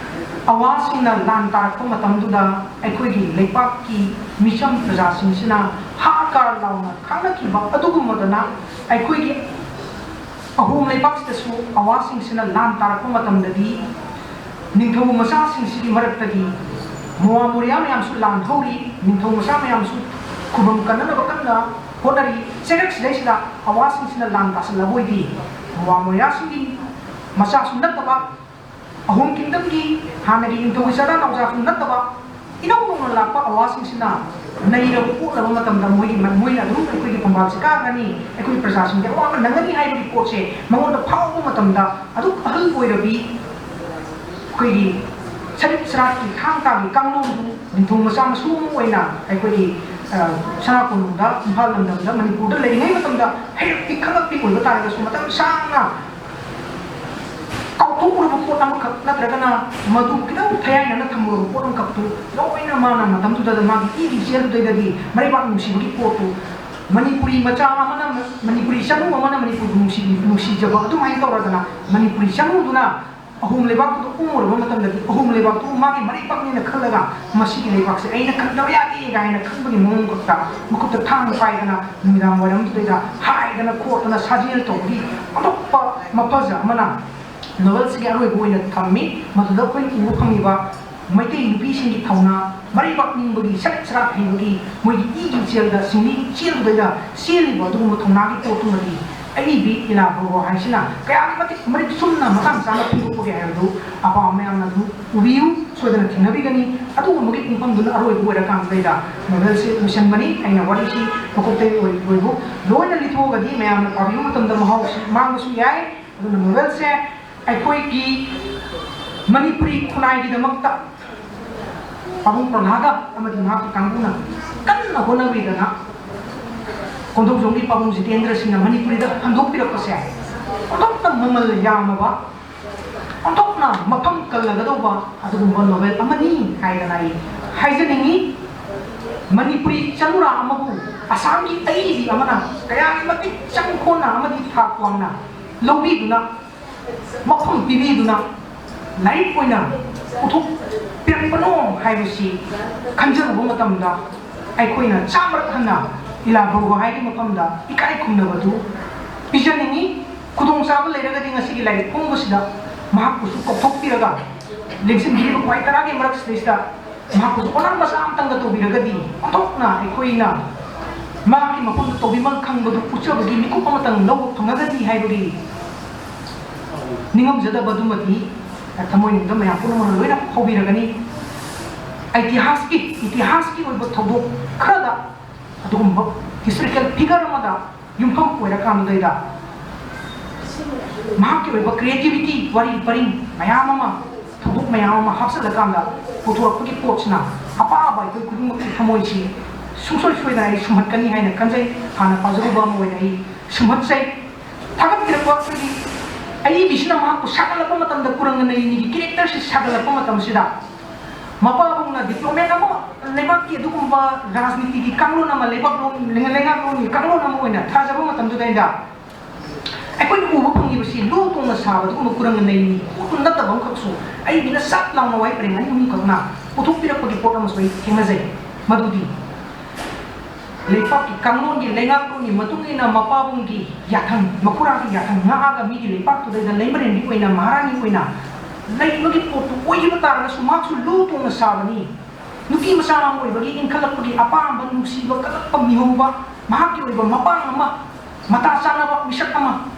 ꯑꯋꯥꯁꯤꯡꯅ ꯂꯥꯟ ꯇꯥꯔꯛꯄ ꯃꯇꯝꯗꯨꯗ ꯑꯩꯈꯣꯏꯒꯤ ꯂꯩꯄꯥꯛꯀꯤ ꯃꯤꯆꯝ ꯄ꯭ꯔꯖꯥꯁꯤꯡꯁꯤꯅ ꯍꯥꯀꯥꯔ ꯂꯥꯎꯅ ꯈꯥꯡꯅꯈꯤꯕ ꯑꯗꯨꯒꯨꯝꯕꯗꯅ ꯑꯩꯈꯣꯏꯒꯤ ꯑꯍꯣꯝ ꯂꯩꯕꯥꯛꯁꯤꯗꯁꯨ ꯑꯋꯥꯁꯤꯡꯁꯤꯅ ꯂꯥꯟ ꯇꯥꯔꯛꯄ ꯃꯇꯝꯗꯗꯤ ꯅꯤꯡꯊꯧ ꯃꯆꯥꯁꯤꯡꯁꯤꯒꯤ ꯃꯔꯛꯇꯒꯤ ꯃꯣꯋꯥ ꯃꯣꯔꯤꯌꯥ ꯃꯌꯥꯝꯁꯨ ꯂꯥꯟ ꯍꯧꯔꯤ, ꯅꯤꯡꯊꯧ ꯃꯆꯥ ꯃꯌꯥꯝꯁꯨ ꯈꯨꯕꯝ ꯀꯟꯅꯅꯕ ꯀꯟꯅ ꯍꯣꯠꯅꯔꯤ꯫ ꯆꯩꯔꯛꯁꯤꯗꯩꯁꯤꯗ ꯑꯋꯥꯁꯤꯡꯁꯤꯅ ꯂꯥꯟ ꯇꯥꯁꯜꯂꯕꯣꯏꯗꯤ ꯃꯣꯋꯥ ꯃꯣꯔꯤꯌꯥꯁꯤꯡꯒꯤ ꯃꯆꯥꯁꯨ ꯅꯠꯇꯕ, ꯑꯍꯣꯝ ꯀꯤꯡꯗꯝꯒꯤ ꯍꯥꯟꯅꯒꯤ ꯅꯤꯡꯊꯧꯒꯤ ꯆꯥꯗꯥ ꯅꯥꯎꯖꯥꯁꯨ ꯅꯠꯇꯕ, ꯏꯅꯧ ꯅꯧꯅ ꯂꯥꯛꯄ ꯑꯋꯥꯁꯤꯡꯁꯤꯅ ꯅꯩꯅꯕ ꯑꯣꯛꯂꯕ ꯃꯇꯝꯗ ꯃꯣꯏꯒꯤ, ꯃꯣꯏꯅ ꯑꯗꯨꯝ ꯑꯩꯈꯣꯏꯒꯤ ꯐꯝꯕꯥꯜꯁꯦ ꯀꯥꯒꯅꯤ, ꯑꯩꯈꯣꯏꯒꯤ ꯄ꯭ꯔꯖꯥꯁꯤꯡꯒꯤ ꯑꯋꯥꯕ ꯅꯪꯒꯅꯤ ꯍꯥꯏꯕꯒꯤ ꯄꯣꯠꯁꯦ ꯃꯉꯣꯟꯗ ꯐꯥꯎꯕ ꯃꯇꯝꯗ, ꯑꯗꯨꯛ ꯑꯍꯜ ꯑꯣꯏꯔꯕꯤ ꯑꯩꯈꯣꯏꯒꯤ ꯁꯔꯤꯠ ꯁꯔꯥꯠꯀꯤ ꯊꯥꯡ ꯇꯥꯒꯤ ꯀꯥꯡꯂꯣꯟꯗꯨ ꯅꯤꯡꯊꯧ ꯃꯆꯥ ꯃꯁꯨ ꯑꯃ ꯑꯣꯏꯅ ꯑꯩꯈꯣꯏꯒꯤ, ꯑ, ꯁꯅꯥ ꯀꯣꯅꯨꯡꯗ, ꯏꯝꯐꯥꯜ ꯂꯝꯗꯝꯗ, ꯃꯅꯤꯄꯨꯔꯗ ꯂꯩꯔꯤꯉꯩ ꯃꯇꯝꯗ ꯍꯩꯔꯛꯇꯤ ꯈꯪꯂꯛꯄꯤ ꯑꯣꯏꯕ ꯇꯥꯔꯒꯁꯨ, ꯃꯇꯝ ꯁꯥꯡꯅ ꯀꯥꯎꯊꯣꯛꯎꯔꯕ ꯄꯣꯠ ꯑꯃꯈꯛ ꯅꯠꯇ꯭ꯔꯒꯅ ꯃꯗꯨ ꯈꯤꯇꯪ ꯊꯌꯥꯏꯅꯅ ꯊꯝꯃꯨꯔꯕ ꯄꯣꯠ ꯑꯃꯈꯛꯇꯨ ꯂꯣꯏꯅ ꯃꯥꯅ ꯃꯇꯝꯗꯨꯗ ꯃꯥꯒꯤ ꯏꯒꯤ ꯏꯆꯦꯜꯗꯨꯗꯩꯗꯒꯤ ꯃꯔꯩꯕꯥꯛ ꯅꯨꯡꯁꯤꯕꯒꯤ ꯄꯣꯠꯇꯨ ꯃꯅꯤꯄꯨꯔꯤ ꯃꯆꯥ ꯑꯃꯅ, ꯃꯅꯤꯄꯨꯔꯤ ꯆꯅꯨ ꯑꯃꯅ ꯃꯅꯤꯄꯨꯔꯕꯨ ꯅꯨꯡꯁꯤ-, ꯅꯨꯡꯁꯤꯖꯕ ꯑꯗꯨꯃꯥꯏꯅ ꯇꯧꯔꯗꯅ ꯃꯅꯤꯄꯨꯔꯤ ꯆꯅꯨꯗꯨꯅ ꯑꯍꯣꯝ ꯂꯩꯕꯥꯛꯇꯨꯗ ꯎꯔꯕ ꯃꯇꯝꯗꯗꯤ, ꯑꯍꯣꯝ ꯂꯩꯕꯥꯛꯇꯨ ꯃꯥꯒꯤ ꯃꯔꯩꯕꯥꯛꯅꯦꯅ ꯈꯜꯂꯒ, ꯃꯁꯤꯒꯤ ꯂꯩꯕꯥꯛꯁꯦ ꯑꯩꯅ ꯀꯟꯗꯕ ꯌꯥꯗꯦ ꯀꯥꯏꯅ ꯈꯟꯕꯒꯤ ꯃꯑꯣꯡ ꯈꯛꯇ, ꯃꯈꯨꯠꯇ ꯊꯥꯡ ꯄꯥꯏꯗꯅ ꯅꯨꯃꯤꯗꯥꯡ ꯋꯥꯏꯔꯝꯗꯨꯗꯩꯗ ꯍꯥꯏꯗꯅ ꯈꯣꯠꯇꯅ ꯁꯥꯖꯦꯜ ꯇꯧꯕꯒꯤ ꯑꯇꯣꯞꯄ ꯃꯐꯖ ꯑꯃꯅ ꯅꯣꯕꯦꯜꯁꯤꯒꯤ ꯑꯔꯣꯏꯕ ꯑꯣꯏꯅ ꯊꯝꯃꯤ꯫ ꯃꯗꯨꯗ ꯑꯩꯈꯣꯏꯅ ꯎꯕ ꯐꯪꯉꯤꯕ ꯃꯩꯇꯩ ꯅꯨꯄꯤꯁꯤꯡꯒꯤ ꯊꯧꯅꯥ, ꯃꯔꯩꯕꯥꯛ ꯅꯤꯡꯕꯒꯤ, ꯁꯔꯤꯠ ꯁꯔꯥꯛ ꯍꯩꯕꯒꯤ, ꯃꯣꯏꯒꯤ ꯏꯒꯤ ꯏꯆꯦꯜꯗ, ꯁꯤꯡꯂꯤꯒꯤ ꯏꯆꯦꯜꯗꯨꯗꯩꯗ ꯆꯦꯜꯂꯤꯕ ꯑꯗꯨꯒꯨꯝꯕ ꯊꯧꯅꯥꯒꯤ ꯄꯣꯠꯇꯨꯃꯗꯤ ꯑꯏꯕꯤ ꯏꯂꯥ ꯕ꯭ꯔꯨꯒꯣ ꯍꯥꯏꯁꯤꯅ ꯀꯌꯥꯒꯤ ꯃꯇꯤꯛ ꯃꯔꯤꯛ ꯆꯨꯝꯅ ꯃꯇꯥꯡ ꯆꯥꯅ ꯐꯣꯡꯗꯣꯛꯄꯒꯦ ꯍꯥꯏꯕꯗꯨ ꯑꯄꯥꯝꯕ ꯃꯌꯥꯝꯅ ꯑꯗꯨꯝ ꯎꯕꯤꯌꯨ, ꯁꯣꯏꯗꯅ ꯊꯦꯡꯅꯕꯤꯒꯅꯤ꯫ ꯑꯗꯨꯒꯨꯝꯕꯒꯤ ꯄꯨꯡꯐꯝꯗꯨꯅ ꯑꯔꯣꯏꯕ ꯑꯣꯏꯔꯀꯥꯟꯁꯤꯗꯩꯗ ꯅꯣꯕꯦꯜꯁꯤ ꯂꯣꯏꯁꯤꯟꯕꯅꯤ꯫ ꯑꯩꯅ ꯋꯥꯔꯤꯁꯤ ꯃꯀꯣꯛꯇꯒꯤ ꯑꯣꯏ-, ꯑꯣꯏꯕꯨ ꯂꯣꯏꯅ ꯂꯤꯊꯣꯛꯑꯒꯗꯤ ꯃꯌꯥꯝꯅ ꯄꯥꯕꯤꯕ ꯃꯇꯝꯗ ꯃꯍꯥꯎꯁꯤ ꯃꯥꯡꯕꯁꯨ ꯌꯥꯏ꯫ ꯑꯗꯨꯅ ꯅꯣꯕꯦꯜꯁꯦ ꯑꯩꯈꯣꯏꯒꯤ ꯃꯅꯤꯄꯨꯔꯤ ꯈꯨꯟꯅꯥꯏꯒꯤꯗꯃꯛꯇ ꯄꯥꯕꯨꯡ ꯄ꯭ꯔꯍ꯭ꯂꯥꯗ ꯑꯃꯗꯤ ꯃꯍꯥꯛꯀꯤ ꯀꯥꯡꯕꯨꯅ ꯀꯟꯅ ꯍꯣꯠꯅꯕꯤꯗꯅ ꯀꯣꯟꯊꯧꯖꯝꯒꯤ ꯄꯥꯕꯨꯡ ꯖꯤꯇꯦꯟꯗ꯭ꯔ ꯁꯤꯡꯅ ꯃꯅꯤꯄꯨꯔꯤꯗ ꯍꯟꯗꯣꯛꯄꯤꯔꯛꯄꯁꯦ ꯑꯣꯟꯊꯣꯛꯅ ꯃꯃꯜ ꯌꯥꯝꯂꯕ, ꯑꯣꯟꯊꯣꯛꯅ ꯃꯐꯝ ꯀꯜꯂꯒꯗꯧꯕ ꯑꯗꯨꯒꯨꯝꯕ ꯅꯣꯕꯦꯜ ꯑꯃꯅꯤ ꯍꯥꯏꯗꯅ ꯑꯩ ꯍꯥꯏꯖꯅꯤꯡꯉꯤ꯫ ꯃꯅꯤꯄꯨꯔꯤ ꯆꯅꯨꯔꯥ ꯑꯃꯕꯨ ꯑꯁꯥꯝꯒꯤ ꯑꯏꯕꯤ ꯑꯃꯅ ꯀꯌꯥꯒꯤ ꯃꯇꯤꯛ ꯆꯪ ꯈꯣꯟꯅ ꯑꯃꯗꯤ ꯊꯥꯛ ꯋꯥꯡꯅ ꯂꯧꯕꯤꯗꯨꯅ, ꯃꯐꯝ ꯄꯤꯕꯤꯗꯨꯅ ꯂꯥꯏꯔꯤꯛ ꯑꯣꯏꯅ ꯄꯨꯊꯣꯛꯄꯤꯔꯛꯄꯅꯣ ꯍꯥꯏꯕꯁꯤ ꯈꯟꯖꯔꯨꯕ ꯃꯇꯝꯗ, ꯑꯩꯈꯣꯏꯅ ꯆꯥꯝꯃꯔꯛ ꯍꯟꯅ ꯏꯂꯥ ꯕ꯭ꯔꯨꯒꯣ ꯍꯥꯏꯒꯤ ꯃꯐꯝꯗ ꯏꯀꯥꯏ ꯈꯨꯝꯅꯕꯗꯨ ꯄꯤꯖꯅꯤꯡꯏ꯫ ꯈꯨꯗꯣꯡꯆꯥꯕ ꯂꯩꯔꯒꯗꯤ ꯉꯁꯤꯒꯤ ꯂꯥꯏꯔꯤꯛ ꯐꯣꯡꯕꯁꯤꯗ ꯃꯍꯥꯛꯄꯨꯁꯨ ꯀꯧꯊꯣꯛꯄꯤꯔꯒ, ꯂꯦꯡꯁꯤꯟꯕꯤꯔꯤꯕ ꯈ꯭ꯋꯥꯏ ꯇꯔꯥꯒꯤ ꯃꯔꯛꯁꯤꯗꯩꯁꯤꯗ ꯃꯍꯥꯛꯄꯨꯁꯨ ꯑꯣꯅꯔ ꯃꯆꯥ ꯑꯃꯇꯪꯒ ꯇꯧꯕꯤꯔꯒꯗꯤ, ꯑꯣꯟꯊꯣꯛꯅ ꯑꯩꯈꯣꯏꯅ ꯃꯍꯥꯛꯀꯤ ꯃꯐꯝꯗ ꯇꯧꯕꯤꯃꯜ ꯈꯪꯕꯗꯨ ꯎꯠꯆꯕꯒꯤ ꯃꯤꯀꯨꯞ ꯑꯃꯇꯪ ꯂꯧꯕ ꯐꯪꯉꯒꯗꯤ ꯍꯥꯏꯕꯒꯤ ꯅꯤꯡꯉꯝꯖꯗꯕꯗꯨꯃꯗꯤ ꯊꯃꯣꯏꯅꯨꯡꯗ ꯃꯌꯥꯝ ꯄꯨꯝꯅꯃꯛꯅ ꯂꯣꯏꯅ ꯐꯥꯎꯕꯤꯔꯒꯅꯤ꯫ ꯏꯇꯤꯍꯥꯁꯀꯤ, ꯏꯇꯤꯍꯥꯁꯀꯤ ꯑꯣꯏꯕ ꯊꯧꯗꯣꯛ ꯈꯔꯗ, ꯑꯗꯨꯒꯨꯝꯕ ꯍꯤꯁꯇꯣꯔꯤꯀꯦꯜ ꯐꯤꯒꯔ ꯑꯃꯗ ꯌꯨꯝꯐꯝ ꯑꯣꯏꯔꯀꯥꯟꯗꯩꯗ ꯃꯍꯥꯛꯀꯤ ꯑꯣꯏꯕ ꯀ꯭ꯔꯤꯌꯦꯇꯤꯕꯤꯇꯤ, ꯋꯥꯔꯤ ꯄꯔꯤꯡ ꯃꯌꯥꯝ ꯑꯃ, ꯊꯧꯗꯣꯛ ꯃꯌꯥꯝ ꯑꯃ ꯍꯥꯞꯆꯤꯜꯂꯀꯥꯟꯗ ꯄꯨꯊꯣꯔꯛꯄꯒꯤ ꯄꯣꯠꯁꯤꯅ ꯑꯄꯥꯕ ꯑꯩꯈꯣꯏ ꯈꯨꯗꯤꯡꯃꯛꯀꯤ ꯊꯃꯣꯏꯁꯤ ꯁꯨꯡꯁꯣꯏ ꯁꯣꯏꯗꯅ ꯑꯩ ꯁꯨꯝꯍꯠꯀꯅꯤ ꯍꯥꯏꯅ ꯈꯟꯖꯩ꯫ ꯍꯥꯟꯅ ꯄꯥꯖꯔꯨꯕ ꯑꯃ ꯑꯣꯏꯅ ꯑꯩ ꯁꯨꯝꯍꯠꯆꯩ꯫ ꯊꯥꯒꯠꯄꯤꯔꯛꯄ ꯑꯩꯈꯣꯏꯒꯤ ꯑꯏꯕꯤꯁꯤꯅ ꯃꯍꯥꯛꯄꯨ ꯁꯥꯒꯠꯂꯛꯄ ꯃꯇꯝꯗ, ꯀꯨꯔꯪ ꯑꯅꯤꯒꯤ ꯀꯦꯔꯦꯛꯇꯔꯁꯤ ꯁꯥꯒꯠꯂꯛꯄ ꯃꯇꯝꯁꯤꯗ, ꯃꯄꯥꯕꯨꯡꯅ ꯗꯤꯄ꯭ꯂꯣꯃꯦꯠ ꯑꯃ, ꯂꯩꯕꯥꯛꯀꯤ ꯑꯗꯨꯒꯨꯝꯕ ꯔꯥꯖꯅꯤꯇꯤꯒꯤ ꯀꯥꯡꯂꯣꯟ ꯑꯃ, ꯂꯩꯕꯥꯛꯂꯣꯟ, ꯂꯩꯉꯥꯛꯂꯣꯟꯒꯤ ꯀꯥꯡꯂꯣꯟ ꯑꯃ ꯑꯣꯏꯅ ꯊꯥꯖꯕ ꯃꯇꯝꯗꯨꯗꯩꯗ, ꯑꯩꯈꯣꯏꯅ ꯎꯕ ꯐꯪꯉꯤꯕꯁꯤ ꯂꯨ ꯇꯣꯡꯅ ꯁꯥꯕ ꯑꯗꯨꯒꯨꯝꯕ ꯀꯨꯔꯪꯒ ꯅꯩꯅꯤ ꯄꯣꯠꯇꯨ ꯅꯠꯇꯕ ꯑꯃꯈꯛꯁꯨ ꯑꯩꯒꯤꯅ ꯁꯠ ꯂꯥꯎꯅ ꯋꯥꯍꯩ ꯄꯔꯦꯡ ꯑꯅꯤ ꯑꯍꯨꯝꯈꯛꯅ ꯄꯨꯊꯣꯛꯄꯤꯔꯛꯄꯒꯤ ꯄꯣꯠ ꯑꯃꯁꯨ ꯑꯩ ꯊꯦꯡꯅꯖꯩ꯫ ꯃꯗꯨꯗꯤ ꯂꯩꯄꯥꯛꯀꯤ ꯀꯥꯡꯂꯣꯟꯒꯤ ꯂꯩꯉꯥꯛꯂꯣꯟꯒꯤ ꯃꯇꯨꯡ ꯏꯟꯅ ꯃꯄꯥꯕꯨꯡꯒꯤ ꯌꯥꯊꯪ, ꯃꯈꯨꯔꯥꯒꯤ ꯌꯥꯊꯪ ꯉꯥꯛꯑꯒ ꯃꯤꯒꯤ ꯂꯩꯄꯥꯛꯇꯨꯗꯩꯗ ꯂꯩꯃꯔꯦꯟꯕꯤ ꯑꯣꯏꯅ, ꯃꯍꯥꯔꯥꯅꯤ ꯑꯣꯏꯅ ꯂꯩꯕꯒꯤ ꯄꯣꯠꯇꯨ ꯑꯣꯏꯈꯤꯕ ꯇꯥꯔꯒꯁꯨ ꯃꯍꯥꯛꯁꯨ ꯂꯨ ꯇꯣꯡꯅ ꯁꯥꯕꯅꯤ꯫ ꯅꯨꯄꯤ ꯃꯆꯥ ꯑꯃ ꯑꯣꯏꯕꯒꯤ ꯏꯟꯈꯠꯂꯛꯄꯒꯤ ꯑꯄꯥꯝꯕ, ꯅꯨꯡꯁꯤꯕ, ꯀꯜꯂꯛꯄ, ꯃꯤꯍꯧꯕ, ꯃꯍꯥꯛꯀꯤ ꯑꯣꯏꯕ ꯃꯄꯥꯡ ꯑꯃ, ꯃꯇꯥ ꯆꯥꯅꯕ ꯃꯤꯁꯛ ꯑꯃ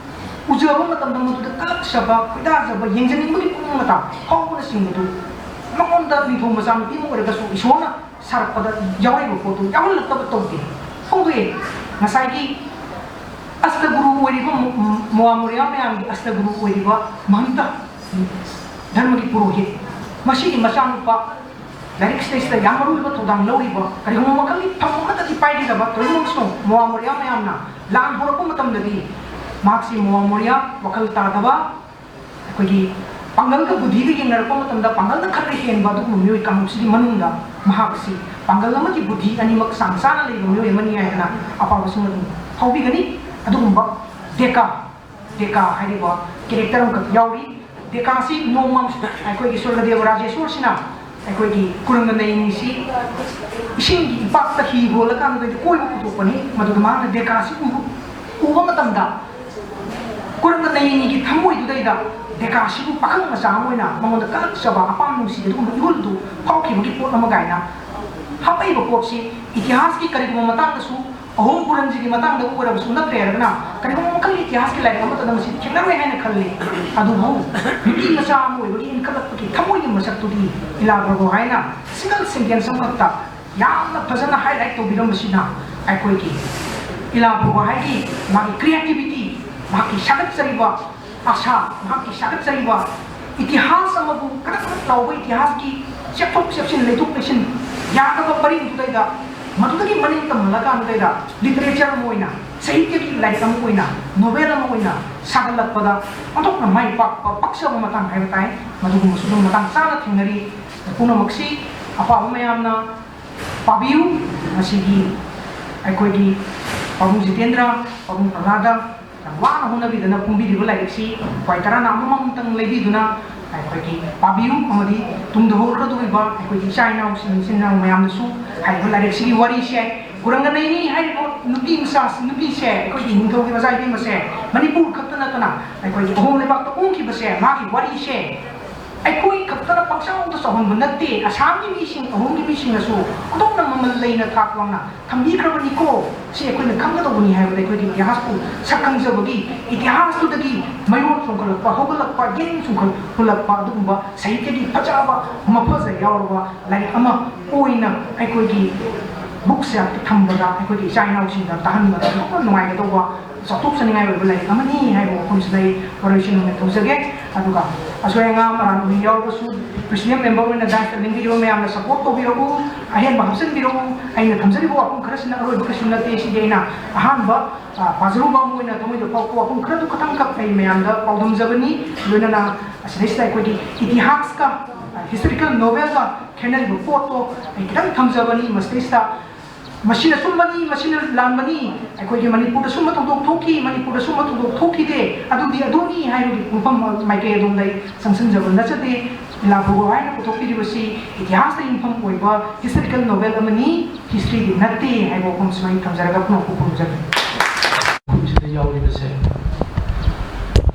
ꯎꯖꯕ ꯃꯇꯝꯗ ꯃꯗꯨꯗ ꯀꯜꯂꯛꯆꯕ, ꯈꯣꯏꯗꯥꯖꯕ, ꯌꯦꯡꯖꯅꯤꯡꯕꯒꯤ ꯄꯨꯛꯅꯤꯡ ꯃꯇꯥ ꯐꯥꯎꯕꯅꯆꯤꯡꯕꯗꯨ ꯃꯉꯣꯟꯗ ꯅꯤꯡꯊꯧ ꯃꯆꯥ ꯅꯨꯄꯤ ꯑꯃ ꯑꯣꯏꯔꯒꯁꯨ ꯏꯁꯣꯔꯅ ꯁꯥꯔꯛꯄꯗ ꯌꯥꯎꯔꯤꯕ ꯄꯣꯠꯇꯨ ꯌꯥꯎꯍꯜꯂꯛꯇꯕ ꯇꯧꯗꯦ꯫ ꯐꯣꯡꯗꯣꯛꯑꯦ꯫ ꯉꯁꯥꯏꯒꯤ ꯑꯁꯇꯒꯨꯔꯨ ꯑꯣꯏꯔꯤꯕ ꯃꯣ-, ꯃꯣꯋꯥ ꯃꯣꯔꯤꯌꯥ ꯃꯌꯥꯝꯒꯤ ꯑꯁꯇꯒꯨꯔꯨ ꯑꯣꯏꯔꯤꯕ ꯃꯍꯟꯇ, ꯙꯔꯃꯒꯤ ꯄꯨꯔꯣꯍꯤꯠ, ꯃꯁꯤꯒꯤ ꯃꯆꯥꯅꯨꯄꯥ ꯂꯥꯏꯔꯤꯛ ꯁꯤꯗꯩꯁꯤꯗ ꯌꯥꯝ ꯃꯔꯨ ꯑꯣꯏꯕ ꯊꯧꯗꯥꯡ ꯂꯧꯔꯤꯕ, ꯀꯔꯤꯒꯨꯝꯕ ꯃꯈꯜꯒꯤ ꯐꯝ ꯑꯃꯠꯇꯗꯤ ꯄꯥꯏꯈꯤꯗꯕ, ꯇꯧꯏꯒꯨꯝꯕꯁꯨꯡ ꯃꯣꯋꯥ ꯃꯣꯔꯤꯌꯥ ꯃꯌꯥꯝꯅ ꯂꯥꯟ ꯍꯧꯔꯛꯄ ꯃꯇꯝꯗꯗꯤ ꯃꯍꯥꯛꯁꯤ ꯃꯣꯋꯥ ꯃꯣꯔꯤꯌꯥ ꯋꯥꯈꯜ ꯇꯥꯗꯕ, ꯑꯩꯈꯣꯏꯒꯤ ꯄꯥꯡꯒꯜꯒ ꯕꯨꯙꯤꯒ ꯌꯦꯡꯅꯔꯛꯄ ꯃꯇꯝꯗ ꯄꯥꯡꯒꯜꯅ ꯈꯔ ꯍꯦꯟꯕ ꯑꯗꯨꯒꯨꯝꯕ ꯃꯤꯑꯣꯏ ꯀꯥꯡꯂꯨꯞꯁꯤꯒꯤ ꯃꯅꯨꯡꯗ ꯃꯍꯥꯛꯁꯤ ꯄꯥꯡꯒꯜ ꯑꯃꯗꯤ ꯕꯨꯙꯤ ꯑꯅꯤꯃꯛ ꯆꯥꯡ ꯆꯥꯅ ꯂꯩꯕ ꯃꯤꯑꯣꯏ ꯑꯃꯅꯤ ꯍꯥꯏꯗꯅ ꯑꯄꯥꯕꯁꯤꯡ ꯑꯗꯨꯝ ꯐꯥꯎꯕꯤꯒꯅꯤ꯫ ꯑꯗꯨꯒꯨꯝꯕ ꯗꯦꯀꯥ, ꯗꯦꯀꯥ ꯍꯥꯏꯔꯤꯕ ꯀꯦꯔꯦꯛꯇꯔ ꯑꯃꯈꯛ ꯌꯥꯎꯔꯤ꯫ ꯗꯦꯀꯥꯁꯤ ꯅꯣꯡꯃ ꯑꯩꯈꯣꯏꯒꯤ ꯁ꯭ꯋꯔꯒꯗꯦꯕ ꯔꯥꯖꯦꯁꯣꯔꯁꯤꯅ ꯑꯩꯈꯣꯏꯒꯤ ꯀꯨꯔꯪꯒ ꯅꯌꯤꯅꯤꯁꯤ ꯏꯁꯤꯡꯒꯤ ꯏꯄꯥꯛꯇ ꯍꯤ ꯍꯣꯜꯂꯀꯥꯟꯗ ꯀꯣꯏꯕ ꯄꯨꯊꯣꯛꯄꯅꯤ꯫ ꯃꯗꯨꯗ ꯃꯍꯥꯛꯅ ꯗꯦꯀꯥꯁꯤ ꯎꯕ, ꯎꯕ ꯃꯇꯝꯗ ꯀꯨꯔꯪꯒ ꯅꯌꯤꯅꯤꯒꯤ ꯊꯃꯣꯏꯗꯨꯗꯩꯗ ꯗꯦꯀꯥꯁꯤꯕꯨ ꯄꯥꯈꯪ ꯃꯆꯥ ꯑꯃ ꯑꯣꯏꯅ ꯃꯉꯣꯟꯗ ꯀꯜꯂꯛꯆꯕ, ꯑꯄꯥꯝ ꯅꯨꯡꯁꯤꯕ ꯑꯗꯨꯒꯨꯝꯕ ꯏꯍꯨꯜꯗꯨ ꯐꯥꯎꯈꯤꯕꯒꯤ ꯄꯣꯠ ꯑꯃ ꯀꯥꯏꯅ ꯍꯥꯞꯄꯛꯏꯕ ꯄꯣꯠꯁꯤ ꯏꯇꯤꯍꯥꯁꯀꯤ ꯀꯔꯤꯒꯨꯝꯕ ꯃꯇꯥꯡꯗꯁꯨ ꯑꯍꯣꯝ ꯄꯨꯔꯟꯁꯤꯒꯤ ꯃꯇꯥꯡꯗꯕꯨ ꯑꯣꯏꯔꯕꯁꯨ ꯅꯠꯇ꯭ꯔꯦ ꯍꯥꯏꯔꯒꯅ ꯀꯔꯤꯒꯨꯝꯕ ꯃꯈꯜꯒꯤ ꯏꯇꯤꯍꯥꯁꯀꯤ ꯂꯥꯏꯔꯤꯛ ꯑꯃꯠꯇꯗ ꯃꯁꯤ ꯊꯦꯡꯅꯔꯣꯏ ꯍꯥꯏꯅ ꯈꯜꯂꯤ꯫ ꯑꯗꯨꯕꯨ ꯅꯨꯄꯤ ꯃꯆꯥ ꯑꯃ ꯑꯣꯏꯕꯒꯤ ꯏꯟꯈꯠꯂꯛꯄꯒꯤ ꯊꯃꯣꯏꯒꯤ ꯃꯁꯛꯇꯨꯗꯤ ꯏꯂꯥ ꯄ꯭ꯔꯚꯨ ꯍꯥꯏꯅ ꯁꯤꯡꯒꯜ ꯁꯦꯟꯇꯦꯟꯁ ꯑꯃꯈꯛꯇ ꯌꯥꯝꯅ ꯐꯖꯅ ꯍꯥꯏꯂꯥꯏꯠ ꯇꯧꯕꯤꯔꯝꯕꯁꯤꯅ ꯑꯩꯈꯣꯏꯒꯤ ꯏꯂꯥ ꯄ꯭ꯔꯚꯨ ꯍꯥꯏꯒꯤ ꯃꯥꯒꯤ ꯀ꯭ꯔꯤꯌꯦꯇꯤꯚꯤꯇꯤ, ꯃꯍꯥꯛꯀꯤ ꯁꯥꯒꯠꯆꯔꯤꯕ ꯑꯁꯥ, ꯃꯍꯥꯛꯀꯤ ꯁꯥꯒꯠꯆꯔꯤꯕ ꯏꯇꯤꯍꯥꯁ ꯑꯃꯕꯨ ꯀꯗꯛ ꯀꯗꯛ ꯂꯥꯎꯕ ꯏꯇꯤꯍꯥꯁꯀꯤ ꯆꯦꯞꯊꯣꯛ ꯆꯦꯞꯁꯤꯟ, ꯂꯩꯊꯣꯛ ꯂꯩꯁꯤꯟ ꯌꯥꯗꯕ ꯄꯔꯤꯡꯗꯨꯗꯩꯗ ꯃꯗꯨꯗꯒꯤ ꯃꯅꯤꯡ ꯇꯝꯍꯜꯂꯀꯥꯟꯗꯩꯗ ꯂꯤꯇꯔꯦꯆꯔ ꯑꯃ ꯑꯣꯏꯅ, ꯁꯥꯍꯤꯇ꯭ꯌꯒꯤ ꯂꯥꯏꯔꯤꯛ ꯑꯃ ꯑꯣꯏꯅ, ꯅꯣꯕꯦꯜ ꯑꯃ ꯑꯣꯏꯅ ꯁꯥꯒꯠꯂꯛꯄꯗ ꯑꯣꯟꯊꯣꯛꯅ ꯃꯥꯏ ꯄꯥꯛꯄ, ꯄꯛꯆꯕ ꯃꯇꯥꯡ ꯍꯥꯏꯕ ꯇꯥꯏ꯫ ꯃꯗꯨꯒꯨꯝꯕꯁꯨ ꯑꯗꯨꯝ ꯃꯇꯥꯡ ꯆꯥꯅ ꯊꯦꯡꯅꯔꯤ꯫ ꯄꯨꯝꯅꯃꯛꯁꯤ ꯑꯄꯥꯕ ꯃꯌꯥꯝꯅ ꯄꯥꯕꯤꯌꯨ꯫ ꯃꯁꯤꯒꯤ ꯑꯩꯈꯣꯏꯒꯤ ꯄꯥꯕꯨꯡ ꯖꯤꯇꯦꯟꯗ꯭ꯔ, ꯄꯥꯕꯨꯡ ꯄ꯭ꯔꯍ꯭ꯂꯥꯗ, ꯌꯥꯝ ꯋꯥꯅ ꯍꯣꯠꯅꯕꯤꯗꯅ ꯐꯣꯡꯕꯤꯔꯤꯕ ꯂꯥꯏꯔꯤꯛꯁꯤ ꯔꯨꯄꯥꯏ ꯇꯔꯥꯅ ꯑꯃꯃꯝꯇꯪ ꯂꯩꯕꯤꯗꯨꯅ ꯑꯩꯈꯣꯏꯒꯤ ꯄꯥꯕꯤꯌꯨ, ꯑꯃꯗꯤ ꯇꯨꯡꯗ ꯍꯧꯔꯛꯀꯗꯧꯔꯤꯕ ꯑꯩꯈꯣꯏꯒꯤ ꯏꯆꯥ ꯏꯅꯥꯎꯁꯤꯡ, ꯏꯆꯤꯟ ꯏꯅꯥꯎ ꯃꯌꯥꯝꯗꯁꯨ ꯍꯥꯏꯔꯤꯕ ꯂꯥꯏꯔꯤꯛꯁꯤꯒꯤ ꯋꯥꯔꯤꯁꯦ, ꯀꯨꯔꯪꯒꯅꯩꯅꯤ ꯍꯥꯏꯔꯤꯕ ꯅꯨꯄꯤ ꯃꯆꯥ, ꯅꯨꯄꯤꯁꯦ, ꯑꯩꯈꯣꯏꯒꯤ ꯅꯤꯡꯊꯧꯒꯤ ꯃꯆꯥ ꯏꯕꯦꯝꯃꯁꯦ, ꯃꯅꯤꯄꯨꯔ ꯈꯛꯇ ꯅꯠꯇꯅ ꯑꯩꯈꯣꯏꯒꯤ ꯑꯍꯣꯝ ꯂꯩꯕꯥꯛꯇ ꯑꯣꯡꯈꯤꯕꯁꯦ, ꯃꯥꯒꯤ ꯋꯥꯔꯤꯁꯦ ꯑꯩꯈꯣꯏ ꯈꯛꯇꯅ ꯄꯪꯆꯥꯎꯗ ꯆꯥꯎꯍꯟꯕ ꯅꯠꯇꯦ, ꯑꯁꯥꯝꯒꯤ ꯃꯤꯁꯤꯡ, ꯑꯍꯣꯝꯒꯤ ꯃꯤꯁꯤꯡꯅꯁꯨ ꯑꯗꯣꯝꯅ ꯃꯃꯜ ꯂꯩꯅ ꯊꯥꯛ ꯋꯥꯡꯅ ꯊꯝꯕꯤꯈ꯭ꯔꯕꯅꯤꯀꯣ꯫ ꯁꯤ ꯑꯩꯈꯣꯏꯅ ꯈꯪꯒꯗꯧꯕꯅꯤ ꯍꯥꯏꯕꯗ, ꯑꯩꯈꯣꯏꯒꯤ ꯏꯇꯤꯍꯥꯁꯄꯨ ꯁꯛ ꯈꯪꯖꯕꯒꯤ, ꯏꯇꯤꯍꯥꯁꯇꯨꯗꯒꯤ ꯃꯌꯣꯟ ꯆꯣꯡꯈꯠꯂꯛꯄ, ꯍꯧꯒꯠꯂꯛꯄ, ꯌꯦꯡ ꯆꯣꯡꯈꯠꯂꯛꯄ, ꯑꯗꯨꯒꯨꯝꯕ ꯁꯥꯍꯤꯇ꯭ꯌꯒꯤ ꯐꯖꯕ ꯃꯐꯖ ꯌꯥꯎꯔꯕ ꯂꯥꯏꯔꯤꯛ ꯑꯃ ꯑꯣꯏꯅ ꯑꯩꯈꯣꯏꯒꯤ ꯕꯨꯛꯁꯦ ꯊꯝꯕꯗ, ꯑꯩꯈꯣꯏꯒꯤ ꯏꯆꯥ ꯏꯅꯥꯎꯁꯤꯡꯗ ꯇꯥꯍꯟꯕꯗ ꯌꯥꯝꯅ ꯅꯨꯡꯉꯥꯏꯒꯗꯧꯕ, ꯆꯥꯎꯊꯣꯛꯆꯅꯤꯡꯉꯥꯏ ꯑꯣꯏꯕ ꯂꯥꯏꯔꯤꯛ ꯑꯃꯅꯤ ꯍꯥꯏꯕ ꯋꯥꯐꯝꯁꯤꯗ ꯑꯩ ꯋꯥꯔꯣꯏꯁꯤꯟ ꯑꯣꯏꯅ ꯇꯧꯖꯒꯦ꯫ ꯑꯗꯨꯒ ꯑꯁꯣꯏ ꯑꯉꯥꯝ, ꯑꯔꯥꯟ ꯑꯍꯨꯝ ꯌꯥꯎꯔꯕꯁꯨ, ꯄ꯭ꯔꯤꯁꯤꯗꯦꯟ ꯃꯦꯝꯕꯔ ꯑꯣꯏꯅ ꯗꯥꯏꯁꯇ ꯂꯦꯡꯕꯤꯔꯤꯕ ꯃꯌꯥꯝꯅ ꯁꯄꯣꯔꯠ ꯇꯧꯕꯤꯔꯛꯎ, ꯑꯍꯦꯟꯕ ꯍꯥꯞꯆꯤꯟꯕꯤꯔꯛꯎ꯫ ꯑꯩꯅ ꯊꯝꯖꯔꯤꯕ ꯋꯥꯐꯝ ꯈꯔꯁꯤꯅ ꯑꯔꯣꯏꯕ ꯀꯩꯁꯨ ꯅꯠꯇꯦ꯫ ꯁꯤꯗꯤ ꯑꯩꯅ ꯑꯍꯥꯟꯕ, ꯑ, ꯄꯥꯖꯔꯨꯕ ꯑꯃ ꯑꯣꯏꯅ ꯊꯃꯣꯏꯗ ꯐꯥꯎꯔꯛꯄ ꯋꯥꯐꯝ ꯈꯔꯗꯨ ꯈꯇꯪꯈꯛ ꯑꯩ ꯃꯌꯥꯝꯗ ꯄꯥꯎꯗꯝꯖꯕꯅꯤ꯫ ꯂꯣꯏꯅꯅ ꯑꯁꯤꯗꯩꯁꯤꯗ ꯑꯩꯈꯣꯏꯒꯤ ꯏꯇꯤꯍꯥꯁꯀ, ꯑ, ꯍꯤꯁꯇꯣꯔꯤꯀꯦꯜ ꯅꯣꯚꯦꯜꯒ ꯈꯦꯠꯅꯔꯤꯕ ꯄꯣꯠꯇꯣ ꯑꯩ ꯈꯤꯇꯪ ꯊꯝꯖꯕꯅꯤ꯫ ꯃꯁꯤꯗꯩꯁꯤꯗ ꯃꯁꯤꯅ ꯑꯆꯨꯝꯕꯅꯤ, ꯃꯁꯤꯅ ꯂꯥꯟꯕꯅꯤ, ꯑꯩꯈꯣꯏꯒꯤ ꯃꯅꯤꯄꯨꯔꯗ ꯁꯨꯝꯕ ꯊꯧꯗꯣꯛ ꯊꯣꯛꯈꯤ, ꯃꯅꯤꯄꯨꯔꯗ ꯁꯨꯝꯕ ꯊꯧꯗꯣꯛ ꯊꯣꯛꯈꯤꯗꯦ, ꯑꯗꯨꯗꯤ ꯑꯗꯨꯅꯤ ꯍꯥꯏꯕꯒꯤ ꯃꯐꯝ ꯃꯥꯏꯀꯩ ꯑꯗꯣꯝꯗ ꯑꯩ ꯆꯪꯁꯤꯟꯖꯕ ꯅꯠꯆꯗꯦ꯫ ꯏꯂꯥ ꯕꯣꯔꯒꯣꯍꯥꯏꯅ ꯄꯨꯊꯣꯛꯄꯤꯔꯤꯕꯁꯤ ꯏꯇꯤꯍꯥꯁꯇ ꯌꯨꯝꯐꯝ ꯑꯣꯏꯕ ꯍꯤꯁꯇꯣꯔꯤꯀꯦꯜ ꯅꯣꯚꯦꯜ ꯑꯃꯅꯤ, ꯍꯤꯁꯇ꯭ꯔꯤꯗꯤ ꯅꯠꯇꯦ ꯍꯥꯏꯕ ꯋꯥꯐꯝꯁꯤꯃ ꯑꯩ ꯊꯝꯖꯔꯒ ꯄꯨꯅꯧ ꯄꯨꯈꯨꯝꯖꯒꯦ꯫ ꯈꯨꯝꯁꯤꯗ ꯌꯥꯎꯔꯤꯕꯁꯦ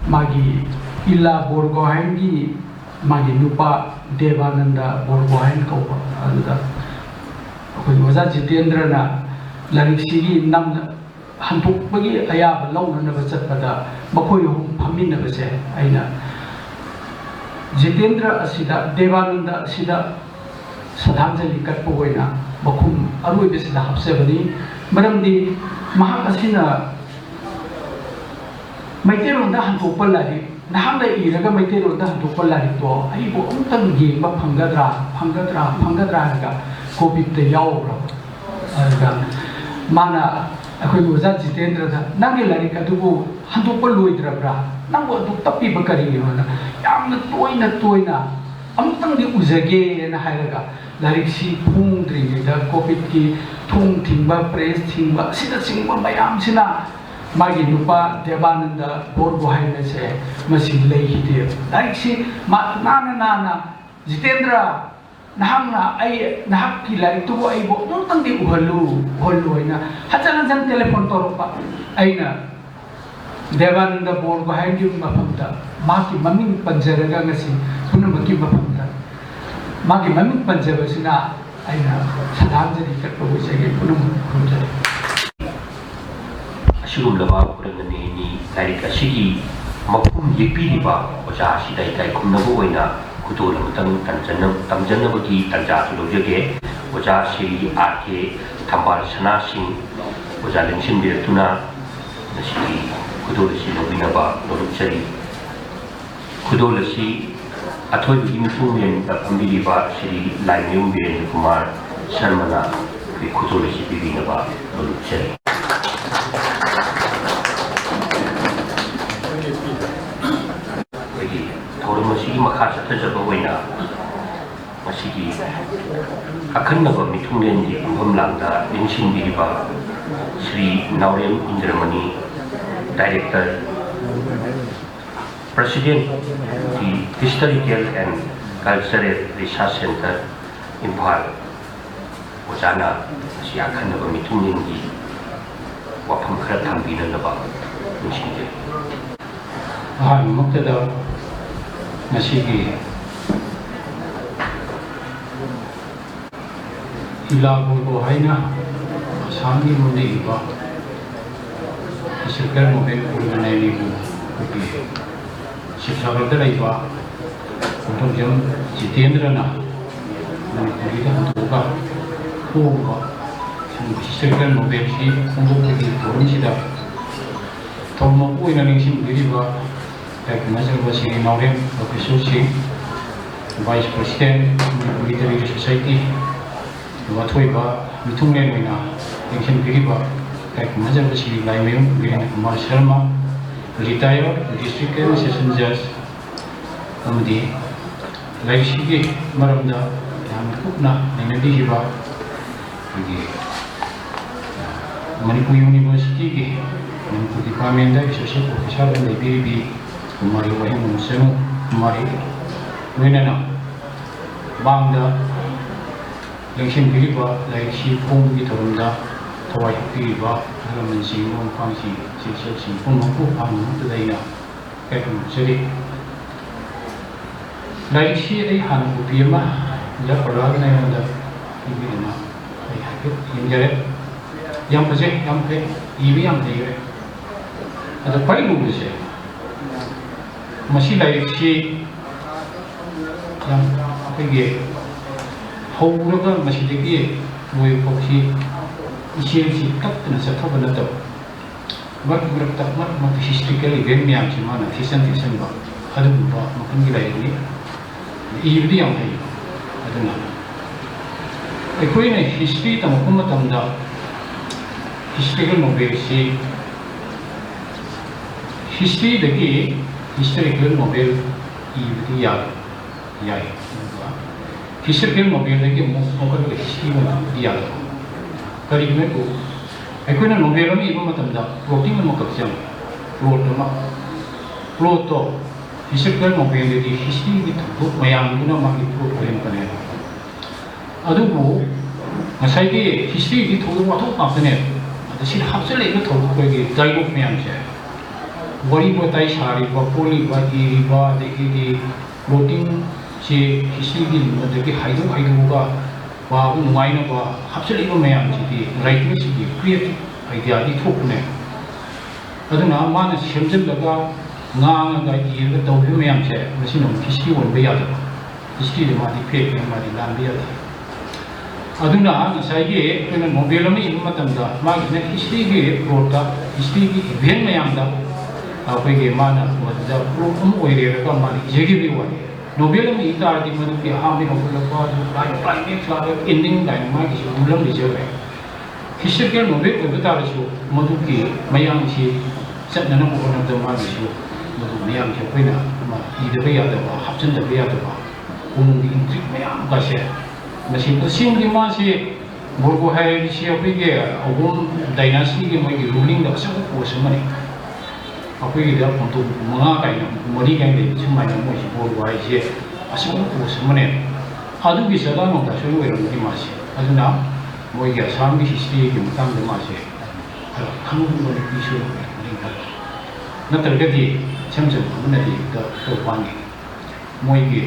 ꯃꯥꯒꯤ ꯏꯂꯥ ꯕꯣꯔꯒꯣꯍꯥꯏꯟꯒꯤ ꯃꯥꯒꯤ ꯅꯨꯄꯥ ꯗꯦꯕꯥꯅꯟꯗ ꯕꯣꯔꯒꯣꯍꯥꯏꯟ ꯀꯧꯕ, ꯑꯗꯨꯗ ꯑꯩꯈꯣꯏꯒꯤ ꯑꯣꯖꯥ ꯖꯤꯇꯦꯟꯗ꯭ꯔꯅ ꯂꯥꯏꯔꯤꯛꯁꯤꯒꯤ ꯅꯝꯅ ꯍꯟꯗꯣꯛꯄꯒꯤ ꯑꯌꯥꯕ ꯂꯧꯅꯅꯕ ꯆꯠꯄꯗ ꯃꯈꯣꯏ ꯑꯍꯨꯝ ꯐꯝꯃꯤꯟꯅꯕꯁꯦ ꯑꯩꯅ ꯖꯤꯇꯦꯟꯗ꯭ꯔ ꯑꯁꯤꯗ, ꯗꯦꯕꯥꯅꯟꯗ ꯑꯁꯤꯗ ꯁ꯭ꯔꯗꯥꯟꯖꯂꯤ ꯀꯠꯄ ꯑꯣꯏꯅ ꯃꯈꯨꯝ ꯑꯔꯣꯏꯕꯁꯤꯗ ꯍꯥꯞꯆꯕꯅꯤ꯫ ꯃꯔꯝꯗꯤ ꯃꯍꯥꯛ ꯑꯁꯤꯅ ꯃꯩꯇꯩꯂꯣꯟꯗ ꯍꯟꯗꯣꯛꯄ ꯂꯥꯏꯔꯤꯛ, ꯅꯍꯥꯛꯅ ꯏꯔꯒ ꯃꯩꯇꯩꯂꯣꯟꯗ ꯍꯟꯗꯣꯛꯄ ꯂꯥꯏꯔꯤꯛꯇꯣ ꯑꯩꯕꯨ ꯑꯃꯨꯛꯇꯪ ꯌꯦꯡꯕ ꯐꯪꯒꯗ꯭ꯔꯥ, ꯐꯪꯒꯗ꯭ꯔꯥ, ꯐꯪꯒꯗ꯭ꯔꯥ ꯍꯥꯏꯔꯒ ꯀꯣꯚꯤꯠꯇ ꯌꯥꯎꯈ꯭ꯔꯕ꯫ ꯑꯗꯨꯒ ꯃꯥꯅ ꯑꯩꯈꯣꯏꯒꯤ ꯑꯣꯖꯥ ꯖꯤꯇꯦꯟꯗ꯭ꯔꯗ, "ꯅꯪꯒꯤ ꯂꯥꯏꯔꯤꯛ ꯑꯗꯨꯕꯨ ꯍꯟꯗꯣꯛꯄ ꯂꯣꯏꯗ꯭ꯔꯕ꯭ꯔꯥ? ꯅꯪꯕꯨ ꯑꯗꯨ ꯇꯞꯄꯤꯕ ꯀꯔꯤꯒꯤꯅꯣ?" ꯍꯥꯏꯅ ꯌꯥꯝꯅ ꯇꯣꯏꯅ ꯇꯣꯏꯅ ꯑꯃꯨꯛꯇꯪꯗꯤ ꯎꯖꯒꯦꯅ ꯍꯥꯏꯔꯒ, ꯂꯥꯏꯔꯤꯛꯁꯤ ꯐꯣꯡꯗ꯭ꯔꯤꯉꯩꯗ ꯀꯣꯚꯤꯠꯀꯤ ꯊꯣꯡ ꯊꯤꯡꯕ, ꯄ꯭ꯔꯦꯁ ꯊꯤꯡꯕ ꯑꯁꯤꯅꯆꯤꯡꯕ ꯃꯌꯥꯝꯁꯤꯅ ꯃꯥꯒꯤ ꯅꯨꯄꯥ ꯗꯦꯕꯥꯅꯟꯗ ꯕꯣꯔꯒꯣꯍꯥꯏꯟ ꯑꯁꯦ ꯃꯁꯤ ꯂꯩꯈꯤꯗꯦ꯫ ꯂꯥꯏꯔꯤꯛꯁꯤ ꯃꯥ ꯅꯥꯟꯅ ꯅꯥꯟꯅ, "ꯖꯤꯇꯦꯟꯗ꯭ꯔ, ꯅꯍꯥꯛꯅ ꯑꯩ, ꯅꯍꯥꯛꯀꯤ ꯂꯥꯏꯔꯤꯛꯇꯨꯕꯨ ꯑꯩꯕꯨ ꯑꯃꯨꯛꯇꯪꯗꯤ ꯎꯍꯜꯂꯨ, ꯎꯍꯜꯂꯨ" ꯍꯥꯏꯅ ꯍꯟꯖꯟ ꯍꯟꯖꯟ ꯇꯦꯂꯤꯐꯣꯟ ꯇꯧꯔꯛꯄ꯫ ꯑꯩꯅ ꯗꯦꯕꯥꯅꯟꯗ ꯕꯣꯔꯒꯣꯍꯥꯏꯟꯒꯤ ꯃꯐꯝꯗ ꯃꯍꯥꯛꯀꯤ ꯃꯃꯤꯡ ꯄꯟꯖꯔꯒ ꯉꯁꯤ ꯄꯨꯝꯅꯃꯛꯀꯤ ꯃꯐꯝꯗ ꯃꯥꯒꯤ ꯃꯃꯤꯡ ꯄꯟꯖꯕꯁꯤꯅ ꯑꯩꯅ ꯁꯂꯥꯝꯖꯔꯤ, ꯀꯠꯄ ꯑꯣꯏꯖꯒꯦ, ꯄꯨꯝꯅꯃꯛ ꯈꯨꯔꯨꯝꯖꯔꯤ꯫ ꯑꯁꯤꯒꯨꯝꯂꯕ ꯈꯨꯔꯪ ꯑꯅꯤꯅꯤ ꯂꯥꯏꯔꯤꯛ ꯑꯁꯤꯒꯤ ꯃꯄꯨꯝ ꯌꯦꯛꯄꯤꯔꯤꯕ ꯑꯣꯖꯥ ꯑꯁꯤꯗ ꯏꯀꯥꯏ ꯈꯨꯝꯅꯕ ꯑꯣꯏꯅ ꯈꯨꯗꯣꯜ ꯑꯃꯇꯪ ꯇꯝꯖꯅ-, ꯇꯝꯖꯅꯕꯒꯤ ꯇꯥꯟꯖꯥꯁꯨ ꯂꯧꯖꯒꯦ꯫ ꯑꯣꯖꯥ ꯁ꯭ꯔꯤ ꯑꯥꯔ ꯀꯦ ꯊꯝꯕꯥꯜ ꯁꯅꯥ ꯁꯤꯡ, ꯑꯣꯖꯥ ꯂꯦꯡꯁꯤꯟꯕꯤꯔꯛꯇꯨꯅ ꯉꯁꯤꯒꯤ ꯈꯨꯗꯣꯜ ꯑꯁꯤ ꯂꯧꯕꯤꯅꯕ ꯅꯣꯂꯨꯛꯆꯔꯤ꯫ ꯈꯨꯗꯣꯜ ꯑꯁꯤ ꯑꯊꯣꯏꯕꯒꯤ ꯃꯤꯊꯨꯡꯂꯦꯟꯗ ꯐꯝꯕꯤꯔꯤꯕ ꯁ꯭ꯔꯤ ꯂꯥꯏꯃꯌꯨꯝ ꯕꯤꯔꯦꯟꯗ꯭ꯔ ꯀꯨꯃꯥꯔ ꯁꯔꯃꯅ ꯑꯩꯈꯣꯏ ꯈꯨꯗꯣꯜ ꯑꯁꯤ ꯄꯤꯕꯤꯅꯕ ꯅꯣꯂꯨꯛꯆꯔꯤ꯫ ꯑꯩꯈꯣꯏꯒꯤ ꯊꯧꯔꯝ ꯑꯁꯤꯒꯤ ꯃꯈꯥ ꯆꯠꯊꯖꯕ ꯑꯣꯏꯅ ꯉꯁꯤꯒꯤ ꯑꯈꯟꯅꯕ ꯃꯤꯊꯨꯡꯂꯦꯟꯒꯤ ꯐꯝꯐꯝ ꯂꯥꯡꯗ ꯂꯦꯡꯁꯤꯟꯕꯤꯔꯤꯕ ꯁ꯭ꯔꯤ ꯅꯥꯎꯔꯦꯝ ꯏꯟꯗ꯭ꯔꯃꯅꯤ, Director, President, the Historical and Cultural Research Centre, Imphal, ꯑꯣꯖꯥꯅ ꯉꯁꯤ ꯑꯈꯟꯅꯕ ꯃꯤꯊꯨꯡꯂꯦꯟꯒꯤ ꯋꯥꯐꯝ ꯈꯔ ꯊꯝꯕꯤꯅꯅꯕ ꯅꯤꯡꯁꯤꯡꯖꯔꯤ꯫ ꯑꯍꯥꯟꯕꯃꯛꯇꯗ ꯉꯁꯤꯒꯤ ꯏꯂꯥ ꯕꯣꯔꯒꯣꯍꯥꯏꯟ ꯑꯁꯥꯝꯒꯤ ꯂꯣꯟꯗ ꯏꯕ Historical Novel ꯄꯨꯔꯅꯤꯃꯥꯕꯨ ꯑꯩꯈꯣꯏꯒꯤ ꯁꯤꯕꯁꯥꯒꯔꯗ ꯂꯩꯕ ꯀꯣꯟꯊꯧꯖꯝ ꯖꯤꯇꯦꯟꯗ꯭ꯔꯅ ꯃꯅꯤꯄꯨꯔꯤꯗ ꯍꯟꯗꯣꯛꯑꯒ ꯐꯣꯡꯕ ꯁꯤꯒꯨꯝꯕ Historical Novelꯁꯤ ꯐꯣꯡꯗꯣꯛꯄꯒꯤ ꯊꯧꯔꯝꯁꯤꯗ ꯊꯧꯔꯝ ꯃꯄꯨ ꯑꯣꯏꯅ ꯂꯦꯡꯁꯤꯟꯕꯤꯔꯤꯕ ꯏꯀꯥꯏ ꯈꯨꯝꯅꯖꯔꯕ ꯁ꯭ꯔꯤ ꯅꯥꯎꯔꯦꯝ ꯄ꯭ꯔꯣꯐꯦꯁꯔ ꯁꯤꯡ, Vice President, Manipur Literary Society, ꯑꯗꯨꯒ ꯑꯊꯣꯏꯕ ꯃꯤꯊꯨꯡꯂꯦꯟ ꯑꯣꯏꯅ ꯂꯦꯡꯁꯤꯟꯕꯤꯔꯤꯕ ꯏꯀꯥꯏ ꯈꯨꯝꯅꯖꯔꯕ Shri Laimayum Birendra Kumar Sharma, Retired District and Session Judge, ꯑꯃꯗꯤ ꯂꯥꯏꯔꯤꯛꯁꯤꯒꯤ ꯃꯔꯝꯗ ꯌꯥꯝꯅ ꯀꯨꯞꯅ ꯅꯩꯅꯕꯤꯈꯤꯕ ꯑꯩꯈꯣꯏꯒꯤ, ꯑ, ꯃꯅꯤꯄꯨꯔ ꯌꯨꯅꯤꯚꯔꯁꯤꯇꯤꯒꯤ ꯃꯅꯤꯄꯨꯔ Department ꯀꯤ Associate Professor ꯑꯣꯏꯅ ꯂꯩꯕꯤꯔꯤꯕꯤ ꯀꯨꯃꯥꯔꯤ ꯋꯥꯍꯦꯡꯕꯝ ꯁꯅꯨ ꯀꯨꯃꯥꯔꯤ, ꯂꯣꯏꯅꯅ ꯃꯥꯡꯗ ꯂꯦꯡꯁꯤꯟꯕꯤꯔꯤꯕ ꯂꯥꯏꯔꯤꯛꯁꯤ ꯐꯣꯡꯕꯒꯤ ꯊꯧꯔꯝꯗ ꯊꯋꯥꯏ ꯍꯥꯞꯄꯤꯔꯤꯕ ꯑꯍꯜ ꯂꯃꯟꯁꯤꯡ, ꯃꯔꯨꯞ ꯃꯄꯥꯡꯁꯤꯡ, ꯏꯆꯦ ꯏꯆꯜꯁꯤꯡ ꯄꯨꯝꯅꯃꯛꯄꯨ ꯍꯥꯟꯅ ꯃꯃꯥꯡꯗ ꯑꯩꯅ ꯏꯀꯥꯏ ꯈꯨꯝꯅꯖꯔꯤ꯫ ꯂꯥꯏꯔꯤꯛꯁꯤ ꯑꯩ ꯍꯥꯟꯅ copy ꯑꯃ ꯑꯣꯖꯥ ꯄ꯭ꯔꯚꯥꯀꯔꯅ ꯑꯩꯉꯣꯟꯗ ꯄꯤꯕꯤꯗꯅ ꯑꯩ ꯍꯥꯏꯐꯦꯠ ꯌꯦꯡꯖꯔꯦ꯫ ꯌꯥꯝ ꯐꯖꯩ, ꯌꯥꯝ ꯐꯩ, ꯏꯕ ꯌꯥꯝ ꯍꯩꯈ꯭ꯔꯦ꯫ ꯑꯗꯣ ꯈ꯭ꯋꯥꯏ ꯂꯨꯕꯁꯦ, ꯃꯁꯤ ꯂꯥꯏꯔꯤꯛꯁꯤ ꯌꯥꯝ ꯑꯩꯈꯣꯏꯒꯤ ꯍꯧꯔꯒ ꯃꯁꯤꯗꯒꯤ ꯂꯣꯏꯕ ꯐꯥꯎꯁꯤ ꯏꯆꯦꯜꯁꯤ ꯇꯞꯇꯅ ꯆꯠꯊꯕ ꯅꯠꯇꯕ, ꯃꯔꯛ ꯃꯔꯛꯇ, ꯃꯔꯛ ꯃꯔꯛꯇ historical event ꯃꯌꯥꯝꯁꯤ ꯃꯥꯅ ꯊꯤꯠꯆꯟ ꯊꯤꯠꯆꯟꯕ ꯑꯗꯨꯒꯨꯝꯕ ꯃꯈꯜꯒꯤ ꯂꯥꯏꯔꯤꯛꯅꯤ꯫ ꯏꯕꯗꯤ ꯌꯥꯝ ꯍꯩ꯫ ꯑꯗꯨꯅ ꯑꯩꯈꯣꯏꯅ history ꯇꯝꯃꯛꯄ ꯃꯇꯝꯗ historical novelꯁꯤ, historyꯗꯒꯤ historical novel ꯏꯕꯗꯤ ꯌꯥꯔꯣꯏ꯫ ꯌꯥꯏ꯫ ꯑꯗꯨꯒ historical novelꯗꯒꯤ ꯑꯃꯨꯛ ꯍꯧꯒꯠꯂꯒ history ꯑꯣꯏꯅ ꯌꯥꯗꯕ꯫ ꯀꯔꯤꯒꯤꯅꯣ ꯍꯥꯏꯕꯨ, ꯑꯩꯈꯣꯏꯅ novel ꯑꯃ ꯏꯕ ꯃꯇꯝꯗ plotting ꯑꯃꯈꯛ ꯆꯪꯉꯤ꯫ Plot ꯑꯃ, plotꯇꯣ historical novelꯗꯗꯤ historyꯒꯤ ꯊꯧꯗꯣꯛ ꯃꯌꯥꯝꯗꯨꯅ ꯃꯥꯒꯤ plot ꯑꯣꯏꯍꯟꯕꯅꯦꯕ꯫ ꯑꯗꯨꯕꯨ ꯉꯁꯥꯏꯒꯤ historyꯒꯤ ꯊꯧꯗꯣꯛ ꯋꯥꯊꯣꯛ ꯉꯥꯛꯇꯅꯦꯕ꯫ ꯑꯗ ꯁꯤꯗ ꯍꯥꯞꯆꯤꯜꯂꯛꯏꯕ ꯊꯧꯗꯣꯛ, ꯑꯩꯈꯣꯏꯒꯤ dialogue ꯃꯌꯥꯝꯁꯦ, ꯋꯥꯔꯤ ꯋꯥꯇꯥꯏ ꯁꯥꯔꯤꯕ, ꯈꯣꯠꯂꯤꯕ, ꯏꯔꯤꯕ, ꯑꯗꯒꯤꯗꯤ plottingꯁꯦ historyꯒꯤ ꯑꯗꯒꯤ ꯍꯥꯏꯗꯣꯛ ꯍꯥꯏꯗꯣꯛꯑꯒ ꯄꯥꯕ ꯅꯨꯡꯉꯥꯏꯅꯕ ꯍꯥꯞꯆꯤꯜꯂꯛꯏꯕ ꯃꯌꯥꯝꯁꯤꯗꯤ writerꯁꯤꯒꯤ creative ideaꯗꯤ ꯊꯣꯛꯄꯅꯦ꯫ ꯑꯗꯨꯅ ꯃꯥꯅ ꯁꯦꯝꯖꯤꯜꯂꯒ, ꯉꯥꯡꯉꯒ, ꯏꯔꯒ ꯇꯧꯔꯤꯕ ꯃꯌꯥꯝꯁꯦ, ꯃꯁꯤꯅ ꯑꯃꯨꯛ history ꯑꯣꯟꯕ ꯌꯥꯗꯕ꯫ Historyꯗ ꯃꯥꯗꯤ ꯐꯦꯛꯅꯦ, ꯃꯥꯗꯤ ꯂꯥꯟꯕ ꯌꯥꯗꯦ꯫ ꯑꯗꯨꯅ ꯉꯁꯥꯏꯒꯤ ꯑꯩꯈꯣꯏꯅ novel ꯑꯃ ꯏꯕ ꯃꯇꯝꯗ, ꯃꯥꯒꯤꯅ historyꯒꯤ plotꯇ, historyꯒꯤ event ꯃꯌꯥꯝꯗ ꯑꯩꯈꯣꯏꯒꯤ ꯃꯥꯅ ꯃꯗꯨꯗ plot ꯑꯃ ꯑꯣꯏꯔꯦꯔꯒ ꯃꯥꯅ ꯏꯖꯈꯤꯕꯒꯤ ꯋꯥꯅꯤ꯫ Novel ꯑꯃ ꯏ ꯇꯥꯔꯗꯤ ꯃꯗꯨꯒꯤ ꯑꯍꯥꯟꯕ ꯍꯧꯒꯠꯂꯛꯄ, ꯑꯗꯨ climax ꯂꯥꯛꯑꯒ ending ꯀꯥꯏꯅ ꯃꯥꯒꯤꯁꯨ rule ꯑꯃ ꯂꯩꯖꯈ꯭ꯔꯦ꯫ Historical novel ꯑꯣꯏꯕ ꯇꯥꯔꯁꯨ, ꯃꯗꯨꯒꯤ ꯃꯌꯥꯝꯁꯤ ꯆꯠꯅꯅꯕ ꯍꯣꯠꯅꯕꯗ ꯃꯥꯒꯤꯁꯨ ꯃꯗꯨ ꯃꯌꯥꯝꯁꯤ ꯑꯩꯈꯣꯏꯅ ꯑꯃ ꯏꯗꯕ ꯌꯥꯗꯕ, ꯍꯥꯞꯆꯤꯟꯗꯕ ꯌꯥꯗꯕ ꯀꯣꯅꯨꯡꯒꯤ intrigue ꯃꯌꯥꯝꯒꯁꯦ, ꯃꯁꯤ ꯇꯁꯦꯡꯕꯗꯤ ꯃꯥꯁꯤ ꯕꯣꯔꯒꯣꯍꯥꯏ ꯍꯥꯏꯕꯁꯤ ꯑꯩꯈꯣꯏꯒꯤ ꯑꯍꯣꯝ dynastyꯒꯤ ꯃꯣꯏꯒꯤ rulingꯗ ꯑꯆꯧꯕ post ꯑꯃꯅꯤ꯫ ꯑꯩꯈꯣꯏꯒꯤꯗ ꯐꯝꯗꯣꯛ ꯍꯨꯝꯐꯨ ꯃꯉꯥ ꯀꯥꯏꯅ, ꯍꯨꯝꯐꯨ ꯃꯔꯤ ꯀꯥꯏꯅ ꯂꯩꯕ ꯁꯨꯃꯥꯏꯅ ꯃꯣꯏꯁꯤ ꯕꯣꯔ ꯍꯥꯏꯁꯦ ꯑꯆꯧꯕ ꯄꯣꯁ ꯑꯃꯅꯦꯕ꯫ ꯑꯗꯨꯒꯤ ꯆꯥꯗꯥ ꯅꯥꯎꯗꯥꯁꯨ ꯑꯣꯏꯔꯝꯒꯅꯤ ꯃꯥꯁꯦ꯫ ꯑꯗꯨꯅ ꯃꯣꯏꯒꯤ ꯑꯁꯥꯝꯒꯤ ꯍꯤꯁꯇ꯭ꯔꯤꯒꯤ ꯃꯇꯥꯡꯗ ꯃꯥꯁꯦ ꯈꯔ ꯈꯪꯕ ꯅꯨꯄꯤꯁꯨ ꯑꯣꯏꯔꯝꯒꯅꯤ ꯈꯜꯂꯦ꯫ ꯅꯠꯇ꯭ꯔꯒꯗꯤ ꯏꯁꯝ ꯁꯝꯕ ꯑꯃꯅꯗꯤ ꯍꯦꯛꯇ ꯇꯧ ꯄꯥꯝꯃꯤ꯫ ꯃꯣꯏꯒꯤ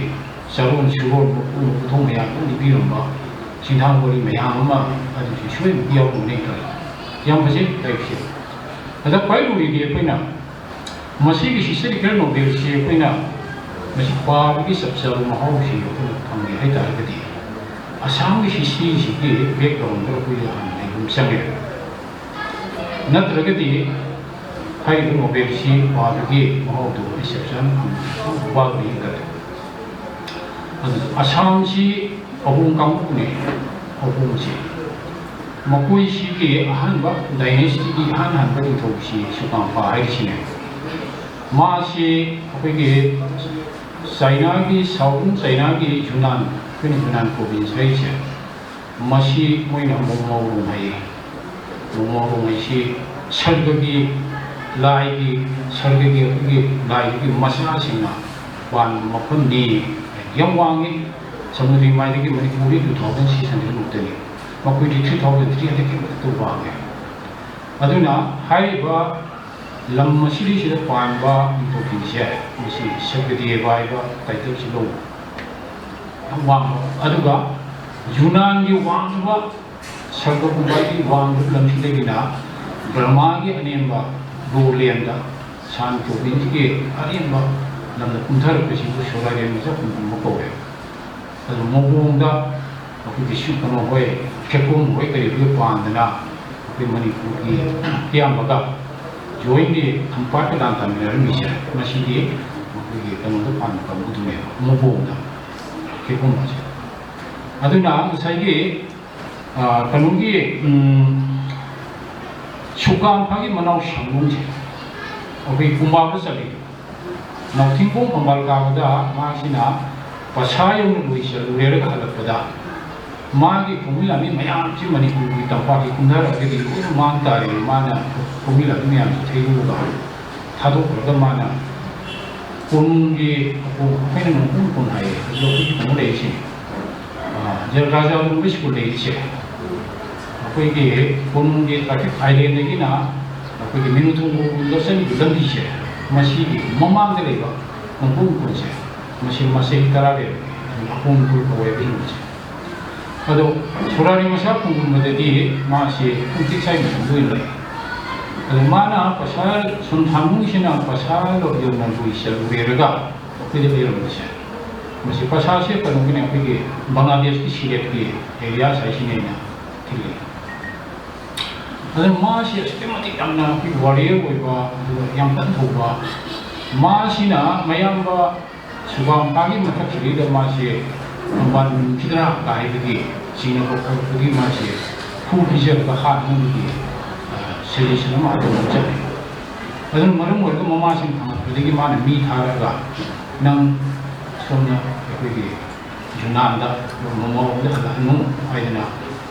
ꯆꯥꯔꯣꯟ ꯁꯨꯔꯣꯟ ꯃꯄꯨ ꯃꯄꯨꯊꯣꯡ ꯃꯌꯥꯝ ꯑꯃ ꯂꯤꯕꯤꯔꯝꯕ ꯆꯤꯟꯊꯥꯡ ꯋꯥꯔꯤ ꯃꯌꯥꯝ ꯑꯃ ꯑꯗꯨꯁꯨ ꯁꯣꯏꯗꯅ ꯌꯥꯎꯔꯝꯒꯅꯤ ꯈꯜꯂꯤ꯫ ꯌꯥꯝ ꯐꯖꯩ ꯂꯥꯏꯔꯤꯛꯁꯦ꯫ ꯑꯗ ꯈ꯭ꯋꯥꯏ ꯂꯨꯔꯤꯗꯤ ꯑꯩꯈꯣꯏꯅ ꯃꯁꯤꯒꯤ ꯍꯤꯁꯇꯣꯔꯤꯀꯦꯜ ꯅꯣꯚꯦꯜꯁꯤ ꯑꯩꯈꯣꯏꯅ ꯃꯁꯤ ꯄꯥꯕꯒꯤ ꯆꯞ ꯆꯥꯕ ꯃꯍꯥꯎꯁꯤ ꯑꯩꯈꯣꯏꯅ ꯐꯪꯒꯦ ꯍꯥꯏ ꯇꯥꯔꯒꯗꯤ ꯑꯁꯥꯝꯒꯤ ꯍꯤꯁꯇ꯭ꯔꯤꯁꯤꯒꯤ ꯕꯦꯛꯒ꯭ꯔꯥꯎꯟꯗ ꯑꯩꯈꯣꯏ ꯍꯥꯟꯅ ꯂꯩꯕ ꯑꯃ ꯆꯪꯉꯦ꯫ ꯅꯠꯇ꯭ꯔꯒꯗꯤ ꯍꯥꯏꯔꯤꯕ ꯅꯣꯚꯦꯜꯁꯤ ꯄꯥꯕꯒꯤ ꯃꯍꯥꯎꯗꯨ ꯑꯩ ꯆꯞ ꯆꯥꯅ ꯐꯪꯕ ꯋꯥꯒꯅꯤ ꯈꯜꯂꯦ꯫ ꯑꯗꯨ ꯑꯁꯥꯝꯁꯤ ꯑꯍꯣꯝ ꯀꯥꯡꯕꯨꯅꯦ꯫ ꯑꯍꯣꯝꯁꯤ ꯃꯈꯣꯏꯁꯤꯒꯤ ꯑꯍꯥꯟꯕ ꯗꯥꯏꯅꯦꯁꯇꯤꯒꯤ ꯏꯍꯥꯟ ꯍꯥꯟꯕ ꯅꯤꯡꯊꯧꯁꯤ ꯁꯨꯀꯥꯝꯄꯥ ꯍꯥꯏꯔꯤꯁꯤꯅꯦ꯫ ꯃꯥꯁꯤ ꯑꯩꯈꯣꯏꯒꯤ ꯆꯥꯏꯅꯥꯒꯤ, ꯁꯥꯎꯗꯔꯟ ꯆꯥꯏꯅꯥꯒꯤ ꯌꯨꯅꯥꯟ, ꯑꯩꯈꯣꯏꯅ ꯌꯨꯅꯥꯟ ꯄ꯭ꯔꯣꯚꯤꯟꯁ ꯍꯥꯏꯔꯤꯁꯦ, ꯃꯁꯤ ꯃꯣꯏꯅ ꯃꯣꯡꯃꯥꯎꯔꯣꯡ ꯍꯥꯏꯌꯦ꯫ ꯃꯣꯡꯃꯥꯎꯔꯣꯡ ꯍꯥꯏꯁꯤ ꯁꯔꯒꯒꯤ, ꯂꯥꯏꯒꯤ, ꯁꯔꯒꯒꯤ ꯑꯩꯈꯣꯏꯒꯤ ꯂꯥꯏꯗꯨꯒꯤ ꯃꯆꯥꯁꯤꯡꯅ ꯄꯥꯟꯕ ꯃꯐꯝꯅꯤ꯫ ꯌꯥꯝ ꯋꯥꯡꯉꯤ꯫ ꯁꯃꯨꯗ꯭ꯔꯒꯤ ꯃꯥꯏꯗꯒꯤ ꯃꯅꯤꯄꯨꯔꯗꯤ two thousand six hundred ꯃꯨꯛꯇꯅꯤ꯫ ꯃꯈꯣꯏꯗꯤ three thousand three hundred kilometer ꯋꯥꯡꯉꯦ꯫ ꯑꯗꯨꯅ ꯍꯥꯏꯔꯤꯕ ꯂꯝ ꯑꯁꯤꯒꯤꯁꯤꯗ ꯄꯥꯟꯕ ꯅꯤꯡꯊꯧꯁꯤꯡꯁꯦ ꯃꯁꯤ ꯁꯔꯒꯗꯦꯕ ꯍꯥꯏꯕ ꯇꯥꯏꯇꯜꯁꯤ ꯂꯧꯕ ꯌꯥꯝ ꯋꯥꯡꯕ꯫ ꯑꯗꯨꯒ ꯌꯨꯅꯥꯟꯒꯤ ꯋꯥꯡꯕ ꯁꯔꯒ ꯄꯨꯝꯕꯒꯤ ꯋꯥꯡꯕ ꯂꯝꯁꯤꯗꯒꯤꯅ ꯕ꯭ꯔꯍꯃꯥꯒꯤ ꯑꯅꯦꯝꯕ ꯂꯣꯂꯦꯟꯗ ꯁꯥꯟ ꯄ꯭ꯔꯣꯚꯤꯟꯁꯀꯤ ꯑꯔꯦꯝꯕ ꯂꯝꯗ ꯀꯨꯝꯊꯔꯛꯄꯁꯤꯕꯨ ꯁꯣꯔꯥꯔꯦꯟ ꯃꯆꯥ ꯄꯨꯝꯕ ꯀꯧꯋꯦ꯫ ꯑꯗꯨ ꯃꯣꯡꯃꯥꯎꯔꯣꯡꯗ ꯑꯩꯈꯣꯏꯒꯤ ꯁꯤ ꯀꯩꯅꯣ ꯍꯣꯏ, ꯈꯦꯀꯣꯝ ꯍꯣꯏ ꯀꯔꯤ ꯍꯣꯏ ꯄꯥꯟꯗꯅ ꯑꯩꯈꯣꯏ ꯃꯅꯤꯄꯨꯔꯒꯤ ꯑꯌꯥꯝꯕꯒ ꯖꯣꯏꯟꯒꯤ ꯈꯝꯄꯥꯠꯀ ꯂꯥꯟ ꯇꯥꯃꯤꯟꯅꯔꯝꯃꯤꯁꯦ ꯃꯁꯤꯗꯤ ꯑꯩꯈꯣꯏꯒꯤ ꯀꯩꯅꯣꯗ ꯄꯥꯟꯕ ꯀꯥꯡꯕꯨꯗꯨꯅꯦꯕ, ꯃꯣꯡꯃꯥꯎꯔꯣꯡꯗ ꯈꯦꯀꯣꯝ ꯍꯥꯏꯁꯦ꯫ ꯑꯗꯨꯅ ꯉꯁꯥꯏꯒꯤ ꯑ, ꯀꯩꯅꯣꯒꯤ, ꯎꯝ, ꯁꯨꯀꯥꯝꯐꯥꯒꯤ ꯃꯅꯥꯎ ꯁꯪꯒꯣꯝꯁꯦ ꯑꯩꯈꯣꯏ ꯀꯨꯝꯕꯥꯕ ꯆꯠꯂꯤ꯫ ꯅꯥꯎꯊꯤꯡꯈꯣꯡ ꯐꯝꯕꯥꯜ ꯀꯥꯕꯗ ꯃꯥꯁꯤꯅ ꯄꯁꯥ ꯌꯧꯅ ꯂꯣꯏꯁꯤꯜꯂꯨꯔꯦꯔꯒ ꯍꯜꯂꯛꯄꯗ ꯃꯥꯒꯤ ꯈꯣꯡꯃꯤ ꯂꯥꯟꯃꯤ ꯃꯌꯥꯝꯁꯤ ꯃꯅꯤꯄꯨꯔꯒꯤ ꯇꯝꯄꯥꯛꯀꯤ ꯀꯨꯝꯊꯔꯛꯑꯒꯗꯤ ꯂꯣꯏꯅ ꯃꯥꯡ ꯇꯥꯔꯦ꯫ ꯃꯥꯅ ꯈꯣꯡꯃꯤ ꯂꯥꯟꯃꯤ ꯃꯌꯥꯝꯁꯤ ꯊꯩꯗꯣꯛꯑꯒ ꯊꯥꯗꯣꯛꯈ꯭ꯔꯒ ꯃꯥꯅ ꯀꯣꯅꯨꯡꯒꯤ, ꯑꯩꯈꯣꯏꯅ ꯅꯣꯡꯄꯣꯛ ꯀꯣꯟ ꯍꯥꯏꯌꯦ, ꯑꯗꯨ ꯑꯩꯈꯣꯏꯒꯤ ꯀꯩꯅꯣ ꯂꯩꯔꯤꯁꯦ, ꯑ, ꯖ-, ꯔꯥꯖꯥ ꯂꯨꯝꯕ ꯁ꯭ꯀꯨꯜ ꯂꯩꯔꯤꯁꯦ, ꯑꯩꯈꯣꯏꯒꯤ ꯀꯣꯅꯨꯡꯒꯤ ꯇ꯭ꯔꯥꯐꯤꯛ ꯑꯥꯏꯂꯦꯟꯗꯒꯤꯅ ꯑꯩꯈꯣꯏꯒꯤ ꯃꯤꯅꯨꯊꯣꯡ ꯐꯥꯎꯕꯗ ꯆꯠꯂꯤꯕ ꯂꯝꯕꯤꯁꯦ, ꯃꯁꯤꯒꯤ ꯃꯃꯥꯡꯗ ꯂꯩꯕ ꯅꯣꯡꯄꯣꯛ ꯀꯣꯟꯁꯦ, ꯃꯁꯤ ꯃꯆꯩ ꯇꯔꯥ ꯂꯩꯔꯝꯃꯤ, ꯑꯄꯣꯟ ꯀꯧꯋꯦꯕ ꯍꯤꯡꯕꯁꯦ꯫ ꯑꯗꯣ ꯁꯣꯔꯥꯔꯤ ꯃꯁꯥ ꯈꯨꯡꯒꯨꯝꯕꯗꯗꯤ ꯃꯥꯁꯤ ꯈꯣꯡꯇꯤꯛ ꯁꯥꯏ ꯃꯇꯝꯗ ꯑꯣꯏꯅ ꯂꯩ꯫ ꯑꯗꯣ ꯃꯥꯅ ꯄꯩꯁꯥ ꯁꯨꯝ ꯊꯥꯡꯕꯨꯡꯁꯤꯅ ꯄꯩꯁꯥ ꯌꯧꯅ ꯂꯣꯏꯁꯤꯜꯂꯨꯔꯦꯔꯒ ꯑꯩꯈꯣꯏꯗ ꯂꯩꯔꯝꯕꯁꯦ, ꯃꯁꯤ ꯄꯩꯁꯥꯁꯦ ꯀꯩꯅꯣꯒꯤꯅꯦ, ꯑꯩꯈꯣꯏꯒꯤ ꯕꯪꯒ꯭ꯂꯥꯗꯦꯁꯀꯤ ꯁꯤꯂꯦꯠꯀꯤ ꯑꯦꯔꯤꯌꯥ ꯁꯥꯏꯁꯤꯅꯦꯅ ꯊꯤꯜꯂꯤ꯫ ꯑꯗꯨꯅ ꯃꯥꯁꯤ ꯑꯁꯨꯛꯀꯤ ꯃꯇꯤꯛ ꯌꯥꯝꯅ ꯑꯩꯈꯣꯏ ꯋꯥꯔꯤꯌꯔ ꯑꯣꯏꯕ, ꯑꯗꯨꯒ ꯌꯥꯝ ꯀꯟ ꯊꯧꯕ, ꯃꯥꯁꯤꯅ ꯃꯌꯥꯝꯕ ꯁꯨꯕꯥꯝꯄꯥꯒꯤ ꯃꯊꯛꯁꯤꯗꯩꯗ ꯃꯥꯁꯦ ꯊꯝꯕꯥꯜ ꯃꯨꯟꯈꯤꯗ꯭ꯔꯥ ꯀꯥꯏꯕꯒꯤ ꯆꯤꯡꯅꯕ ꯈꯣꯠꯄꯒꯤ ꯃꯥꯁꯦ ꯈꯨ ꯄꯤꯖꯔꯒ ꯍꯥꯠꯅꯕꯒꯤ, ꯑ, ꯁꯖꯦꯁꯟ ꯑꯃ ꯑꯗꯨꯝ ꯆꯠꯂꯤ꯫ ꯑꯗꯨꯅ ꯃꯔꯝ ꯑꯣꯏꯔꯒ ꯃꯃꯥꯁꯤꯡ ꯐꯪꯉꯛꯄꯗꯒꯤ ꯃꯥꯅ ꯃꯤ ꯊꯥꯔꯒ, "ꯅꯪ ꯁꯣꯝꯅ ꯑꯩꯈꯣꯏꯒꯤ ꯌꯨꯅꯥꯟꯗ ꯃꯃꯥꯔꯣꯝꯗ ꯍꯜꯂꯛꯍꯟꯅꯨ" ꯍꯥꯏꯗꯅ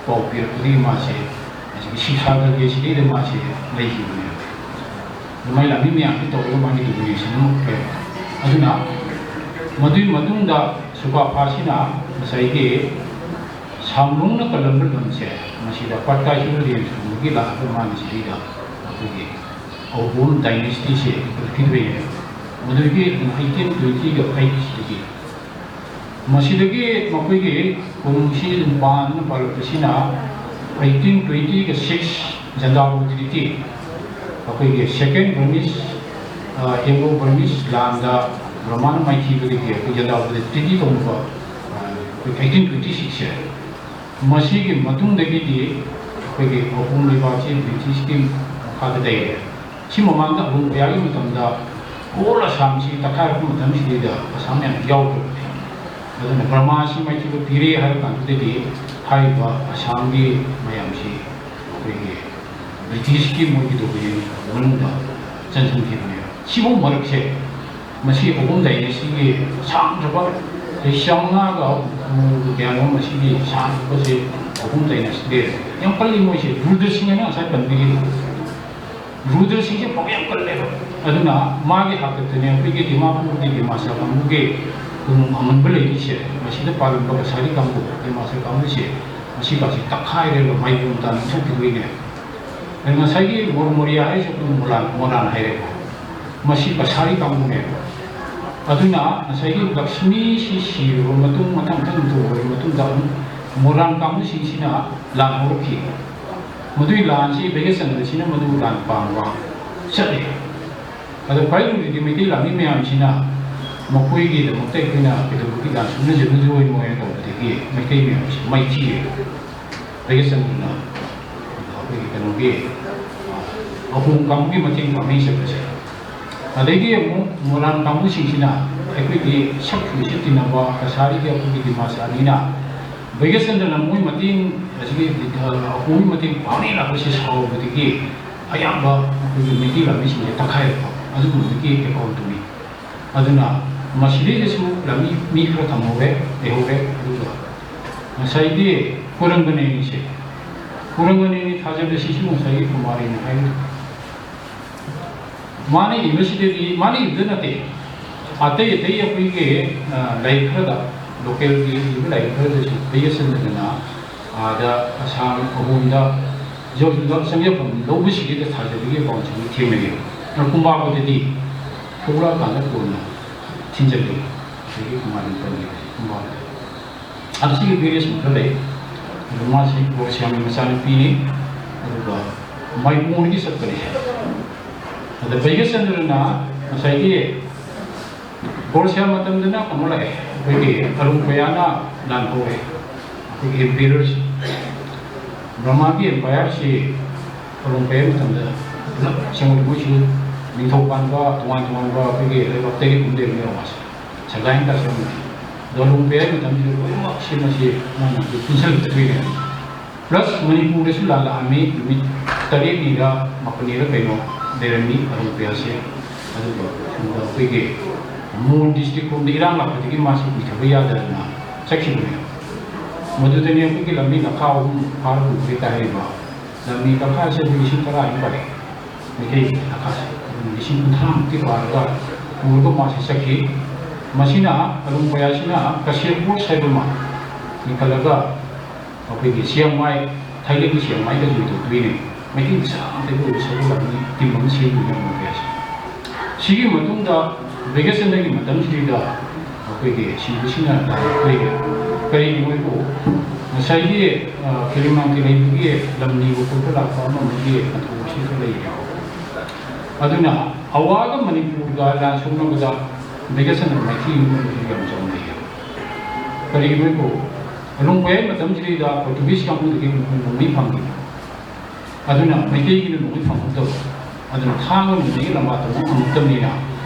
ꯄꯥꯎ ꯄꯤꯔꯛꯄꯗꯒꯤ ꯃꯥꯁꯦ ꯍꯧꯖꯤꯛꯀꯤ ꯁꯤꯁꯥꯒꯔꯒꯤ ꯁꯤꯗꯩꯗ ꯃꯥꯁꯦ ꯂꯩꯈꯤꯕꯅꯦꯕ꯫ ꯑꯗꯨꯃꯥꯏꯅ ꯂꯥꯟꯃꯤ ꯃꯌꯥꯝꯁꯤ ꯇꯧꯔꯒ ꯃꯥꯒꯤ ꯗꯣꯃꯤꯅꯦꯁꯟ ꯑꯃ ꯂꯩ꯫ ꯑꯗꯨꯅ ꯃꯗꯨꯒꯤ ꯃꯇꯨꯡꯗ ꯁꯨꯀꯥꯐꯥꯁꯤꯅ ꯉꯁꯥꯏꯒꯤ ꯁꯥꯝꯂꯣꯡꯅ ꯀꯜꯂꯝꯕ ꯂꯝꯁꯦ, ꯃꯁꯤꯗ ꯄꯠꯀꯥꯏ ꯍꯤꯜ ꯔꯦꯟꯖꯀꯨꯝꯕꯒꯤ ꯂꯥꯛꯑꯒ ꯃꯥꯅ ꯁꯤꯗꯩꯗ ꯑꯩꯈꯣꯏꯒꯤ ꯑꯍꯣꯝ ꯗꯥꯏꯅꯦꯁꯇꯤꯁꯦ ꯂꯤꯡꯈꯠꯈꯤꯗꯣꯏꯅꯦ꯫ ꯃꯗꯨꯒꯤ ꯑꯩꯠꯇꯤꯟ ꯇ꯭ꯋꯦꯟꯇꯤꯒ ꯑꯩꯠꯁꯤꯗꯒꯤ ꯃꯁꯤꯗꯒꯤ ꯃꯈꯣꯏꯒꯤ ꯀꯣꯅꯨꯡꯁꯤ ꯄꯥꯟꯗꯨꯅ ꯄꯥꯜꯂꯛꯄꯁꯤꯅ ꯑꯩꯠꯇꯤꯟ ꯇ꯭ꯋꯦꯟꯇꯤꯒ ꯁꯤꯛꯁ ꯖꯟꯗꯥꯕꯨ ꯇ꯭ꯔꯤꯇꯤ, ꯑꯩꯈꯣꯏꯒꯤ ꯁꯦꯀꯦꯟ ꯕꯔꯃꯤꯁ, ꯑꯦꯡꯒ꯭ꯂꯣ ꯕꯔꯃꯤꯁ ꯂꯥꯟꯗ ꯕ꯭ꯔꯍꯃꯥꯟ ꯃꯥꯏꯊꯤꯕꯗꯒꯤ ꯑꯩꯈꯣꯏ ꯖꯟꯗꯥꯕꯨꯗ ꯇ꯭ꯔꯤꯇꯤ ꯇꯧꯅꯕ, ꯑꯩꯠꯇꯤꯟ ꯇ꯭ꯋꯦꯟꯇꯤ ꯁꯤꯛꯁꯁꯦ, ꯃꯁꯤꯒꯤ ꯃꯇꯨꯡꯗꯒꯤꯗꯤ ꯑꯩꯈꯣꯏꯒꯤ ꯑꯍꯣꯝ ꯂꯩꯕꯥꯛꯁꯤ ꯕ꯭ꯔꯤꯇꯤꯁꯀꯤ ꯃꯈꯥꯗ ꯂꯩꯔꯦ꯫ ꯁꯤ ꯃꯃꯥꯡꯗ ꯑꯍꯣꯝ ꯀꯌꯥꯒꯤ ꯃꯇꯝꯗ ꯍꯣꯜ ꯑꯁꯥꯝꯁꯤ ꯇꯛꯈꯥꯏꯔꯛꯄ ꯃꯇꯝꯁꯤꯗꯩꯗ ꯑꯁꯥꯝ ꯌꯥꯝ ꯌꯥꯎꯗ꯭ꯔꯕꯅꯤ꯫ ꯑꯗꯨꯅ ꯕꯔꯃꯥꯁꯤ ꯃꯥꯏꯊꯤꯕ ꯄꯤꯔꯦ ꯍꯥꯏꯔ ꯀꯥꯟꯗꯨꯗꯗꯤ ꯍꯥꯏꯔꯤꯕ ꯑꯁꯥꯝꯒꯤ ꯃꯌꯥꯝꯁꯤ ꯑꯩꯈꯣꯏꯒꯤ ꯕ꯭ꯔꯤꯇꯤꯁꯀꯤ ꯃꯣꯏꯒꯤ ꯗꯣꯃꯤꯅꯤꯌꯟ ꯃꯅꯨꯡꯗ ꯆꯟꯁꯤꯟꯈꯤꯕꯅꯦꯕ꯫ ꯁꯤꯐꯧ ꯃꯔꯛꯁꯦ ꯃꯁꯤ ꯑꯍꯣꯝ ꯗꯥꯏꯅꯦꯁꯇꯤꯒꯤ ꯁꯥꯡꯈ꯭ꯔꯕ ꯆꯍꯤ ꯆꯥꯝꯃꯉꯥꯒ ꯍꯨꯝꯐꯨ ꯀꯌꯥꯅꯣ ꯃꯁꯤꯒꯤ ꯁꯥꯡꯈ꯭ꯔꯕꯁꯦ ꯑꯍꯣꯝ ꯗꯥꯏꯅꯦꯁꯇꯤ ꯂꯩꯔꯦ꯫ ꯌꯥꯝ ꯀꯜꯂꯤ ꯃꯣꯏꯁꯦ꯫ ꯔꯨꯗ꯭ꯔ ꯁꯤꯡꯍꯅ ꯉꯁꯥꯏ ꯄꯟꯕꯤꯈꯤꯕ ꯔꯨꯗ꯭ꯔꯁꯤꯡꯁꯦ ꯄꯥꯎ ꯌꯥꯝ ꯀꯜꯂꯦꯕ꯫ ꯑꯗꯨꯅ ꯃꯥꯒꯤ ꯍꯥꯛꯇꯛꯇꯅꯦ ꯑꯩꯈꯣꯏꯒꯤ ꯗꯤꯃꯥꯄꯨꯔꯒꯤ ꯗꯤꯃꯥꯁꯥ ꯀꯥꯡꯕꯨꯒꯤ ꯀꯣꯅꯨꯡ ꯑꯃꯟꯕ ꯂꯩꯔꯤꯁꯦ, ꯃꯁꯤꯗ ꯄꯥꯜꯂꯝꯕ ꯀꯁꯥꯔꯤ ꯀꯥꯡꯕꯨ, ꯗꯤꯃꯥꯁꯥ ꯀꯥꯡꯕꯨꯁꯦ, ꯃꯁꯤꯒꯁꯦ ꯇꯛꯈꯥꯏꯔꯦꯕ, ꯃꯩꯕꯨꯡ ꯇꯥꯅ ꯏꯟꯊꯣꯛꯈꯤꯗꯣꯏꯅꯦ꯫ ꯑꯗ ꯉꯁꯥꯏꯒꯤ ꯃꯣꯔ ꯃꯣꯔꯤꯌꯥ ꯍꯥꯏꯔꯤꯁꯦ ꯑꯩꯈꯣꯏ ꯃꯣꯂꯥꯟ, ꯃꯣꯂꯥꯟ ꯍꯥꯏꯔꯦꯕ, ꯃꯁꯤ ꯀꯁꯥꯔꯤ ꯀꯥꯡꯕꯨꯅꯦꯕ꯫ ꯑꯗꯨꯅ ꯉꯁꯥꯏꯒꯤ ꯂꯛꯁꯃꯤꯁꯤ ꯁꯤꯔꯕ ꯃꯇꯨꯡ, ꯃꯊꯪ ꯃꯊꯪ ꯊꯣꯛꯑꯕ ꯃꯇꯨꯡꯗ ꯑꯃꯨꯛ ꯃꯣꯂꯥꯟ ꯀꯥꯡꯕꯨꯁꯤꯡꯁꯤꯅ ꯂꯥꯟ ꯍꯧꯔꯛꯈꯤ꯫ ꯃꯗꯨꯒꯤ ꯂꯥꯟꯁꯤ ꯚꯩꯒ꯭ꯌꯆꯟꯗ꯭ꯔꯁꯤꯅ ꯃꯗꯨ ꯂꯥꯟ ꯄꯥꯡꯕ ꯆꯠꯂꯤ꯫ ꯑꯗꯣ ꯈ꯭ꯋꯥꯏ ꯂꯨꯔꯤꯗꯤ ꯃꯩꯇꯩ ꯂꯥꯟꯃꯤ ꯃꯌꯥꯝꯁꯤꯅ ꯃꯈꯣꯏꯒꯤꯗꯃꯛꯇ ꯑꯩꯈꯣꯏꯅ ꯀꯩꯗꯧꯕꯒꯤ ꯂꯥꯟ ꯁꯣꯛꯅꯖꯅꯨ ꯍꯥꯏꯅ ꯇꯧꯕꯗꯒꯤ ꯃꯩꯇꯩ ꯃꯌꯥꯝꯁꯤ ꯃꯥꯏꯊꯤꯔꯦ꯫ ꯚꯩꯒ꯭ꯌꯆꯟꯗ꯭ꯔꯅ ꯑꯩꯈꯣꯏꯒꯤ ꯀꯩꯅꯣꯒꯤ, ꯑ, ꯑꯍꯣꯝ ꯀꯥꯡꯕꯨꯒꯤ ꯃꯇꯦꯡ ꯄꯥꯡꯅꯩ ꯆꯠꯄꯁꯦ꯫ ꯑꯗꯒꯤ ꯑꯃꯨꯛ ꯃꯣꯂꯥꯟ ꯀꯥꯡꯕꯨꯁꯤꯡꯁꯤꯅ ꯑꯩꯈꯣꯏꯒꯤ ꯁꯛ ꯆꯨꯁꯦ ꯇꯤꯟꯅꯕ ꯀꯁꯥꯔꯤꯒꯤ ꯑꯩꯈꯣꯏꯒꯤ ꯗꯤꯃꯥꯁꯥꯅꯤꯅ ꯚꯩꯒ꯭ꯌꯆꯟꯗ꯭ꯔꯅ ꯃꯣꯏ ꯃꯇꯦꯡ, ꯑꯁꯤꯒꯤ, ꯑ, ꯑꯍꯣꯝꯒꯤ ꯃꯇꯦꯡ ꯄꯥꯡꯅꯤ ꯂꯥꯛꯄꯁꯦ ꯁꯥꯎꯕꯗꯒꯤ ꯑꯌꯥꯝꯕ ꯑꯩꯈꯣꯏꯒꯤ ꯃꯩꯇꯩ ꯂꯥꯟꯃꯤꯁꯤꯡꯁꯦ ꯇꯛꯈꯥꯏꯔꯛꯄ ꯑꯗꯨꯒꯨꯝꯕꯒꯤ ꯑꯦꯀꯥꯎꯟꯇꯨꯅꯤ꯫ ꯑꯗꯨꯅ ꯃꯁꯤꯗꯩꯗꯁꯨ ꯂꯥꯟꯃꯤ ꯃꯤ ꯈꯔ ꯊꯝꯍꯧꯔꯦ, ꯂꯩꯍꯧꯔꯦ꯫ ꯑꯗꯨꯒ ꯉꯁꯥꯏꯒꯤ ꯀꯨꯔꯪꯒꯅꯦꯅꯤꯁꯦ, ꯀꯨꯔꯪꯒꯅꯦꯅꯤ ꯊꯥꯖꯕ ꯁꯤꯁꯨ ꯉꯁꯥꯏꯒꯤ ꯀꯨꯃꯥꯔꯤꯅ ꯍꯥꯏꯕꯗꯣ꯫ ꯃꯥꯅ ꯏꯕꯁꯤꯗꯗꯤ, ꯃꯥꯅ ꯏꯕꯗ ꯅꯠꯇꯦ, ꯑꯇꯩ ꯑꯇꯩ ꯑꯩꯈꯣꯏꯒꯤ, ꯑ, ꯂꯥꯏꯔꯤꯛ ꯈꯔꯗ, ꯂꯣꯀꯦꯜꯒꯤ ꯏꯕ ꯂꯥꯏꯔꯤꯛ ꯈꯔꯗꯁꯨ ꯚꯩꯒ꯭ꯌꯆꯟꯗ꯭ꯔꯅ ꯑꯥꯗ ꯑꯁꯥꯝ ꯑꯍꯣꯝꯗ ꯖꯣꯔꯖꯨꯗ ꯆꯪꯖꯐꯝ ꯂꯧꯕꯁꯤꯒꯤꯗ ꯊꯥꯖꯕꯒꯤ ꯑꯦꯀꯥꯎꯟꯁꯤꯡꯗꯤ ꯊꯦꯡꯅꯩꯌꯦꯕ꯫ ꯑꯗꯨꯅ ꯀꯨꯝꯕꯥꯕꯨꯗꯗꯤ ꯊꯣꯛꯂꯛꯑꯀꯥꯟꯗ ꯀꯣꯟꯅ ꯊꯤꯟꯖꯜꯂꯤ꯫ ꯑꯗꯒꯤ ꯀꯨꯃꯥꯔꯤ ꯄꯟꯈꯤꯕꯁꯦ ꯀꯨꯝꯕꯥꯕꯨꯗ꯫ ꯑꯗ ꯁꯤꯒꯤ ꯚꯦꯔꯤꯌꯦꯁꯟ ꯈꯔ ꯂꯩ꯫ ꯑꯗꯣ ꯃꯥꯁꯤ ꯒꯣꯔꯁꯤꯌꯥꯝꯒꯤ ꯃꯆꯥꯅꯨꯄꯤꯅꯤ꯫ ꯑꯗꯨꯒ ꯃꯥꯏꯕꯣꯡꯗꯒꯤ ꯆꯠꯄꯅꯤ꯫ ꯑꯗ ꯚꯩꯒ꯭ꯌꯆꯟꯗ꯭ꯔꯅ ꯉꯁꯥꯏꯒꯤ ꯒꯣꯔꯁꯤꯌꯥ ꯃꯇꯝꯗꯅ ꯀꯩꯅꯣ ꯂꯥꯛꯑꯦ, ꯑꯩꯈꯣꯏꯒꯤ ꯑꯔꯨꯟ ꯀꯣꯌꯥꯅ ꯂꯥꯟ ꯍꯧꯔꯦ꯫ ꯑꯩꯈꯣꯏꯒꯤ ꯑꯦꯝꯄꯤꯌꯔꯁꯤ, ꯕ꯭ꯔꯍꯃꯥꯒꯤ ꯑꯦꯝꯄꯥꯌꯔꯁꯤ ꯑꯔꯨꯟ ꯀꯣꯌꯥ ꯃꯇꯝꯗ ꯄꯨꯂꯞ ꯆꯪꯉꯛꯄ, ꯃꯣꯏꯁꯨ ꯅꯤꯡꯊꯧ ꯄꯥꯟꯕ ꯇꯣꯉꯥꯟ ꯇꯣꯉꯥꯟꯕ ꯑꯩꯈꯣꯏꯒꯤ ꯂꯩꯕꯥꯛꯇꯒꯤ ꯀꯨꯝꯗꯣꯏꯅꯦꯕ ꯃꯥꯁꯦ꯫ ꯁꯒꯥꯏ ꯍꯦꯟꯇꯥꯛ ꯆꯪꯉꯛꯄꯁꯦ꯫ ꯑꯗꯣ ꯑꯔꯨꯟ ꯀꯣꯌꯥ ꯃꯇꯝꯁꯤꯗ ꯂꯣꯏꯅꯃꯛ ꯁꯤ ꯃꯁꯤ ꯃꯥꯅ ꯄꯨꯟꯁꯤꯜꯂꯛꯀꯗꯣꯏꯅꯦꯕ꯫ ꯄ꯭ꯂꯁ ꯃꯅꯤꯄꯨꯔꯗꯁꯨ ꯂꯥꯜꯂꯛꯑꯝꯃꯤ, ꯅꯨꯃꯤꯠ ꯇꯔꯦꯠꯅꯤꯔ ꯃꯥꯄꯜꯅꯤꯔ ꯀꯩꯅꯣ ꯂꯩꯔꯝꯃꯤ ꯑꯔꯨꯟ ꯀꯣꯌꯥꯁꯦ꯫ ꯑꯗꯨꯒ ꯁꯣꯝꯗ ꯑꯩꯈꯣꯏꯒꯤ ꯃꯣꯟ ꯗꯤꯁꯇ꯭ꯔꯤꯛ ꯂꯣꯝꯗ ꯏꯔꯥꯡ ꯂꯥꯛꯄꯗꯒꯤ ꯃꯥꯁꯤ ꯀꯨꯏꯊꯕ ꯌꯥꯗꯗꯅ ꯆꯠꯈꯤꯕꯅꯦ꯫ ꯃꯗꯨꯗꯅꯤ ꯑꯩꯈꯣꯏꯒꯤ ꯂꯝꯕꯤ ꯂꯝꯈꯥ ꯑꯍꯨꯝ ꯐꯥꯔ ꯄꯨꯈ꯭ꯔꯦ ꯀꯥꯏ ꯍꯥꯏꯔꯤꯕ꯫ ꯂꯝꯕꯤ ꯂꯝꯈꯥꯁꯦ ꯑꯩꯈꯣꯏ ꯂꯤꯁꯤꯡ ꯇꯔꯥ ꯍꯦꯟꯅ ꯄꯥꯔꯛꯑꯦ꯫ ꯃꯩꯇꯩ ꯅꯥꯒꯥꯁꯦ ꯂꯤꯁꯤꯡ ꯀꯨꯟꯊ꯭ꯔꯥꯃꯨꯛꯇꯤ ꯄꯥꯔꯒ ꯄꯨꯔꯒ ꯃꯥꯁꯤ ꯆꯠꯈꯤ꯫ ꯃꯁꯤꯅ ꯑꯔꯨꯡ ꯄꯌꯥꯁꯤꯅ ꯀꯁꯦꯄꯨꯔ ꯍꯥꯏꯕ ꯑꯃ ꯂꯤꯡꯈꯠꯂꯒ ꯑꯩꯈꯣꯏꯒꯤ ꯆꯤꯌꯥꯡꯃꯥꯏ, ꯊꯥꯏꯂꯦꯟꯒꯤ ꯆꯤꯌꯥꯡꯃꯥꯏꯗ ꯌꯨ ꯇꯧꯗꯣꯏꯅꯦ꯫ ꯃꯩꯇꯩ ꯃꯆꯥ ꯑꯃꯠꯇ ꯑꯣꯏꯕ ꯁꯒꯣꯜ ꯂꯥꯛꯅꯤ ꯇꯤꯝ ꯑꯃ ꯁꯦꯝꯗꯣꯏꯅꯦ ꯑꯔꯨꯡ ꯄꯌꯥꯁꯦ꯫ ꯁꯤꯒꯤ ꯃꯇꯨꯡꯗ ꯚꯩꯒ꯭ꯌꯥꯆꯟꯗ꯭ꯔꯒꯤ ꯃꯇꯝꯁꯤꯗ ꯑꯩꯈꯣꯏꯒꯤ ꯁꯤꯕꯁꯤꯅ ꯂꯥꯛꯇꯣꯏꯅꯦ꯫ ꯀꯔꯤꯒꯤꯅꯣ ꯍꯥꯏꯕꯨ ꯉꯁꯥꯏꯒꯤ ꯀꯦꯂꯤꯃꯥꯡꯀꯤ ꯂꯩꯕꯒꯤ ꯂꯝ ꯅꯤꯕ ꯈꯣꯠꯄ ꯂꯥꯛꯄ ꯑꯃ ꯑꯃꯒꯤ ꯀꯟꯇ꯭ꯔꯣꯚꯔꯁꯤꯁꯨ ꯂꯩꯔꯦꯕ꯫ ꯑꯗꯨꯅ ꯑꯋꯥꯒ ꯃꯅꯤꯄꯨꯔꯒ ꯂꯥꯟ ꯁꯣꯛꯅꯕꯗ ꯚꯩꯒ꯭ꯌꯥꯆꯟꯗ꯭ꯔ ꯃꯥꯏꯊꯤ ꯑꯃꯁꯨ ꯌꯥꯝ ꯆꯥꯎꯅ ꯂꯩꯌꯦꯕ꯫ ꯀꯔꯤꯒꯤꯅꯣ ꯍꯥꯏꯕꯨ ꯑꯔꯨꯡ ꯄꯌꯥ ꯃꯇꯝꯁꯤꯗꯩꯗ ꯄꯣꯔꯇꯨꯒꯤꯁ ꯀꯥꯡꯕꯨꯗꯒꯤ ꯅꯣꯡꯃꯩ ꯐꯪꯈꯤꯕ꯫ ꯑꯗꯨꯅ ꯃꯩꯇꯩꯒꯤꯅ ꯅꯣꯡꯃꯩ ꯐꯪꯍꯧꯗꯕ꯫ ꯑꯗꯨꯅ ꯊꯥꯡꯒ ꯅꯣꯡꯃꯩꯒꯤ ꯂꯝꯕꯥ ꯇꯧꯕ ꯉꯝꯃꯛꯇꯕꯅꯤꯅ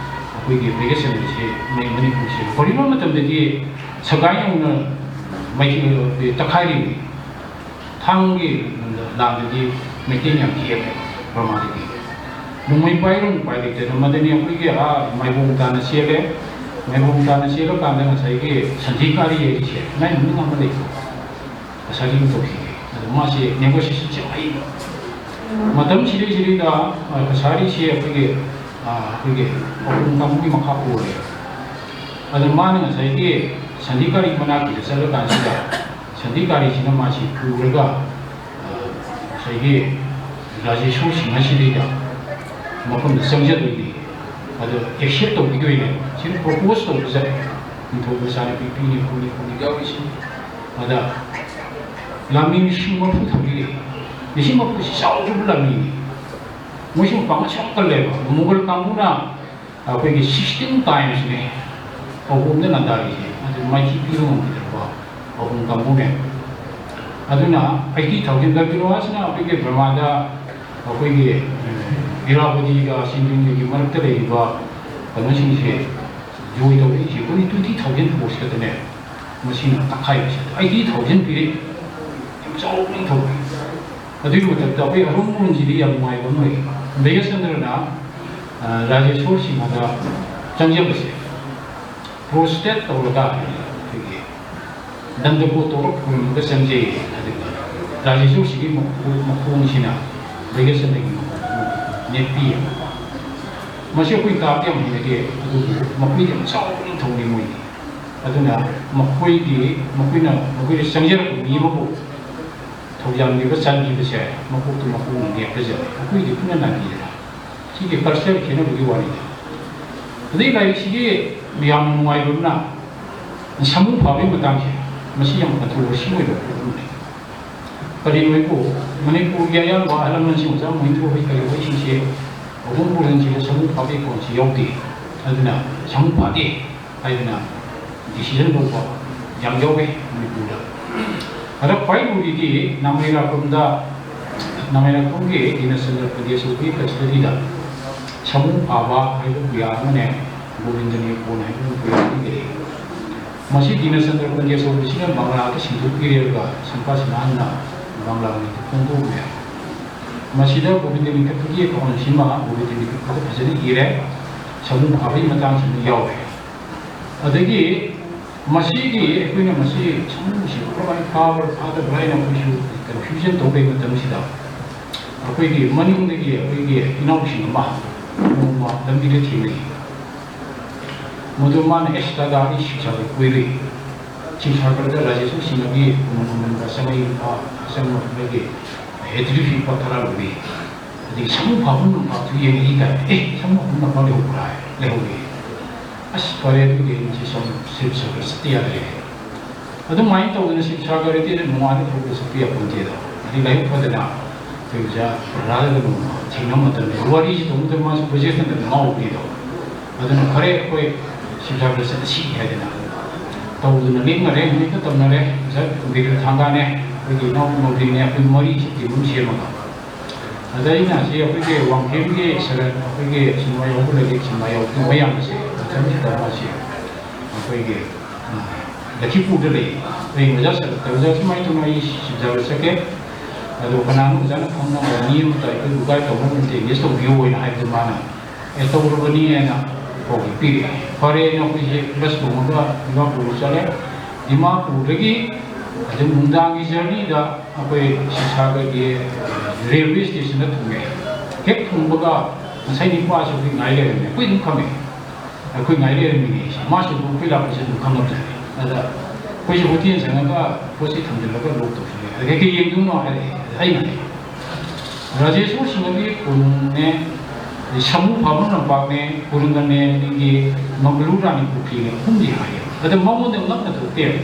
ꯑꯩꯈꯣꯏꯒꯤ ꯚꯩꯒ꯭ꯌꯥꯆꯟꯗ꯭ꯔꯁꯦ ꯃꯩ-, ꯃꯅꯤꯄꯨꯔꯁꯦ ꯀꯔꯤꯒꯨꯝꯕ ꯃꯇꯝꯗꯗꯤ ꯁꯒꯥꯏ ꯌꯧꯅ ꯃꯩꯇꯩ ꯇꯛꯈꯥꯏꯔꯤꯅꯤ꯫ ꯊꯥꯡꯒꯤ ꯂꯥꯟꯗꯗꯤ ꯃꯩꯇꯩꯅ ꯌꯥꯝ ꯍꯦꯜꯂꯦ ꯕ꯭ꯔꯃꯥꯗꯒꯤ꯫ ꯅꯣꯡꯃꯩ ꯄꯥꯏꯔꯨꯅꯨ, ꯎꯄꯥꯏ ꯂꯩꯇꯗꯅ ꯃꯗꯅꯤ ꯑꯩꯈꯣꯏꯒꯤ ꯑꯥ ꯃꯥꯏꯕꯣꯡ ꯇꯥꯅ ꯆꯦꯜꯂꯦ꯫ ꯃꯥꯏꯕꯣꯡ ꯇꯥꯅ ꯆꯦꯜꯂꯀꯥꯟꯗ ꯉꯁꯥꯏꯒꯤ ꯁꯟꯙꯤ ꯀꯥꯔꯤ ꯍꯥꯏꯔꯤꯁꯦ ꯃꯥꯏ ꯃꯃꯤꯡ ꯑꯃ ꯂꯩꯀꯣ꯫ ꯀꯁꯥꯔꯤ ꯑꯃ ꯇꯧꯈꯤꯒꯦ꯫ ꯑꯗꯣ ꯃꯥꯁꯦ ꯅꯦꯒꯣꯁꯤꯌꯦꯁꯟꯁꯦ ꯌꯥꯝ ꯍꯩꯕ꯫ ꯃꯇꯝ ꯁꯤꯗꯩꯁꯤꯗꯩꯗ, ꯑ, ꯀꯁꯥꯔꯤꯁꯦ ꯑꯩꯈꯣꯏꯒꯤ, ꯑ, ꯑꯩꯈꯣꯏꯒꯤ ꯑꯍꯨꯝ ꯀꯥꯡꯕꯨꯒꯤ ꯃꯈꯥ ꯄꯣꯜꯂꯦ꯫ ꯑꯗꯣ ꯃꯥꯅ ꯉꯁꯥꯏꯒꯤ ꯁꯟꯙꯤ ꯀꯥꯔꯤ ꯃꯅꯥꯛꯀꯤꯗ ꯆꯠꯂꯀꯥꯟꯁꯤꯗ ꯁꯟꯙꯤ ꯀꯥꯔꯤꯁꯤꯅ ꯃꯥꯁꯤ ꯄꯨꯔꯒ, ꯑ, ꯉꯁꯥꯏꯒꯤ ꯔꯥꯖꯦꯁꯣꯔ ꯁꯤꯡꯍ ꯁꯤꯗꯩꯗ ꯃꯐꯝꯗ ꯆꯪꯖꯗꯣꯏꯅꯤ꯫ ꯑꯗꯣ ꯑꯦꯛꯁꯦꯞ ꯇꯧꯕꯤꯗꯣꯏꯅꯦ꯫ ꯁꯤꯅ ꯄ꯭ꯔꯣꯄꯣꯁ ꯇꯧꯕꯁꯦ ꯅꯤꯡꯊꯧ ꯃꯆꯥꯅꯨꯄꯤ ꯄꯤꯅꯤ ꯈꯣꯠꯅꯤ ꯈꯣꯠꯅꯤ ꯌꯥꯎꯔꯤꯁꯤ꯫ ꯑꯗ ꯂꯥꯟꯃꯤ ꯂꯤꯁꯤꯡ ꯃꯔꯐꯨ ꯊꯝꯕꯤꯔꯦ꯫ ꯂꯤꯁꯤꯡ ꯃꯔꯐꯨꯁꯤ ꯆꯥꯎꯈ꯭ꯔꯕ ꯂꯥꯟꯃꯤꯅꯤ꯫ ꯃꯣꯏꯁꯤ ꯃꯄꯥꯡꯒꯜꯁꯨ ꯌꯥꯝ ꯀꯜꯂꯦꯕ꯫ ꯃꯨꯒꯜ ꯀꯥꯡꯕꯨꯅ ꯑꯩꯈꯣꯏꯒꯤ sixteen timesꯅꯦ ꯑꯍꯣꯝꯗ ꯂꯥꯟꯗꯥꯔꯤꯁꯦ꯫ ꯑꯗꯨ ꯃꯥꯏꯊꯤ ꯄꯤꯕ ꯉꯝꯈꯤꯗ꯭ꯔꯕ ꯑꯍꯣꯝ ꯀꯥꯡꯕꯨꯅꯦ꯫ ꯑꯗꯨꯅ eighty thousand ꯒꯔꯕꯤꯅꯣꯋꯥꯁꯤꯅ ꯑꯩꯈꯣꯏꯒꯤ ꯕꯔꯃꯥꯗ ꯑꯩꯈꯣꯏꯒꯤ, ꯑꯦ, ꯏꯔꯥꯕꯣꯗꯤꯒ ꯁꯤꯟꯗꯨꯒꯤ ꯃꯔꯛꯇ ꯂꯩꯔꯤꯕ ꯀꯩꯅꯣꯁꯤꯡꯁꯦ ꯖꯣꯏ ꯇꯧꯔꯛꯏꯁꯦ ꯑꯩꯈꯣꯏꯒꯤ twenty thousand force ꯈꯛꯇꯅꯦ꯫ ꯃꯁꯤꯅ ꯇꯛꯈꯥꯏꯕꯁꯦ eighty thousand ꯄꯤꯔꯛꯏ꯫ ꯌꯥꯝ ꯆꯥꯎꯕ ꯅꯤꯡꯊꯧ꯫ ꯑꯗꯨꯒꯤ ꯃꯊꯛꯇ ꯑꯩꯈꯣꯏ ꯑꯔꯨꯝ ꯃꯣꯟꯁꯤꯗꯤ ꯌꯥꯝ ꯅꯨꯡꯉꯥꯏꯕ ꯑꯃ ꯂꯩ꯫ ꯚꯩꯒ꯭ꯌꯥꯆꯟꯗ꯭ꯔꯅ, ꯑ, ꯔꯥꯖꯦꯁꯣꯔ ꯁꯤꯡꯍꯗ ꯆꯪꯖꯕꯁꯦ ꯄ꯭ꯔꯣꯁꯇꯦꯠ ꯇꯧꯔꯒ ꯑꯩꯈꯣꯏꯒꯤ ꯗꯟꯗꯒꯣ ꯇꯧꯔ ꯈꯨꯔꯨꯝꯃꯒ ꯆꯪꯖꯩ꯫ ꯑꯗꯨꯒ ꯔꯥꯖꯦꯁꯣꯔꯁꯤꯒꯤ ꯃꯈꯣ-, ꯃꯈꯣꯡꯁꯤꯅ ꯚꯩꯒ꯭ꯌꯥꯆꯟꯗ꯭ꯔꯒꯤ ꯃꯈꯣꯡ, ꯅꯦꯠꯄꯤꯌꯦꯕꯀꯣ꯫ ꯃꯁꯤ ꯑꯩꯈꯣꯏ ꯇꯥꯕꯗ ꯌꯥꯝ ꯍꯩꯅꯗꯦ, ꯑꯗꯨꯕꯨ ꯃꯈꯣꯏꯗꯤ ꯌꯥꯝ ꯆꯥꯎꯕ ꯅꯤꯡꯊꯧꯅꯤ ꯃꯣꯏꯗꯤ꯫ ꯑꯗꯨꯅ ꯃꯈꯣꯏꯒꯤ, ꯃꯈꯣꯏꯅ, ꯃꯈꯣꯏꯗ ꯆꯪꯖꯔꯛꯄ ꯃꯤ ꯑꯃꯕꯨ ꯊꯧꯖꯥꯟꯕꯤꯕ, ꯆꯥꯟꯕꯤꯕꯁꯦ ꯃꯀꯣꯛꯇ ꯃꯀꯣꯛꯅ ꯅꯦꯠꯄꯁꯦ ꯑꯩꯈꯣꯏꯗꯤ ꯄꯨꯟꯅ ꯅꯥꯕꯤꯗꯅ꯫ ꯁꯤꯒꯤ culture ꯈꯦꯠꯅꯕꯒꯤ ꯋꯥꯔꯤꯅꯤ꯫ ꯑꯗꯩ ꯂꯥꯏꯔꯤꯛꯁꯤꯒꯤ ꯌꯥꯝꯅ ꯅꯨꯡꯉꯥꯏꯕ ꯑꯃꯅ, ꯁꯥꯃꯨ ꯐꯥꯕꯒꯤ ꯃꯇꯥꯡꯁꯦ, ꯃꯁꯤ ꯌꯥꯝ controversy ꯑꯣꯏꯕ ꯄꯣꯠ ꯑꯃꯅꯤ꯫ ꯀꯔꯤꯅꯣ ꯍꯥꯏꯕꯨ, ꯃꯅꯤꯄꯨꯔꯒꯤ ꯑꯌꯥꯝꯕ ꯑꯍꯜ ꯂꯃꯟꯁꯤꯡ, ꯑꯣꯖꯥ ꯃꯣꯍꯤꯟꯗ꯭ꯔꯣ ꯍꯣꯏ ꯀꯔꯤ ꯍꯣꯏꯁꯤꯡꯁꯦ, ꯑꯍꯣꯡ ꯄꯣꯔꯦꯟꯁꯤꯗ ꯁꯥꯃꯨ ꯐꯥꯕꯒꯤ ꯈꯣꯟꯁꯤ ꯌꯥꯎꯗꯦ꯫ ꯑꯗꯨꯅ ꯁꯥꯃꯨ ꯐꯥꯗꯦ ꯍꯥꯏꯗꯅ decision ꯂꯧꯕ ꯌꯥꯝ ꯌꯥꯎꯋꯦ ꯃꯅꯤꯄꯨꯔꯗ꯫ ꯑꯗ ꯈ꯭ꯋꯥꯏ ꯂꯨꯔꯤꯗꯤ ꯅꯥꯃꯩꯔꯥꯛꯄꯝꯗ, ꯅꯥꯃꯩꯔꯥꯛꯄꯝꯒꯤ ꯗꯤꯅꯆꯟꯗ꯭ꯔ ꯄꯟꯗ꯭ꯌꯥ ꯆꯧꯕꯒꯤ custody ꯗ ꯁꯥꯃꯨ ꯐꯥꯕ ꯍꯥꯏꯕ ꯄꯨꯌꯥ ꯑꯃꯅꯦ, ꯒꯣꯕꯤꯟꯗꯅꯤ ꯀꯣꯟ ꯍꯥꯏꯕ ꯄꯨꯌꯥ ꯑꯃ ꯂꯩ꯫ ꯃꯁꯤ ꯗꯤꯅꯆꯟꯗ꯭ꯔ ꯄꯟꯗ꯭ꯌꯥ ꯆꯧꯕꯁꯤꯅ ꯕꯪꯒ꯭ꯂꯥꯗ ꯁꯤꯟꯗꯣꯛꯄꯤꯔꯦꯒ ꯁꯪꯀꯥ ꯁꯅꯥꯍꯟꯅ ꯕꯪꯒ꯭ꯂꯥ ꯃꯅꯤꯄꯨꯔ ꯐꯣꯡꯗꯣꯛꯂꯦ꯫ ꯃꯁꯤꯗ ꯒꯣꯕꯤꯟꯗ ꯃꯤꯊꯛꯇꯒꯤ account ꯁꯤꯃ ꯒꯣꯕꯤꯟꯗ ꯃꯤꯊꯛꯇꯗ ꯐꯖꯅ ꯏꯔꯦ, ꯁꯥꯃꯨ ꯐꯥꯕꯒꯤ ꯃꯇꯥꯡꯁꯤꯃ ꯌꯥꯎꯔꯦ꯫ ꯑꯗꯒꯤ ꯃꯁꯤꯒꯤ ꯑꯩꯈꯣꯏꯅ ꯃꯁꯤ ꯁꯥꯃꯨꯁꯤ ꯀꯃꯥꯏꯅ ꯐꯥꯕ꯭ꯔꯥ ꯐꯥꯗꯕ꯭ꯔꯥ ꯍꯥꯏꯅ ꯑꯩꯈꯣꯏꯁꯨ confusion ꯇꯧꯕꯒꯤ ꯃꯇꯝꯁꯤꯗ, ꯑꯩꯈꯣꯏꯒꯤ ꯃꯅꯤꯡꯗꯒꯤ ꯑꯩꯈꯣꯏꯒꯤ ꯏꯅꯥꯎꯁꯤꯡ ꯑꯃ ꯅꯣꯡꯃ ꯂꯝꯕꯤꯗ ꯊꯦꯡꯅꯩ꯫ ꯃꯗꯨ ꯃꯥꯅ, "ꯑꯦꯁ ꯗꯥꯗꯥ, ꯑꯩ ꯁꯤꯕ ꯁꯥꯒꯔ ꯀꯣꯏꯔꯨꯏ꯫ ꯁꯤꯕ ꯁꯥꯒꯔꯗ ꯔꯥꯖꯦꯁꯣꯔ ꯁꯤꯡꯍꯒꯤ ꯀꯣꯅꯨꯡ ꯃꯃꯟꯗ ꯆꯪꯉꯛꯏ, ꯂꯨꯄꯥ ꯆꯪꯕ ꯑꯃꯒꯤ ꯍꯦꯇ꯭ꯔꯤ ꯐꯤ ꯂꯨꯄꯥ ꯇꯔꯥ ꯂꯧꯏ꯫ ꯑꯗꯒꯤ ꯁꯥꯃꯨ ꯐꯥꯐꯝ ꯂꯝꯄꯥꯛꯇꯨ ꯌꯦꯡꯉꯛꯏ" ꯀꯥꯏ꯫ "ꯑꯦ, ꯁꯥꯃꯨ ꯐꯥꯐꯝ ꯂꯝꯄꯥꯛ ꯂꯩꯍꯧꯕ꯭ꯔꯥ?" ꯍꯥꯏ, "ꯂꯩꯍꯧꯏ꯫ ꯑꯁ, ꯐꯔꯦ, ꯑꯗꯨꯗꯤ ꯑꯩ ꯉꯁꯤ ꯁꯥꯃꯨ ꯁꯤꯕ ꯁꯥꯒꯔ ꯆꯠꯇ ꯌꯥꯗ꯭ꯔꯦ"꯫ ꯑꯗꯨꯃꯥꯏꯅ ꯇꯧꯗꯅ ꯁꯤꯕ ꯁꯥꯒꯔꯗꯤ ꯅꯨꯡꯉꯥꯏꯅ ꯊꯧꯕ ꯆꯠꯄ ꯌꯥꯄꯣꯟꯇꯦꯗꯣ꯫ ꯑꯗꯩ ꯂꯥꯏꯕꯛ ꯐꯗꯅ ꯑꯩꯈꯣꯏ ꯑꯣꯖꯥ ꯄ꯭ꯔꯍꯂꯥꯗꯒ ꯅꯣꯡꯃ ꯊꯦꯡꯅꯕ ꯃꯇꯝꯗ ꯋꯥꯔꯤꯁꯤ ꯇꯧꯕꯗ ꯃꯥꯁꯨ ꯄ꯭ꯔꯣꯖꯦꯛꯁꯟꯗ ꯉꯥꯎꯕꯅꯤꯗꯣ꯫ ꯑꯗꯨꯅ ꯐꯔꯦ, ꯑꯩꯈꯣꯏ ꯁꯤꯕ ꯁꯥꯒꯔ ꯆꯠꯂꯁꯤ ꯍꯥꯏꯗꯅ ꯇꯧꯗꯅ ꯂꯦꯡꯅꯔꯦ, ꯅꯨꯃꯤꯠꯇ ꯇꯝꯅꯔꯦ꯫ ꯑꯣꯖꯥ ꯕꯤꯔꯦꯟ ꯊꯥꯡꯒꯥꯅꯦ, ꯑꯩꯈꯣꯏꯒꯤ ꯏꯅꯥꯎ ꯅꯣꯕꯤꯟꯅꯦ, ꯑꯩꯈꯣꯏ ꯃꯔꯤꯁꯤ team ꯑꯃ ꯁꯦꯝꯃꯒ꯫ ꯑꯗ ꯑꯩꯅ ꯁꯤ ꯑꯩꯈꯣꯏꯒꯤ ꯋꯥꯡꯈꯦꯝꯒꯤ ꯁꯔꯟ, ꯑꯩꯈꯣꯏꯒꯤ ꯁꯤꯅꯦꯃꯥ ꯌꯥꯎꯕ ꯂꯩꯔꯦ, ꯁꯤꯅꯦꯃꯥ ꯌꯥꯎꯕ ꯃꯌꯥꯝꯁꯦ ꯃꯊꯪꯁꯤꯗ ꯃꯥꯁꯤ ꯑꯩꯈꯣꯏꯒꯤ, ꯑ, ꯂꯈꯤꯄꯨꯔꯗ ꯂꯩ꯫ ꯑꯩ ꯑꯣꯖꯥ ꯁꯔꯟ, ꯑꯣꯖꯥ ꯁꯨꯃꯥꯏꯅ ꯇꯧꯅ ꯑꯩ ꯁꯤꯕ ꯁꯥꯒꯔ ꯆꯠꯀꯦ꯫ ꯑꯗꯣ ꯀꯅꯥꯅꯣ ꯑꯣꯖꯥꯅ ꯈꯪꯅꯕ ꯃꯤ ꯑꯃꯇ ꯑꯩꯈꯣꯏꯕꯨ guide ꯇꯧꯅꯕ ꯑꯝꯇ engage ꯇꯧꯕꯤꯌꯣ ꯍꯥꯏꯅ ꯍꯥꯏꯕꯗ ꯃꯥꯅ, "ꯑꯦ, ꯇꯧꯔꯕꯅꯤ" ꯍꯥꯏꯅ ꯄꯥꯎꯗꯤ ꯄꯤꯔꯛꯑꯦ꯫ ꯐꯔꯦꯅ ꯑꯩꯈꯣꯏꯁꯦ bus ꯇꯣꯡꯉꯒ ꯗꯤꯃꯥꯄꯨꯔ ꯆꯠꯂꯦ꯫ ꯗꯤꯃꯥꯄꯨꯔꯗꯒꯤ ꯑꯗꯨꯝ ꯅꯨꯡꯗꯥꯡꯒꯤ journey ꯗ ꯑꯩꯈꯣꯏ ꯁꯤꯕ ꯁꯥꯒꯔꯒꯤ railway station ꯗ ꯊꯨꯡꯉꯦ꯫ ꯍꯦꯛ ꯊꯨꯡꯕꯒ ꯉꯁꯥꯏ ꯅꯨꯄꯥꯁꯨ ꯑꯩꯈꯣꯏ ꯉꯥꯏ ꯂꯩꯔꯝꯃꯦ, ꯑꯩꯈꯣꯏ ꯑꯗꯨꯝ ꯈꯪꯉꯦ꯫ ꯑꯩꯈꯣꯏ ꯉꯥꯏ ꯂꯩꯔꯝꯃꯤꯅꯦ ꯑꯩꯁꯦ꯫ ꯃꯥꯁꯨ ꯑꯗꯨꯝ ꯑꯩꯈꯣꯏ ꯂꯥꯛꯄꯁꯦ ꯑꯗꯨꯝ ꯈꯪꯉꯝꯖꯥꯠꯅꯤ꯫ ꯑꯗ ꯑꯩꯈꯣꯏꯁꯦ ꯍꯣꯇꯦꯜ ꯆꯪꯉꯒ ꯄꯣꯠꯁꯦ ꯊꯝꯖꯤꯜꯂꯒ ꯂꯣꯛ ꯇꯧꯁꯤꯜꯂꯦ꯫ ꯑꯗ ꯀꯩꯀꯩ ꯌꯦꯡꯗꯣꯏꯅꯣ ꯍꯥꯏꯔꯛꯑꯦ꯫ ꯑꯗ ꯑꯩꯅ ꯍꯥꯏ, ꯔꯥꯖꯦꯁꯣꯔ ꯁꯤꯡꯍꯒꯤ ꯀꯣꯅꯨꯡꯅꯦ, ꯑꯗꯩ ꯁꯥꯃꯨ ꯐꯥꯕ ꯂꯝꯄꯥꯛꯅꯦ, ꯀꯨꯔꯪꯒꯅꯦ, ꯑꯗꯒꯤ ꯃꯪꯒꯂꯨ ꯔꯥꯅꯤ ꯄꯨꯈ꯭ꯔꯤꯅꯦ, ꯑꯍꯨꯝꯗꯤ ꯍꯥꯏꯌꯦ꯫ ꯑꯗ ꯃꯉꯣꯟꯗ ꯉꯛꯅ ꯊꯣꯛꯇꯦꯕ꯫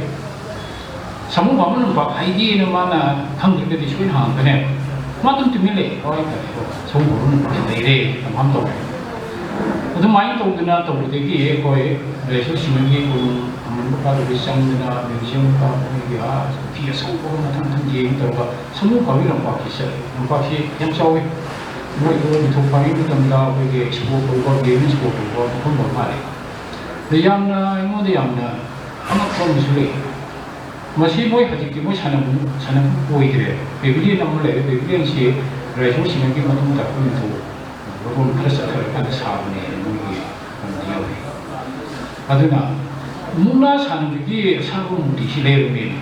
ꯁꯥꯃꯨ ꯐꯥꯕ ꯂꯝꯄꯥꯛ ꯍꯥꯏꯗꯦꯅ ꯃꯥꯅ ꯈꯪꯗ꯭ꯔꯒꯗꯤ ꯁꯣꯏꯅ ꯍꯪꯉꯛꯀꯅꯦꯕ꯫ ꯃꯥ ꯑꯗꯨꯝ ꯇꯨꯃꯤꯟ ꯂꯩ꯫ ꯍꯣꯏ, ꯐꯔꯦ, ꯍꯣꯏ, ꯁꯥꯃꯨ ꯐꯥꯕ ꯂꯝꯄꯥꯛ ꯂꯩꯔꯦ, ꯀꯟꯐꯥꯝ ꯇꯧꯔꯦ꯫ ꯑꯗꯨꯃꯥꯏꯅ ꯇꯧꯗꯅ ꯇꯧꯕꯗꯒꯤ ꯑꯩꯈꯣꯏ ꯔꯥꯖꯦꯁꯣꯔ ꯁꯤꯡꯍꯒꯤ ꯀꯣꯅꯨꯡ ꯑꯃꯟꯕ ꯀꯥꯗꯨꯒꯤ ꯆꯪꯗꯅ ꯃ꯭ꯌꯨꯖꯤꯌꯝ ꯀꯥꯕꯒꯤ, ꯑꯥ, ꯄꯨꯈ꯭ꯔꯤ ꯑꯆꯧꯕ ꯃꯊꯪ ꯃꯊꯪ ꯌꯦꯡ ꯇꯧꯔꯒ ꯁꯥꯃꯨ ꯐꯥꯕꯒꯤ ꯂꯝꯄꯥꯛꯁꯤ ꯆꯠꯂꯦ꯫ ꯂꯝꯄꯥꯛꯁꯤ ꯌꯥꯝ ꯆꯥꯎꯋꯤ꯫ ꯃꯣꯏ ꯅꯤꯡꯊꯧ ꯄꯥꯜꯂꯤꯉꯩ ꯃꯇꯝꯗ ꯑꯩꯈꯣꯏꯒꯤ ꯁ꯭ꯄꯣꯔꯠ ꯇꯧꯕ, ꯒꯦꯝ ꯁ꯭ꯄꯣꯔꯠ ꯇꯧꯕ ꯃꯐꯝ ꯑꯣꯏꯕ ꯃꯥꯜꯂꯦ꯫ ꯑꯗ ꯌꯥꯝꯅ, ꯑꯩꯉꯣꯟꯗ ꯌꯥꯝꯅ ꯑꯉꯛꯄ ꯑꯃꯁꯨ ꯂꯩ꯫ ꯃꯁꯤ ꯃꯣꯏ ꯍꯧꯖꯤꯛꯇꯤ ꯃꯣꯏ ꯁꯥꯟꯅꯕꯨꯡ, ꯁꯥꯟꯅꯕꯨꯡ ꯑꯣꯏꯗ꯭ꯔꯦ꯫ ꯄꯦꯚꯤꯂꯤꯌꯟ ꯑꯃ ꯂꯩꯔꯦ꯫ ꯄꯦꯚꯤꯂꯤꯌꯟꯁꯤ ꯔꯥꯖꯦꯁꯣꯔ ꯁꯤꯡꯍꯒꯤ ꯃꯇꯨꯡ ꯇꯥꯔꯛꯄ ꯅꯤꯡꯊꯧ ꯃꯔꯣꯟ ꯈꯔ ꯆꯠꯊꯔꯀꯥꯟꯗ ꯁꯥꯕꯅꯦꯅ ꯃꯣꯏꯒꯤ ꯀꯩꯅꯣꯗ ꯌꯥꯎꯔꯤ꯫ ꯑꯗꯨꯅ ꯃꯨꯛꯅꯥ ꯁꯥꯟꯅꯕꯒꯤ ꯑꯁꯥꯡꯕ ꯃꯨꯔꯇꯤꯁꯤ ꯂꯩꯔꯝꯃꯦꯅꯦ꯫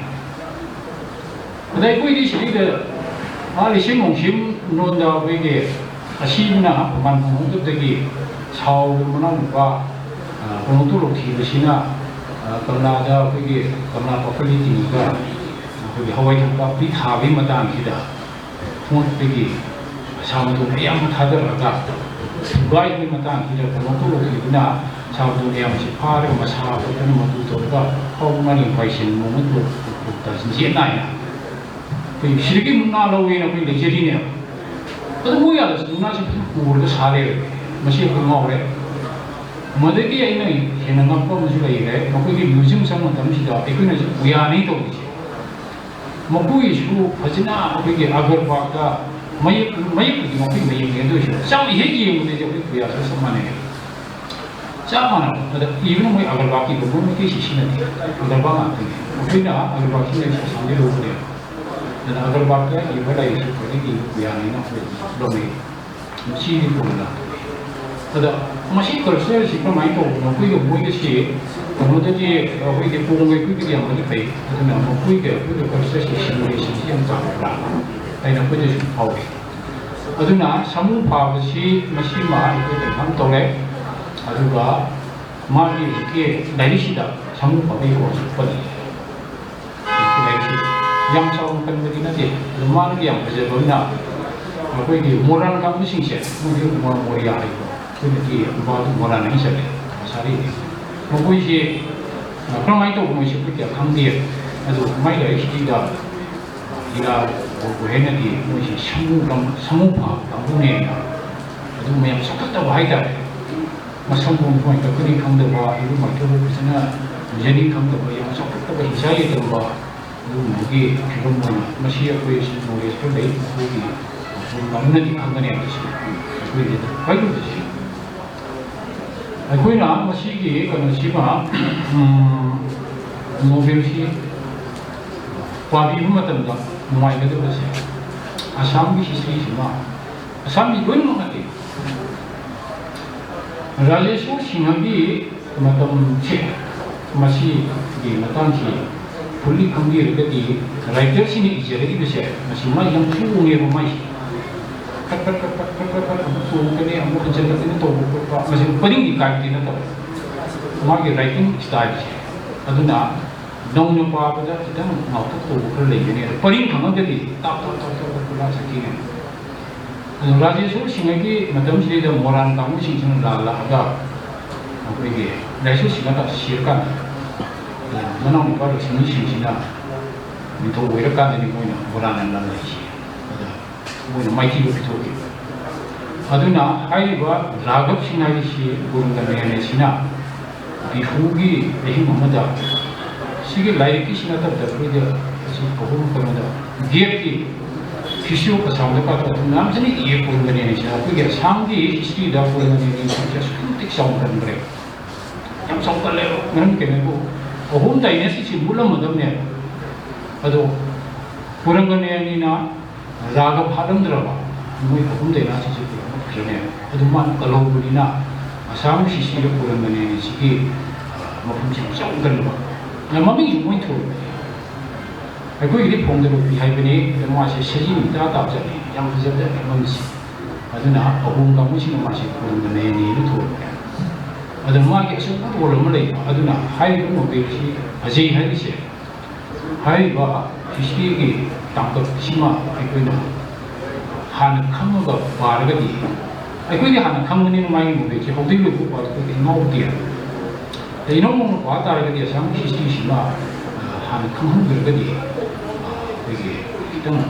ꯑꯗ ꯑꯩꯈꯣꯏꯗꯤ ꯁꯤꯗꯩꯗ ꯑꯥ ꯂꯤꯁꯤꯡ ꯅꯣꯡꯁꯤꯝ ꯂꯣꯟꯗ ꯑꯩꯈꯣꯏꯒꯤ ꯑꯁꯤꯕꯅ ꯃꯄꯥꯟ ꯐꯣꯡꯍꯧꯗꯕꯗꯒꯤ ꯁꯥꯎꯒꯤ ꯃꯅꯥꯎꯅꯨꯄꯥ, ꯑ, ꯀꯣꯅꯣꯇꯣ ꯂꯣꯛꯊꯤꯕꯁꯤꯅ, ꯑ, ꯀꯪꯂꯥꯗ ꯑꯩꯈꯣꯏꯒꯤ ꯀꯪꯂꯥ ꯄꯥꯈꯜꯂꯤ ꯇꯤꯡꯉꯒ ꯑꯩꯈꯣꯏꯒꯤ ꯍꯋꯥꯏ ꯊꯣꯡꯄꯥꯛꯄꯤ ꯊꯥꯕꯒꯤ ꯃꯇꯥꯡꯁꯤꯗ ꯈꯣꯡꯎꯞꯇꯒꯤ ꯁꯥꯕꯗꯣꯟ ꯑꯌꯥꯝꯕ ꯊꯥꯗꯔꯛꯑꯒ ꯊꯨꯒꯥꯏꯕꯒꯤ ꯃꯇꯥꯡꯁꯤꯗ ꯀꯩꯅꯣ ꯇꯧꯔꯛꯈꯤꯕꯅ ꯁꯥꯕꯗꯣꯟ ꯑꯌꯥꯝꯕꯁꯤ ꯐꯥꯔꯒ ꯃꯁꯥ ꯈꯣꯠꯇꯅ ꯃꯇꯨ ꯇꯧꯔꯒ ꯐꯥꯎ ꯃꯥꯂꯦꯝ ꯄꯥꯏꯁꯤꯟ ꯃꯑꯣꯡꯗ ꯇꯧꯔꯛꯄ ꯖꯦꯠ ꯅꯥꯏꯅ ꯑꯩꯈꯣꯏ ꯁꯤꯗꯒꯤ ꯃꯨꯛꯅꯥ ꯂꯧꯋꯦꯅ ꯑꯩꯈꯣꯏ ꯂꯩꯖꯔꯤꯅꯦꯕ꯫ ꯑꯗꯨ ꯃꯣꯏ ꯑꯥꯗꯁꯨ ꯃꯨꯛꯅꯥꯁꯦ ꯐꯖꯅ ꯄꯨꯔꯒ ꯁꯥ ꯂꯩꯔꯦ꯫ ꯃꯁꯤ ꯑꯩꯈꯣꯏ ꯉꯥꯎꯔꯦ꯫ ꯃꯗꯒꯤ ꯑꯩꯅ ꯍꯦꯟꯅ ꯉꯛꯄ ꯑꯃꯁꯨ ꯂꯩꯈ꯭ꯔꯦ꯫ ꯃꯈꯣꯏꯒꯤ ꯃ꯭ꯌꯨꯖꯤꯌꯝ ꯆꯪꯕ ꯃꯇꯝꯁꯤꯗ ꯑꯩꯈꯣꯏꯅꯁꯨ ꯄꯨꯌꯥꯅꯤ ꯇꯧꯔꯤꯁꯦ꯫ ꯃꯈꯣꯏꯒꯤꯁꯨ ꯐꯖꯅ ꯑꯩꯈꯣꯏꯒꯤ ꯑꯒꯔꯕꯥꯛꯇ ꯃꯌꯦꯛ, ꯃꯌꯦꯛꯄꯨꯗꯤ ꯃꯈꯣꯏ ꯃꯌꯦꯛꯅꯦ, ꯑꯗꯨ ꯑꯣꯏꯔꯁꯨ ꯆꯞ ꯍꯦꯛ ꯌꯦꯡꯕꯗꯗꯤ ꯑꯩꯈꯣꯏ ꯄꯨꯌꯥꯁꯨ ꯆꯞ ꯃꯥꯟꯅꯩ꯫ ꯆꯞ ꯃꯥꯟꯅꯕ꯫ ꯑꯗ ꯏꯕꯅ ꯃꯣꯏ ꯑꯒꯔꯕꯥꯛꯀꯤ ꯃꯣꯏ ꯃꯩꯇꯩꯁꯤ ꯁꯤꯖꯤꯟꯅꯗꯦ꯫ ꯑꯒꯔꯕꯥꯛ ꯉꯥꯛꯇꯅꯤ꯫ ꯑꯩꯈꯣꯏꯅ ꯑꯒꯔꯕꯥꯛ ꯁꯤꯖꯤꯟꯅꯔꯤꯁꯦ ꯑꯁꯥꯝꯗꯒꯤ ꯂꯧꯕꯅꯦꯕ꯫ ꯑꯗꯨꯅ ꯑꯒꯔꯕꯥꯛꯇ ꯏꯕ ꯂꯥꯏꯔꯤꯛꯁꯤ ꯈ꯭ꯋꯥꯏꯗꯒꯤ ꯄꯨꯌꯥꯅꯤꯅ ꯑꯩꯈꯣꯏ ꯂꯧꯅꯩ꯫ ꯁꯤꯅꯤ ꯀꯣꯟꯅ꯫ ꯑꯗ ꯃꯁꯤ ꯀꯜꯆꯔꯁꯤ ꯀꯃꯥꯏꯅ ꯇꯧꯕꯅꯣ? ꯑꯩꯈꯣꯏꯒ ꯃꯣꯏꯒꯁꯤ ꯀꯩꯅꯣꯗꯗꯤ ꯑꯩꯈꯣꯏꯒꯤ ꯄꯣꯡꯉꯩ ꯑꯩꯈꯣꯏꯒꯤꯗꯤ ꯌꯥꯝꯅꯗꯤ ꯐꯩ꯫ ꯑꯗꯨꯅ ꯃꯈꯣꯏꯒ ꯑꯩꯈꯣꯏꯒ ꯀꯜꯆꯔꯁꯤ ꯁꯤꯃꯤꯂꯦꯁꯟꯁꯤ ꯌꯥꯝ ꯇꯥꯕ꯭ꯔꯥ ꯍꯥꯏꯅ ꯑꯩꯈꯣꯏꯗꯁꯨ ꯐꯥꯎꯏ꯫ ꯑꯗꯨꯅ ꯁꯥꯃꯨ ꯐꯥꯕꯁꯤ ꯃꯁꯤꯃ ꯑꯩꯈꯣꯏ ꯀꯟꯐꯥꯝ ꯇꯧꯔꯦ꯫ ꯑꯗꯨꯒ ꯃꯥꯒꯤ ꯍꯧꯖꯤꯛꯀꯤ ꯂꯥꯏꯔꯤꯛꯁꯤꯗ ꯁꯥꯃꯨ ꯐꯥꯕꯒꯤ ꯀꯣꯟꯁꯦ ꯄꯜꯂꯤ꯫ ꯍꯧꯖꯤꯛꯀꯤ ꯂꯥꯏꯔꯤꯛꯁꯤ ꯌꯥꯝ ꯆꯥꯎꯅ ꯄꯟꯕꯗꯤ ꯅꯠꯇꯦ, ꯑꯗꯨ ꯃꯥꯅꯗꯤ ꯌꯥꯝ ꯐꯖꯕ ꯑꯃꯅ ꯑꯩꯈꯣꯏꯒꯤ ꯃꯣꯔꯥꯟ ꯀꯥꯡꯕꯨꯁꯤꯡꯁꯦ, ꯃꯣꯏꯗꯤ ꯃꯣꯔꯥ ꯃꯣꯔꯤꯌꯥ ꯍꯥꯏꯕ, ꯑꯩꯈꯣꯏꯅꯗꯤ ꯃꯣꯔꯥꯟ ꯍꯥꯏꯅ ꯆꯠꯂꯦ ꯁꯥꯔꯤꯗꯤ꯫ ꯃꯈꯣꯏꯁꯤ ꯀꯔꯝꯍꯥꯏꯅ ꯇꯧꯕꯅꯣ ꯁꯤ ꯑꯩꯈꯣꯏ ꯀꯌꯥ ꯈꯪꯗꯦ꯫ ꯑꯗꯨ ꯃꯥꯏ ꯂꯥꯏꯔꯤꯛꯁꯤꯗ ꯏꯔꯥ ꯍꯦꯟꯅꯗꯤ ꯃꯣꯏꯁꯤ ꯁꯃꯨ ꯂꯝ-, ꯁꯃꯨ ꯐꯥꯕ ꯀꯥꯡꯕꯨꯅꯦꯅ ꯑꯗꯨ ꯃꯌꯥꯝ ꯆꯥꯎꯈꯠꯇꯕ ꯍꯥꯏꯇꯥꯔꯦ꯫ ꯃꯁꯝ ꯄꯣꯝ ꯀꯃꯥꯏꯅ ꯇꯧꯒꯅꯤ ꯈꯪꯗꯕ, ꯏꯔꯨ ꯃꯥꯏꯊꯕ ꯐꯖꯅ ꯂꯨꯖꯅꯤ ꯈꯪꯗꯕ, ꯌꯥꯝ ꯆꯥꯎꯈꯠꯇꯕ ꯍꯤꯡꯁꯥ ꯂꯩꯇꯕ ꯑꯗꯨꯒꯨꯝꯕꯒꯤ ꯐꯤꯕꯝ ꯑꯣꯏꯅ ꯃꯁꯤ ꯑꯩꯈꯣꯏ ꯁꯤ ꯅꯣꯂꯦꯖꯇ ꯂꯩ, ꯑꯩꯈꯣꯏꯒꯤ ꯉꯝꯅꯗꯤ ꯈꯪꯒꯅꯤ ꯍꯥꯏꯕꯁꯤ ꯑꯩꯈꯣꯏꯒꯤ ꯈ꯭ꯋꯥꯏꯗꯒꯤ ꯑꯩꯈꯣꯏꯅ ꯃꯁꯤꯒꯤ ꯀꯩꯅꯣꯁꯤꯃ, ꯎꯝ, ꯅꯣꯕꯦꯜꯁꯤ ꯄꯥꯕꯤꯕ ꯃꯇꯝꯗ ꯅꯨꯡꯉꯥꯏꯒꯗꯕꯁꯦ ꯑꯁꯥꯝꯒꯤ ꯍꯤꯁꯇ꯭ꯔꯤꯁꯤꯃ, ꯑꯁꯥꯝꯒꯤ ꯂꯣꯏꯅꯃꯛ ꯅꯠꯇꯦ, ꯔꯥꯖꯦꯁꯣꯔ ꯁꯤꯡꯍꯒꯤ ꯃꯇꯝꯁꯦ, ꯃꯁꯤꯒꯤ ꯃꯇꯥꯡꯁꯤ ꯐꯨꯜꯂꯤ ꯈꯪꯕꯤꯔꯒꯗꯤ, ꯔꯥꯏꯇꯔꯁꯤꯡꯅ ꯏꯖꯔꯛꯏꯕꯁꯦ ꯃꯁꯤ ꯃꯥ ꯌꯥꯝ ꯊꯨꯕꯅꯦꯕ ꯃꯥꯏꯁꯦ꯫ ꯐꯠ ꯐꯠ ꯐꯠ ꯐꯠ ꯐꯠ ꯐꯠ ꯐꯠ ꯑꯃꯨꯛ ꯆꯣꯡꯒꯅꯤ, ꯑꯃꯨꯛ ꯍꯟꯖꯤꯜꯂꯛꯀꯅꯤ ꯇꯧꯕ ꯈꯣꯠꯄ, ꯃꯁꯤ ꯄꯔꯤꯡꯒꯤ ꯀꯥꯏꯞꯇꯤ ꯅꯠꯇꯕ ꯃꯥꯒꯤ ꯔꯥꯏꯇꯤꯡ ꯁ꯭ꯇꯥꯏꯜꯁꯦ꯫ ꯑꯗꯨꯅ ꯅꯧꯅ ꯄꯥꯕꯗ ꯈꯤꯇꯪ ꯉꯥꯎꯊꯣꯛ ꯇꯧꯕ ꯈꯔ ꯂꯩꯒꯅꯤ꯫ ꯑꯗꯣ ꯄꯔꯤꯡ ꯈꯪꯉꯒꯗꯤ ꯇꯥꯞ ꯇꯥꯞ ꯇꯥꯞ ꯇꯥꯞ ꯇꯥꯞ ꯄꯨꯔꯥ ꯆꯠꯈꯤꯒꯅꯤ꯫ ꯑꯗꯣ ꯔꯥꯖꯦꯁꯣꯔ ꯁꯤꯡꯍꯒꯤ ꯃꯇꯝꯁꯤꯗꯩꯗ ꯃꯣꯔꯥꯟ ꯀꯥꯡꯕꯨꯁꯤꯡꯁꯤꯅ ꯂꯥꯜꯂꯛꯑꯒ ꯑꯩꯈꯣꯏꯒꯤ ꯔꯥꯖꯦꯁꯣꯔ ꯁꯤꯡꯍ ꯁꯤꯔꯀꯥꯟꯗ ꯃꯅꯥꯎꯅꯨꯄꯥ ꯂꯛꯁꯃꯤ ꯁꯤꯡꯁꯤꯅ ꯅꯤꯡꯊꯧ ꯑꯣꯏꯔꯀꯥꯟꯗꯅꯤ ꯃꯣꯏꯅ ꯃꯣꯔꯥꯟꯅ ꯂꯥꯜꯂꯛꯏꯁꯦ꯫ ꯑꯗ ꯃꯣꯏꯅ ꯃꯥꯏꯊꯤꯕ ꯄꯤꯊꯣꯛꯈꯤꯕ꯫ ꯑꯗꯨꯅ ꯍꯥꯏꯔꯤꯕ ꯔꯥꯘꯕ ꯁꯤꯡꯍ ꯍꯥꯏꯔꯤꯁꯤ ꯒꯨꯔꯨ ꯅꯥꯅꯥꯌꯥꯟ ꯑꯁꯤꯅ ꯕꯤꯍꯨꯒꯤ ꯑꯍꯤꯡ ꯑꯃꯗ, ꯁꯤꯒꯤ ꯂꯥꯏꯔꯤꯛꯀꯤꯁꯤ ꯅꯠꯇꯕꯗ ꯑꯩꯈꯣꯏꯗ ꯑꯁꯤ ꯑꯍꯨꯝ ꯀꯩꯅꯣꯗ, ꯒꯦꯠꯀꯤ ꯍꯤꯁꯇ꯭ꯔꯤ ꯑꯣꯐ ꯑꯁꯥꯝꯗ ꯀꯥꯇꯣ ꯑꯗꯨꯝ ꯃꯌꯥꯝꯁꯤꯅ ꯏꯌꯦ ꯄꯨꯔꯟꯒꯅꯦꯅꯤꯁꯤꯅ꯫ ꯑꯩꯈꯣꯏꯒꯤ ꯑꯁꯥꯝꯒꯤ ꯍꯤꯁꯇ꯭ꯔꯤꯗ ꯄꯨꯔꯟꯒꯅꯦꯅꯤꯁꯤ ꯑꯁꯨꯛꯀꯤ ꯃꯇꯤꯛ ꯆꯥꯎꯅ ꯀꯟꯈ꯭ꯔꯦ, ꯌꯥꯝ ꯆꯥꯎꯈꯠꯂꯦꯕ꯫ ꯃꯔꯝ ꯀꯩꯅꯣꯕꯨ ꯑꯍꯨꯝ ꯗꯥꯏꯅꯦꯁꯇꯤꯁꯤ ꯃꯨꯠꯂꯝꯃꯗꯕꯅꯦꯕ꯫ ꯑꯗꯣ ꯄꯨꯔꯟꯒꯅꯦꯅꯤꯅ ꯔꯥꯒ ꯐꯥꯠꯂꯝꯗ꯭ꯔꯕ ꯃꯣꯏ ꯑꯍꯨꯝ ꯗꯥꯏꯅꯦꯁꯇꯤꯁꯤ ꯄꯨꯔꯟꯒ ꯐꯖꯅꯦꯕ꯫ ꯑꯗꯨ ꯃꯥꯅ ꯀꯜꯍꯧꯕꯅꯤꯅ ꯑꯁꯥꯝꯒꯤ ꯍꯤꯁꯇ꯭ꯔꯤꯗ ꯄꯨꯔꯟꯒꯅꯦꯅꯤꯁꯤꯒꯤ ꯃꯐꯝꯁꯤ ꯌꯥꯝ ꯆꯥꯎꯅ ꯀꯟꯕ, ꯃꯃꯤꯡꯁꯨ ꯃꯣꯏ ꯊꯣꯏꯕ꯫ ꯑꯩꯈꯣꯏꯒꯤꯗꯤ ꯐꯣꯡꯗꯣꯔꯛꯄꯤ ꯍꯥꯏꯕꯅꯤ, ꯑꯗꯣ ꯃꯥꯁꯦ ꯁꯖꯤꯛ ꯏꯇꯥ ꯇꯥꯕ ꯆꯠꯂꯤ, ꯌꯥꯝ ꯐꯖꯕ ꯃꯃꯤꯁꯦ꯫ ꯑꯗꯨꯅ ꯑꯍꯣꯡ ꯀꯥꯡꯕꯨꯁꯤꯅ ꯃꯥꯁꯦ ꯐꯣꯡꯗꯅꯦꯅꯦꯅ ꯊꯣꯛꯂꯛꯄꯅꯦ꯫ ꯑꯗꯣ ꯃꯥꯒꯤ ꯑꯆꯧꯕ ꯔꯣꯜ ꯑꯃ ꯂꯩꯕ꯫ ꯑꯗꯨꯅ ꯍꯥꯏꯔꯤꯕ ꯅꯣꯕꯦꯜꯁꯤ ꯐꯖꯩ ꯍꯥꯏꯔꯤꯁꯦ, ꯍꯥꯏꯔꯤꯕ ꯍꯤꯁꯇ꯭ꯔꯤꯒꯤ ꯇꯥꯡꯀꯛꯁꯤꯃ ꯑꯩꯈꯣꯏꯅ ꯍꯥꯟꯅ ꯈꯪꯉꯒ ꯄꯥꯔꯒꯗꯤ, ꯑꯩꯈꯣꯏꯗꯤ ꯍꯥꯟꯅ ꯈꯪꯕꯅꯤꯅ ꯃꯥꯒꯤ ꯅꯣꯕꯦꯜꯁꯦ ꯍꯧꯗꯩ ꯂꯣꯏꯕ ꯄꯥꯕꯗ ꯑꯩꯈꯣꯏꯗꯤ ꯉꯥꯎꯗꯦ꯫ ꯀꯩꯅꯣ ꯃꯨꯟꯅ ꯄꯥ ꯇꯥꯔꯒꯗꯤ ꯑꯁꯥꯝꯒꯤ ꯍꯤꯁꯇ꯭ꯔꯤꯁꯤꯃ, ꯑ, ꯍꯥꯟꯅ ꯈꯪꯍꯧꯗ꯭ꯔꯒꯗꯤ, ꯑ, ꯑꯩꯈꯣꯏꯒꯤ ꯈꯤꯇꯪ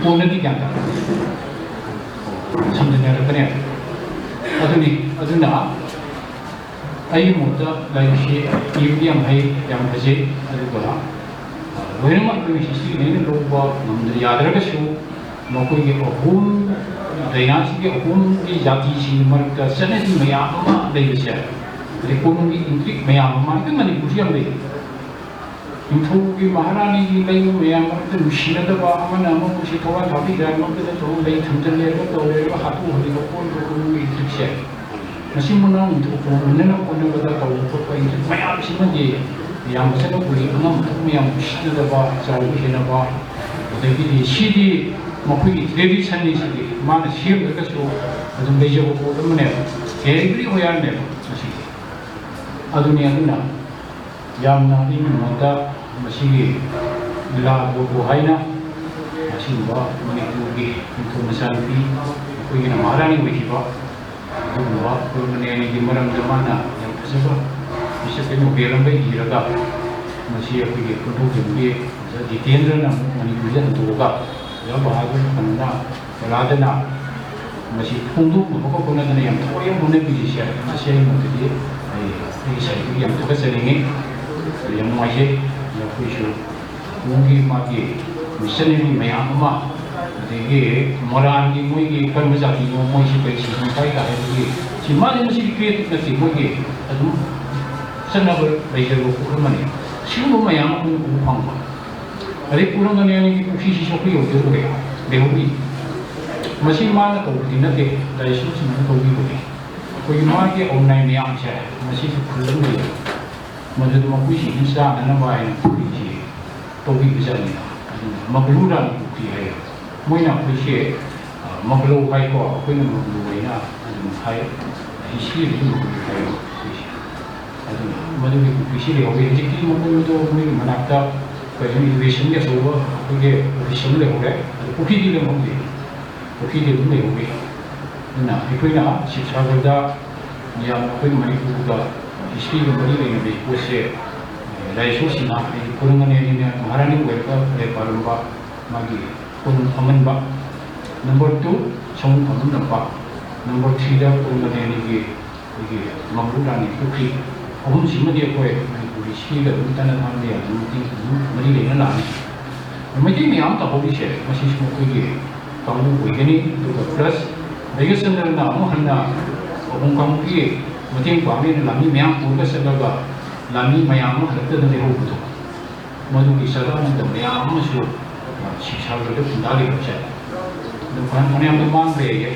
ꯀꯣꯟꯅꯗꯤ ꯒ꯭ꯌꯥꯟ ꯇꯥꯔꯛꯀꯅꯤ, ꯁꯝꯖꯤꯟꯅꯔꯛꯀꯅꯦꯕ꯫ ꯑꯗꯨꯅꯤ, ꯑꯗꯨꯅ ꯑꯩꯒꯤ ꯃꯣꯠꯇ ꯂꯥꯏꯔꯤꯛꯁꯤ ꯏꯕꯗꯤ ꯌꯥꯝ ꯍꯩ, ꯌꯥꯝ ꯐꯖꯩ, ꯑꯗꯨꯒ, ꯑ, ꯂꯣꯏꯅꯃꯛ ꯑꯩꯈꯣꯏꯒꯤ ꯍꯤꯁꯇ꯭ꯔꯤꯅꯦꯅ ꯂꯧꯕ ꯉꯝꯗ ꯌꯥꯗ꯭ꯔꯒꯁꯨ, ꯃꯈꯣꯏꯒꯤ ꯑꯍꯨꯝ, ꯗꯥꯏꯅꯥꯁꯤꯒꯤ ꯑꯍꯨꯝꯒꯤ ꯖꯥꯇꯤꯁꯤꯡꯒꯤ ꯃꯔꯛꯇ ꯆꯠꯅꯕꯤ ꯃꯌꯥꯝ ꯑꯃ ꯂꯩꯕꯁꯦ, ꯑꯗꯩ ꯀꯣꯅꯨꯡꯒꯤ ꯏꯟꯇ꯭ꯔꯤꯛ ꯃꯌꯥꯝ ꯑꯃ, ꯑꯩꯈꯣꯏ ꯃꯅꯤꯄꯨꯔꯁꯨ ꯌꯥꯝ ꯂꯩ꯫ ꯅꯤꯡꯊꯧꯒꯤ ꯃꯍꯥꯔꯥꯅꯤꯒꯤ ꯂꯩꯕ ꯃꯌꯥꯝ ꯃꯔꯛꯇ ꯅꯨꯡꯁꯤꯅꯗꯕ, ꯑꯃꯅ ꯑꯃꯕꯨꯁꯦ ꯊꯋꯥꯏ ꯊꯥꯕꯤꯗ꯭ꯔꯦ, ꯑꯃꯗꯨꯅ ꯇꯧꯔ ꯂꯩ ꯊꯝꯖꯤꯜꯂꯦꯔꯒ ꯇꯧꯔꯦꯔꯒ ꯍꯥꯠꯇꯣꯛꯍꯜꯂꯤꯕ ꯀꯣꯟꯕ ꯀꯣꯅꯨꯡꯒꯤ ꯏꯟꯇ꯭ꯔꯤꯛꯁꯦ, ꯃꯁꯤ ꯃꯅꯥꯎ ꯅꯤꯡꯊꯧ ꯀꯣꯅꯨꯡꯅ ꯍꯣꯠꯅꯕꯗ ꯇꯧꯕ ꯈꯣꯠꯄ ꯏꯟꯇ꯭ꯔꯤꯛ ꯃꯌꯥꯝꯁꯤꯃꯗꯤ ꯌꯥꯝꯕꯁꯤꯅ ꯎꯏ꯫ ꯑꯉꯝꯕ ꯃꯌꯥꯝ ꯎꯁꯤꯠꯅꯗꯕ, ꯆꯥꯎꯕ ꯍꯦꯟꯅꯕ, ꯑꯗꯒꯤꯗꯤ ꯁꯤꯗꯤ ꯃꯈꯣꯏꯒꯤ ꯇ꯭ꯔꯦꯗꯤꯁꯟꯅꯤ, ꯁꯤꯗꯤ ꯃꯥꯅ ꯁꯦꯝꯗ꯭ꯔꯒꯁꯨ ꯑꯗꯨꯝ ꯂꯩꯖꯕ ꯄꯣꯠ ꯑꯃꯅꯦꯕ, ꯀꯦꯔꯦꯛꯇꯔꯤ ꯑꯣꯏꯌꯥꯔꯅꯦꯕ ꯃꯁꯤꯗꯤ꯫ ꯑꯗꯨꯅꯤ, ꯑꯗꯨꯅ ꯌꯥꯝꯅ ꯑꯩꯒꯤ ꯃꯣꯠꯇ ꯃꯁꯤꯒꯤ ꯂꯤꯂꯥ ꯕꯣꯕꯨ ꯍꯥꯏꯅ ꯑꯁꯤꯒꯨꯝꯕ ꯃꯅꯤꯄꯨꯔꯒꯤ ꯅꯤꯡꯊꯧ ꯃꯆꯥꯅꯨꯄꯤ, ꯑꯩꯈꯣꯏꯒꯤꯅ ꯃꯍꯥꯔꯥꯅꯤ ꯑꯣꯏꯈꯤꯕ, ꯑꯗꯨꯒꯨꯝꯕ ꯀꯨꯔꯃꯅꯦꯅꯤꯒꯤ ꯃꯔꯝꯗ ꯃꯥꯅ ꯌꯥꯝ ꯐꯖꯕ ꯃꯤꯁꯛꯀꯤ ꯅꯣꯕꯦꯜ ꯑꯃ ꯏꯔꯒ, ꯃꯁꯤ ꯑꯩꯈꯣꯏꯒꯤ ꯈꯨꯟꯗꯣꯛ ꯖꯤꯇꯦꯟꯗ꯭ꯔꯅ ꯑꯃꯨꯛ ꯃꯅꯤꯄꯨꯔꯗ ꯍꯟꯗꯣꯛꯑꯒ, ꯑꯣꯖꯥ ꯕꯍꯥꯗꯨꯔ ꯈꯟꯅ, ꯑꯣꯖꯥꯗꯅ ꯃꯁꯤ ꯐꯣꯡꯗꯣꯛꯅꯕ ꯍꯣꯠꯅꯗꯅ ꯌꯥꯝ ꯊꯋꯥꯏ ꯌꯥꯝ ꯍꯣꯠꯅꯕꯤꯔꯤꯁꯦ, ꯃꯁꯤ ꯑꯩ ꯃꯣꯠꯇꯗꯤ ꯑꯩ, ꯑꯩꯒꯤ ꯁꯥꯏꯠꯇꯒꯤ ꯌꯥꯝ ꯊꯥꯒꯠꯆꯅꯤꯡꯉꯤ꯫ ꯑꯗꯨ ꯌꯥꯝ ꯅꯨꯡꯉꯥꯏꯖꯩ꯫ ꯑꯗꯣ ꯑꯩꯈꯣꯏꯁꯨ ꯈꯨꯟꯒꯤ ꯃꯥꯒꯤ ꯃꯤꯁꯟꯅꯔꯤ ꯃꯌꯥꯝ ꯑꯃ, ꯑꯗꯒꯤ ꯃꯣꯔꯥꯟꯒꯤ ꯃꯣꯏꯒꯤ ꯀꯔꯝꯕ ꯖꯥꯇꯤꯅꯣ, ꯃꯣꯏꯁꯤ ꯀꯔꯤ ꯁꯤꯖꯤꯟꯅꯕ ꯍꯥꯏ ꯇꯥꯔꯒꯗꯤ, ꯁꯤ ꯃꯥꯗꯤ ꯃꯁꯤꯗꯤ ꯀ꯭ꯔꯤꯌꯦꯇꯤꯞ ꯅꯠꯇꯦ, ꯃꯣꯏꯒꯤ ꯑꯗꯨꯝ ꯆꯠꯅꯕ ꯂꯩꯖꯕ ꯄꯣꯠ ꯑꯃꯅꯤ꯫ ꯁꯤꯒꯨꯝꯕ ꯃꯌꯥꯝ ꯑꯃ ꯑꯩꯈꯣꯏꯅ ꯎꯕ ꯐꯪꯕ꯫ ꯑꯗꯩ ꯄꯨꯔꯝꯒꯅꯤ ꯑꯅꯤꯒꯤ ꯄꯨꯈ꯭ꯔꯤꯁꯤꯁꯨ ꯑꯩꯈꯣꯏ ꯌꯧꯖꯔꯨꯔꯦ, ꯂꯩꯍꯧꯔꯤ꯫ ꯃꯁꯤ ꯃꯥꯅ ꯇꯧꯕꯗꯤ ꯅꯠꯇꯦ, ꯂꯥꯏꯁ꯭ꯔꯝꯁꯤꯡꯅ ꯇꯧꯕꯤꯕꯅꯤ꯫ ꯑꯩꯈꯣꯏꯒꯤ ꯃꯥꯒꯤ ꯑꯣꯟꯂꯥꯏꯟ ꯃꯌꯥꯝꯁꯦ ꯃꯁꯤꯁꯨ ꯈꯨꯜꯂꯒ ꯂꯩꯌꯦ꯫ ꯃꯗꯨꯗ ꯃꯈꯣꯏꯁꯤꯡꯁꯤ ꯆꯥꯅꯅꯕ ꯍꯥꯏꯅ ꯄꯨꯈ꯭ꯔꯤꯁꯤ ꯇꯧꯕꯤꯕꯖꯥꯠꯅꯤꯗ꯫ ꯑꯗꯨꯅ ꯃꯒꯂꯨ ꯔꯥꯅꯤ ꯄꯨꯈ꯭ꯔꯤ ꯍꯥꯏꯌꯦ꯫ ꯃꯣꯏꯅ ꯑꯩꯈꯣꯏꯁꯦ, ꯑ, ꯃꯒꯂꯧ ꯍꯥꯏꯀꯣ, ꯑꯩꯈꯣꯏꯅ ꯃꯒꯂꯨ ꯍꯥꯏꯅ ꯑꯗꯨꯝ ꯍꯥꯏ꯫ ꯍꯤꯁꯇ꯭ꯔꯤꯗꯗꯤ ꯃꯒꯂꯨ ꯍꯥꯏꯌꯦ ꯑꯩꯈꯣꯏꯁꯦ꯫ ꯑꯗꯨꯅ ꯃꯗꯨꯒꯤ ꯄꯨꯈ꯭ꯔꯤꯁꯤ ꯂꯩꯍꯧꯋꯤ꯫ ꯍꯧꯖꯤꯛꯇꯤ ꯃꯈꯣꯏ ꯃꯗꯨ ꯃꯣꯏꯒꯤ ꯃꯅꯥꯛꯇ ꯀꯩꯅꯣ, ꯏꯔꯤꯒꯦꯁꯟꯒꯤ ꯑꯆꯧꯕ ꯑꯩꯈꯣꯏꯒꯤ ꯑꯣꯐꯤꯁ ꯑꯃ ꯂꯩꯍꯧꯔꯦ꯫ ꯑꯗꯨ ꯄꯨꯈ꯭ꯔꯤꯗꯤ ꯂꯩꯍꯧꯗꯦ꯫ ꯄꯨꯈ꯭ꯔꯤꯗꯤ ꯑꯗꯨꯝ ꯂꯩꯍꯧꯔꯤ꯫ ꯑꯗꯨꯅ ꯑꯩꯈꯣꯏꯅ ꯁꯤꯕꯁꯥꯒꯔꯗ ꯌꯥꯝꯅ, ꯑꯩꯈꯣꯏ ꯃꯅꯤꯄꯨꯔꯒ ꯍꯤꯁꯇ꯭ꯔꯤꯒ ꯃꯔꯤ ꯂꯩꯅꯕ ꯄꯣꯠꯁꯦ, ꯂꯥꯏꯁꯣ ꯁꯤꯡꯍ, ꯑꯩ ꯈꯨꯔꯪ ꯑꯅꯦꯅꯤꯅ ꯃꯍꯥꯔꯥꯅꯤ ꯑꯣꯏꯔꯒ ꯂꯩ ꯄꯥꯜꯂꯝꯕ ꯃꯥꯒꯤ ꯀꯣꯅꯨꯡ ꯑꯃꯟꯕ, ꯅꯝꯕꯔ ꯇꯨ ꯁꯃꯨ ꯈꯝꯕꯝ ꯂꯝꯄꯥꯛ, ꯅꯝꯕꯔ ꯊ꯭ꯔꯤꯗ ꯀꯣꯅꯨꯡ ꯑꯅꯦꯅꯤꯒꯤ ꯑꯩꯈꯣꯏꯒꯤ ꯃꯪꯒꯨ ꯔꯥꯅꯤ ꯄꯨꯈ꯭ꯔꯤ, ꯑꯍꯨꯝꯁꯤꯃꯗꯤ ꯑꯩꯈꯣꯏ ꯃꯅꯤꯄꯨꯔꯒꯤ ꯍꯤꯁꯇ꯭ꯔꯤꯒ ꯑꯗꯨꯝ ꯇꯠꯅ ꯊꯥꯅ ꯌꯥꯝꯅ ꯃꯇꯦꯡ ꯑꯗꯨꯝ ꯃꯔꯤ ꯂꯩꯅ ꯂꯥꯛꯑꯅꯤ꯫ ꯃꯩꯇꯩ ꯃꯌꯥꯝ ꯇꯧꯍꯧꯔꯤꯁꯦ ꯃꯁꯤꯁꯨ ꯑꯩꯈꯣꯏꯒꯤ ꯀꯥꯡꯕꯨ ꯑꯣꯏꯒꯅꯤ꯫ ꯑꯗꯨꯒ ꯄ꯭ꯂꯁ ꯕꯩꯒꯆꯟꯗ꯭ꯔꯅ ꯑꯃꯨꯛ ꯍꯟꯅ ꯑꯍꯣꯝ ꯀꯥꯡꯕꯨꯒꯤ ꯃꯇꯦꯡ ꯄꯥꯡꯅꯦꯅ ꯂꯥꯟꯃꯤ ꯃꯌꯥꯝ ꯄꯨꯔꯒ ꯆꯠꯂꯒ ꯂꯥꯟꯃꯤ ꯃꯌꯥꯝ ꯑꯃ ꯍꯜꯂꯛꯇꯗꯅ ꯂꯩꯍꯧꯕꯗꯣ, ꯃꯗꯨꯒꯤ ꯆꯔꯥ ꯑꯃꯗ ꯃꯌꯥꯝ ꯑꯃꯁꯨ ꯁꯤꯕꯁꯥꯒꯔꯗ ꯈꯨꯟꯗꯥ ꯂꯩꯕꯁꯦ꯫ ꯑꯗꯨ ꯐꯅ-, ꯐꯅꯌꯥꯝꯗꯤ ꯃꯥꯡꯈ꯭ꯔꯦ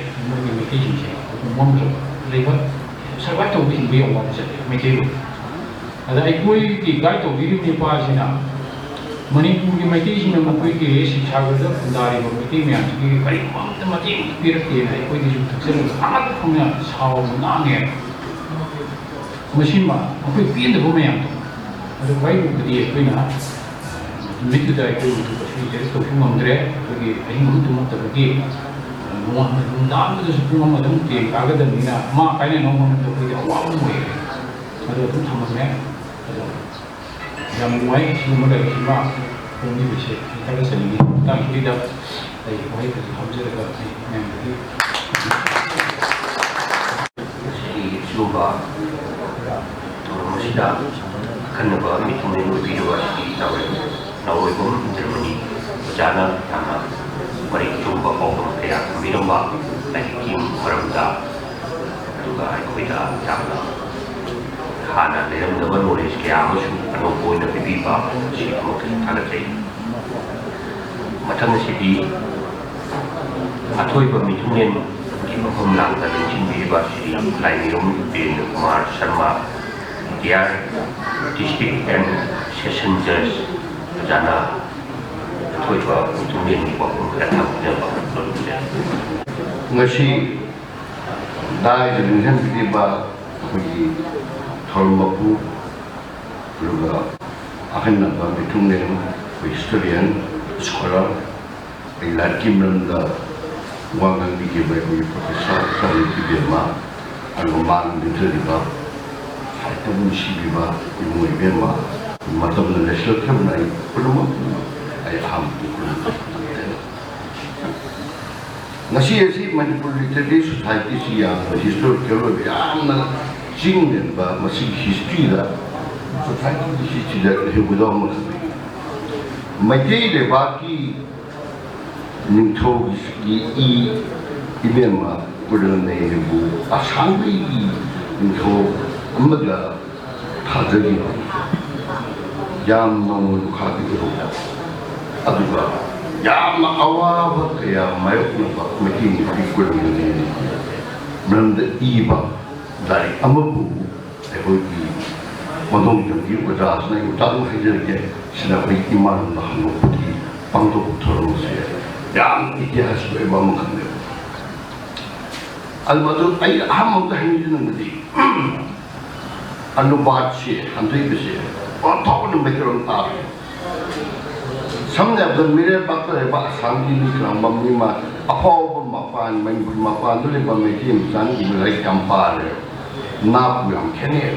ꯃꯣꯏꯒꯤ ꯃꯩꯇꯩꯁꯤꯡꯁꯦ꯫ ꯑꯗꯨ ꯃꯣꯡꯗ ꯂꯩꯕ, ꯁꯔꯚꯥꯏꯚ ꯇꯧꯕ ꯍꯤꯡꯕ ꯌꯥꯝ ꯋꯥꯕ ꯆꯠꯂꯦ ꯃꯩꯇꯩꯔꯣꯜ꯫ ꯑꯗ ꯑꯩꯈꯣꯏꯒꯤ ꯒꯥꯏꯗ ꯇꯧꯕꯤꯔꯤꯕ ꯅꯨꯄꯥꯁꯤꯅ ꯃꯅꯤꯄꯨꯔꯒꯤ ꯃꯩꯇꯩꯁꯤꯡꯅ ꯃꯈꯣꯏꯒꯤ ꯁꯤꯕꯁꯥꯒꯔꯗ ꯈꯨꯟꯗꯥꯔꯤꯕ ꯃꯩꯇꯩ ꯃꯌꯥꯝꯁꯤꯒꯤ ꯀꯔꯤꯒꯨꯝꯕ ꯑꯃꯠꯇ ꯃꯇꯦꯡ ꯄꯤꯔꯛꯇꯦꯅ ꯑꯩꯈꯣꯏꯗꯁꯨ ꯊꯛꯆꯜꯂꯒ ꯑꯃꯠꯇ ꯐꯪꯅ ꯁꯥꯎꯕ ꯉꯥꯡꯉꯦ꯫ ꯃꯁꯤꯃ ꯑꯩꯈꯣꯏ ꯄꯦꯟꯗꯕ ꯃꯌꯥꯝꯗꯣ ꯑꯗꯨ ꯈ꯭ꯋꯥꯏ ꯂꯨꯕꯗꯤ ꯑꯩꯈꯣꯏꯅ ꯅꯨꯃꯤꯠꯇꯨꯗ ꯑꯩꯈꯣꯏ ꯃꯗꯨ ꯀꯩꯁꯨ ꯑꯦꯗꯖꯁ ꯇꯧꯕ ꯉꯝꯗ꯭ꯔꯦ꯫ ꯑꯩꯈꯣꯏꯒꯤ ꯑꯍꯤꯡ ꯑꯃ ꯇꯨꯝꯃꯛꯇꯕꯒꯤ ꯅꯣꯡꯉꯥꯟꯕ ꯅꯨꯡꯗꯥꯡꯗꯨꯗꯁꯨ ꯄꯨꯡ ꯑꯃ ꯑꯗꯨꯝ ꯇꯦꯟ ꯀꯥꯒꯗꯕꯅꯤꯅ ꯃꯥ ꯀꯥꯏꯅꯅꯕ ꯍꯣꯠꯅꯕꯗ ꯑꯩꯈꯣꯏꯗꯤ ꯑꯋꯥꯕ ꯑꯃ ꯑꯣꯏꯔꯦ꯫ ꯑꯗꯨ ꯑꯗꯨꯝ ꯊꯝꯃꯝꯃꯦ꯫ ꯑꯗꯣ ꯌꯥꯝ ꯅꯨꯡꯉꯥꯏ ꯁꯤꯒꯨꯝꯕ ꯂꯥꯏꯔꯤꯛꯁꯤꯃ ꯐꯣꯡꯕꯤꯕꯁꯦ꯫ ꯑꯩ ꯊꯥꯒꯠꯆꯅꯤꯡꯉꯤ꯫ ꯃꯇꯥꯡꯁꯤꯗꯩꯗ ꯑꯩ ꯋꯥꯍꯩ ꯈꯔꯁꯨ ꯍꯥꯞꯆꯔꯒ ꯑꯩ ꯃꯌꯥꯝꯗꯒꯤ ꯉꯁꯤꯒꯤ ꯁꯤꯒꯨꯝꯕ ꯊꯧꯔꯝ ꯑꯁꯤꯗ ꯑꯈꯟꯅꯕ ꯃꯤꯊꯨꯡꯂꯦꯟ ꯑꯣꯏꯕꯤꯔꯤꯕ ꯑꯁꯤꯒꯤ ꯅꯥꯎꯔꯦꯝ-, ꯅꯥꯎꯔꯦꯝꯕꯝ ꯏꯟꯗ꯭ꯔꯃꯅꯤ ꯑꯣꯖꯥꯅ ꯌꯥꯝꯅ ꯃꯔꯤꯛ ꯆꯨꯝꯕ ꯄꯥꯎꯗꯝ ꯀꯌꯥ ꯊꯝꯕꯤꯔꯝꯕ ꯂꯥꯏꯔꯤꯛꯀꯤ ꯃꯔꯝꯗ, ꯑꯗꯨꯒ ꯑꯩꯈꯣꯏꯗ ꯌꯥꯝꯅ ꯍꯥꯟꯅ ꯂꯩꯔꯝꯗꯕ ꯅꯣꯂꯦꯖ ꯀꯌꯥ ꯑꯃꯁꯨ ꯑꯅꯧꯕ ꯑꯣꯏꯅ ꯄꯤꯕꯤꯕ ꯑꯁꯤꯒꯤꯗꯃꯛꯇꯁꯨ ꯊꯥꯒꯠꯆꯩ꯫ ꯃꯊꯪ ꯑꯁꯤꯗꯤ ꯑꯊꯣꯏꯕ ꯃꯤꯊꯨꯡꯂꯦꯟꯒꯤ ꯃꯐꯝ ꯂꯥꯡꯗ ꯂꯦꯡꯁꯤꯟꯕꯤꯔꯤꯕ Shri Laimayum Birendra Kumar Sharma, retired district and session ꯖꯖ, ꯆꯥꯅ ꯑꯊꯣꯏꯕ ꯃꯤꯊꯨꯡꯂꯦꯟꯒꯤ ꯋꯥꯐꯝ ꯀꯌꯥ ꯊꯝꯕꯤꯅꯕ ꯂꯧꯅꯤꯡꯂꯦ꯫ ꯉꯁꯤ ꯗꯥꯏꯗ ꯂꯦꯡꯁꯤꯟꯕꯤꯔꯤꯕ ꯑꯩꯈꯣꯏꯒꯤ ꯊꯧꯔꯝ ꯃꯄꯨ, ꯑꯗꯨꯒ ꯑꯈꯟꯅꯕ ꯃꯤꯊꯨꯡꯂꯦꯟ, ꯑꯩꯈꯣꯏ ꯍꯤꯁꯇꯣꯔꯤꯌꯟ, ꯁ꯭ꯀꯣꯂꯔ, ꯑꯩ ꯂꯥꯏꯔꯤꯛꯀꯤ ꯃꯔꯝꯗ ꯋꯥ ꯉꯥꯡꯕꯤꯈꯤꯕ ꯑꯩꯈꯣꯏꯒꯤ ꯄ꯭ꯔꯣꯐꯦꯁꯔ ꯆꯥꯎꯔꯤ ꯏꯕꯦꯝꯃ, ꯑꯗꯨꯒ ꯃꯥꯅ ꯂꯦꯡꯖꯔꯤꯕ ꯁꯥꯍꯤꯇ꯭ꯌꯕꯨ ꯅꯨꯡꯁꯤꯕꯤꯕ ꯏꯕꯨꯡ ꯏꯕꯦꯝꯃ, ꯃꯇꯝꯅ ꯂꯩꯁꯤꯜꯂꯛꯇ꯭ꯔꯕꯅ ꯑꯩ ꯄꯨꯝꯅꯃꯛ ꯑꯩ ꯑꯍꯥꯟꯕꯗ ꯈꯨꯔꯨꯝꯖꯔꯤ꯫ ꯉꯁꯤ ꯑꯁꯤ ꯃꯅꯤꯄꯨꯔ ꯂꯤꯇꯔꯦꯔꯤ ꯁꯣꯁꯥꯏꯇꯤꯁꯤ ꯌꯥꯝꯅ ꯍꯤꯁꯇꯣꯔꯤꯀꯦꯜ ꯑꯣꯏꯕ, ꯌꯥꯝꯅ ꯆꯤꯡ ꯂꯦꯟꯕ, ꯃꯁꯤꯒꯤ ꯍꯤꯁꯇ꯭ꯔꯤꯗ ꯁꯣꯁꯥꯏꯇꯤꯁꯤ ꯁꯤꯗ ꯂꯩꯍꯧꯒꯗꯕ ꯑꯃꯈꯛꯅꯤ꯫ ꯃꯩꯇꯩ ꯂꯩꯕꯥꯛꯀꯤ ꯅꯤꯡꯊꯧꯒꯤ ꯏ ꯏꯕꯦꯝꯃ ꯀꯨꯔꯅꯦꯕꯨ ꯑꯁꯥꯡꯕꯒꯤ ꯅꯤꯡꯊꯧ ꯑꯃꯗ ꯊꯥꯖꯈꯤꯕ ꯌꯥꯝ ꯅꯧꯅ ꯂꯨꯈꯥꯕꯤ ꯑꯣꯏꯍꯧꯕ, ꯑꯗꯨꯒ ꯌꯥꯝꯅ ꯑꯋꯥꯕ ꯀꯌꯥ ꯃꯥꯌꯣꯛꯅꯕ ꯃꯩꯇꯩ ꯅꯨꯄꯤ ꯀꯨꯔꯅꯦꯕꯨ ꯃꯔꯝꯗ ꯏꯕ ꯂꯥꯏꯔꯤꯛ ꯑꯃꯕꯨ ꯑꯩꯈꯣꯏꯒꯤ ꯃꯗꯣꯝꯆꯥꯒꯤ ꯑꯣꯖꯥꯁꯤꯅ ꯑꯩ ꯃꯇꯥꯡ ꯍꯥꯏꯖꯔꯒꯦ, ꯁꯤꯅ ꯑꯩꯈꯣꯏ ꯏꯃꯥꯂꯣꯟꯗ ꯍꯟꯗꯣꯛꯄꯒꯤ ꯄꯥꯡꯊꯣꯛꯄ ꯊꯧꯔꯝ ꯑꯁꯦ ꯌꯥꯝ ꯏꯇꯤꯍꯥꯁ ꯑꯣꯏꯕ ꯑꯃꯈꯛꯅꯦꯕ꯫ ꯑꯗꯨ ꯃꯗꯨ ꯑꯩ ꯑꯍꯥꯟꯕ ꯑꯝꯇ ꯍꯥꯏꯅꯤꯡꯖꯅꯤꯡꯕꯗꯤ, ꯑꯅꯨꯕꯥꯗꯁꯦ, ꯍꯟꯗꯣꯛꯏꯕꯁꯦ ꯑꯣꯟꯊꯣꯛꯅ ꯃꯩꯇꯩꯂꯣꯟ ꯇꯥꯔꯦ꯫ ꯁꯝꯅ ꯍꯥꯏꯔꯕꯗ ꯃꯤꯔꯩꯕꯥꯛꯇ ꯂꯩꯕ ꯑꯁꯥꯝꯒꯤ ꯃꯤ ꯀꯔꯝꯕ ꯃꯤ ꯑꯃ ꯑꯐꯥꯎꯕ ꯃꯄꯥꯟ, ꯃꯅꯤꯄꯨꯔ ꯃꯄꯥꯟꯗ ꯂꯩꯕ ꯃꯩꯇꯩ ꯃꯆꯥꯅ ꯏꯕ ꯂꯥꯏꯔꯤꯛ ꯌꯥꯝ ꯄꯥꯔꯦ, ꯅꯥꯞꯄꯨ ꯌꯥꯝ ꯈꯦꯠꯅꯩ꯫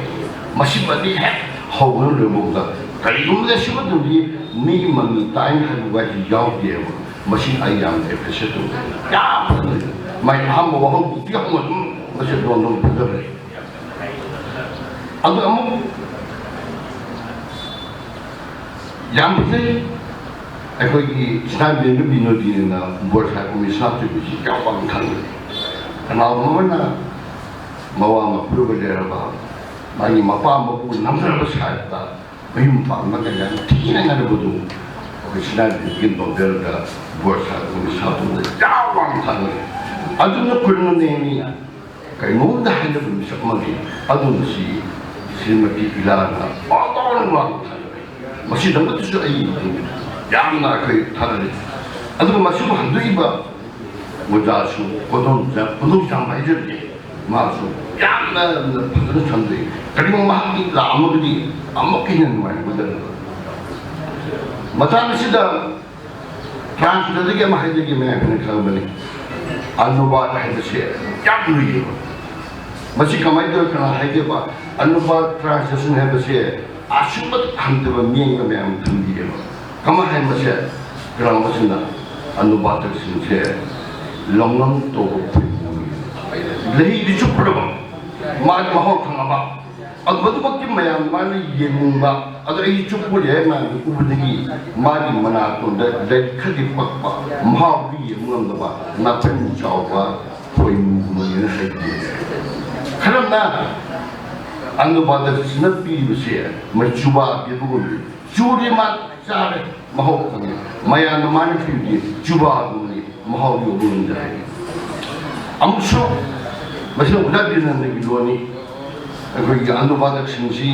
ꯃꯁꯤꯃꯗꯤ ꯍꯦꯛ ꯍꯧꯕꯅ ꯂꯣꯏꯕ ꯐꯥꯎꯗ ꯀꯔꯤꯒꯨꯝꯕꯗ ꯁꯤꯃꯇꯪꯗꯤ ꯃꯤꯒꯤ ꯃꯃꯤ ꯇꯥꯏꯅ ꯍꯥꯏꯕ ꯋꯥꯍꯩꯁꯤ ꯌꯥꯎꯗꯦꯕ꯫ ꯃꯁꯤ ꯑꯩ ꯌꯥꯝꯅ ꯑꯦꯄ꯭ꯔꯤꯁꯤꯌꯦꯠ ꯇꯧꯖꯩ, ꯌꯥꯝ ꯐꯖꯅ꯫ ꯃꯥꯏ ꯑꯍꯥꯟꯕ ꯋꯥꯍꯧꯕꯗꯒꯤ ꯍꯧꯅ ꯑꯗꯨꯝ ꯃꯁꯤ ꯂꯣꯟꯗꯣ ꯐꯖꯈ꯭ꯔꯦ꯫ ꯑꯗꯨ ꯑꯃꯨꯛ ꯌꯥꯝ ꯐꯖꯩ꯫ ꯑꯩꯈꯣꯏꯒꯤ ꯁꯤꯅꯥꯕꯦꯝꯕ ꯕꯤꯅꯣꯗꯤꯅꯤꯅ ꯕꯣꯔ ꯁꯥꯍꯦꯕ ꯃꯤꯁꯥ ꯇꯣꯏꯕꯤꯁꯤ ꯌꯥꯝ ꯋꯥꯡꯅ ꯊꯝꯃꯤ꯫ ꯀꯅꯥꯒꯨꯝꯕ ꯑꯃꯅ ꯃꯋꯥ ꯃꯄꯨꯔꯣꯏꯕ ꯂꯩꯔꯕ, ꯃꯥꯒꯤ ꯃꯄꯥ ꯃꯄꯨ ꯅꯝꯖꯔꯕ ꯁꯥꯍꯦꯕꯇ ꯃꯌꯨꯝ ꯄꯥꯟꯕ ꯀꯌꯥ ꯊꯤꯅ ꯉꯥꯏꯔꯕꯗꯨ ꯑꯩꯈꯣꯏ ꯁꯤꯅꯥꯕꯦꯝꯕꯒꯤ ꯅꯣꯕꯦꯜꯗ ꯕꯣꯔ ꯁꯥꯍꯦꯕ ꯃꯤꯁꯥ ꯇꯣꯏꯕꯤꯅ ꯌꯥꯝ ꯋꯥꯡꯅ ꯊꯝꯃꯤ꯫ ꯑꯗꯨꯅ ꯀꯨꯔꯅꯦꯅꯤ꯫ ꯀꯩꯅꯣꯝꯗ ꯍꯥꯏꯅꯕ ꯃꯤꯁꯛ ꯑꯃꯒꯤ ꯑꯗꯨꯝꯕꯁꯤ ꯁ꯭ꯔꯤꯃꯇꯤ ꯏꯂꯥꯅ ꯄꯥꯎꯗꯧꯅ ꯃꯥꯡ ꯊꯥꯔꯛꯏ꯫ ꯃꯁꯤꯗꯃꯛꯇꯁꯨ ꯑꯩ ꯌꯥꯝꯅ ꯑꯩꯈꯣꯏ ꯊꯥꯒꯠꯂꯤ꯫ ꯑꯗꯨꯒ ꯃꯁꯤꯕꯨ ꯍꯟꯗꯣꯛꯏꯕ ꯑꯣꯖꯥꯁꯨ ꯀꯣꯟꯊꯧ-, ꯀꯣꯟꯊꯧꯖꯝ ꯍꯥꯏꯖꯔꯒꯦ, ꯃꯥꯁꯨ ꯌꯥꯝꯅ ꯐꯖꯅ ꯁꯟꯗꯣꯛꯏ꯫ ꯀꯔꯤꯒꯨꯝꯕ ꯃꯍꯥꯛꯀꯤ ꯂꯥꯛꯑꯝꯃꯒꯗꯤ ꯑꯃꯨꯛꯀ ꯍꯦꯟꯅ ꯅꯨꯡꯉꯥꯏꯒꯗꯕ꯫ ꯃꯇꯥꯡ ꯑꯁꯤꯗ ꯇ꯭ꯔꯥꯟꯁꯂꯦꯇꯔꯗꯒꯤ ꯑꯃ ꯍꯥꯏꯖꯒꯦ, ꯃꯌꯥꯝꯅ ꯈꯪꯕꯅꯤ, ꯑꯅꯨꯕꯥꯗ ꯍꯥꯏꯕꯁꯦ ꯌꯥꯝ ꯂꯨꯏꯌꯦꯕ꯫ ꯃꯁꯤ ꯀꯃꯥꯏꯅ ꯇꯧꯔꯒ ꯀꯅꯥ ꯍꯥꯏꯒꯦꯕ? ꯑꯅꯨꯕꯥꯗ ꯇ꯭ꯔꯥꯟꯁꯂꯦꯁꯟ ꯍꯥꯏꯕꯁꯦ ꯑꯁꯨꯛ ꯃꯇꯤꯛ ꯍꯟꯊꯕ ꯃꯤꯠꯌꯦꯡꯗ ꯃꯌꯥꯝ ꯊꯝꯕꯤꯌꯦꯕ꯫ ꯀꯃꯥꯏ ꯍꯥꯏ ꯃꯁꯦ? ꯀꯅꯥꯒꯨꯝꯕꯁꯤꯡꯅ ꯑꯅꯨꯕꯥꯗꯛꯁꯤꯡꯁꯦ ꯂꯧꯅꯝ ꯇꯧꯕ ꯐꯩ, ꯂꯩꯗꯤ ꯆꯨꯞꯄ꯭ꯔꯕ, ꯃꯥꯒꯤ ꯃꯍꯥꯎ ꯈꯪꯉꯕ, ꯑꯗꯨ ꯃꯗꯨꯃꯛꯇꯤ ꯃꯌꯥꯝ ꯃꯥꯅ ꯌꯦꯡꯅꯤꯡꯕ꯫ ꯑꯗꯣ ꯑꯩ ꯆꯨꯞꯄꯨꯔꯦ ꯍꯥꯏ ꯃꯌꯥꯝꯗ ꯎꯕꯗꯒꯤ ꯃꯥꯒꯤ ꯃꯅꯥꯇꯣꯟꯗ ꯂꯩ ꯈꯔꯗꯤ ꯄꯛꯄ, ꯃꯍꯥꯎꯗꯤ ꯌꯦꯡꯕ ꯉꯝꯗꯕ, ꯅꯥꯄꯟ ꯆꯥꯎꯕ ꯈꯣꯏꯃꯨꯒꯨꯝꯕꯅꯦꯅ ꯍꯥꯏꯕꯤꯌꯦ꯫ ꯈꯔꯅ ꯑꯅꯨꯕꯥꯗꯛꯁꯤꯅ ꯄꯤꯔꯤꯕꯁꯦ ꯃꯩ ꯆꯨꯕꯥ ꯄꯤꯕꯒꯨꯝ, ꯆꯨꯔꯤ ꯃꯥ ꯆꯥꯔꯦ, ꯃꯍꯥꯎ ꯈꯪꯉꯦ꯫ ꯃꯌꯥꯝꯅ ꯃꯥꯅ ꯄꯤꯕꯗꯤ ꯆꯨꯕꯥꯒꯨꯝꯕꯅꯤ, ꯃꯍꯥꯎ ꯌꯧꯕ ꯉꯝꯗꯦ ꯍꯥꯏ꯫ ꯑꯃꯨꯛꯁꯨ ꯃꯁꯤꯅ ꯑꯣꯖꯥ ꯕꯤꯔꯦꯟꯗ꯭ꯔꯒꯤ ꯂꯣꯟꯅꯤ꯫ ꯑꯩꯈꯣꯏꯒꯤ ꯑꯅꯨꯕꯥꯗꯛꯁꯤꯡꯁꯤ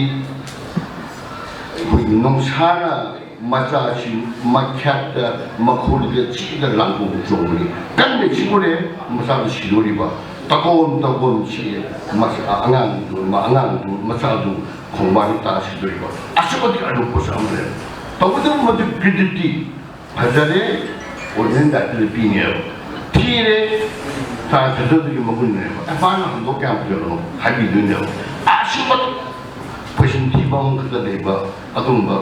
ꯑꯩꯈꯣꯏꯒꯤ ꯅꯣꯡꯁꯥꯅ ꯃꯆꯥꯁꯤ ꯃꯈ꯭ꯌꯥꯠꯇ, ꯃꯈꯣꯡꯗ ꯆꯤꯛꯑꯒ ꯂꯥꯡꯒꯣꯡ ꯆꯣꯡꯕꯅꯤ꯫ ꯀꯟꯅ ꯆꯤꯛꯎꯔꯦ, ꯃꯆꯥꯗꯨ ꯁꯤꯗꯣꯔꯤꯕ꯫ ꯇꯀꯣꯟ ꯇꯀꯣꯟ ꯆꯤꯛꯑꯦ, ꯃꯆꯥ, ꯑꯉꯥꯡꯗꯨ, ꯑꯉꯥꯡꯗꯨ, ꯃꯆꯥꯗꯨ ꯈꯣꯡꯕꯥꯟ ꯇꯥ ꯁꯤꯗꯣꯔꯤꯕ꯫ ꯑꯁꯨꯛ ꯃꯇꯤꯛ ꯑꯔꯨꯕ ꯄꯣꯠꯁꯛ ꯑꯃ ꯂꯩꯔꯦ꯫ ꯇꯧꯕꯇꯕꯨ ꯃꯗꯨ ꯀ꯭ꯔꯤꯗꯤꯠꯇꯤ ꯐꯖꯔꯦ, ꯑꯣꯔꯤꯖꯤꯅꯦꯜ ꯗꯥꯏꯔꯦꯛꯇꯔꯗ ꯄꯤꯅꯦꯕ꯫ ꯊꯤꯔꯦ, ꯇ꯭ꯔꯥꯟꯁꯂꯦꯇꯔꯗꯨꯒꯤ ꯃꯒꯨꯟꯅꯦꯕ꯫ ꯑꯦ, ꯃꯥꯅ ꯍꯟꯗꯣꯛ ꯀꯌꯥꯝ ꯐꯖꯕꯅꯣ ꯍꯥꯏꯕꯤꯗꯣꯏꯅꯦꯕ꯫ ꯑꯁꯨꯛ ꯃꯇꯤꯛ ꯄꯣꯏꯁꯟ ꯊꯤꯕ ꯑꯃꯈꯛꯇ ꯂꯩꯕ ꯑꯗꯨꯒꯨꯝꯕ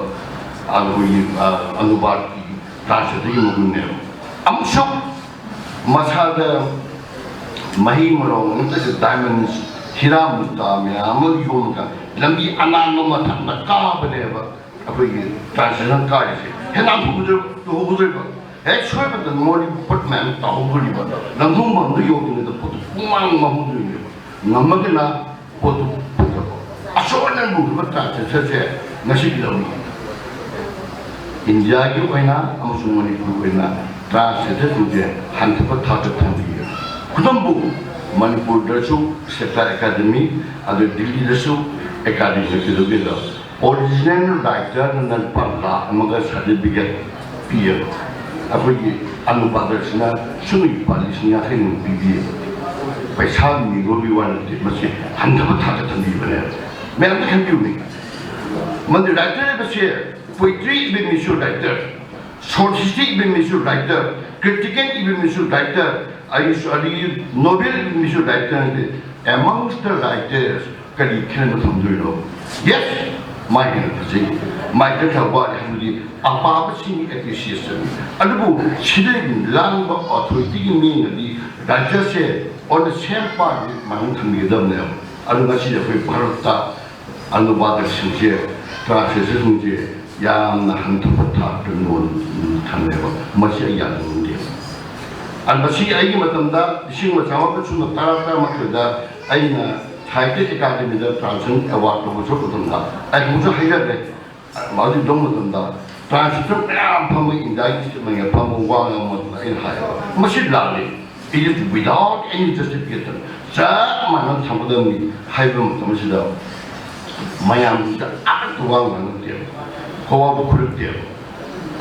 ꯑꯩꯈꯣꯏꯒꯤ, ꯑ, ꯑꯅꯨꯕꯥꯗꯀꯤ ꯇ꯭ꯔꯥꯟꯁꯂꯦꯇꯔꯒꯤ ꯃꯒꯨꯟꯅꯦꯕ꯫ ꯑꯃꯨꯛꯁꯨ ꯃꯁꯥꯗ ꯃꯍꯩ ꯃꯔꯣꯡ ꯅꯠꯇ꯭ꯔꯒ ꯗꯥꯏꯃꯟꯁ, ꯍꯤꯔꯥ ꯃꯨꯛꯇꯥ ꯃꯌꯥꯝ ꯑꯃ ꯌꯣꯝꯃꯒ ꯂꯝꯕꯤ ꯑꯅꯥꯟꯕ ꯃꯊꯛꯇ ꯀꯥꯕꯅꯦꯕ ꯑꯩꯈꯣꯏꯒꯤ ꯇ꯭ꯔꯥꯟꯁꯂꯦꯁꯟ ꯀꯥꯔꯤꯁꯦ꯫ ꯍꯦꯛ ꯅꯥꯟꯊꯣꯛꯈꯤꯗꯣꯏ-, ꯇꯨꯍꯧꯗꯣꯏꯕ, ꯍꯦꯛ ꯁꯣꯏꯕꯗ ꯃꯣꯔꯤ ꯄꯣꯠ ꯃꯌꯥꯝ ꯇꯥꯍꯧꯗꯣꯔꯤꯕ, ꯂꯝꯗꯣꯡ ꯃꯥꯡꯗ ꯌꯧꯗ꯭ꯔꯤꯉꯩꯗ ꯄꯣꯠꯇꯨ ꯄꯨꯡꯃꯥꯡ ꯃꯥꯡꯍꯧꯗꯣꯏꯅꯦꯕ꯫ ꯉꯝꯃꯒꯅ ꯄꯣꯠꯇꯨ ꯐꯖꯕ꯫ ꯑꯁꯣꯛ ꯑꯅꯥ ꯂꯨꯔꯕ ꯇ꯭ꯔꯥꯟꯁꯂꯦꯁꯟꯁꯦ ꯉꯁꯤꯒꯤ ꯂꯧꯅꯤ꯫ ꯏꯟꯗꯤꯌꯥꯒꯤ ꯑꯣꯏꯅ ꯑꯃꯁꯨꯡ ꯃꯅꯤꯄꯨꯔꯒꯤ ꯑꯣꯏꯅ ꯇ꯭ꯔꯥꯟꯁꯂꯦꯇꯔꯁꯤꯡꯁꯦ ꯍꯟꯊꯕ ꯊꯥꯛꯇ ꯊꯝꯕꯤꯌꯦ꯫ ꯈꯨꯗꯝꯕꯨ ꯃꯅꯤꯄꯨꯔꯗꯁꯨ ꯁꯦꯛꯇꯥ ꯑꯦꯀꯥꯗꯃꯤ, ꯑꯗꯨ ꯗꯤꯜꯂꯤꯗꯁꯨ ꯑꯦꯀꯥꯗꯃꯤ ꯀꯩꯗꯧꯒꯦꯗ ꯑꯣꯔꯤꯖꯤꯅꯦꯜ ꯔꯥꯏꯇꯔꯗꯅ ꯂꯨꯄꯥ ꯂꯥꯈ ꯑꯃꯒ ꯁꯥꯔꯇꯤꯐꯤꯀꯦꯠ ꯄꯤꯌꯦꯕ꯫ ꯑꯩꯈꯣꯏꯒꯤ ꯑꯅꯨꯕꯥꯗꯛꯁꯤꯅ ꯁꯨꯝ ꯂꯨꯄꯥ ꯂꯤꯁꯤꯡ ꯌꯥꯡꯈꯩꯃꯨꯛ ꯄꯤꯕꯤꯌꯦꯕ꯫ ꯄꯩꯁꯥ ꯃꯤꯔꯣꯜꯒꯤ ꯋꯥ ꯅꯠꯇꯦ, ꯃꯁꯤ ꯍꯟꯊꯕ ꯊꯥꯛꯇ ꯊꯝꯕꯤꯕꯅꯦ꯫ ꯃꯌꯥꯝꯅ ꯈꯟꯕꯤꯌꯨꯅꯦ, ꯃꯗꯨ ꯔꯥꯏꯇꯔ ꯍꯥꯏꯕꯁꯦ, ꯄꯣꯏꯇ꯭ꯔꯤ ꯏꯕ ꯃꯤꯁꯨ ꯔꯥꯏꯇꯔ, ꯁꯣꯔꯠ ꯍꯤꯁꯇ꯭ꯔꯤ ꯏꯕ ꯃꯤꯁꯨ ꯔꯥꯏꯇꯔ, ꯀ꯭ꯔꯤꯇꯤꯀꯦꯜ ꯏꯕ ꯃꯤꯁꯨ ꯔꯥꯏꯇꯔ, ꯑꯩꯁꯨ ꯑꯗꯒꯤ ꯅꯣꯕꯦꯜ ꯏꯕ ꯃꯤꯁꯨ ꯔꯥꯏꯇꯔ ꯅꯠꯇꯦ꯫ Amongst the writers ꯀꯔꯤ ꯈꯦꯠꯅꯕ ꯊꯝꯗꯣꯏꯅꯣ? Yes, ꯃꯥꯏ ꯍꯦꯟꯅ ꯐꯖꯩ, ꯃꯥꯏ ꯈꯔ ꯈꯔ ꯋꯥꯠꯂꯤ ꯍꯥꯏꯕꯗꯤ ꯑꯄꯥꯕꯁꯤꯡꯒꯤ ꯑꯦꯄ꯭ꯔꯤꯁꯤꯌꯦꯁꯟꯅꯤ꯫ ꯑꯗꯨꯕꯨ ꯁꯤꯗ ꯂꯥꯡꯕ ꯑꯣꯊꯣꯔꯤꯇꯤꯒꯤ ꯃꯤꯅꯗꯤ ꯔꯥꯏꯇꯔꯁꯦ on the same par ꯃꯥꯏꯅ ꯊꯝꯕꯤꯒꯗꯕꯅꯦꯕ꯫ ꯑꯗꯨ ꯉꯁꯤꯗꯤ ꯑꯩꯈꯣꯏ ꯚꯥꯔꯠꯇ ꯑꯅꯨꯕꯥꯗꯛꯁꯤꯡꯁꯦ, ꯇ꯭ꯔꯥꯟꯁꯂꯦꯇꯔꯁꯤꯡꯁꯦ ꯌꯥꯝꯅ ꯍꯟꯊꯕ ꯊꯥꯛꯇ ꯅꯣꯟ ꯊꯝꯃꯦꯕ꯫ ꯃꯁꯤ ꯑꯩ ꯌꯥꯅꯤꯡꯗꯦ꯫ ꯑ, ꯃꯁꯤ ꯑꯩꯒꯤ ꯃꯇꯝꯗ ꯂꯤꯁꯤꯡ ꯑꯃ ꯆꯥꯃꯥꯄꯟ ꯁꯨꯞꯅ ꯇꯔꯥ ꯇꯔꯥꯃꯥꯊꯣꯏꯗ ꯑꯩꯅ ꯁꯥꯍꯤꯇ꯭ꯌ ꯑꯦꯀꯥꯗꯃꯤꯗ ꯇ꯭ꯔꯥꯟꯁꯂꯦꯁꯟ ꯑꯦꯋꯥꯔꯗ ꯂꯧꯕ ꯆꯠꯄ ꯃꯇꯝꯗ ꯑꯩ ꯑꯃꯨꯛꯁꯨ ꯍꯥꯏꯖꯈ꯭ꯔꯦ꯫ ꯃꯥꯗꯤ ꯂꯧꯕ ꯃꯇꯝꯗ ꯇ꯭ꯔꯥꯟꯁꯂꯦꯇꯔ ꯃꯌꯥꯝ ꯐꯝꯕ, ꯏꯟꯗꯤꯌꯥꯒꯤ ꯁ꯭ꯇꯦꯠ ꯃꯌꯥꯝ ꯐꯝꯕ ꯋꯥ ꯉꯥꯡꯕ ꯃꯇꯝꯗ ꯑꯩꯅ ꯍꯥꯏꯌꯦꯕ, "ꯃꯁꯤ ꯂꯥꯜꯂꯤ꯫ It is without any justification꯫ ꯆꯞ ꯃꯥꯟꯅꯅ ꯊꯝꯒꯗꯕꯅꯤ" ꯍꯥꯏꯕ ꯃꯇꯝ ꯑꯁꯤꯗ ꯃꯌꯥꯝꯁꯤꯗ ꯑꯃꯠꯇ ꯋꯥ ꯉꯥꯡꯉꯛꯇꯦꯕ, ꯈꯣꯋꯥꯕꯨ ꯈꯨꯔꯛꯇꯦꯕ꯫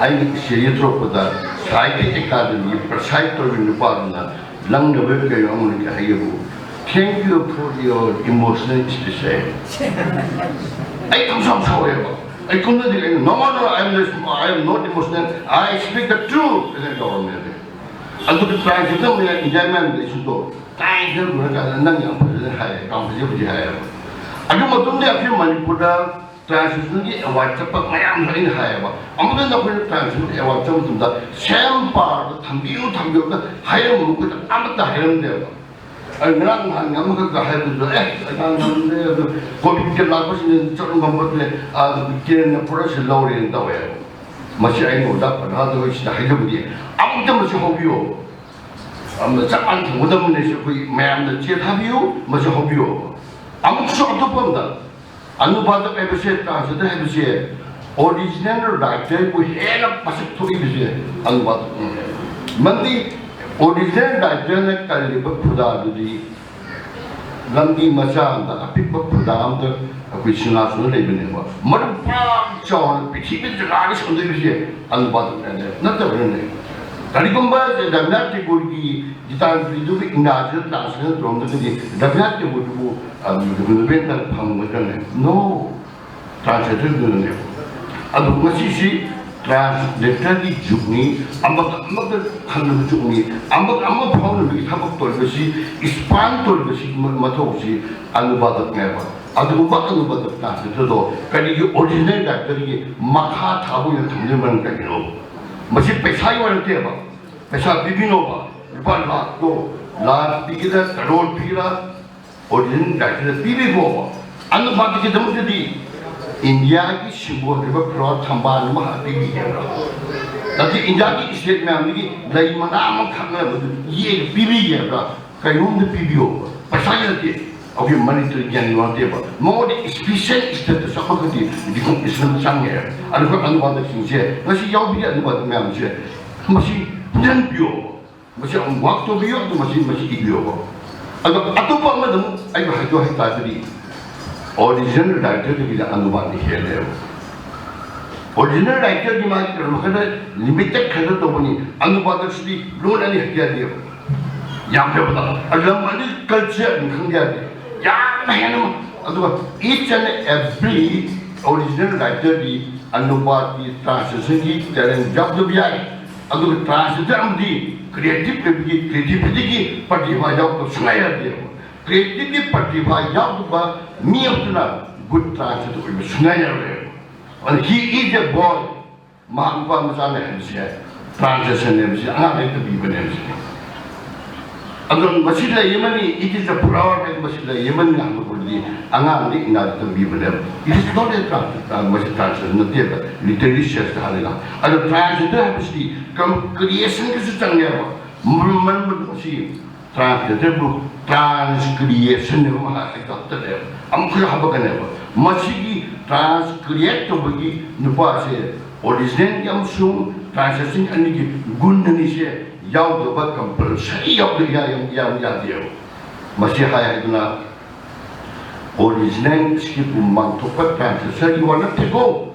ꯑꯩꯅ ꯏꯆꯦ ꯌꯦꯠꯊꯣꯔꯛꯄꯗ ꯁꯥꯍꯤꯇ꯭ꯌ ꯑꯦꯀꯥꯗꯃꯤꯒꯤ ꯄ꯭ꯔꯁꯥꯏꯗ ꯇꯧꯔꯤꯕ ꯅꯨꯄꯥꯗꯨꯅ ꯂꯪꯅꯕ ꯀꯩꯅꯣ ꯑꯃꯅꯤ ꯍꯥꯏꯌꯦꯕꯨ, "Thank you for your emotional speech" ꯍꯥꯏ꯫ ꯑꯩ ꯈꯪꯁꯥꯎ ꯁꯥꯎꯋꯦꯕ꯫ ꯑꯩ ꯀꯨꯝꯅꯗꯤ ꯑꯩꯅ, "No, no, no, I am not, I am not emotional, I speak the truth" ꯍꯥꯏꯅ ꯇꯧꯔꯝꯃꯦ꯫ ꯑꯗꯨꯒ ꯇ꯭ꯔꯥꯟꯁꯂꯦꯇꯔ ꯃꯌꯥꯝ, ꯏꯟꯗꯤꯌꯥ ꯃꯌꯥꯝꯗ ꯏꯁꯨꯗꯣ ꯇ꯭ꯔꯥꯟꯁꯂꯦꯇꯔ ꯂꯣꯏꯔꯀꯥꯟꯗ ꯅꯪ ꯌꯥꯝ ꯐꯖꯅ ꯍꯥꯏꯌꯦ, ꯌꯥꯝ ꯐꯖꯩ ꯐꯖꯩ ꯍꯥꯏꯌꯦꯕ꯫ ꯑꯗꯨ ꯃꯇꯨꯡꯗ ꯑꯩꯈꯣꯏ ꯃꯅꯤꯄꯨꯔꯗ ꯇ꯭ꯔꯥꯟꯁꯂꯦꯇꯔꯒꯤ ꯑꯦꯋꯥꯔꯗ ꯆꯠꯄ ꯃꯌꯥꯝꯗꯣ ꯑꯩꯅ ꯍꯥꯏꯌꯦꯕ꯫ ꯑꯃꯨꯛꯇ ꯅꯈꯣꯏꯅ ꯇ꯭ꯔꯥꯟꯁꯂꯦꯇꯔ ꯑꯦꯋꯥꯔꯗ ꯆꯠꯄ ꯃꯇꯝꯗ ꯁꯦꯝ ꯄꯥꯔꯗ ꯊꯝꯕꯤꯌꯨ, ꯊꯝꯕꯤꯌꯨ ꯍꯥꯏꯔꯝꯕ ꯃꯈꯣꯏꯗ ꯑꯃꯠꯇ ꯍꯥꯏꯔꯝꯗꯦꯕ꯫ ꯑꯩ ꯉꯔꯥꯡ ꯅꯍꯥꯟ ꯑꯃꯈꯛꯇ ꯍꯥꯏꯕꯗꯨꯗ, "ꯑꯦ, ꯑꯉꯥꯡ ꯉꯝꯗꯦ, ꯑꯗꯨ ꯀꯣꯚꯤꯗꯀꯤ ꯂꯥꯛꯄꯁꯤꯡꯅ ꯆꯠꯄ ꯉꯝꯕꯗꯨꯅꯦ, ꯑꯗꯨ ꯀꯦꯟꯅ ꯄꯨꯔꯛꯁꯤ ꯂꯧꯔꯦꯅ" ꯇꯧꯋꯦ꯫ ꯃꯁꯤ ꯑꯩꯅ ꯑꯣꯖꯥ ꯄ꯭ꯔꯙꯥꯟꯗ ꯑꯩꯈꯣꯏ ꯁꯤꯗ ꯍꯥꯏꯖꯕꯗꯤ, ꯑꯃꯨꯛꯇ ꯃꯁꯤ ꯍꯧꯕꯤꯌꯣ꯫ ꯑꯃ ꯆꯞ ꯃꯥꯟꯅ ꯊꯝꯒꯗꯕꯅꯤ꯫ ꯑꯩꯈꯣꯏ ꯃꯌꯥꯝꯅ ꯆꯦ ꯊꯥꯕꯤꯌꯨ, ꯃꯁꯤ ꯍꯧꯕꯤꯌꯣ꯫ ꯑꯃꯨꯛꯁꯨ ꯑꯇꯣꯞꯄ ꯑꯝꯗ ꯑꯅꯨꯕꯥꯗꯛ ꯍꯥꯏꯕꯁꯦ, ꯇ꯭ꯔꯥꯟꯁꯂꯦꯇꯔ ꯍꯥꯏꯕꯁꯦ, ꯑꯣꯔꯤꯖꯤꯅꯦꯜ ꯔꯥꯏꯇꯔꯕꯨ ꯍꯦꯟꯅ ꯃꯁꯛ ꯊꯣꯛꯏꯕꯁꯦ ꯑꯅꯨꯕꯥꯗꯛꯅꯦ꯫ ꯃꯔꯝꯗꯤ ꯑꯣꯔꯤꯖꯤꯅꯦꯜ ꯔꯥꯏꯇꯔꯅ ꯀꯜꯂꯤꯕ ꯈꯨꯗꯥꯗꯨꯗꯤ ꯂꯝꯕꯤ ꯃꯆꯥ ꯑꯃꯗ, ꯑꯄꯤꯛꯄ ꯈꯨꯟꯗꯥ ꯑꯃꯗ ꯑꯩꯈꯣꯏ ꯁꯤꯡꯍꯥꯁꯅ ꯂꯩꯕꯅꯦꯕ꯫ ꯃꯔꯨ ꯄꯥꯛ ꯆꯥꯎꯅ ꯄ꯭ꯔꯤꯊꯤꯕꯤꯗ ꯖꯒꯥꯒꯤ ꯁꯟꯗꯣꯛꯏꯕꯁꯦ ꯑꯅꯨꯕꯥꯗꯛꯅꯦ, ꯅꯠꯇꯕꯅꯅꯦ꯫ ꯀꯔꯤꯒꯨꯝꯕ Rabindranath ꯇꯦꯒꯣꯔꯒꯤ ꯒꯤꯇꯥꯟꯖꯂꯤꯗꯨꯕꯨ ꯏꯪꯒ꯭ꯔꯥꯖꯤꯗ translate ꯇꯧꯔꯝꯗ꯭ꯔꯒꯗꯤ Rabindranath ꯇꯦꯒꯣꯔꯗꯨꯕꯨ novel medal ꯐꯪꯒꯗ꯭ꯔꯅꯦ? ꯅꯣ꯫ ꯇ꯭ꯔꯥꯟꯁꯂꯦꯇꯔꯗꯨꯅꯅꯦꯕ꯫ ꯑꯗꯨ ꯉꯁꯤꯁꯤ ꯇ꯭ꯔꯥꯟꯁꯂꯦꯇꯔꯒꯤ ꯖꯨꯒꯅꯤ, ꯑꯃꯒ ꯑꯃꯒ ꯈꯪꯅꯕ ꯖꯨꯒꯅꯤ, ꯑꯃꯒ ꯑꯃ ꯐꯥꯎꯅꯕꯒꯤ ꯊꯕꯛ ꯇꯧꯔꯤꯕꯁꯤ, ꯏꯁꯄꯥꯟ ꯇꯧꯔꯤꯕꯁꯤ ꯃ-, ꯃꯊꯧꯁꯤ ꯑꯅꯨꯕꯥꯗꯛꯅꯦꯕ꯫ ꯑꯗꯨꯒꯨꯝꯕ ꯑꯅꯨꯕꯥꯗꯛ ꯇ꯭ꯔꯥꯟꯁꯂꯦꯇꯔꯗꯣ ꯀꯔꯤꯒꯤ ꯑꯣꯔꯤꯖꯤꯅꯦꯜ ꯔꯥꯏꯇꯔꯒꯤ ꯃꯈꯥ ꯊꯥꯕ ꯑꯣꯏꯅ ꯊꯝꯂꯤꯕ ꯃꯔꯝ ꯀꯔꯤꯒꯤꯅꯣ? ꯃꯁꯤ ꯄꯩꯁꯥꯒꯤ ꯋꯥ ꯅꯠꯇꯦꯕ, ꯄꯩꯁꯥ ꯄꯤꯕꯤꯅꯣꯕ, ꯂꯨꯄꯥ ꯂꯥꯈꯇꯣ, ꯂꯥꯈ ꯄꯤꯒꯦꯔꯥ, ꯀꯔꯣꯔ ꯄꯤꯒꯦꯔꯥ, ꯑꯣꯔꯤꯖꯤꯅꯦꯜ ꯔꯥꯏꯇꯔꯗ ꯄꯤꯕꯤꯈꯣꯕ꯫ ꯑꯅꯨꯕꯥꯗꯀꯤꯗꯃꯛꯇꯗꯤ ꯏꯟꯗꯤꯌꯥꯒꯤ ꯁꯤꯝꯕꯣꯜ ꯑꯣꯏꯕ ꯐ꯭ꯂꯥꯋꯔ ꯊꯝꯕꯥꯜ ꯑꯃ ꯍꯥꯟꯅ ꯄꯤꯕꯤꯒꯦ ꯍꯥꯏꯕ꯭ꯔꯥ? ꯅꯠꯇꯦ, ꯏꯟꯗꯤꯌꯥꯒꯤ ꯏꯁꯇꯦꯠ ꯃꯌꯥꯝꯗꯒꯤ ꯂꯩ ꯃꯅꯥ ꯑꯃ ꯈꯛꯅ ꯃꯗꯨ ꯌꯦꯛꯑꯒ ꯄꯤꯕꯤꯒꯦ ꯍꯥꯏꯕ꯭ꯔꯥ? ꯀꯩꯅꯣꯝꯗ ꯄꯤꯕꯤꯌꯣꯕ, ꯄꯩꯁꯥꯒꯤ ꯅꯠꯇꯦ꯫ ꯑꯩꯈꯣꯏ ꯃꯅꯤꯄꯨꯔꯒꯤ ꯒ꯭ꯌꯥꯟ ꯅꯠꯇꯦꯕ, ꯃꯉꯣꯟꯗ ꯏꯁꯄꯤꯁꯦꯜ ꯏꯁꯇꯦꯇꯁ ꯑꯃꯈꯛꯇꯤ ꯔꯤꯀꯣꯒꯅꯤꯁꯟ ꯆꯪꯉꯦ꯫ ꯑꯗꯨꯒ ꯑꯅꯨꯕꯥꯗꯛꯁꯤꯡꯁꯦ, ꯉꯁꯤ ꯌꯥꯎꯕꯤꯔꯤ ꯑꯅꯨꯕꯥꯗꯛ ꯃꯌꯥꯝꯁꯦ, ꯃꯁꯤ ꯄꯨꯟꯁꯤꯟꯕꯤꯌꯣꯕ꯫ ꯃꯁꯤ ꯑꯃꯨꯛ ꯋꯥꯛ ꯇꯧꯕꯤꯌꯨ, ꯑꯗꯨ ꯃꯁꯤ, ꯃꯁꯤ ꯏꯕꯤꯌꯨꯕ꯫ ꯑꯗꯣ ꯑꯇꯣꯞꯄ ꯑꯃꯗ ꯑꯃꯨꯛ ꯑꯩꯅ ꯍꯥꯏꯗꯣ ꯍꯥꯏꯇꯥꯔꯒꯗꯤ, ꯑꯣꯔꯤꯖꯤꯅꯦꯜ ꯔꯥꯏꯇꯔꯗꯒꯤꯗꯤ ꯑꯅꯨꯕꯥꯗ ꯍꯦꯜꯂꯦꯕ꯫ ꯑꯣꯔꯤꯖꯤꯅꯦꯜ ꯔꯥꯏꯇꯔꯒꯤ ꯃꯥꯒꯤ ꯀꯩꯅꯣ ꯈꯔ ꯂꯤꯃꯤꯇꯦꯠ ꯈꯔ ꯇꯧꯕꯅꯤ, ꯑꯅꯨꯕꯥꯗꯁꯤꯗꯤ ꯂꯣꯟ ꯑꯅꯤ ꯍꯦꯛꯇ ꯌꯥꯗꯦꯕ꯫ ꯌꯥꯝꯗ꯭ꯔꯕꯗ ꯂꯝ ꯑꯅꯤ ꯀꯜꯆꯔ ꯑꯅꯤ ꯈꯪꯗ ꯌꯥꯗꯦ꯫ ꯌꯥꯝꯅ ꯍꯦꯟꯅ, ꯑꯗꯨꯒ each and every original writer ꯗꯤ ꯑꯅꯨꯕꯥꯗꯀꯤ ꯇ꯭ꯔꯥꯟꯁꯂꯦꯁꯟꯒꯤ ꯇꯦꯂꯦꯟ ꯌꯥꯎꯗꯕ ꯌꯥꯏ꯫ ꯑꯗꯨꯒ ꯇ꯭ꯔꯥꯟꯁꯂꯦꯇꯔ ꯑꯃꯗꯤ ꯀ꯭ꯔꯤꯌꯦꯇꯤꯞ ꯑꯣꯏꯕꯒꯤ ꯀ꯭ꯔꯤꯌꯦꯇꯤꯚꯤꯇꯤꯒꯤ ꯄ꯭ꯔꯇꯤꯚꯥ ꯌꯥꯎꯗꯕ ꯁꯨꯡꯌꯥ ꯌꯥꯗꯦꯕ꯫ ꯀ꯭ꯔꯤꯌꯦꯇꯤꯚꯀꯤ ꯄ꯭ꯔꯇꯤꯚꯥ ꯌꯥꯎꯗꯕ ꯃꯤ ꯑꯃꯗꯨꯅ ꯒꯨꯗ ꯇ꯭ꯔꯥꯟꯁꯂꯦꯇꯔ ꯑꯣꯏꯕ ꯁꯨꯡꯌꯥ ꯌꯥꯔꯣꯏꯕ꯫ ꯑꯗꯨꯅ he is a boy, ꯃꯍꯥꯛ ꯅꯨꯄꯥ ꯃꯆꯥꯅꯦ ꯍꯥꯏꯕꯁꯦ, ꯇ꯭ꯔꯥꯟꯁꯂꯦꯁꯟꯅꯦꯕꯁꯦ ꯑꯉꯥꯡꯗꯩ ꯇꯝꯕꯤꯕꯅꯦꯕꯁꯦ꯫ ꯑꯗꯣ ꯃꯁꯤ ꯂꯩ ꯑꯃꯅꯤ, it is a flower ꯍꯥꯏꯕ ꯃꯁꯤ ꯂꯩ ꯑꯃꯅꯤ ꯍꯥꯏꯕ ꯄꯣꯠꯇꯨꯗꯤ ꯑꯉꯥꯡꯗ ꯏꯪꯒ꯭ꯔꯥꯖꯤ ꯇꯝꯕꯤꯕꯅꯦꯕ꯫ It is not a translation, ꯃꯁꯤ ꯇ꯭ꯔꯥꯟꯁꯂꯦꯁꯟ ꯅꯠꯇꯦꯕ, ꯂꯤꯇꯔꯦꯔꯤ ꯁꯦꯟꯁꯇ ꯍꯥꯏꯔꯒ꯫ ꯑꯗꯣ ꯇ꯭ꯔꯥꯟꯁꯂꯦꯇꯔ ꯍꯥꯏꯕꯁꯤꯗꯤ ꯀ꯭ꯔꯤꯌꯦꯁꯟꯒꯤꯁꯨ ꯆꯪꯉꯦꯕ꯫ ꯃꯔꯝ ꯑꯗꯨꯅ ꯃꯁꯤ ꯇ꯭ꯔꯥꯟꯁꯂꯦꯇꯔꯕꯨ ꯇ꯭ꯔꯥꯟꯁꯀ꯭ꯔꯤꯌꯦꯁꯟ ꯍꯥꯏꯕ ꯑꯃ ꯍꯥꯏ ꯗꯥꯛꯇꯔꯅꯦꯕ, ꯑꯃꯨꯛ ꯈꯔ ꯍꯥꯞꯄꯛꯀꯅꯦꯕ꯫ ꯃꯁꯤꯒꯤ ꯇ꯭ꯔꯥꯟꯁꯀ꯭ꯔꯤꯌꯦꯠ ꯇꯧꯕꯒꯤ ꯅꯨꯄꯥꯁꯦ ꯑꯣꯔꯤꯖꯤꯅꯦꯜꯒꯤ ꯑꯃꯁꯨꯡ ꯇ꯭ꯔꯥꯟꯁꯂꯦꯁꯟ ꯑꯅꯤꯒꯤ ꯒꯨꯟ ꯑꯅꯤꯁꯦ ꯌꯥꯎꯗꯕ ꯀꯝꯄꯜꯁꯔꯤ ꯌꯥꯎꯗ ꯌꯥ-, ꯌꯥ-, ꯌꯥꯗꯦꯕ꯫ ꯃꯁꯤ ꯍꯥꯏ ꯍꯥꯏꯗꯨꯅ original script ꯄꯨ ꯃꯥꯡꯊꯣꯛꯄ translator ꯒꯤ ꯋꯥ ꯅꯠꯇꯦꯀꯣ꯫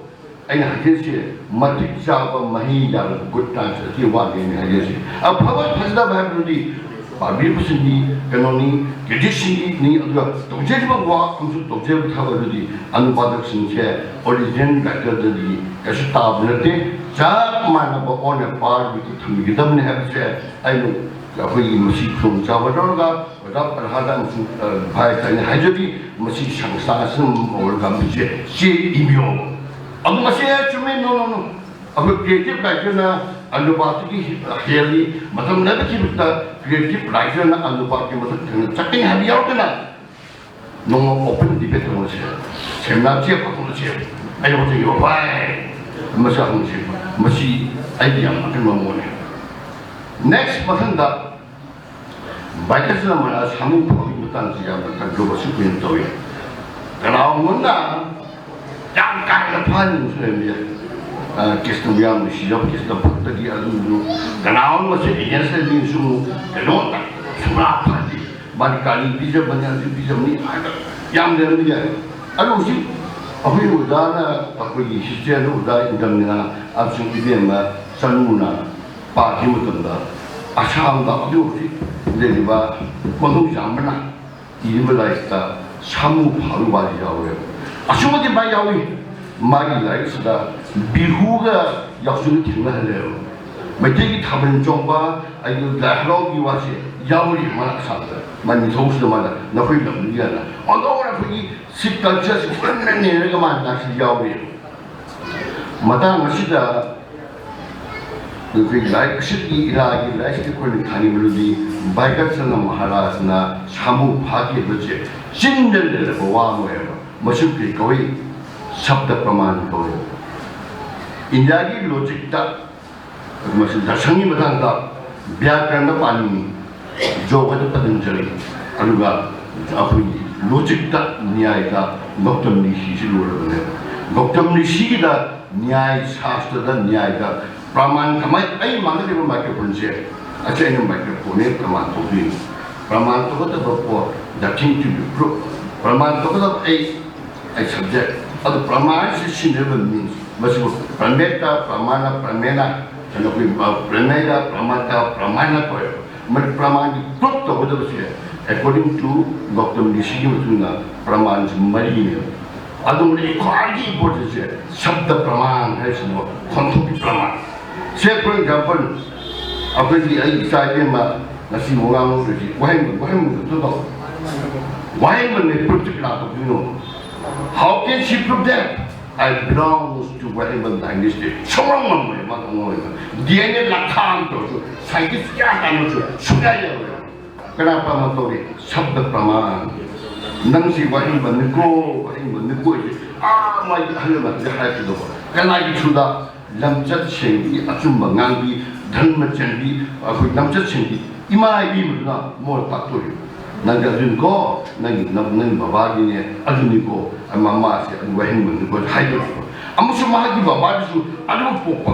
ꯑꯩꯅ ꯍꯥꯏꯖꯔꯤꯁꯦ ꯃꯇꯤꯛ ꯆꯥꯕ ꯃꯍꯩ ꯌꯥꯜꯂꯕ good translator ꯒꯤ ꯋꯥꯅꯤ ꯑꯩꯅ ꯍꯥꯏꯖꯔꯤꯁꯦ꯫ ꯑꯐꯕ ꯐꯖꯗꯕ ꯍꯥꯏꯕꯗꯨꯗꯤ ꯄꯥꯕꯤꯕꯁꯤꯡꯒꯤ ꯀꯩꯅꯣꯅꯤ, critic ꯁꯤꯡꯒꯤꯅꯤ꯫ ꯑꯗꯨꯒ ꯇꯧꯖꯔꯤꯕ ꯋꯥ ꯑꯃꯁꯨꯡ ꯇꯧꯖꯔꯤꯕ ꯊꯕꯛ ꯑꯗꯨꯗꯤ ꯑꯅꯨꯕꯥꯗꯛꯁꯤꯡꯁꯦ original writer ꯗꯒꯤ ꯀꯩꯁꯨ ꯇꯥꯕ ꯅꯠꯇꯦ꯫ ꯆꯞ ꯃꯥꯟꯅꯕ on a par with ꯊꯝꯕꯤꯒꯗꯕꯅꯤ ꯍꯥꯏꯕꯁꯦ ꯑꯩꯅ ꯑꯩꯈꯣꯏꯒꯤ ꯃꯁꯤ ꯈꯨꯗꯣꯡꯆꯥꯕ ꯂꯧꯔꯒ ꯑꯣꯖꯥ ꯄ꯭ꯔꯍꯥꯗ ꯑꯃꯁꯨꯡ, ꯑ, ꯚꯥꯏ ꯑꯩꯅ ꯍꯥꯏꯖꯔꯤ, ꯃꯁꯤ ꯁꯪꯁꯊꯥꯟ ꯑꯁꯤꯅ ꯃꯧꯔꯒꯝꯕꯤꯁꯦ ꯆꯦ ꯏꯕꯤꯌꯣ꯫ ꯑꯗꯨ ꯃꯁꯤ ꯍꯦꯛ ꯆꯨꯝꯃꯤ, no, no, no꯫ ꯑꯩꯈꯣꯏ creative writer ꯅ ꯑꯅꯨꯕꯥꯗꯒꯤ ꯍꯦꯜꯂꯤ, ꯃꯇꯝ ꯅꯥꯏꯕ ꯊꯤꯕꯗ creative writer ꯅ ꯑꯅꯨꯕꯥꯗꯒꯤ ꯃꯊꯛ ꯊꯪꯅ ꯆꯠꯀꯅꯤ ꯍꯥꯏꯕ ꯌꯥꯎꯗꯅ ꯅꯣꯡꯃ open debate ꯇꯧꯅꯁꯦ, seminar ꯆꯦ ꯐꯥꯎꯊꯣꯛꯅꯁꯦ꯫ ꯑꯩ ꯍꯧꯖꯤꯛ ꯚꯥꯏ ꯃꯁꯤ ꯍꯪꯁꯦ, ꯃꯁꯤ ꯑꯩꯒꯤ ꯌꯥꯝ ꯑꯀꯟꯕ ꯃꯣꯠꯅꯤ꯫ Next ꯃꯊꯪꯗ ꯕꯥꯏꯀꯔꯁꯤꯅ ꯃꯅꯥ ꯁꯥꯃꯨ ꯐꯥꯕꯒꯤ ꯃꯇꯥꯡꯁꯤ ꯌꯥꯝꯅ controversy ꯑꯣꯏꯅ ꯇꯧꯏ꯫ ꯀꯅꯥꯒꯨꯝꯕꯅ ꯌꯥꯝ ꯀꯥ ꯍꯦꯟꯅ ꯐꯥꯍꯟꯅꯤꯡꯕꯁꯨ ꯂꯩꯔꯝꯕ ꯌꯥꯏ꯫ ꯑ, ꯀ꯭ꯔꯤꯁꯅ ꯌꯥꯝ ꯅꯨꯡꯁꯤꯖꯕ, ꯀ꯭ꯔꯤꯁꯅ ꯚꯛꯇꯒꯤ ꯑꯗꯨꯗꯨ ꯀꯅꯥꯒꯨꯝꯕꯁꯦ against ꯂꯩꯕꯁꯨ ꯀꯩꯅꯣ ꯁꯨꯡꯐꯥ ꯐꯥꯗꯦ꯫ ꯃꯥꯗꯤ ꯀꯥꯂꯤ ꯄꯤꯖꯕꯅꯤ, ꯑꯗꯨ ꯄꯤꯖꯕꯅꯤ ꯍꯥꯏꯅ ꯌꯥꯝ ꯂꯩꯔꯝꯕ ꯌꯥꯏ꯫ ꯑꯗꯨ ꯍꯧꯖꯤꯛ ꯑꯩꯈꯣꯏ ꯑꯣꯖꯥꯅ, ꯑꯩꯈꯣꯏꯒꯤ ꯍꯤꯁꯇ꯭ꯔꯤꯗ ꯑꯣꯖꯥ ꯏꯟꯗꯝꯅꯤꯅ ꯑꯃꯁꯨꯡ ꯏꯕꯦꯝꯃ ꯆꯅꯨꯅ ꯄꯥꯈꯤꯕ ꯃꯇꯝꯗ ꯑꯁꯥꯝꯗ ꯍꯧꯖꯤꯛ ꯍꯧꯖꯤꯛ ꯂꯩꯔꯤꯕ ꯀꯣꯟꯊꯧꯖꯝ ꯑꯃꯅ ꯏꯔꯤꯕ ꯂꯥꯏꯔꯤꯛꯇ ꯁꯥꯃꯨ ꯐꯥꯕꯒꯤ ꯋꯥꯔꯤ ꯌꯥꯎꯔꯦꯕ꯫ ꯑꯁꯨꯝꯕꯗꯤ ꯃꯥ ꯌꯥꯎꯏ꯫ ꯃꯥꯒꯤ ꯂꯥꯏꯔꯤꯛꯁꯤꯗ ꯕꯤꯍꯨꯒ ꯌꯥꯎꯁꯪꯒ ꯊꯦꯡꯅꯍꯜꯂꯦꯕ꯫ ꯃꯩꯇꯩꯒꯤ ꯊꯥꯕꯜ ꯆꯣꯡꯕ, ꯑꯩꯒꯤ ꯂꯥꯏ ꯍꯔꯥꯎꯕꯒꯤ ꯋꯥꯁꯦ ꯌꯥꯎꯔꯤ ꯃꯥꯅ ꯑꯁꯥꯝꯗ꯫ ꯃꯥ ꯅꯤꯡꯊꯧꯁꯤꯗ ꯃꯥꯅ ꯅꯈꯣꯏ ꯂꯝꯗꯨꯒꯤ ꯍꯥꯏꯅ ꯑꯣꯟꯊꯣꯛꯅ ꯑꯩꯈꯣꯏꯒꯤ ꯁꯤ culture ꯁꯤ ꯄꯨꯟꯅ ꯅꯩꯅꯔꯒ ꯃꯥꯅ ꯁꯤ ꯌꯥꯎꯔꯤꯕ꯫ ꯃꯇꯥꯡ ꯑꯁꯤꯗ ꯑꯩꯈꯣꯏ ꯂꯥꯏꯔꯤꯛ ꯑꯁꯤꯒꯤ ꯏꯔꯥꯒꯤ ꯂꯥꯏꯔꯤꯛꯁꯤꯗ ꯑꯩꯈꯣꯏꯅ ꯈꯪꯉꯤꯕꯗꯨꯗꯤ ꯕꯥꯏꯀꯔꯁꯅ ꯃꯍꯥꯔꯥꯖꯅ ꯁꯥꯃꯨ ꯐꯥꯈꯤꯕꯁꯦ ꯆꯤꯟꯗ ꯂꯩꯔꯕ ꯋꯥ ꯑꯃ ꯑꯣꯏꯌꯦꯕ꯫ ꯃꯁꯤ ꯀꯔꯤ ꯀꯧꯏ? ꯁꯕꯗ ꯄ꯭ꯔꯃꯥꯟ ꯀꯧꯏ꯫ ꯏꯟꯗꯤꯌꯥꯒꯤ ꯂꯣꯖꯤꯛꯇ ꯃꯁꯤ ꯗꯔꯁꯟꯒꯤ ꯃꯇꯥꯡꯗ ꯕ꯭ꯌꯥꯀꯔꯟꯗ ꯄꯥꯅꯤꯡꯉꯤ, ꯌꯣꯒꯗ ꯄꯇꯟꯖꯂꯤ, ꯑꯗꯨꯒ ꯑꯩꯈꯣꯏꯒꯤ ꯂꯣꯖꯤꯛꯇ, ꯅ꯭ꯌꯥꯏꯗ ꯒꯧꯇꯝ ꯔꯤꯁꯤꯁꯤ ꯂꯣꯏꯔꯕꯅꯦꯕ꯫ ꯒꯧꯇꯝ ꯔꯤꯁꯤꯒꯤꯗ ꯅ꯭ꯌꯥꯏ ꯁꯥꯁꯇ꯭ꯔꯗ, ꯅ꯭ꯌꯥꯏꯗ ꯄ꯭ꯔꯃꯥꯟ ꯀꯃꯥꯏ, ꯑꯩ ꯃꯥꯡꯗ ꯂꯩꯕ ꯃꯥꯏꯀ꯭ꯔꯣꯐꯣꯟꯁꯦ ꯑꯁꯤ ꯑꯩꯅ ꯃꯥꯏꯀ꯭ꯔꯣꯐꯣꯟꯅꯦ ꯄ꯭ꯔꯃꯥꯟ ꯇꯧꯗꯣꯏꯅꯤ꯫ ꯄ꯭ꯔꯃꯥꯟ ꯇꯧꯒꯗꯕ ꯄꯣꯠ, the thing to be proved꯫ ꯄ꯭ꯔꯃꯥꯟ ꯇꯧꯒꯗꯕ ꯑꯩ ꯑꯩ ꯁꯕꯖꯦꯛ꯫ ꯑꯗꯨ ꯄ꯭ꯔꯃꯥꯟꯁꯤ ꯁꯤꯖꯤꯟꯅꯔꯤꯕ ꯃꯤꯟꯁ ꯃꯁꯤꯕꯨ ꯄ꯭ꯔꯃꯦꯇ, ꯄ꯭ꯔꯃꯥꯅ, ꯄ꯭ꯔꯃꯦꯅ ꯍꯥꯏꯅ ꯑꯩꯈꯣꯏ ꯄ꯭ꯔꯃꯦꯇ, ꯄ꯭ꯔꯃꯥꯇ, ꯄ꯭ꯔꯃꯥꯅ ꯀꯧꯋꯦꯕ꯫ ꯃꯔꯤ ꯄ꯭ꯔꯃꯥꯟꯒꯤ ꯄ꯭ꯔꯨꯐ ꯇꯧꯒꯗꯕꯁꯦ, according to ꯒꯧꯇꯝ ꯔꯤꯁꯤꯒꯤ ꯃꯇꯨꯡ ꯏꯟꯅ ꯄ꯭ꯔꯃꯥꯟꯁꯤ ꯃꯔꯤꯅꯦꯕ꯫ ꯑꯗꯨꯒ ꯈ꯭ꯋꯥꯏꯗꯒꯤ ꯏꯝꯄꯣꯔꯇꯦꯟꯁꯦ ꯁꯕꯗ ꯄ꯭ꯔꯃꯥꯟ ꯍꯥꯏꯁꯤꯅꯦꯕ, ꯈꯣꯟꯊꯣꯛꯀꯤ ꯄ꯭ꯔꯃꯥꯟ꯫ ꯁꯦ, for example, ꯑꯩꯈꯣꯏꯒꯤ ꯑꯩ ꯏꯆꯥ ꯏꯕꯦꯝꯃ ꯉꯁꯤ ꯋꯥ ꯉꯥꯡꯂꯨꯔꯁꯤ, ꯋꯥꯍꯩ ꯋꯥꯍꯩ ꯃꯇꯨꯡꯗ ꯋꯥꯍꯩ ꯑꯃꯅ ꯄ꯭ꯔꯨꯐꯇꯤ ꯀꯅꯥ ꯇꯧꯗꯣꯏꯅꯣ? How can she prove that I belongs to ꯋꯥꯍꯩ ꯑꯃ ꯗꯥꯏꯅꯦꯁꯇꯤ? ꯁꯨꯡꯉꯝ ꯉꯝꯃꯣꯏ, ꯃꯥ ꯉꯝꯃꯣꯏꯕ꯫ ꯗꯤ ꯑꯦꯟ ꯑꯦ ꯂꯥꯈꯥ ꯑꯃ ꯇꯧꯔꯁꯨ, ꯁꯥꯏꯟꯇꯤꯁ ꯀꯌꯥ ꯇꯥꯟꯅꯔꯁꯨ ꯁꯨꯡꯌꯥ ꯌꯥꯔꯣꯏ꯫ ꯀꯅꯥ ꯄ꯭ꯔꯃꯥꯟ ꯇꯧꯔꯤ? ꯁꯕꯗ ꯄ꯭ꯔꯃꯥꯟ꯫ ꯅꯪꯁꯤ ꯋꯥꯍꯩ ꯑꯃꯅꯤꯀꯣ, ꯋꯥꯍꯩ ꯑꯃꯅꯤꯀꯣ ꯍꯥꯏꯁꯦ ꯑꯥ ꯃꯥꯒꯤ ꯑꯍꯜ ꯂꯃꯟꯁꯦ ꯍꯥꯏꯔꯛꯀꯗꯧꯕ꯫ ꯀꯅꯥꯒꯤ ꯊ꯭ꯔꯨꯗ? ꯂꯝꯆꯠ ꯁꯦꯡꯕꯤ, ꯑꯆꯨꯝꯕ ꯉꯥꯡꯕꯤ, ꯙꯔꯃ ꯆꯦꯟꯕꯤ, ꯑꯩꯈꯣꯏ ꯂꯝꯆꯠ ꯁꯦꯡꯕꯤ ꯏꯃꯥ ꯏꯕꯦꯝꯃꯗꯨꯅ ꯃꯣꯏ ꯇꯥꯛꯇꯣꯔꯤ꯫ ꯅꯪꯒꯤ ꯑꯗꯨꯅꯤꯀꯣ, ꯅꯪꯒꯤ ꯅꯪ- ꯅꯪꯒꯤ ꯕꯕꯥꯒꯤꯅꯦ, ꯑꯗꯨꯅꯤꯀꯣ, ꯃꯃꯥꯁꯦ ꯑꯗꯨ ꯋꯥꯍꯩ ꯑꯃꯅꯤꯀꯣ ꯍꯥꯏꯗꯣꯔꯤꯕ꯫ ꯑꯃꯁꯨ ꯃꯍꯥꯛꯀꯤ ꯕꯕꯥꯗꯨꯁꯨ ꯑꯗꯨꯕꯨ ꯄꯣꯛꯄ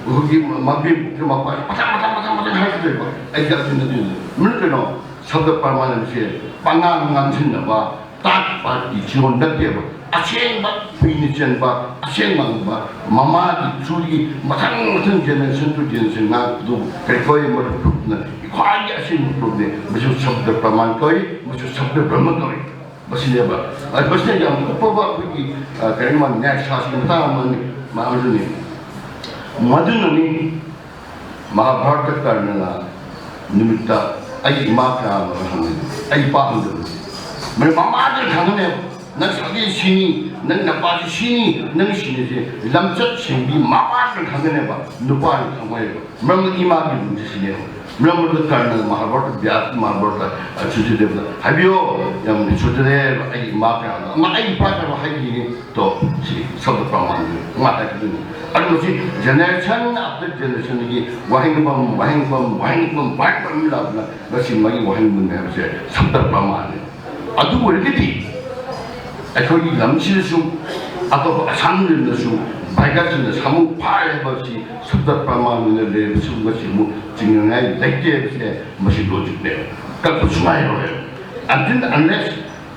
ꯑꯩꯈꯣꯏꯒꯤ ꯃꯕꯦꯝ ꯄꯣꯛꯄ ꯃꯄꯥ ꯃꯊꯪ ꯃꯊꯪ ꯃꯊꯪ ꯃꯊꯪ ꯍꯥꯏꯔꯛꯀꯗꯣꯏꯕ꯫ ꯑꯩꯒꯤ ꯑꯗꯨꯅꯤ ꯑꯗꯨꯅꯤ꯫ ꯃꯔꯝ ꯀꯩꯅꯣ? ꯁꯕꯗ ꯄ꯭ꯔꯃꯥꯟ ꯍꯥꯏꯕꯁꯦ ꯄꯉꯥꯡ ꯉꯥꯡꯁꯤꯟꯅꯕ, ꯇꯥꯠ ꯄꯥꯠꯀꯤ ꯆꯤꯔꯣꯜ ꯅꯠꯇꯦꯕ꯫ ꯑꯁꯦꯡꯕ ꯀꯨꯏꯅ ꯆꯦꯟꯕ, ꯑꯁꯦꯡꯕ ꯉꯥꯡꯕ, ꯃꯃꯥꯒꯤ ꯊ꯭ꯔꯨꯗꯒꯤ ꯃꯊꯪ ꯃꯊꯪ ꯖꯦꯅꯦꯔꯦꯁꯟ ꯇꯨ ꯖꯦꯅꯦꯔꯦꯁꯟ ꯉꯥꯡꯕꯗꯨ ꯀꯔꯤ ꯀꯧꯋꯦ? ꯃꯗꯨ ꯄ꯭ꯔꯨꯐꯅ ꯈ꯭ꯋꯥꯏꯗꯒꯤ ꯑꯁꯦꯡꯕ ꯄ꯭ꯔꯨꯐꯅꯦ꯫ ꯃꯁꯤꯕꯨ ꯁꯕꯗ ꯄ꯭ꯔꯃꯥꯟ ꯀꯧꯏ, ꯃꯁꯤꯕꯨ ꯁꯕꯗ ꯕ꯭ꯔꯍꯃ ꯀꯧꯏ꯫ ꯃꯁꯤꯅꯦꯕ꯫ ꯑ, ꯃꯁꯤꯅ ꯌꯥꯝ ꯀꯨꯞꯄꯕ ꯑꯩꯈꯣꯏꯒꯤ, ꯑ, ꯀꯔꯤ ꯃꯥ ꯅ꯭ꯌꯥꯏ ꯁꯥꯁꯇ꯭ꯔꯒꯤ ꯃꯇꯥꯡ ꯑꯃꯅꯤ, ꯃꯥ ꯑꯃꯁꯨꯅꯤ꯫ ꯃꯗꯨꯅꯅꯤ ꯃꯍꯥꯚꯥꯔꯠꯇ ꯀꯔꯅꯅ ꯅꯨꯃꯤꯠꯇ ꯑꯩ ꯏꯃꯥ ꯀꯅꯥꯅꯣ ꯍꯪꯉꯤ, ꯑꯩ ꯏꯄꯥ ꯍꯪꯗꯕꯅꯤ꯫ ꯃꯔꯝ ꯃꯃꯥꯗꯨꯅ ꯈꯪꯒꯅꯦꯕ, ꯅꯪ ꯁꯥꯒꯩ ꯁꯤꯅꯤ, ꯅꯪ ꯅꯄꯥꯁꯤ ꯁꯤꯅꯤ, ꯅꯪ ꯁꯤꯅꯤꯁꯦ ꯂꯝꯆꯠ ꯁꯦꯡꯕꯤ ꯃꯃꯥꯗꯨꯅ ꯈꯪꯒꯅꯦꯕ, ꯅꯨꯄꯥꯅ ꯈꯪꯉꯣꯏꯕ꯫ ꯃꯔꯝꯗꯤ ꯏꯃꯥꯒꯤ ꯂꯨꯟꯁꯦ ꯁꯤꯅꯦꯕ꯫ ꯃꯔꯝ ꯑꯗꯨ ꯀꯔꯅ ꯃꯍꯥꯚꯥꯔꯠꯇ, ꯕ꯭ꯌꯥꯁ ꯃꯍꯥꯚꯥꯔꯠꯇ, ꯑ, ꯁꯨꯖꯤꯗꯦꯕꯗ ꯍꯥꯏꯕꯤꯌꯣ, ꯌꯥꯝ ꯁꯨꯖꯤꯗꯦꯕ, ꯑꯩ ꯏꯃꯥ ꯀꯅꯥꯅꯣ? ꯑꯃ ꯑꯩ ꯏꯄꯥ ꯀꯅꯥꯅꯣ ꯍꯥꯏꯈꯤꯅꯤ꯫ ꯇꯣ, ꯁꯤ ꯁꯕꯗ ꯄ꯭ꯔꯃꯥꯟꯅꯤ꯫ ꯃꯥ ꯍꯥꯏꯈꯤꯗꯣꯏꯅꯤ꯫ ꯑꯗꯨ ꯃꯁꯤ ꯖꯦꯅꯦꯔꯦꯁꯟ ꯑꯥꯐꯇꯔ ꯖꯦꯅꯦꯔꯦꯁꯟꯒꯤ ꯋꯥꯍꯦꯡꯕꯝ, ꯋꯥꯍꯦꯡꯕꯝ, ꯋꯥꯍꯦꯡꯕꯝ, ꯋꯥꯍꯦꯡꯕꯝ ꯂꯥꯛꯄꯅ ꯉꯁꯤ ꯃꯥꯒꯤ ꯋꯥꯍꯦꯡꯕꯝ ꯍꯥꯏꯕꯁꯦ ꯁꯕꯗ ꯄ꯭ꯔꯃꯥꯟꯅꯤ꯫ ꯑꯗꯨ ꯑꯣꯏꯔꯒꯗꯤ ꯑꯩꯈꯣꯏꯒꯤ ꯂꯝꯁꯤꯗꯁꯨ ꯑꯇꯣꯞꯄ ꯑꯁꯥꯝ ꯂꯝꯗꯁꯨ ꯚꯥꯏꯒꯁꯤꯡꯅ ꯁꯥꯃꯨ ꯐꯥꯔꯦ ꯍꯥꯏꯕꯁꯤ ꯁꯕꯗ ꯄ꯭ꯔꯃꯥꯟ ꯑꯣꯏꯅ ꯂꯩꯔꯕꯁꯨ ꯃꯁꯤ ꯑꯃꯨꯛ ꯆꯤꯡꯅꯉꯥꯏ ꯂꯩꯇꯦ ꯍꯥꯏꯕꯁꯦ ꯃꯁꯤ ꯂꯣꯖꯤꯛꯅꯦꯕ꯫ ꯀꯛꯄ ꯁꯨꯡꯌꯥ ꯌꯥꯔꯣꯏ꯫ Until unless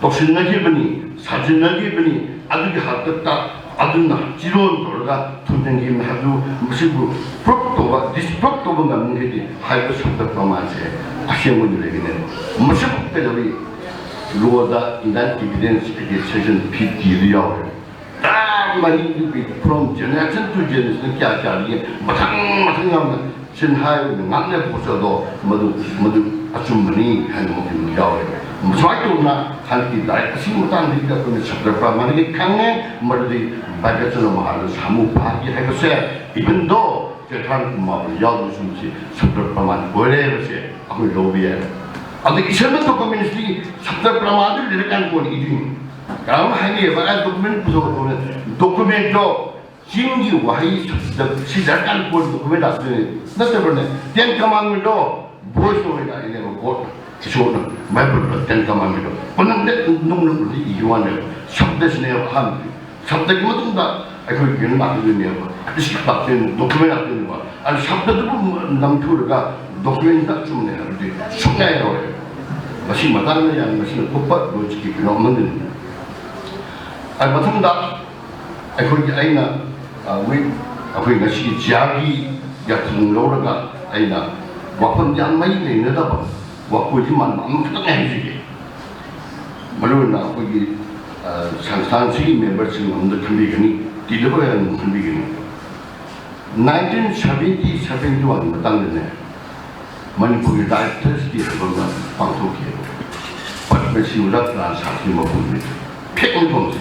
ꯇꯧꯁꯤꯟꯅꯈꯤꯕꯅꯤ, ꯁꯥꯖꯤꯟꯅꯈꯤꯕꯅꯤ, ꯑꯗꯨꯒꯤ ꯍꯥꯛꯇꯛꯇ ꯑꯗꯨꯅ ꯆꯤꯔꯣꯟ ꯇꯧꯔꯒ ꯊꯨꯡꯖꯤꯟꯈꯤꯕꯅꯤ ꯍꯥꯏꯕꯗꯨ ꯃꯁꯤꯕꯨ proof ꯇꯧꯕ, disproof ꯇꯧꯕ ꯉꯝꯃꯤꯈꯩꯗꯤ ꯍꯥꯏꯕ ꯁꯛꯇ ꯄ꯭ꯔꯃꯥꯟꯁꯦ ꯑꯁꯦꯡꯕ ꯑꯣꯏꯅ ꯂꯩꯒꯅꯦꯕ꯫ ꯃꯁꯤꯕꯨ ꯀꯩꯗꯧꯏ? Law ꯗ Indian Evidence Act ꯒꯤ section fifty ꯗ ꯌꯥꯎꯔꯦ꯫ ꯇꯔꯥ ꯃꯔꯤꯗꯨꯒꯤ from generation to generation ꯀꯌꯥ ꯀꯌꯥꯗꯒꯤ ꯃꯊꯪ ꯃꯊꯪ ꯌꯥꯝꯅ ꯆꯤꯟꯍꯥꯏ ꯑꯣꯏꯅ ꯉꯥꯡꯅꯕ ꯄꯣꯠꯁꯛ ꯑꯗꯣ ꯃꯗꯨ, ꯃꯗꯨ ꯑꯆꯨꯝꯕꯅꯤ ꯍꯥꯏꯅ ꯃꯈꯣꯏꯅ ꯌꯥꯎꯔꯦ꯫ ꯁꯨꯃꯥꯏꯅ ꯇꯧꯗꯅ ꯍꯟꯗꯛꯀꯤ ꯂꯥꯏꯔꯤꯛ ꯑꯁꯤꯒꯤ ꯃꯇꯥꯡꯗꯒꯤꯗ ꯑꯩꯈꯣꯏꯅ ꯁꯛꯇ ꯄ꯭ꯔꯃꯥꯟꯒꯤ ꯈꯪꯉꯦ꯫ ꯃꯗꯨꯗꯤ ꯚꯥꯒ꯭ꯌꯆꯟꯗ꯭ꯔ ꯃꯍꯥꯔꯥꯖ ꯁꯥꯃꯨ ꯐꯥꯍꯟꯒꯦ ꯍꯥꯏꯕꯁꯦ, even though ꯆꯦꯊꯥꯟ ꯀꯨꯃꯥꯔ ꯌꯥꯎꯗ꯭ꯔꯁꯨ ꯃꯁꯤ ꯁꯛꯇ ꯄ꯭ꯔꯃꯥꯟ ꯑꯣꯏꯔꯦ ꯍꯥꯏꯕꯁꯦ ꯑꯩꯈꯣꯏ ꯂꯧꯕ ꯌꯥꯏ꯫ ꯑꯗꯒꯤ ꯏꯁꯟꯗ documentsꯇꯤ ꯁꯛꯇ ꯄ꯭ꯔꯃꯥꯟꯗꯨ ꯂꯩꯔꯀꯥꯟꯗ ꯀꯣꯟꯅ ꯏꯗꯣꯏꯅꯤ꯫ ꯀꯅꯥꯒꯨꯝꯕ ꯍꯥꯏꯅꯩꯌꯦꯕ, "ꯑꯦ, document ꯄꯨꯊꯣꯛꯑꯣ", documentꯗꯣ ꯆꯤꯟꯒꯤ ꯋꯥꯍꯩ ꯁꯤꯗ, ꯁꯤ ꯗꯔꯀꯥꯔ ꯄꯣꯠ document ꯂꯥꯛꯇꯣꯏꯅꯦ꯫ ꯅꯠꯇꯕꯅꯦ, Ten Commandmentꯗꯣ voice ꯑꯣꯏꯅ ꯂꯥꯛꯏꯅꯦꯕ God, ꯏꯁꯣꯔꯅ꯫ ꯕꯥꯏꯕꯜꯗ Ten Commandmentꯗꯣ ꯄꯨꯝꯅꯃꯛꯇ ꯅꯨꯡ ꯅꯨꯡ ꯏꯈꯤꯕ ꯋꯥꯅꯦꯕ꯫ ꯁꯕꯗꯁꯤꯅꯦꯕ ꯑꯍꯥꯟꯕꯗꯤ꯫ ꯁꯕꯗꯒꯤ ꯃꯇꯨꯡꯗ ꯑꯩꯈꯣꯏ ꯀꯩꯅꯣ ꯂꯥꯛꯇꯣꯏꯅꯦꯕ, ꯏꯁꯀ꯭ꯔꯤꯞ ꯂꯥꯛꯇꯣꯏꯅꯦ, document ꯂꯥꯛꯇꯣꯏꯅꯦꯕ꯫ ꯑꯗꯨ ꯁꯕꯗꯗꯨꯕꯨ ꯅꯝꯊꯨꯔꯒ documentꯗ ꯑꯆꯨꯝꯕꯅꯦ ꯍꯥꯏꯕꯗꯤ ꯁꯨꯡꯌꯥ ꯌꯥꯔꯣꯏ꯫ ꯃꯁꯤ ꯃꯇꯥꯡꯗ ꯌꯥꯝ, ꯃꯁꯤꯅ ꯀꯨꯞꯄ ꯂꯣꯖꯤꯛꯀꯤ ꯀꯩꯅꯣ ꯑꯃꯅꯤ꯫ ꯑꯗꯨ ꯃꯊꯪꯗ ꯑꯩꯈꯣꯏꯒꯤ, ꯑꯩꯅ, ꯑ, ꯋꯤ-, ꯑꯩꯈꯣꯏ ꯉꯁꯤꯒꯤ ꯖꯤꯌꯥꯒꯤ ꯌꯥꯊꯪ ꯂꯧꯔꯒ ꯑꯩꯅ ꯋꯥꯐꯝ ꯌꯥꯝ ꯃꯔꯤ ꯂꯩꯅꯗꯕ ꯋꯥꯐꯝꯁꯤ ꯃꯥꯟꯕ ꯑꯃꯈꯛꯇꯪ ꯍꯥꯏꯖꯒꯦ꯫ ꯃꯔꯨꯑꯣꯏꯅ ꯑꯩꯈꯣꯏꯒꯤ, ꯑ, ꯁꯪꯁꯊꯥꯟꯁꯤꯒꯤ memberꯁꯤꯡ ꯑꯃꯗ ꯈꯟꯕꯤꯒꯅꯤ, ꯇꯤꯗꯕ ꯑꯃ ꯈꯟꯕꯤꯒꯅꯤ꯫ Nineteen seventy, seventy one ꯃꯇꯥꯡꯗꯅꯦ, ꯃꯅꯤꯄꯨꯔꯒꯤ Writers' Day ꯍꯥꯏꯕ ꯑꯃ ꯄꯥꯡꯊꯣꯛꯈꯤ꯫ ꯄꯗꯃꯁ꯭ꯔꯤ ꯑꯣꯖꯥ ꯇꯔꯥ ꯁꯥꯇ꯭ꯔꯤ ꯃꯄꯨꯅꯤ꯫ ꯐꯦꯛ ꯃꯐꯝꯁꯦ꯫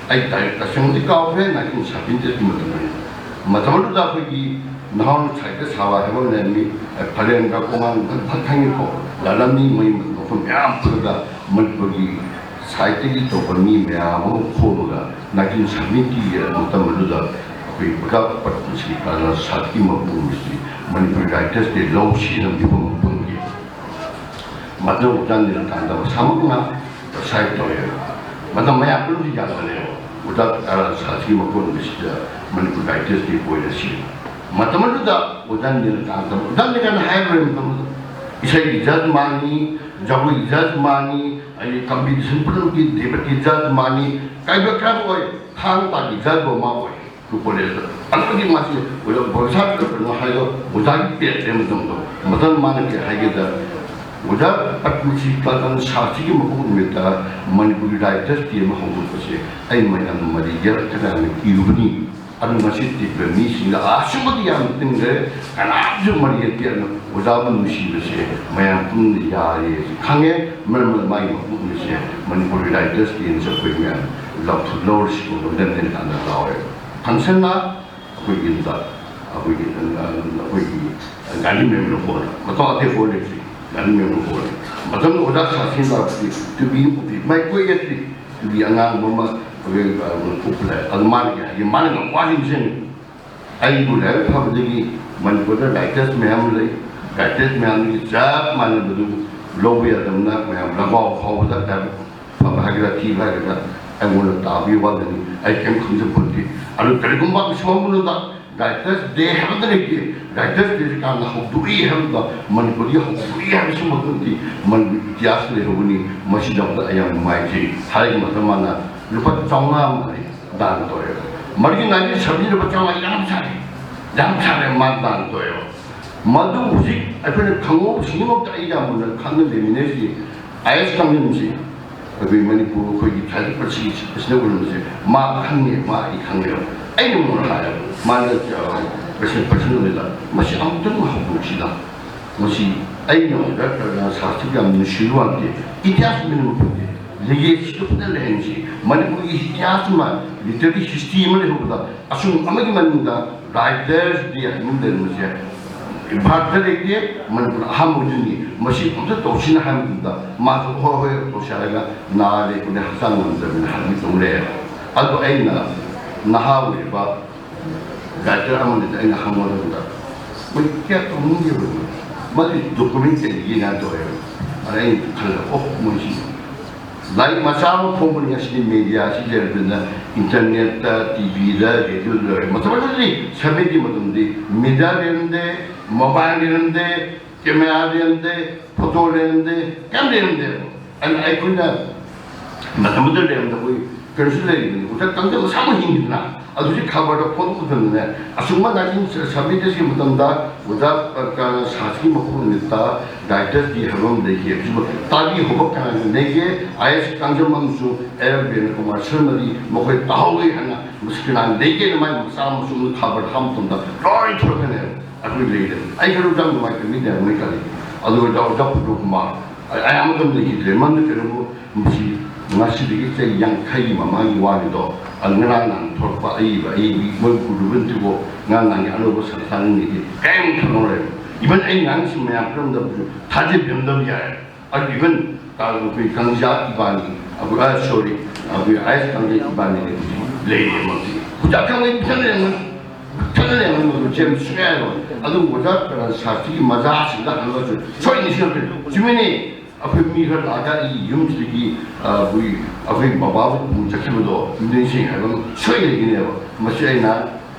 ꯑꯩ ꯗꯥꯏꯔꯦꯛ ꯇꯁꯦꯡꯅꯗꯤ ꯀꯥꯎꯈ꯭ꯔꯦ, nineteen seventy ꯒꯤ ꯃꯇꯝꯗꯅꯤ꯫ ꯃꯇꯝ ꯑꯗꯨꯗ ꯑꯩꯈꯣꯏꯒꯤ ꯅꯍꯥꯔꯣꯜ ꯁꯥꯍꯤꯇ꯭ꯌ ꯁꯚꯥ ꯍꯥꯏꯕ ꯑꯃ ꯂꯩꯔꯝꯃꯤ, ꯐꯂꯦꯟꯒ ꯀꯣꯡꯉꯥꯡ ꯐꯖ ꯈꯪꯉꯤꯀꯣ, ꯂꯥꯂꯝꯅꯤ, ꯃꯣꯏ ꯃꯐꯝ ꯃꯌꯥꯝ ꯄꯨꯜꯂꯒ ꯃꯅꯤꯄꯨꯔꯒꯤ ꯁꯥꯍꯤꯇ꯭ꯌꯒꯤ ꯇꯧꯕ ꯃꯤ ꯃꯌꯥꯝ ꯑꯃ ꯈꯣꯝꯃꯒ nineteen seventy ꯒꯤ ꯃꯇꯝ ꯑꯗꯨꯗ ꯑꯩꯈꯣꯏ ꯑꯣꯖꯥ ꯄꯗꯃꯁ꯭ꯔꯤ ꯇꯔꯥ ꯁꯥꯇ꯭ꯔꯤ ꯃꯄꯨ ꯑꯁꯤ ꯃꯅꯤꯄꯨꯔ Writers' Day ꯂꯧꯁꯤꯅ ꯃꯤꯐꯝ ꯑꯃ ꯄꯨꯟꯈꯤ꯫ ꯃꯗꯨ ꯑꯣꯖꯥ ꯅꯤꯂꯀꯥꯟꯇ ꯃꯁꯥꯃꯛꯅ ꯄ꯭ꯔꯁꯥꯏꯠ ꯇꯧꯋꯦ꯫ ꯃꯇꯝ ꯃꯌꯥꯝ ꯄꯨꯝꯅꯃꯛ ꯌꯥꯅꯔꯦ꯫ ꯑꯣꯖꯥ ꯇꯔꯥ ꯁꯥꯇ꯭ꯔꯤ ꯃꯄꯨ ꯑꯁꯤꯗ ꯃꯅꯤꯄꯨꯔ Writers' Day ꯑꯣꯏꯔꯁꯤ꯫ ꯃꯇꯝ ꯑꯗꯨꯗ ꯑꯣꯖꯥ ꯅꯤꯂꯀꯥꯟꯇ, ꯑꯣꯖꯥ ꯅꯤꯂꯀꯥꯟꯇ ꯍꯥꯏꯔꯨꯔꯦ ꯃꯇꯝ ꯑꯗꯨꯗ꯫ ꯏꯁꯩꯒꯤ ꯖꯖ ꯃꯥꯅꯤ, ꯖꯒꯣꯏꯒꯤ ꯖꯖ ꯃꯥꯅꯤ, ꯑꯩ ꯀꯝꯄꯤꯇꯤꯁꯟ ꯄꯨꯝꯅꯃꯛꯀꯤ ꯗꯦꯕꯦꯠꯀꯤ ꯖꯖ ꯃꯥꯅꯤ, ꯀꯥꯏꯕ ꯀꯥꯏꯕ ꯑꯣꯏ, ꯊꯥꯡ ꯇꯥꯒꯤ ꯖꯖ ꯑꯃ ꯑꯣꯏ꯫ ꯁ꯭ꯀꯨꯜ ꯀꯣꯂꯦꯖꯇ ꯑꯗꯨꯛꯀꯤ ꯃꯇꯤꯛ ꯃꯥꯁꯤ ꯑꯣꯖꯥ ꯄ꯭ꯔꯣꯐꯦꯁꯥꯔ ꯀꯩꯅꯣ ꯍꯥꯏꯗꯣ ꯑꯣꯖꯥꯒꯤ ꯄꯦꯠꯅꯦ ꯃꯇꯝꯗꯣ꯫ ꯃꯇꯝ ꯃꯥꯅ ꯀꯩ ꯍꯥꯏꯒꯦꯗ, ꯑꯣꯖꯥ ꯄꯗꯃꯁ꯭ꯔꯤ ꯀꯥꯟꯇꯟ ꯁꯥꯁꯇ꯭ꯔꯤꯒꯤ ꯃꯄꯣꯛ ꯅꯨꯃꯤꯠꯇ ꯃꯅꯤꯄꯨꯔꯒꯤ ꯔꯥꯏꯇꯔꯁ ꯗꯦ ꯑꯃ ꯍꯧꯗꯣꯛꯄꯁꯦ ꯑꯩ ꯃꯌꯥꯝ ꯃꯔꯤ ꯌꯦꯜꯂꯛꯀꯗꯕꯅꯤ ꯏꯔꯨꯕꯅꯤ꯫ ꯑꯗꯨ ꯉꯁꯤ ꯇꯤꯟꯕ ꯃꯤꯁꯤꯡꯗ ꯑꯁꯨꯛ ꯃꯇꯤꯛ ꯌꯥꯝꯅ ꯇꯤꯟꯈ꯭ꯔꯦ꯫ ꯀꯅꯥꯝꯁꯨ ꯃꯔꯤ ꯌꯦꯠꯇꯦ꯫ ꯑꯗꯨꯅ ꯑꯣꯖꯥꯕꯨ ꯅꯨꯡꯁꯤꯕꯁꯦ ꯃꯌꯥꯝ ꯄꯨꯝꯅ ꯌꯥꯔꯦ ꯈꯪꯉꯦ꯫ ꯃꯔꯝ ꯑꯗꯨꯅ ꯃꯥꯒꯤ ꯃꯄꯣꯛ ꯅꯨꯃꯤꯠꯁꯦ ꯃꯅꯤꯄꯨꯔꯒꯤ ꯔꯥꯏꯇꯔꯁ ꯗꯦꯅꯁꯨ ꯑꯩꯈꯣꯏ ꯃꯌꯥꯝ ꯂꯥꯎꯊꯣꯛ ꯂꯧꯔꯁꯤꯀꯣ, ꯂꯣꯏꯅ ꯀꯥꯟꯗ ꯂꯥꯎꯔꯦ꯫ ꯐꯪꯁꯟꯅ ꯑꯩꯈꯣꯏꯒꯤ ꯑꯗꯨꯗ ꯑꯩꯈꯣꯏꯒꯤ ꯑꯩꯈꯣꯏꯒꯤ ꯒꯥꯔꯤ ꯃꯦꯝꯅ ꯍꯣꯜ ꯃꯇꯝ ꯑꯇꯩ ꯍꯣꯜ ꯂꯩꯇ꯭ꯔꯤ꯫ ꯒꯥꯔꯤ ꯃꯦꯝꯅ ꯍꯣꯜ ꯃꯇꯝꯗ ꯑꯣꯖꯥ ꯁꯥꯁꯤ ꯂꯥꯛꯄꯗꯤ ꯇꯨꯕꯤ ꯎꯄꯤ ꯃꯥꯏ ꯀꯣꯏ ꯌꯦꯠꯇ꯭ꯔꯤ꯫ ꯇꯨꯕꯤ ꯑꯉꯥꯡꯕ ꯑꯃ ꯑꯩꯈꯣꯏ ꯎꯞꯄ ꯂꯩ꯫ ꯑꯗꯨ ꯃꯥꯅ ꯀꯩ ꯍꯥꯏꯒꯦ? ꯃꯥꯅ ꯉꯝ ꯋꯥꯁꯤꯡꯁꯦ ꯑꯩꯕꯨ ꯂꯥꯏꯔꯤꯛ ꯐꯕꯗꯒꯤ ꯃꯅꯤꯄꯨꯔꯗ ꯔꯥꯏꯇꯔꯁ ꯃꯌꯥꯝ ꯂꯩ꯫ ꯔꯥꯏꯇꯔꯁ ꯃꯌꯥꯝꯗꯒꯤ ꯆꯞ ꯃꯥꯟꯅꯕꯗꯨ ꯂꯧꯕ ꯌꯥꯗꯕꯅ ꯃꯌꯥꯝ ꯂꯒꯥꯎ ꯐꯥꯎꯕꯗ ꯂꯥꯏꯔꯤꯛ ꯐꯕ ꯍꯥꯏꯒꯦꯔꯥ ꯊꯤꯕ ꯍꯥꯏꯒꯦꯔꯥ ꯑꯩꯉꯣꯟꯗ ꯇꯥꯕꯒꯤ ꯋꯥꯗꯅꯤ꯫ ꯑꯩ ꯀꯔꯤꯝ ꯈꯪꯖꯄꯣꯠꯇꯦ꯫ ꯑꯗꯨ ꯀꯔꯤꯒꯨꯝꯕ ꯑꯃ ꯁꯣꯝꯗ ꯔꯥꯏꯇꯔꯁ ꯗꯦ ꯍꯥꯏꯕꯗ ꯂꯩꯇꯦ꯫ ꯔꯥꯏꯇꯔꯁ ꯗꯦ ꯀꯥꯟꯗ ꯍꯧꯗꯣꯛꯏ ꯍꯥꯏꯕꯗ ꯃꯅꯤꯄꯨꯔꯒꯤ ꯍꯧꯗꯣꯛꯏ ꯍꯥꯏꯕꯁꯤꯃꯛꯇꯗꯤ ꯃꯅꯤꯄꯨꯔꯒꯤ ꯏꯇꯤꯍꯥꯁꯇ ꯂꯩꯍꯧꯕꯅꯤ꯫ ꯃꯁꯤꯗꯃꯛꯇ ꯑꯩ ꯌꯥꯝ ꯅꯨꯡꯉꯥꯏꯖꯩ꯫ ꯍꯥꯏꯔꯤꯕ ꯃꯇꯝ ꯃꯥꯅ ꯂꯨꯄꯥ ꯆꯥꯝꯃꯉꯥ ꯑꯃ ꯍꯥꯏ ꯗꯥꯟ ꯇꯧꯋꯦꯕ꯫ ꯃꯔꯤꯒꯤ ꯅꯥꯏꯟꯇꯤꯟ ꯁꯚꯦꯟꯇꯤ ꯂꯨꯄꯥ ꯆꯥꯝꯃꯉꯥ ꯌꯥꯝ ꯁꯥꯔꯦ, ꯌꯥꯝ ꯁꯥꯔꯦ ꯃꯥ ꯗꯥꯟ ꯇꯧꯋꯦꯕ꯫ ꯃꯗꯨ ꯍꯧꯖꯤꯛ ꯑꯩꯈꯣꯏꯅ ꯈꯪꯍꯧꯕ ꯁꯤꯡꯉꯤꯃꯛꯇ ꯑꯩ ꯌꯥꯝ ꯃꯨꯟꯅ ꯈꯪꯅ ꯂꯩꯃꯤꯟꯅꯔꯤꯁꯤ ꯑꯥꯏ ꯑꯦꯁ ꯀꯥꯡꯖꯝꯁꯤ ꯑꯩꯈꯣꯏ ꯃꯅꯤꯄꯨꯔ ꯑꯩꯈꯣꯏꯒꯤ ꯇ꯭ꯔꯥꯏꯕꯦꯜ ꯄ꯭ꯔꯁꯤꯗꯦꯟꯁꯤꯅ ꯎꯔꯝꯕꯁꯦ ꯃꯥ ꯈꯪꯉꯦ, ꯃꯥ ꯑꯩ ꯈꯪꯉꯦꯕ꯫ ꯑꯩꯅ ꯃꯉꯣꯟꯗ ꯍꯥꯏꯌꯦꯕ, ꯃꯥꯅ ꯄ꯭ꯔꯁꯤꯗꯦꯟ ꯄ꯭ꯔꯁꯤꯗꯦꯟ ꯑꯣꯏꯅ ꯃꯁꯤ ꯑꯃꯨꯛꯇꯪ ꯍꯧꯗꯣꯛꯁꯤꯗ꯫ ꯃꯁꯤ ꯑꯩꯅ ꯑꯣꯖꯥ ꯀꯔꯅ ꯁꯥꯁꯇ꯭ꯔꯤꯕꯨ ꯌꯥꯝ ꯅꯨꯡꯁꯤꯕ ꯋꯥꯅꯤ꯫ ꯏꯇꯤꯍꯥꯁ ꯃꯤꯅ ꯃꯐꯝꯗꯤ ꯂꯤꯒꯦꯁꯤꯗ ꯐꯖꯅ ꯂꯩꯍꯟꯁꯤ꯫ ꯃꯅꯤꯄꯨꯔꯒꯤ ꯏꯇꯤꯍꯥꯁ ꯑꯃ, ꯂꯤꯇꯔꯦꯔꯤ ꯍꯤꯁꯇ꯭ꯔꯤ ꯑꯃ ꯂꯩꯍꯧꯕꯗ ꯑꯁꯨꯝ ꯑꯃꯒꯤ ꯃꯅꯨꯡꯗ ꯔꯥꯏꯇꯔꯁ ꯗꯦ ꯍꯥꯏꯕ ꯑꯃ ꯂꯩꯔꯝꯕꯁꯦ ꯚꯥꯔꯠꯇ ꯂꯩꯇꯦ, ꯃꯅꯤꯄꯨꯔ ꯑꯍꯥꯟꯕ ꯑꯣꯏꯗꯣꯏꯅꯤ꯫ ꯃꯁꯤ ꯑꯝꯇ ꯇꯧꯁꯤꯅ ꯍꯥꯏꯕ ꯃꯇꯝꯗ ꯃꯥꯁꯨ ꯍꯣꯏ ꯍꯣꯏ ꯇꯧꯁꯤ ꯍꯥꯏꯔꯒ ꯅꯥ ꯂꯩꯕꯅꯦ, ꯍꯛꯆꯥꯡ ꯉꯝꯗꯕꯅꯤ ꯍꯥꯏꯕ ꯑꯗꯨꯝ ꯂꯩꯌꯦꯕ꯫ ꯑꯗꯣ ꯑꯩꯅ ꯅꯍꯥ ꯑꯣꯏꯔꯤꯕ ꯔꯥꯏꯇꯔ ꯑꯃꯅꯤꯗ ꯑꯩꯅ ꯍꯪꯕ ꯃꯇꯝꯗ ꯃꯣꯏ ꯀꯌꯥ ꯇꯧꯅꯤꯡꯗꯦꯕ꯫ ꯃꯣꯏ ꯃꯗꯨꯒꯤ ꯗꯣꯀꯨꯃꯦꯟ ꯀꯔꯤ ꯌꯦꯡꯉꯥ ꯇꯧꯋꯦꯕ꯫ ꯑꯗ ꯑꯩꯅ ꯈꯜꯂꯦ, ꯑꯣ ꯃꯣꯏꯁꯤ ꯂꯥꯏꯔꯤꯛ ꯃꯆꯥ ꯑꯃ ꯐꯣꯡꯕꯅꯤ꯫ ꯉꯁꯤꯗꯤ ꯃꯦꯗꯤꯌꯥꯁꯤ ꯂꯩꯔꯕꯅꯤꯅ ꯏꯟꯇꯔꯅꯦꯠꯇ, ꯇꯤ ꯚꯤꯗ, ꯔꯦꯗꯤꯑꯣꯗ ꯂꯣꯏꯔꯦ꯫ ꯃꯇꯝ ꯑꯗꯨꯗꯗꯤ ꯁꯚꯦꯟꯇꯤ ꯃꯇꯝꯗꯤ ꯃꯦꯗꯤꯌꯥ ꯂꯩꯔꯝꯗꯦ, ꯃꯣꯕꯥꯏꯜ ꯂꯩꯔꯝꯗꯦ, ꯀꯦꯃꯦꯔꯥ ꯂꯩꯔꯝꯗꯦ, ꯐꯣꯇꯣ ꯂꯩꯔꯝꯗꯦ, ꯀꯩꯝ ꯂꯩꯔꯝꯗꯦꯕ꯫ ꯑꯗꯨꯅ ꯑꯩꯈꯣꯏꯅ ꯃꯇꯝꯗꯨꯗ ꯂꯩꯔꯝꯗꯕ ꯑꯩꯈꯣꯏ ꯀꯔꯤꯁꯨ ꯂꯩꯔꯤꯕꯅꯤ꯫ ꯎꯗ ꯀꯥꯡꯖꯩ ꯃꯁꯥꯃꯛ ꯍꯤꯡꯉꯤꯗꯅ, ꯑꯗꯨ ꯍꯧꯖꯤꯛ ꯈꯕꯔꯗ ꯐꯣꯡꯗꯣꯛꯄ ꯃꯇꯝꯗꯅꯦ, ꯑꯁꯨꯝꯕ ꯅꯥꯏꯟꯇꯤꯟ ꯁꯚꯦꯟꯇꯤ ꯊ꯭ꯔꯤꯒꯤ ꯃꯇꯝꯗ ꯑꯣꯖꯥ ꯁꯥꯁꯤꯒꯤ ꯃꯄꯣꯛ ꯅꯨꯃꯤꯠꯇ ꯗꯥꯏꯇꯁ ꯗꯦ ꯍꯥꯏꯕ ꯑꯃ ꯂꯩꯈꯤ ꯍꯥꯏꯕꯁꯤꯕꯨ ꯇꯥꯕꯤꯍꯧꯕ ꯀꯅꯥꯅ ꯂꯩꯒꯦ? ꯑꯥꯏ ꯑꯦꯁ ꯀꯥꯡꯖꯝ ꯑꯃꯁꯨꯡ ꯑꯦꯜ ꯕꯤꯔꯦꯟꯗ꯭ꯔ ꯀꯨꯃꯥꯔ ꯁꯔꯃꯗꯤ ꯃꯈꯣꯏ ꯇꯥꯍꯧꯋꯤ ꯍꯥꯏꯅ ꯃꯁꯤ ꯀꯅꯥꯅ ꯂꯩꯒꯦꯅ ꯃꯥꯏ ꯃꯆꯥ ꯃꯁꯨ ꯈꯕꯔꯗ ꯍꯥꯞꯄ ꯃꯇꯝꯗ ꯂꯣꯏ ꯊꯣꯛꯂꯛꯀꯅꯦꯕ꯫ ꯑꯩꯈꯣꯏ ꯂꯩꯔꯦ꯫ ꯑꯩ ꯈꯔ ꯍꯛꯆꯥꯡ ꯅꯨꯡꯉꯥꯏꯇꯕ ꯃꯤ ꯂꯩꯔꯝꯒꯅꯤ ꯈꯜꯂꯤ꯫ ꯑꯗꯨꯒ ꯗꯥ ꯑꯣꯖꯥ ꯐꯨꯇꯣ ꯀꯨꯃꯥꯔ, ꯑꯩ ꯑꯌꯥꯝꯕ ꯃꯇꯝꯗ ꯂꯩꯈꯤꯗ꯭ꯔꯦ꯫ ꯃꯔꯝꯗꯤ ꯀꯩꯅꯣꯕꯨ ꯃꯁꯤ ꯉꯁꯤꯗꯒꯤ ꯆꯍꯤ ꯌꯥꯡꯈꯩꯒꯤ ꯃꯃꯥꯡꯒꯤ ꯋꯥꯅꯤꯗꯣ꯫ ꯑꯗꯨ ꯉꯔꯥꯡ ꯅꯍꯥꯟ ꯊꯣꯛꯂꯛꯄ ꯑꯏꯕ, ꯑꯏꯕꯤ ꯃꯣꯏ ꯎꯔꯨꯕ ꯅꯠꯇꯦꯀꯣ꯫ ꯉꯔꯥꯡ ꯅꯍꯥꯟꯒꯤ ꯑꯅꯧꯕ ꯁꯪꯁꯊꯥꯟꯁꯤꯡꯗꯤ ꯀꯔꯤꯝ ꯈꯪꯍꯧꯔꯣꯏ꯫ ꯏꯚꯟ ꯑꯩ ꯉꯥꯡꯁꯤ ꯃꯌꯥꯝ ꯄꯨꯝꯅꯃꯛꯇꯁꯨ ꯊꯥꯖꯕꯤꯔꯝꯗꯕ ꯌꯥꯏ꯫ ꯑꯗꯨ ꯏꯚꯟ ꯑꯩꯈꯣꯏ ꯀꯪꯖꯥ ꯏꯕꯥꯅꯤ, ꯑꯩꯈꯣꯏ, ꯑ, ꯁꯣꯔꯤ, ꯑꯩꯈꯣꯏ ꯑꯥꯏ ꯑꯦꯁ ꯀꯪꯖꯥ ꯏꯕꯥꯅꯤ ꯂꯩꯔꯤ ꯃꯁꯤ꯫ ꯍꯧꯖꯤꯛ ꯑꯈꯪꯕ ꯏꯊꯟ ꯂꯩꯔꯝꯒꯅꯤ, ꯏꯊꯟ ꯂꯩꯔꯝꯒꯅꯤ, ꯃꯗꯨ ꯆꯦꯟꯕ ꯁꯨꯡꯌꯥ ꯌꯥꯔꯣꯏ꯫ ꯑꯗꯨꯕꯨ ꯑꯣꯖꯥ ꯀꯔꯟ ꯁꯥꯁꯇ꯭ꯔꯤꯒꯤ ꯃꯖꯥꯁꯤꯡꯗ ꯍꯪꯉꯒꯁꯨ ꯁꯣꯏ ꯅꯤꯡꯁꯤꯡꯉꯛꯀꯅꯤ꯫ ꯆꯨꯝꯃꯤꯅꯦ, ꯑꯩꯈꯣꯏ ꯃꯤ ꯈꯔ ꯂꯥꯛꯑꯒ ꯑꯩꯒꯤ ꯌꯨꯝꯁꯤꯗꯒꯤ, ꯑ, ꯑꯩꯈꯣꯏ, ꯑꯩꯈꯣꯏ ꯕꯕꯥꯕꯨ ꯄꯨ ꯆꯠꯈꯤꯕꯗꯣ ꯅꯤꯡꯁꯤꯡ ꯍꯥꯏꯕ ꯑꯃ ꯁꯣꯏ ꯂꯩꯒꯅꯦꯕ꯫ ꯃꯁꯤ ꯑꯩꯅ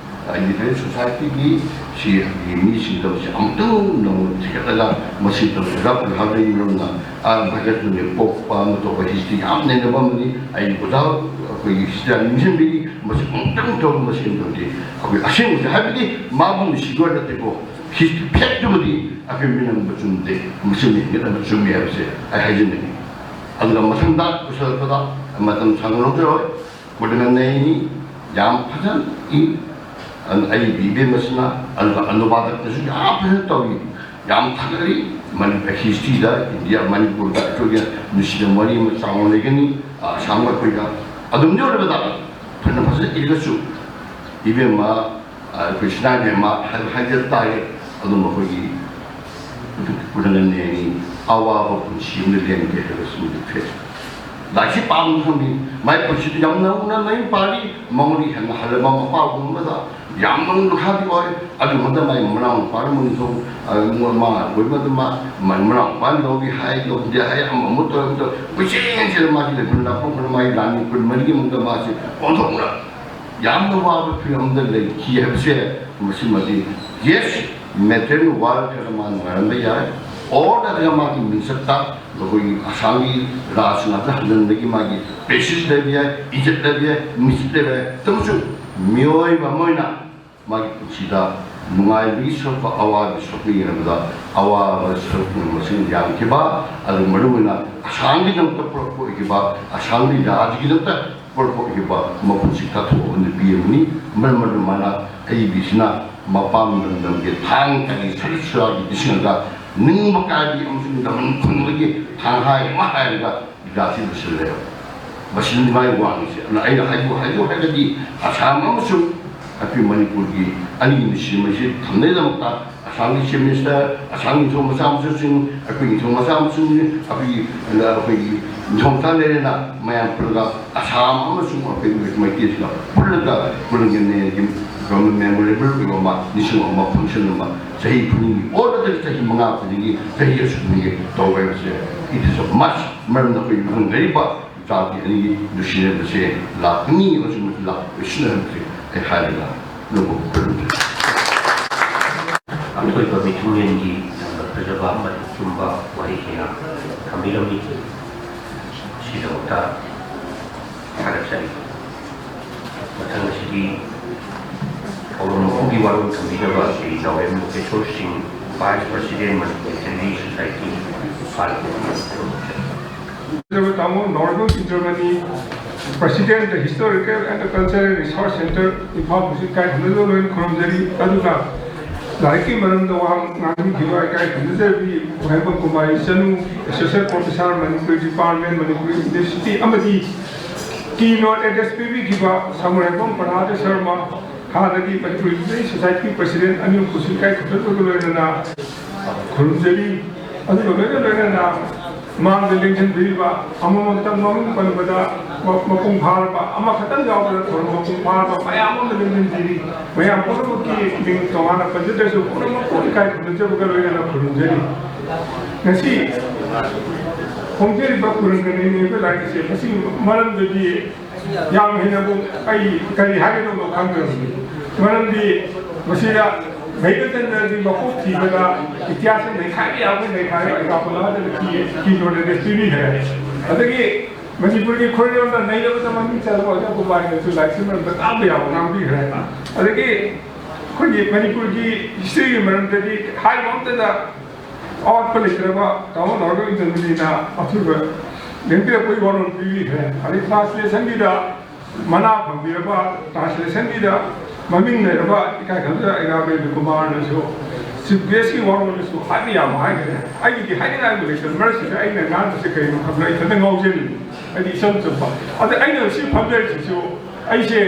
ꯂꯤꯇꯔꯦꯔꯤ ꯁꯣꯁꯥꯏꯇꯤꯒꯤ ꯁꯤ ꯃꯤꯁꯤꯡꯗ ꯃꯁꯤ ꯑꯃꯨꯛꯇꯪ ꯅꯧꯅ ꯊꯤꯒꯠꯂꯒ ꯃꯁꯤ ꯇꯧꯔꯒ ꯄ꯭ꯔꯙꯥꯟ ꯂꯩꯕ ꯃꯔꯝꯅ, ꯑꯥ, ꯚꯥꯒ꯭ꯌꯁꯅꯟꯗ ꯄꯣꯛꯄ ꯑꯃ ꯇꯧꯕ ꯍꯤꯁꯇ꯭ꯔꯤ ꯌꯥꯝ ꯅꯩꯅꯕ ꯑꯃꯅꯤ꯫ ꯑꯩ ꯑꯣꯖꯥ ꯑꯩꯈꯣꯏꯒꯤ ꯍꯤꯁꯇ꯭ꯔꯤ ꯌꯥꯝ ꯅꯤꯡꯁꯤꯡꯕꯤꯔꯤ꯫ ꯃꯁꯤ ꯑꯃꯨꯛꯇꯪ ꯇꯧꯔꯒ ꯃꯁꯤ ꯇꯧꯗꯦ꯫ ꯑꯩꯈꯣꯏ ꯑꯁꯦꯡꯕꯁꯦ ꯍꯥꯏꯕꯗꯤ ꯃꯥꯕꯨ ꯅꯨꯡꯁꯤꯕ ꯅꯠꯇꯦꯀꯣ, ꯍꯤꯁꯇ꯭ꯔꯤ ꯐꯦꯛꯇꯨꯃꯗꯤ ꯑꯩꯈꯣꯏ ꯃꯤꯅꯝꯕ ꯆꯨꯝꯗꯦ꯫ ꯃꯁꯤ ꯃꯤ ꯍꯦꯟꯒꯠꯅꯕ ꯆꯨꯝꯃꯤ ꯍꯥꯏꯕꯁꯦ ꯑꯩ ꯍꯥꯏꯖꯅꯤꯡꯉꯤ꯫ ꯑꯗꯨꯒ ꯃꯊꯪꯗ ꯄꯨꯁꯜꯂꯛꯄꯗ ꯃꯇꯝ ꯁꯥꯡꯅ ꯂꯧꯖꯔꯣꯏ꯫ ꯀꯣꯗꯅꯅꯦꯅꯤ ꯌꯥꯝ ꯐꯖꯅ ꯏ꯫ ꯑꯗꯨ ꯑꯩ ꯏꯕꯦꯝꯃꯁꯤꯅ ꯑꯗꯨꯒ ꯑꯅꯨꯕꯥꯗꯛꯇꯁꯨ ꯌꯥꯝ ꯐꯖꯅ ꯇꯧꯏ꯫ ꯌꯥꯝ ꯊꯥꯒꯠꯂꯤ꯫ ꯃꯅꯤꯄꯨꯔ ꯍꯤꯁꯇ꯭ꯔꯤꯗ ꯏꯟꯗꯤꯌꯥ ꯃꯅꯤꯄꯨꯔꯗ ꯑꯩꯈꯣꯏꯒꯤ ꯅꯨꯡꯁꯤꯅ ꯋꯥꯔꯤ ꯑꯃ ꯆꯥꯎꯅ ꯂꯩꯒꯅꯤ꯫ ꯑꯁꯥꯡꯕ ꯑꯩꯈꯣꯏꯒ ꯑꯗꯨꯝ ꯌꯧꯔꯕꯗ ꯐꯅ ꯐꯖꯅ ꯏꯔꯒꯁꯨ ꯏꯕꯦꯝꯃ ꯑꯩꯈꯣꯏ ꯁꯤꯅꯥ ꯏꯕꯦꯝꯃ ꯍꯥꯏ-, ꯍꯥꯏꯖꯕ ꯇꯥꯔꯦ꯫ ꯑꯗꯨꯝ ꯑꯩꯈꯣꯏꯒꯤ ꯀꯣꯗꯅꯅꯦꯅꯤ ꯑꯋꯥꯕ ꯄꯨꯟꯁꯤ ꯑꯃꯗ ꯂꯦꯟꯒꯦ ꯍꯥꯏꯕꯁꯤꯃꯗꯤ ꯐꯦ꯫ ꯂꯥꯏꯔꯤꯛꯁꯤ ꯄꯥꯕ ꯈꯪꯕꯤ ꯃꯥꯏ ꯄꯨꯟꯁꯤꯗ ꯌꯥꯝ ꯅꯧꯅ ꯃꯌꯨꯝ ꯄꯥꯜꯂꯤ꯫ ꯃꯉꯣꯟꯗꯒꯤ ꯍꯦꯟꯅ ꯍꯜꯂꯕ ꯃꯄꯥꯒꯨꯝꯕꯗ ꯌꯥꯝꯅ ꯃꯈꯥꯗꯤ ꯑꯣꯏ꯫ ꯑꯗꯨꯒꯨꯝꯕꯗ ꯃꯥꯏ ꯃꯅꯥꯎ ꯅꯨꯄꯥꯅ ꯃꯣꯏꯅ ꯇꯧ-, ꯑ, ꯃꯣꯏ ꯃꯥ ꯑꯣꯏꯕꯗ ꯃꯥ, ꯃꯥꯏ ꯃꯅꯥꯎ ꯅꯨꯄꯥꯅ ꯂꯧꯒꯦ ꯍꯥꯏ, ꯂꯧꯗꯦ ꯍꯥꯏ, ꯑꯃ ꯑꯃ ꯇꯧꯔ ꯑꯃ ꯇꯧꯔ ꯀꯣꯏꯆꯦꯟ ꯆꯦꯟꯂ ꯃꯥꯒꯤ ꯂꯩꯐꯝ ꯂꯥꯛꯐꯝ ꯈꯨꯗꯤꯡꯃꯛ ꯃꯥꯒꯤ ꯂꯥꯟꯃꯤ ꯀꯨꯟ ꯃꯔꯤꯒꯤ ꯃꯅꯨꯡꯗ ꯃꯥꯁꯦ ꯑꯣꯟꯊꯣꯛꯅ ꯌꯥꯝꯅ ꯋꯥꯕ ꯐꯤꯕꯝꯗ ꯂꯩꯈꯤ ꯍꯥꯏꯕꯁꯦ ꯃꯁꯤꯃꯗꯤ, ꯌꯦꯁ, ꯃꯦꯇꯔꯤꯌꯦꯜ ꯋꯥꯔꯜ ꯈꯔ ꯃꯥ ꯅꯨꯡꯉꯥꯏꯔꯝꯕ ꯌꯥꯏ, ꯑꯣꯔ ꯅꯠꯇ꯭ꯔꯒ ꯃꯥꯒꯤ ꯃꯤꯡꯆꯠꯇ ꯑꯩꯈꯣꯏꯒꯤ ꯑꯁꯥꯝꯒꯤ ꯔꯥꯖ ꯉꯥꯛꯇ ꯍꯟꯖꯤꯟꯕꯒꯤ ꯃꯥꯒꯤ ꯄꯦꯁꯦꯖ ꯂꯩꯕ ꯌꯥꯏ, ꯏꯖꯠ ꯂꯩꯕ ꯌꯥꯏ, ꯃꯤꯡꯆꯠ ꯂꯩꯕ ꯌꯥꯏ꯫ ꯑꯗꯨꯕꯨꯁꯨ ꯃꯤꯑꯣꯏꯕ ꯑꯃ ꯑꯣꯏꯅ ꯃꯥꯒꯤ ꯄꯨꯟꯁꯤꯗ ꯅꯨꯡꯉꯥꯏꯕꯒꯤ ꯁꯔꯨꯛꯀ ꯑꯋꯥꯕꯒꯤ ꯁꯔꯨꯛꯀ ꯌꯦꯡꯅꯕꯗ ꯑꯋꯥꯕ ꯁꯔꯨꯛꯅ ꯃꯁꯤꯡ ꯌꯥꯝꯈꯤꯕ, ꯑꯗꯨꯒ ꯃꯔꯨꯑꯣꯏꯅ ꯑꯁꯥꯝꯒꯤꯗꯃꯛꯇ ꯄꯨꯔꯛꯄ ꯑꯣꯏꯈꯤꯕ, ꯑꯁꯥꯝꯒꯤ ꯔꯥꯖꯒꯤꯗꯃꯛꯇ ꯄꯨꯔꯛꯄ ꯑꯣꯏꯈꯤꯕ ꯃꯄꯨꯟꯁꯤ ꯀꯠꯊꯣꯛꯑꯕ ꯅꯨꯄꯤ ꯑꯃꯅꯤ꯫ ꯃꯔꯝ ꯑꯗꯨꯅ ꯃꯥꯅ ꯑꯏꯕꯤꯁꯤꯅ ꯃꯄꯥꯝ ꯂꯝꯗꯝꯒꯤ ꯊꯥꯡ ꯀꯔꯤ ꯁꯔꯤꯠ ꯁꯨꯔꯥꯒꯤ ꯂꯤꯁꯤꯡ ꯑꯃꯒ ꯅꯤꯡꯕ ꯀꯥꯏꯕꯤ ꯑꯃꯁꯨꯡ ꯂꯃꯟ ꯈꯨꯝꯕꯒꯤ ꯊꯥꯡꯍꯥꯏ ꯑꯃ ꯍꯥꯏꯔꯒ ꯂꯤꯂꯥꯁꯤ ꯂꯣꯏꯁꯤꯜꯂꯦꯕ꯫ ꯃꯁꯤꯗꯤ ꯃꯥꯒꯤ ꯋꯥꯡꯉꯤꯁꯦ꯫ ꯑꯗꯨꯅ ꯑꯩꯅ ꯍꯥꯏꯌꯨ ꯍꯥꯏꯌꯨ ꯍꯥꯏꯔꯒꯗꯤ ꯑꯁꯥꯝ ꯑꯃꯁꯨꯡ ꯑꯩꯈꯣꯏ ꯃꯅꯤꯄꯨꯔꯒꯤ ꯑꯅꯤꯒꯤ ꯅꯨꯡꯁꯤꯕꯁꯤ ꯊꯝꯅꯕꯒꯤꯗꯃꯛꯇ ꯑꯁꯥꯝꯒꯤ ꯆꯤꯐ ꯃꯤꯅꯤꯁꯇꯔ, ꯑꯁꯥꯝꯒꯤ ꯅꯤꯡꯊꯧ ꯃꯆꯥ ꯃꯁꯨꯁꯤꯡ, ꯑꯩꯈꯣꯏ ꯅꯤꯡꯊꯧ ꯃꯆꯥ ꯃꯁꯨꯁꯤꯡ, ꯑꯩꯈꯣꯏꯒꯤ, ꯑꯩꯈꯣꯏꯒꯤ ꯅꯤꯡꯊꯧ ꯃꯆꯥ ꯂꯩꯔꯦꯅ ꯃꯌꯥꯝ ꯄꯨꯜꯂꯒ ꯑꯁꯥꯝ ꯑꯃꯁꯨꯡ ꯑꯩꯈꯣꯏ ꯃꯩꯇꯩꯁꯤꯒ ꯄꯨꯜꯂꯒ ꯄꯨꯜꯂꯒꯅꯦ ꯃꯦꯃꯣꯔꯦꯕꯜ ꯑꯣꯏꯕ ꯑꯃ, ꯅꯤꯡꯁꯤꯡꯕ ꯑꯃ, ꯐꯪꯁꯟ ꯑꯃ ꯆꯍꯤ ꯈꯨꯗꯤꯡꯒꯤ, ꯑꯣꯔ ꯅꯠꯇ꯭ꯔꯒ ꯆꯍꯤ ꯃꯉꯥ ꯈꯨꯗꯤꯡꯒꯤ, ꯆꯍꯤ ꯑꯁꯨꯛ ꯈꯨꯗꯤꯡꯒꯤ ꯇꯧꯕ ꯍꯥꯏꯕꯁꯦ, it is a must꯫ ꯃꯔꯝꯗꯤ ꯑꯩꯈꯣꯏ ꯂꯨꯍꯣꯡꯅꯔꯤꯕ ꯖꯥꯇꯤ ꯑꯅꯤꯒꯤ ꯅꯨꯡꯁꯤꯅꯕꯁꯦ ꯂꯥꯛꯀꯅꯤ ꯑꯃꯁꯨꯡ ꯃꯁꯤ ꯂꯥꯛꯂꯣꯏꯁꯤꯟꯅ ꯍꯥꯏꯕꯁꯦ ꯑꯩ ꯍꯥꯏꯔꯒ ꯂꯧꯕ ꯈꯨꯔꯨꯝꯖꯔꯤ꯫ ꯑꯊꯣꯏꯕ ꯃꯤꯊꯨꯡꯂꯦꯟꯒꯤ ꯌꯥꯝꯅ ꯐꯖꯕ ꯑꯃꯗꯤ ꯆꯨꯝꯕ ꯋꯥꯍꯩ ꯀꯌꯥ ꯊꯝꯕꯤꯔꯝꯃꯤ꯫ ꯁꯤꯒꯤꯗꯃꯛꯇ ꯊꯥꯒꯠꯆꯔꯤ꯫ ꯃꯊꯪ ꯑꯁꯤꯗꯤ ꯊꯧꯔꯝ ꯃꯄꯨꯒꯤ ꯋꯥꯔꯣꯜ ꯊꯝꯕꯤꯅꯕ ꯁ꯭ꯔꯤ ꯅꯥꯎꯔꯦꯝ ꯂꯣꯀꯦꯁꯣꯔ ꯁꯤꯡ, Vice President, Manipur Literary Society, ꯏꯝꯐꯥꯜ꯫ ꯇꯥꯃꯣ ꯅꯣꯔꯃꯦꯜ Indramani, President, the Historical and the Cultural Resource Center, ꯏꯝꯐꯥꯜꯕꯨꯁꯨ ꯏꯀꯥꯏ ꯈꯨꯝꯅꯖꯕ ꯂꯣꯏꯅ ꯈꯨꯔꯨꯝꯖꯔꯤ꯫ ꯑꯗꯨꯒ ꯂꯥꯏꯔꯤꯛꯀꯤ ꯃꯔꯝꯗ ꯋꯥ ꯉꯥꯡꯕꯤꯈꯤꯕ ꯏꯀꯥꯏ ꯈꯨꯝꯅꯖꯕꯤ ꯋꯥꯍꯦꯡꯕꯝ ꯀꯨꯃꯥꯔꯤ ꯆꯅꯨ, Associate Professor, Manipuri Department, Manipuri University, ꯑꯃꯗꯤ keynote address ꯄꯤꯕꯤꯈꯤꯕ ꯁꯃꯨꯔꯥꯏꯕꯝ ꯄ꯭ꯔꯅꯥꯗ ꯁꯔꯃ, ꯍꯥꯟꯅꯒꯤ ꯃꯅꯤꯄꯨꯔ ꯂꯤꯇꯔꯦꯔꯤ ꯁꯣꯁꯥꯏꯇꯤ ꯄ꯭ꯔꯁꯤꯗꯦꯟꯠ ꯑꯅꯤꯃꯛꯄꯨꯁꯨ ꯏꯀꯥꯏ ꯈꯨꯝꯅꯖꯕꯒ ꯂꯣꯏꯅꯅ ꯈꯨꯔꯨꯝꯖꯔꯤ꯫ ꯑꯗꯨꯒ ꯂꯣꯏꯅ ꯂꯣꯏꯅꯅ ꯃꯥꯡꯗ ꯂꯦꯡꯁꯤꯟꯕꯤꯔꯤꯕ ꯑꯃꯃꯝꯇꯪ ꯃꯃꯤꯡ ꯄꯟꯕꯗ ꯃ-, ꯃꯄꯨꯡ ꯐꯥꯔꯕ ꯑꯃꯈꯛꯇꯪ ꯌꯥꯎꯗꯅ ꯊꯧꯔꯝ ꯃꯄꯨꯡ ꯐꯥꯔꯕ ꯃꯌꯥꯝ ꯑꯃ ꯂꯦꯡꯁꯤꯟꯕꯤꯔꯤ꯫ ꯃꯌꯥꯝ ꯄꯨꯝꯅꯃꯛꯀꯤ ꯃꯤꯡ ꯇꯣꯉꯥꯟꯅ ꯄꯟꯖꯗ꯭ꯔꯁꯨ ꯄꯨꯝꯅꯃꯛꯄꯨ ꯏꯀꯥꯏ ꯈꯨꯝꯅꯖꯕꯒ ꯂꯣꯏꯅꯅ ꯈꯨꯔꯨꯝꯖꯔꯤ꯫ ꯉꯁꯤ ꯐꯣꯡꯖꯔꯤꯕ ꯀꯨꯔꯪꯒꯅꯤꯅꯦꯕ ꯂꯥꯏꯔꯤꯛꯁꯦ, ꯃꯁꯤꯒꯤ ꯃꯔꯝꯗꯗꯤ ꯌꯥꯝ ꯍꯦꯟꯅꯕꯨ ꯑꯩ ꯀꯔꯤ ꯍꯥꯏꯒꯗꯧꯅꯣ ꯈꯪꯗ꯭ꯔꯕꯅꯤ꯫ ꯃꯔꯝꯗꯤ ꯃꯁꯤꯗ ꯚꯩꯕꯆꯟꯗ꯭ꯔꯒꯤ ꯃꯀꯣꯛ ꯊꯤꯕꯗ ꯏꯇꯤꯍꯥꯁ ꯅꯩꯈꯥꯏꯕ ꯌꯥꯕ ꯅꯩꯈꯥꯏꯕ ꯑꯦꯛꯖꯥꯝꯄꯜ ꯑꯃꯗ ꯀꯤ ꯀꯤ ꯅꯣꯂꯦꯖ ꯄꯤꯕꯤꯈ꯭ꯔꯦ꯫ ꯑꯗꯒꯤ ꯃꯅꯤꯄꯨꯔꯒꯤ ꯈꯨꯔꯦꯟꯗ ꯅꯩꯔꯕꯗ ꯃꯃꯤꯡ ꯆꯠꯂꯕ ꯑꯣꯖꯥ ꯒꯣꯄꯥꯜꯒꯤꯁꯨ ꯂꯥꯏꯔꯤꯛꯁꯤ ꯃꯔꯝꯗ ꯉꯥꯡꯕ ꯌꯥꯕ ꯉꯥꯡꯕꯤꯈ꯭ꯔꯦ꯫ ꯑꯗꯒꯤ ꯑꯩꯈꯣꯏꯒꯤ ꯃꯅꯤꯄꯨꯔꯒꯤ ꯍꯤꯁꯇ꯭ꯔꯤꯒꯤ ꯃꯔꯝꯗꯗꯤ ꯍꯥꯏꯕ ꯑꯃꯠꯇꯗ ꯑꯋꯥꯠꯄ ꯂꯩꯇ꯭ꯔꯕ ꯇꯥꯃꯣ ꯅꯥꯎꯔꯦꯝ ꯏꯟꯗ꯭ꯔꯃꯅꯤꯅ ꯑꯊꯨꯕ ꯂꯦꯡꯕꯤꯔꯛꯄꯒꯤ ꯋꯥꯔꯣꯜ ꯄꯤꯕꯤꯈ꯭ꯔꯦ꯫ ꯑꯗꯩ ꯇ꯭ꯔꯥꯟꯁꯂꯦꯁꯟꯒꯤꯗ ꯃꯅꯥ ꯐꯪꯕꯤꯔꯕ, ꯇ꯭ꯔꯥꯟꯁꯂꯦꯁꯟꯒꯤꯗ ꯃꯃꯤꯡ ꯂꯩꯔꯕ ꯏꯀꯥꯏ ꯈꯪꯖ ꯑꯩꯒꯥꯕꯦꯟꯗ ꯀꯨꯃꯥꯔꯅꯁꯨ ꯆꯤꯐ ꯒꯦꯁꯀꯤ ꯋꯥꯔꯣꯜꯗꯁꯨ ꯍꯥꯏꯕ ꯌꯥꯝ ꯍꯥꯏꯈ꯭ꯔꯦ꯫ ꯑꯩꯒꯤꯗꯤ ꯍꯥꯏꯅꯤꯡꯉꯥꯏꯕꯨ ꯂꯩꯇꯕ ꯃꯔꯛꯁꯤꯗ ꯑꯩꯅ ꯉꯥꯡꯕꯁꯦ ꯀꯩꯅꯣ ꯈꯪꯕ꯭ꯔꯥ? ꯑꯩ ꯏꯊꯟꯇ ꯉꯥꯎꯖꯔꯤꯅꯤ꯫ ꯑꯩꯗꯤ ꯏꯆꯝ ꯆꯝꯕ꯫ ꯑꯗ ꯑꯩꯅ ꯁꯤ ꯐꯝꯖꯔꯤꯁꯤꯁꯨ ꯑꯩꯁꯦ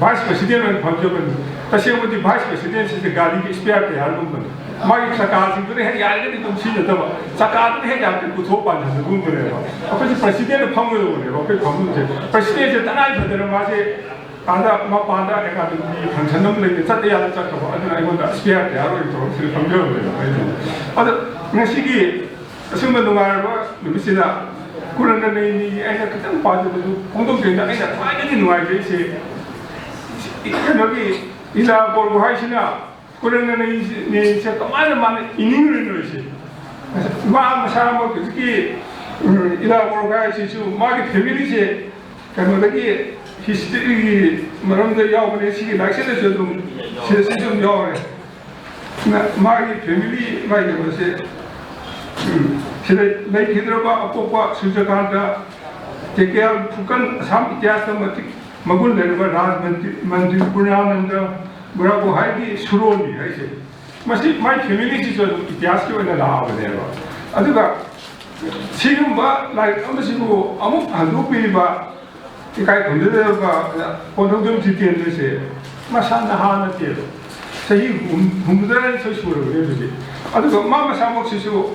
ꯚꯥꯏꯁ ꯄ꯭ꯔꯁꯤꯗꯦꯟ ꯑꯣꯏꯅ ꯐꯝꯖꯕꯅꯤ꯫ ꯇꯁꯦꯡꯕꯗꯤ ꯚꯥꯏꯁ ꯄ꯭ꯔꯁꯤꯗꯦꯟꯁꯤꯗꯤ ꯒꯥꯔꯤꯒꯤ ꯏꯁꯄꯤꯌꯥꯔ ꯇꯌꯥꯔꯒꯨꯝꯕꯅꯤ꯫ ꯃꯥꯒꯤ ꯆꯀꯥꯁꯤꯡꯗꯨꯅ ꯍꯦꯛ ꯌꯥꯔꯒꯗꯤ ꯑꯗꯨꯝ ꯁꯤꯖꯤꯟꯅꯗꯕ, ꯆꯀꯥꯗꯨꯅ ꯍꯦꯛ ꯌꯥꯔꯒꯗꯤ ꯄꯨꯊꯣꯛ ꯄꯥꯟꯁꯤꯟꯕꯒꯨꯝꯕꯅꯦꯕ꯫ ꯑꯩꯈꯣꯏꯁꯦ ꯄ꯭ꯔꯁꯤꯗꯦꯟꯗ ꯐꯝꯒꯗꯧꯕꯅꯦꯕ꯫ ꯑꯩꯈꯣꯏ ꯐꯝꯐꯝꯁꯦ ꯄ꯭ꯔꯁꯤꯗꯦꯟꯁꯦ ꯇꯉꯥꯏ ꯐꯗꯅ ꯃꯥꯁꯦ ꯑꯥꯗ ꯃꯄꯥꯟꯗ ꯑꯦꯀꯥꯗꯃꯤꯒꯤ ꯐꯪꯁꯟ ꯑꯃ ꯂꯩꯕ ꯆꯠꯇ ꯌꯥꯗ ꯆꯠꯈ꯭ꯔꯕ꯫ ꯑꯗꯨꯅ ꯑꯩꯉꯣꯟꯗ ꯏꯁꯄꯤꯌꯥꯔ ꯇꯌꯥꯔ ꯑꯣꯏꯅ ꯇꯧꯔꯒ ꯁꯤꯗ ꯐꯝꯖꯕꯅꯦꯕ ꯑꯩꯁꯦ꯫ ꯑꯗꯣ ꯉꯁꯤꯒꯤ ꯑꯁꯨꯝꯕ ꯅꯨꯡꯉꯥꯏꯔꯕ ꯅꯨꯃꯤꯠꯁꯤꯗ ꯀꯨꯔꯪꯒ ꯅꯩꯅꯤꯒꯤ ꯑꯩꯅ ꯈꯤꯇꯪ ꯄꯥꯖꯕꯗꯨ ꯐꯣꯡꯗꯣꯛꯇ꯭ꯔꯤꯉꯩꯗ ꯑꯩꯅ ꯈ꯭ꯋꯥꯏꯗꯒꯤ ꯅꯨꯡꯉꯥꯏꯖꯩꯁꯦ ꯀꯩꯅꯣꯒꯤ ꯏꯂꯥ ꯕꯣꯔꯒꯣꯍꯥꯏꯁꯤꯅ ꯀꯨꯔꯪꯒ ꯅꯩꯅꯤꯁꯦ ꯀꯃꯥꯏꯅ ꯃꯥꯅ ꯏꯅꯤꯡꯉꯨꯔꯤꯅꯣ ꯁꯤ? ꯃꯥ ꯃꯁꯥꯃꯛ ꯍꯧꯖꯤꯛꯀꯤ, ꯎꯝ, ꯏꯂꯥ ꯕꯣꯔꯒꯣꯍꯥꯏꯁꯤꯁꯨ ꯃꯥꯒꯤ ꯐꯦꯃꯤꯂꯤꯁꯦ ꯀꯩꯅꯣꯗꯒꯤ ꯍꯤꯁꯇ꯭ꯔꯤꯒꯤ ꯃꯔꯝꯗ ꯌꯥꯎꯕꯅꯦ꯫ ꯁꯤꯒꯤ ꯂꯥꯏꯔꯤꯛꯁꯤꯗꯁꯨ ꯑꯗꯨꯝ ꯁꯤꯗꯁꯨ ꯑꯗꯨꯝ ꯌꯥꯎꯔꯦ꯫ ꯅ-, ꯃꯥꯒꯤ ꯐꯦꯃꯤꯂꯤ, ꯃꯥꯒꯤ ꯀꯩꯅꯣꯁꯦ, ꯎꯝ, ꯁꯤꯗ ꯂꯩꯈꯤꯗ꯭ꯔꯕ ꯑꯄꯣꯛꯄ ꯁꯨꯔꯖꯀꯥꯟꯇ ꯇꯦꯀꯦꯜ ꯐꯨꯀꯟ ꯑꯁꯥꯝ ꯏꯇꯤꯍꯥꯁꯇ ꯃꯇꯤꯛ ꯃꯒꯨꯟ ꯂꯩꯔꯕ ꯔꯥꯖ ꯃꯟꯇ꯭ꯔꯤ, ꯃꯟꯇ꯭ꯔꯤ ꯄꯨꯔꯅꯥꯅꯟꯗ ꯕꯣꯔꯒꯣꯍꯥꯏꯒꯤ ꯁꯨꯔꯣꯟꯅꯤ ꯍꯥꯏꯁꯦ꯫ ꯃꯁꯤ ꯃꯥꯏ ꯐꯦꯃꯤꯂꯤꯁꯤꯁꯨ ꯑꯗꯨꯝ ꯏꯇꯤꯍꯥꯁꯀꯤ ꯑꯣꯏꯅ ꯂꯥꯛꯑꯕꯅꯦꯕ꯫ ꯑꯗꯨꯒ ꯁꯤꯒꯨꯝꯕ ꯂꯥꯏꯔꯤꯛ ꯑꯃꯁꯤꯕꯨ ꯑꯃꯨꯛ ꯍꯟꯗꯣꯛꯄꯤꯔꯤꯕ ꯏꯀꯥꯏ ꯈꯨꯝꯅꯗꯕ ꯀꯣꯟꯊꯧꯖꯝ ꯖꯤꯇꯦꯟꯗ꯭ꯔꯁꯦ ꯃꯁꯥ ꯅꯍꯥ ꯅꯠꯇꯦꯕ, ꯆꯍꯤ ꯍꯨꯝ-, ꯍꯨꯝꯐꯨꯇꯔꯥꯅꯤꯊꯣꯏ ꯁꯨꯔꯕꯅꯦ ꯍꯧꯖꯤꯛ꯫ ꯑꯗꯨꯒ ꯃꯥ ꯃꯁꯥꯃꯛꯁꯤꯁꯨ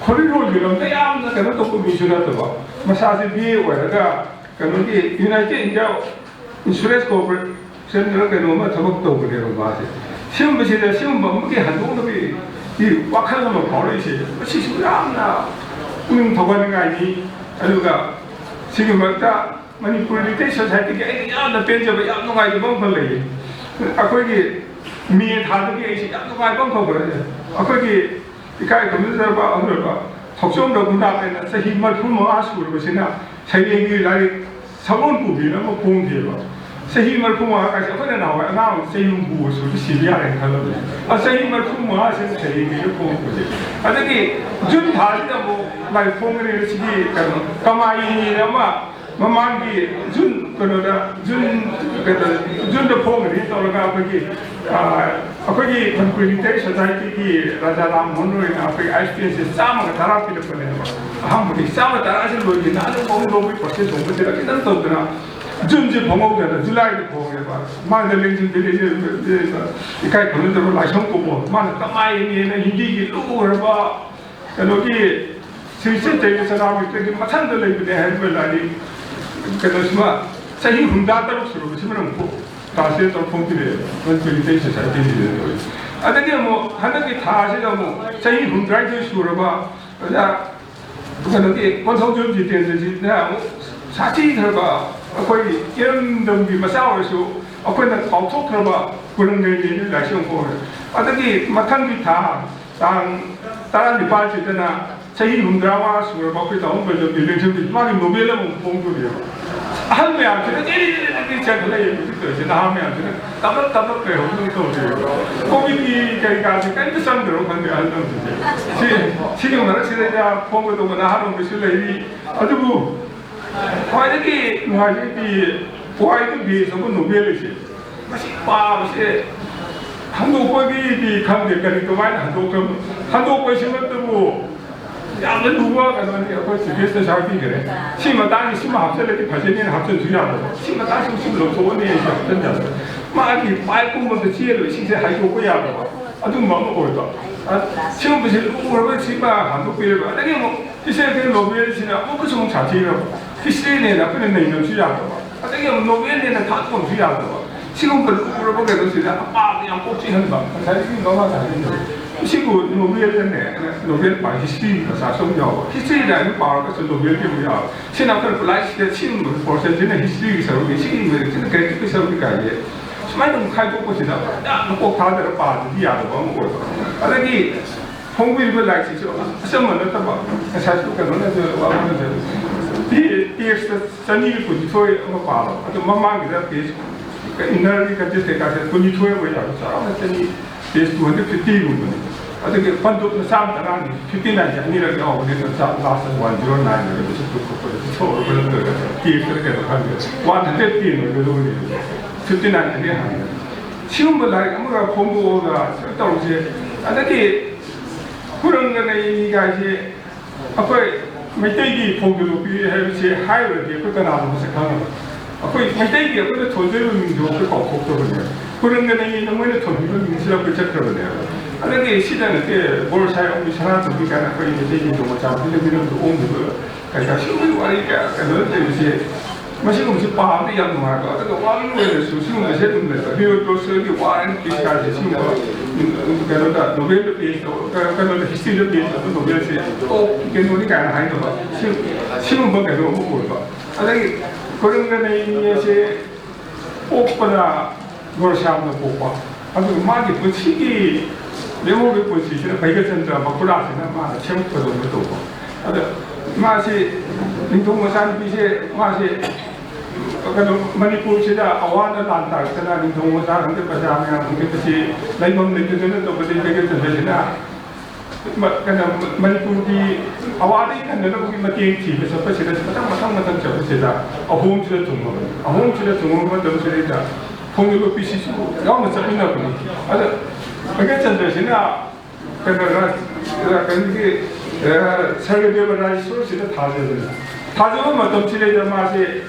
ꯈꯣꯔꯤꯔꯣꯜꯒꯤ ꯂꯝꯗ ꯌꯥꯝꯅ ꯀꯩꯅꯣ ꯇꯧꯕ ꯃꯤꯁꯨ ꯅꯠꯇꯕ, ꯃꯁꯥꯁꯦ ꯕꯤ ꯑꯦ ꯑꯣꯏꯔꯒ ꯀꯩꯅꯣꯒꯤ ꯌꯨꯅꯥꯏꯇꯦꯠ ꯏꯟꯗꯤꯌꯥ ꯏꯟꯁꯨꯔꯦꯟꯁ ꯀꯣꯔꯄꯣꯔꯦꯁꯟꯗ ꯀꯩꯅꯣꯝꯃ ꯊꯕꯛ ꯇꯧꯕꯅꯦꯕ ꯃꯥꯁꯦ꯫ ꯁꯤꯒꯨꯝꯕꯁꯤꯗ ꯁꯤꯒꯨꯝꯕ ꯑꯃꯒꯤ ꯍꯟꯗꯣꯛꯅꯕꯒꯤ ꯋꯥꯈꯜ ꯑꯃ ꯐꯥꯎꯔꯛꯏꯁꯦ, ꯃꯁꯤꯁꯨ ꯌꯥꯝꯅ ꯄꯨꯛꯅꯤꯡ ꯊꯧꯒꯠꯅꯤꯡꯉꯥꯏꯅꯤ꯫ ꯑꯗꯨꯒ ꯁꯤꯒꯤ ꯃꯔꯛꯇ ꯃꯅꯤꯄꯨꯔ ꯂꯤꯇꯔꯦꯆꯔ ꯁꯣꯁꯥꯏꯇꯤꯒꯤ ꯑꯩꯅ ꯌꯥꯝꯅ ꯄꯦꯟꯖꯕ, ꯌꯥꯝ ꯅꯨꯡꯉꯥꯏꯖꯕ ꯑꯃꯈꯛ ꯂꯩꯌꯦ꯫ ꯑꯩꯈꯣꯏꯒꯤ ꯃꯦ ꯊꯥꯗꯒꯤ ꯑꯩꯁꯦ ꯌꯥꯝ ꯅꯨꯡꯉꯥꯏꯕ ꯑꯃ ꯐꯥꯎꯕ ꯂꯩꯔꯦ꯫ ꯑꯩꯈꯣꯏꯒꯤ ꯏꯀꯥꯏ ꯈꯨꯝꯅꯖꯔꯕ ꯑꯍꯜ ꯑꯣꯏꯔꯕ ꯊꯧꯆꯣꯝ ꯔꯘꯨꯅꯥꯊ ꯑꯩꯅ ꯆꯍꯤ ꯃꯔꯤꯐꯨ ꯃꯉꯥ ꯁꯨꯔꯕꯁꯤꯅ ꯁꯩꯔꯦꯡꯒꯤ ꯂꯥꯏꯔꯤꯛ ꯁꯒꯣꯜ ꯄꯨꯕꯤꯅ ꯑꯃ ꯐꯣꯡꯈꯤꯑꯕ꯫ ꯆꯍꯤ ꯃꯔꯤꯐꯨ ꯃꯉꯥ ꯀꯥꯏꯁꯦ ꯑꯩꯈꯣꯏꯅ ꯅꯍꯥꯟꯋꯥꯏ ꯑꯉꯥꯡ ꯑꯣꯏꯔꯤꯉꯩ ꯆꯍꯤ ꯍꯨꯝꯐꯨ ꯑꯣꯏꯔꯁꯨ ꯁꯤꯕ ꯌꯥꯔꯦꯅ ꯈꯜꯂꯕꯅꯦ꯫ ꯑ, ꯆꯍꯤ ꯃꯔꯤꯐꯨ ꯃꯉꯥꯁꯤꯗ ꯁꯩꯔꯦꯡꯒꯤꯅ ꯐꯣꯡꯕꯁꯦ꯫ ꯑꯗꯒꯤ ꯖꯨꯟ ꯊꯥꯁꯤꯗ ꯑꯃꯨꯛ ꯂꯥꯏꯔꯤꯛ ꯐꯣꯡꯒꯅꯤ꯫ ꯁꯤꯒꯤ ꯀꯩꯅꯣ ꯀꯃꯥꯏꯅ ꯑꯃ ꯃꯃꯥꯡꯒꯤ ꯖꯨꯟ ꯀꯩꯅꯣꯗ ꯖꯨꯟ ꯀꯩꯅꯣ ꯖꯨꯟꯗ ꯐꯣꯡꯒꯅꯤ ꯇꯧꯔꯒ ꯑꯩꯈꯣꯏꯒꯤ, ꯑ, ꯑꯩꯈꯣꯏꯒꯤ ꯃꯅꯤꯄꯨꯔ ꯂꯤꯇꯔꯦꯔꯤ ꯁꯣꯁꯥꯏꯇꯤꯒꯤ ꯔꯥꯖꯥ ꯔꯥꯝ ꯃꯣꯍꯟ ꯔꯣꯏꯅ ꯑꯩꯈꯣꯏ ꯑꯥꯏ ꯑꯦꯁ ꯄꯤ ꯑꯦꯟꯁꯦ ꯆꯥꯝꯃꯒ ꯇꯔꯥ ꯄꯤꯔꯛꯄꯅꯦꯕ꯫ ꯑꯍꯥꯟꯕꯗꯤ ꯆꯥꯝꯃ ꯇꯔꯥꯁꯦ ꯂꯣꯏꯈꯤꯅ ꯑꯗꯨꯝ ꯃꯑꯣꯡ ꯂꯧꯕꯒꯤ ꯄ꯭ꯔꯣꯁꯦꯁ ꯍꯧꯕꯁꯤꯗ ꯈꯤꯇꯪ ꯇꯧꯗꯅ ꯖꯨꯟꯁꯦ ꯐꯣꯡꯍꯧꯗꯅ ꯖꯨꯂꯥꯏꯗ ꯐꯣꯡꯉꯦꯕ꯫ ꯃꯥꯅ ꯂꯦꯡꯖꯤꯟ ꯚꯤꯂꯦꯖ ꯏꯀꯥꯏ ꯈꯨꯝꯅꯗꯕ ꯂꯥꯏꯁ꯭ꯔꯝ ꯀꯧꯕ ꯃꯥꯅ ꯀꯃꯥꯏꯅꯦꯅ ꯍꯤꯟꯗꯤꯒꯤ ꯂꯨꯔꯕ ꯀꯩꯅꯣꯒꯤ ꯁ꯭ꯔꯤ ꯆꯩꯇꯟꯌ ꯆꯔꯤꯇꯥꯃ꯭ꯔꯤꯇꯒꯤ ꯃꯊꯪꯗ ꯂꯩꯕꯅꯦ ꯍꯥꯏꯔꯤꯕ ꯂꯥꯏꯔꯤꯛ ꯀꯩꯅꯣꯁꯤꯃ ꯆꯍꯤ ꯍꯨꯝꯗ꯭ꯔꯥ ꯇꯔꯨꯛ ꯁꯨꯔꯕꯁꯤꯃ ꯑꯃꯨꯛ ꯇ꯭ꯔꯥꯟꯁꯂꯦꯠ ꯇꯧꯔ ꯐꯣꯡꯕꯤꯔꯛꯑꯦꯕ ꯃꯅꯤꯄꯨꯔ ꯂꯤꯇꯔꯦꯆꯔ ꯁꯣꯁꯥꯏꯇꯤꯁꯤꯗ ꯇꯧꯔꯤ꯫ ꯑꯗꯒꯤ ꯑꯃꯨꯛ ꯍꯟꯗꯛꯀꯤ ꯊꯥꯁꯤꯗ ꯑꯃꯨꯛ ꯆꯍꯤ ꯍꯨꯝꯗ꯭ꯔꯥꯅꯤꯊꯣꯏ ꯁꯨꯔꯕ ꯑꯣꯖꯥ ꯀꯩꯅꯣꯒꯤ ꯀꯣꯟꯊꯧꯖꯝ ꯖꯤꯇꯦꯟꯗ꯭ꯔꯖꯤꯠꯅ ꯑꯃꯨꯛ ꯁꯥꯊꯤꯈ꯭ꯔꯕ ꯑꯩꯈꯣꯏꯒꯤ ꯏꯔꯝꯗꯝꯒꯤ ꯃꯆꯥ ꯑꯣꯏꯔꯁꯨ ꯑꯩꯈꯣꯏꯅ ꯀꯥꯎꯊꯣꯛꯈ꯭ꯔꯕ ꯀꯨꯔꯪꯒꯩꯅꯦꯅ ꯂꯥꯏꯁꯣꯟ ꯐꯣꯡꯉꯦ꯫ ꯑꯗꯒꯤ ꯃꯊꯪꯒꯤ ꯊꯥ ꯇꯥꯡ ꯇꯔꯥꯅꯤꯄꯥꯜꯁꯤꯗꯅ ꯆꯍꯤ ꯍꯨꯝꯗ꯭ꯔꯥ ꯃꯉꯥ ꯁꯨꯔꯕ ꯑꯩꯈꯣꯏ ꯇꯥꯃꯣ ꯕꯩꯖꯝꯒꯤ ꯂꯦꯡꯖꯝꯒꯤ ꯃꯥꯒꯤ ꯅꯣꯕꯦꯜ ꯑꯃꯃꯨꯛ ꯐꯣꯡꯗꯣꯔꯤꯑꯕ꯫ ꯑꯍꯜ ꯃꯌꯥꯝꯁꯤꯅ ꯖꯤꯔꯤ ꯖꯤꯔꯤ ꯖꯤꯔꯤ ꯆꯦꯟꯈꯠꯂꯛꯑꯦ ꯍꯧꯖꯤꯛ ꯇꯧꯔꯤꯁꯦ꯫ ꯅꯍꯥ ꯃꯌꯥꯝꯁꯤꯅ ꯇꯞꯂꯞ ꯇꯞꯂꯞ ꯀꯩꯍꯧꯗꯅ ꯇꯧꯔꯤꯑꯕ꯫ ꯀꯣꯃꯤꯇꯤ ꯀꯔꯤ ꯀꯔꯥꯁꯦ ꯀꯔꯤꯝꯇ ꯆꯪꯗ꯭ꯔꯕ ꯈꯪꯗꯦ ꯑꯍꯜ ꯂꯃꯟꯁꯤꯡꯁꯦ꯫ ꯁꯤ ꯁꯤꯒꯤ ꯃꯔꯛꯁꯤꯗꯩꯗ ꯐꯣꯡꯒꯗꯧꯕ ꯅꯍꯥꯔꯣꯟꯒꯤꯁꯨ ꯂꯩꯔꯤ꯫ ꯑꯗꯨꯕꯨ ꯈ꯭ꯋꯥꯏꯗꯒꯤ ꯅꯨꯡꯉꯥꯏꯖꯔꯤꯗꯤ ꯈ꯭ꯋꯥꯏꯗꯒꯤ ꯕꯦꯁ ꯑꯃ ꯅꯣꯕꯦꯜ ꯑꯁꯦ ꯃꯁꯤ ꯄꯥꯕꯁꯦ ꯍꯟꯗꯣꯛꯄꯒꯤꯗꯤ ꯈꯪꯗꯦ ꯀꯔꯤ ꯀꯃꯥꯏꯅ ꯍꯟꯗꯣꯛꯈ꯭ꯔꯕ꯫ ꯍꯟꯗꯣꯛꯄꯁꯤꯃꯛꯇꯕꯨ ꯌꯥꯝꯅ ꯂꯨꯕ ꯀꯩꯅꯣꯅꯤ꯫ ꯑꯩꯈꯣꯏ ꯁꯤꯚꯦꯁꯇ ꯁꯥꯔ ꯄꯤꯈꯔꯦ꯫ ꯁꯤ ꯃꯇꯥꯡꯁꯤ ꯁꯤꯃ ꯍꯥꯞꯆꯤꯜꯂꯒꯗꯤ ꯐꯖꯅꯦꯅ ꯍꯥꯞꯆꯤꯟꯁꯨ ꯌꯥꯗꯕ꯫ ꯁꯤ ꯃꯇꯥꯡꯁꯤ ꯁꯤ ꯂꯧꯊꯣꯛꯑꯅꯤ ꯑꯩꯁꯨ ꯍꯥꯞꯆꯤꯟ ꯌꯥꯗꯕ꯫ ꯃꯥꯒꯤ ꯄꯥꯏ ꯄꯨꯝꯕꯗ ꯆꯦꯜꯂꯣꯏ ꯁꯤꯁꯦ ꯍꯥꯏꯗꯣꯛꯄ ꯌꯥꯗꯕ ꯑꯗꯨꯝꯕ ꯑꯃ ꯑꯣꯏꯕ꯫ ꯑ, ꯁꯤꯒꯨꯝꯕꯁꯤ ꯂꯨꯔꯕ ꯁꯤꯃ ꯍꯟꯗꯣꯛꯄꯤꯔꯒ ꯑꯗꯒꯤ ꯑꯃꯨꯛ ꯏꯆꯦꯜ ꯅꯣꯕꯦꯜꯁꯤꯅ ꯑꯃꯨꯛꯀꯁꯨ ꯑꯃꯨꯛ ꯁꯥꯊꯤꯈ꯭ꯔꯕ꯫ ꯍꯤꯁꯇ꯭ꯔꯤꯅꯦꯅ ꯑꯩꯈꯣꯏꯅ ꯅꯩꯅꯕꯁꯨ ꯌꯥꯗꯕ꯫ ꯑꯗꯒꯤ ꯑꯃꯨꯛ ꯅꯣꯕꯦꯜꯅꯦꯅ ꯊꯥꯗꯣꯛꯑꯝꯕꯁꯨ ꯌꯥꯗꯕ꯫ ꯁꯤꯒꯨꯝꯕ ꯂꯨꯔꯕ ꯀꯩꯅꯣꯁꯤꯗ ꯑꯄꯥꯕ ꯌꯥꯝ ꯄꯣꯛꯆꯍꯟꯕ꯫ ꯉꯁꯥꯏꯒꯤ ꯃꯃꯥ ꯁꯥꯕꯤꯅ ꯁꯤꯕꯨ ꯅꯣꯕꯦꯜꯗꯅꯦ, ꯅꯣꯕꯦꯜ ꯄꯥꯏ ꯍꯤꯁꯇ꯭ꯔꯤꯒꯤ ꯃꯆꯥꯁꯨ ꯑꯃ ꯌꯥꯎꯕ꯫ ꯍꯤꯁꯇ꯭ꯔꯤ ꯂꯥꯏꯔꯤꯛ ꯄꯥꯔꯒꯁꯨ ꯅꯣꯕꯦꯜꯒꯤ ꯑꯃ ꯌꯥꯎꯕ꯫ ꯁꯤꯅ ꯑꯩꯈꯣꯏꯅ ꯄꯨꯂꯥꯏꯁꯤꯗ ꯁꯤꯒꯨꯝꯕ ꯄꯣꯔꯁꯟꯁꯤꯅ ꯍꯤꯁꯇ꯭ꯔꯤꯒꯤ ꯁꯔꯨꯛꯅꯤ, ꯁꯤꯒꯤ ꯃꯦꯔꯤꯠꯁꯤꯅ ꯀ꯭ꯔꯤꯌꯦꯇꯤꯞꯀꯤ ꯁꯔꯨꯛꯅꯤ ꯀꯥꯏꯁꯦ ꯁꯨꯃꯥꯏꯅ ꯑꯃꯨꯛ ꯈꯥꯏꯗꯣꯛꯄꯁꯤꯗ ꯌꯥꯝꯅ ꯀꯣꯛ ꯊꯥꯗꯔ ꯄꯥꯗꯗꯤ ꯌꯥꯗꯕ ꯑꯃ ꯑꯣꯏꯕ꯫ ꯑꯗꯒꯤ ꯐꯣꯡꯕꯤꯔꯤꯕ ꯂꯥꯏꯔꯤꯛꯁꯤꯁꯨ ꯑꯆꯝꯕ ꯅꯠꯇꯕ, ꯉꯁꯥꯏꯁꯨ ꯀꯩꯅꯣꯅꯁꯨ ꯋꯥ ꯑꯃꯅꯁꯨ ꯇꯦꯛꯁꯇ ꯆꯅꯤꯒ ꯀꯨꯟꯅꯤꯊꯣꯏ ꯑꯃ ꯄꯥꯕ, ꯑꯗꯨ ꯃꯃꯥꯡꯒꯤꯗ ꯄꯦꯖ ꯏꯟꯅꯔꯒꯤ ꯀꯟꯇꯦꯟ ꯀꯩꯀꯥꯁꯦ ꯀꯨꯟꯅꯤꯊꯣꯏ ꯑꯣꯏ ꯌꯥꯕ, ꯆꯥꯎꯔꯥꯛꯅ ꯆꯅꯤ, ꯄꯦꯖ ꯇꯨ ꯍꯟꯗ꯭ꯔꯦꯗ ꯐꯤꯐꯇꯤꯒꯨꯝꯕꯅꯤ꯫ ꯑꯗꯨꯒꯤ ꯄꯟꯗꯨꯞ ꯃꯆꯥ ꯑꯃ ꯇꯔꯥꯅꯤ, ꯐꯤꯐꯇꯤ ꯅꯥꯏꯟꯁꯦ ꯑꯅꯤꯔꯛ ꯌꯥꯎꯕꯅꯤꯅ ꯆꯥ ꯂꯥꯁꯇ ꯋꯥꯟ ꯖꯤꯔꯣ ꯅꯥꯏꯟ ꯑꯣꯏꯔꯒ ꯄꯤꯊꯣꯛꯄꯗ ꯄꯤꯊꯣꯛꯑꯒ ꯅꯠꯇ꯭ꯔꯒ ꯇꯦꯛꯁꯇ ꯀꯩꯅꯣ ꯈꯪꯗꯦ, ꯋꯥꯟ ꯍꯟꯗ꯭ꯔꯦꯗ ꯇꯦꯟ ꯑꯣꯏꯒꯗꯧꯕꯅꯤ, ꯐꯤꯐꯇꯤ ꯅꯥꯏꯟ ꯑꯅꯤ ꯍꯥꯡꯉꯦ꯫ ꯁꯤꯒꯨꯝꯕ ꯂꯥꯏꯔꯤꯛ ꯑꯃꯒ ꯐꯣꯡꯗꯣꯛꯑꯒ ꯁꯨꯃꯥꯏꯅ ꯇꯧꯔꯤꯁꯦ꯫ ꯑꯗꯒꯤ ꯈꯨꯔꯪꯒ ꯅꯩꯅꯤ ꯀꯥꯏꯁꯦ ꯑꯩꯈꯣꯏ ꯃꯩꯇꯩꯒꯤ ꯐꯧꯗ ꯂꯣꯛꯄꯤ ꯍꯥꯏꯕꯁꯦ ꯍꯥꯏꯔꯨꯔꯗꯤ ꯑꯩꯈꯣꯏ ꯀꯅꯥꯅꯣ ꯃꯁꯛ ꯈꯪꯉꯕ? ꯑꯩꯈꯣꯏ ꯃꯩꯇꯩꯒꯤ ꯑꯩꯈꯣꯏꯅ ꯊꯣꯟꯖꯔꯤꯕ ꯃꯤꯡꯗꯣ ꯑꯩꯈꯣꯏ ꯀꯥꯎꯊꯣꯛꯇꯕꯅꯦꯕ꯫ ꯈꯨꯔꯪꯒ ꯅꯩꯅꯤꯅ ꯃꯣꯏꯅ ꯊꯣꯟꯕꯤꯕ ꯃꯤꯡꯁꯤꯗ ꯑꯩꯈꯣꯏ ꯆꯠꯈ꯭ꯔꯕꯅꯦꯕ꯫ ꯑꯗꯒꯤ ꯁꯤꯗ ꯅꯠꯇꯦ, ꯕꯣꯔ ꯁꯥꯏ ꯑꯃꯒꯤ ꯁꯅꯥꯇꯣꯝꯕꯤ ꯀꯥꯏꯅ ꯑꯩꯈꯣꯏ ꯃꯩꯇꯩꯒꯤ ꯅꯣꯡꯃ ꯆꯥꯕꯗ ꯃꯤꯔꯝꯗ ꯑꯣꯡꯈꯤꯕ ꯀꯩꯀꯥ ꯁꯤꯒꯨꯝꯕꯒꯤ ꯋꯥꯔꯤ ꯀꯌꯥ ꯀꯩꯅꯣ ꯂꯩꯕꯁꯦ, ꯃꯁꯤꯒꯨꯝꯕꯁꯤ ꯄꯥꯕꯗ ꯌꯥꯝ ꯅꯨꯡꯉꯥꯏꯕ꯫ ꯑꯗꯨꯒ ꯋꯥꯔꯜ ꯑꯣꯏꯅꯁꯨ ꯁꯤꯒꯨꯝꯕꯁꯦ ꯑꯗꯨꯝ ꯂꯩꯕ꯫ ꯂꯤꯑꯣ ꯇꯣꯜꯁꯇꯣꯏꯒꯤ ꯋꯥꯔ ꯑꯦꯟ ꯄꯤꯁ ꯀꯥꯏꯁꯦ ꯁꯤꯒꯨꯝꯕ, ꯎꯝ, ꯀꯩꯅꯣꯗ ꯅꯣꯕꯦꯜꯗ ꯄꯦꯁ ꯇꯧ-, ꯀꯩꯅꯣꯗ ꯍꯤꯁꯇ꯭ꯔꯤꯗ ꯄꯦꯁ ꯇꯧꯕ ꯅꯣꯕꯦꯜꯁꯦ ꯇꯣꯞ ꯀꯩꯅꯣꯅꯤ ꯀꯥꯏꯅ ꯍꯥꯏꯅꯕ ꯁꯤ-, ꯁꯤꯒꯨꯝꯕ ꯀꯩꯅꯣ ꯑꯃ ꯑꯣꯏꯕ꯫ ꯑꯗꯒꯤ ꯈꯨꯔꯪꯒ ꯅꯩꯅꯤ ꯑꯁꯦ ꯄꯣꯛꯄꯗ ꯒꯣꯔꯁꯥꯝꯗ ꯄꯣꯛꯄ, ꯑꯗꯨꯒ ꯃꯥꯒꯤ ꯄꯨꯟꯁꯤꯒꯤ ꯂꯦꯝꯍꯧꯕꯒꯤ ꯄꯨꯟꯁꯤꯁꯤꯗ ꯚꯩꯒꯆꯟꯗ꯭ꯔ ꯃꯈꯨꯔꯥꯁꯤꯅ ꯃꯥꯅ ꯁꯦꯝꯃꯛꯄꯗꯧꯅ ꯇꯧꯕ꯫ ꯑꯗ ꯃꯥꯁꯤ ꯅꯤꯡꯊꯧ ꯃꯆꯥꯅꯨꯄꯤꯁꯦ, ꯃꯥꯁꯦ ꯀꯩꯅꯣ, ꯃꯅꯤꯄꯨꯔꯁꯤꯗ ꯑꯋꯥꯗ ꯂꯥꯟ ꯇꯥꯔꯛꯇꯅ ꯅꯤꯡꯊꯧ ꯃꯆꯥ ꯈꯪꯗꯦ, ꯄ꯭ꯔꯖꯥ ꯃꯌꯥꯝ ꯈꯪꯗꯦ, ꯃꯁꯤ ꯂꯩꯐꯝ ꯂꯩꯇꯗꯅ ꯇꯧꯕꯗꯒꯤ ꯚꯩꯒꯆꯟꯗ꯭ꯔꯁꯤꯅ ꯃ-, ꯀꯩꯅꯣ, ꯃꯅꯤꯄꯨꯔꯒꯤ ꯑꯋꯥꯗꯒꯤ ꯀꯟꯅꯅꯕꯒꯤ ꯃꯇꯦꯡ ꯊꯤꯕ ꯆꯠꯄꯁꯤꯗ ꯃꯊꯪ, ꯃꯊꯪ, ꯃꯊꯪ ꯆꯠꯄꯁꯤꯗ ꯑꯍꯣꯝꯁꯤꯗ ꯊꯨꯡꯉꯕꯅꯤ꯫ ꯑꯍꯣꯝꯁꯤꯗ ꯊꯨꯡꯉꯕ ꯃꯇꯝꯁꯤꯗꯩꯗ ꯈꯣꯡꯖꯣꯝ ꯅꯨꯄꯤꯁꯤꯁꯨ ꯌꯥꯎꯅ ꯆꯠꯃꯤꯟꯅꯕꯅꯤ꯫ ꯑꯗ ꯚꯩꯒꯆꯟꯗ꯭ꯔꯁꯤꯅ ꯀꯩꯅꯣ, ꯔꯥ-, ꯔꯥ-, ꯀꯩꯅꯣꯒꯤ, ꯑ, ꯁꯔꯒꯗꯦꯕ ꯔꯥꯖꯦꯁꯣꯔꯁꯤꯗ ꯊꯥꯖꯕꯅꯤ꯫ ꯊꯥꯖꯕ ꯃꯇꯝꯁꯤꯗꯩꯗ ꯃꯥꯁꯦ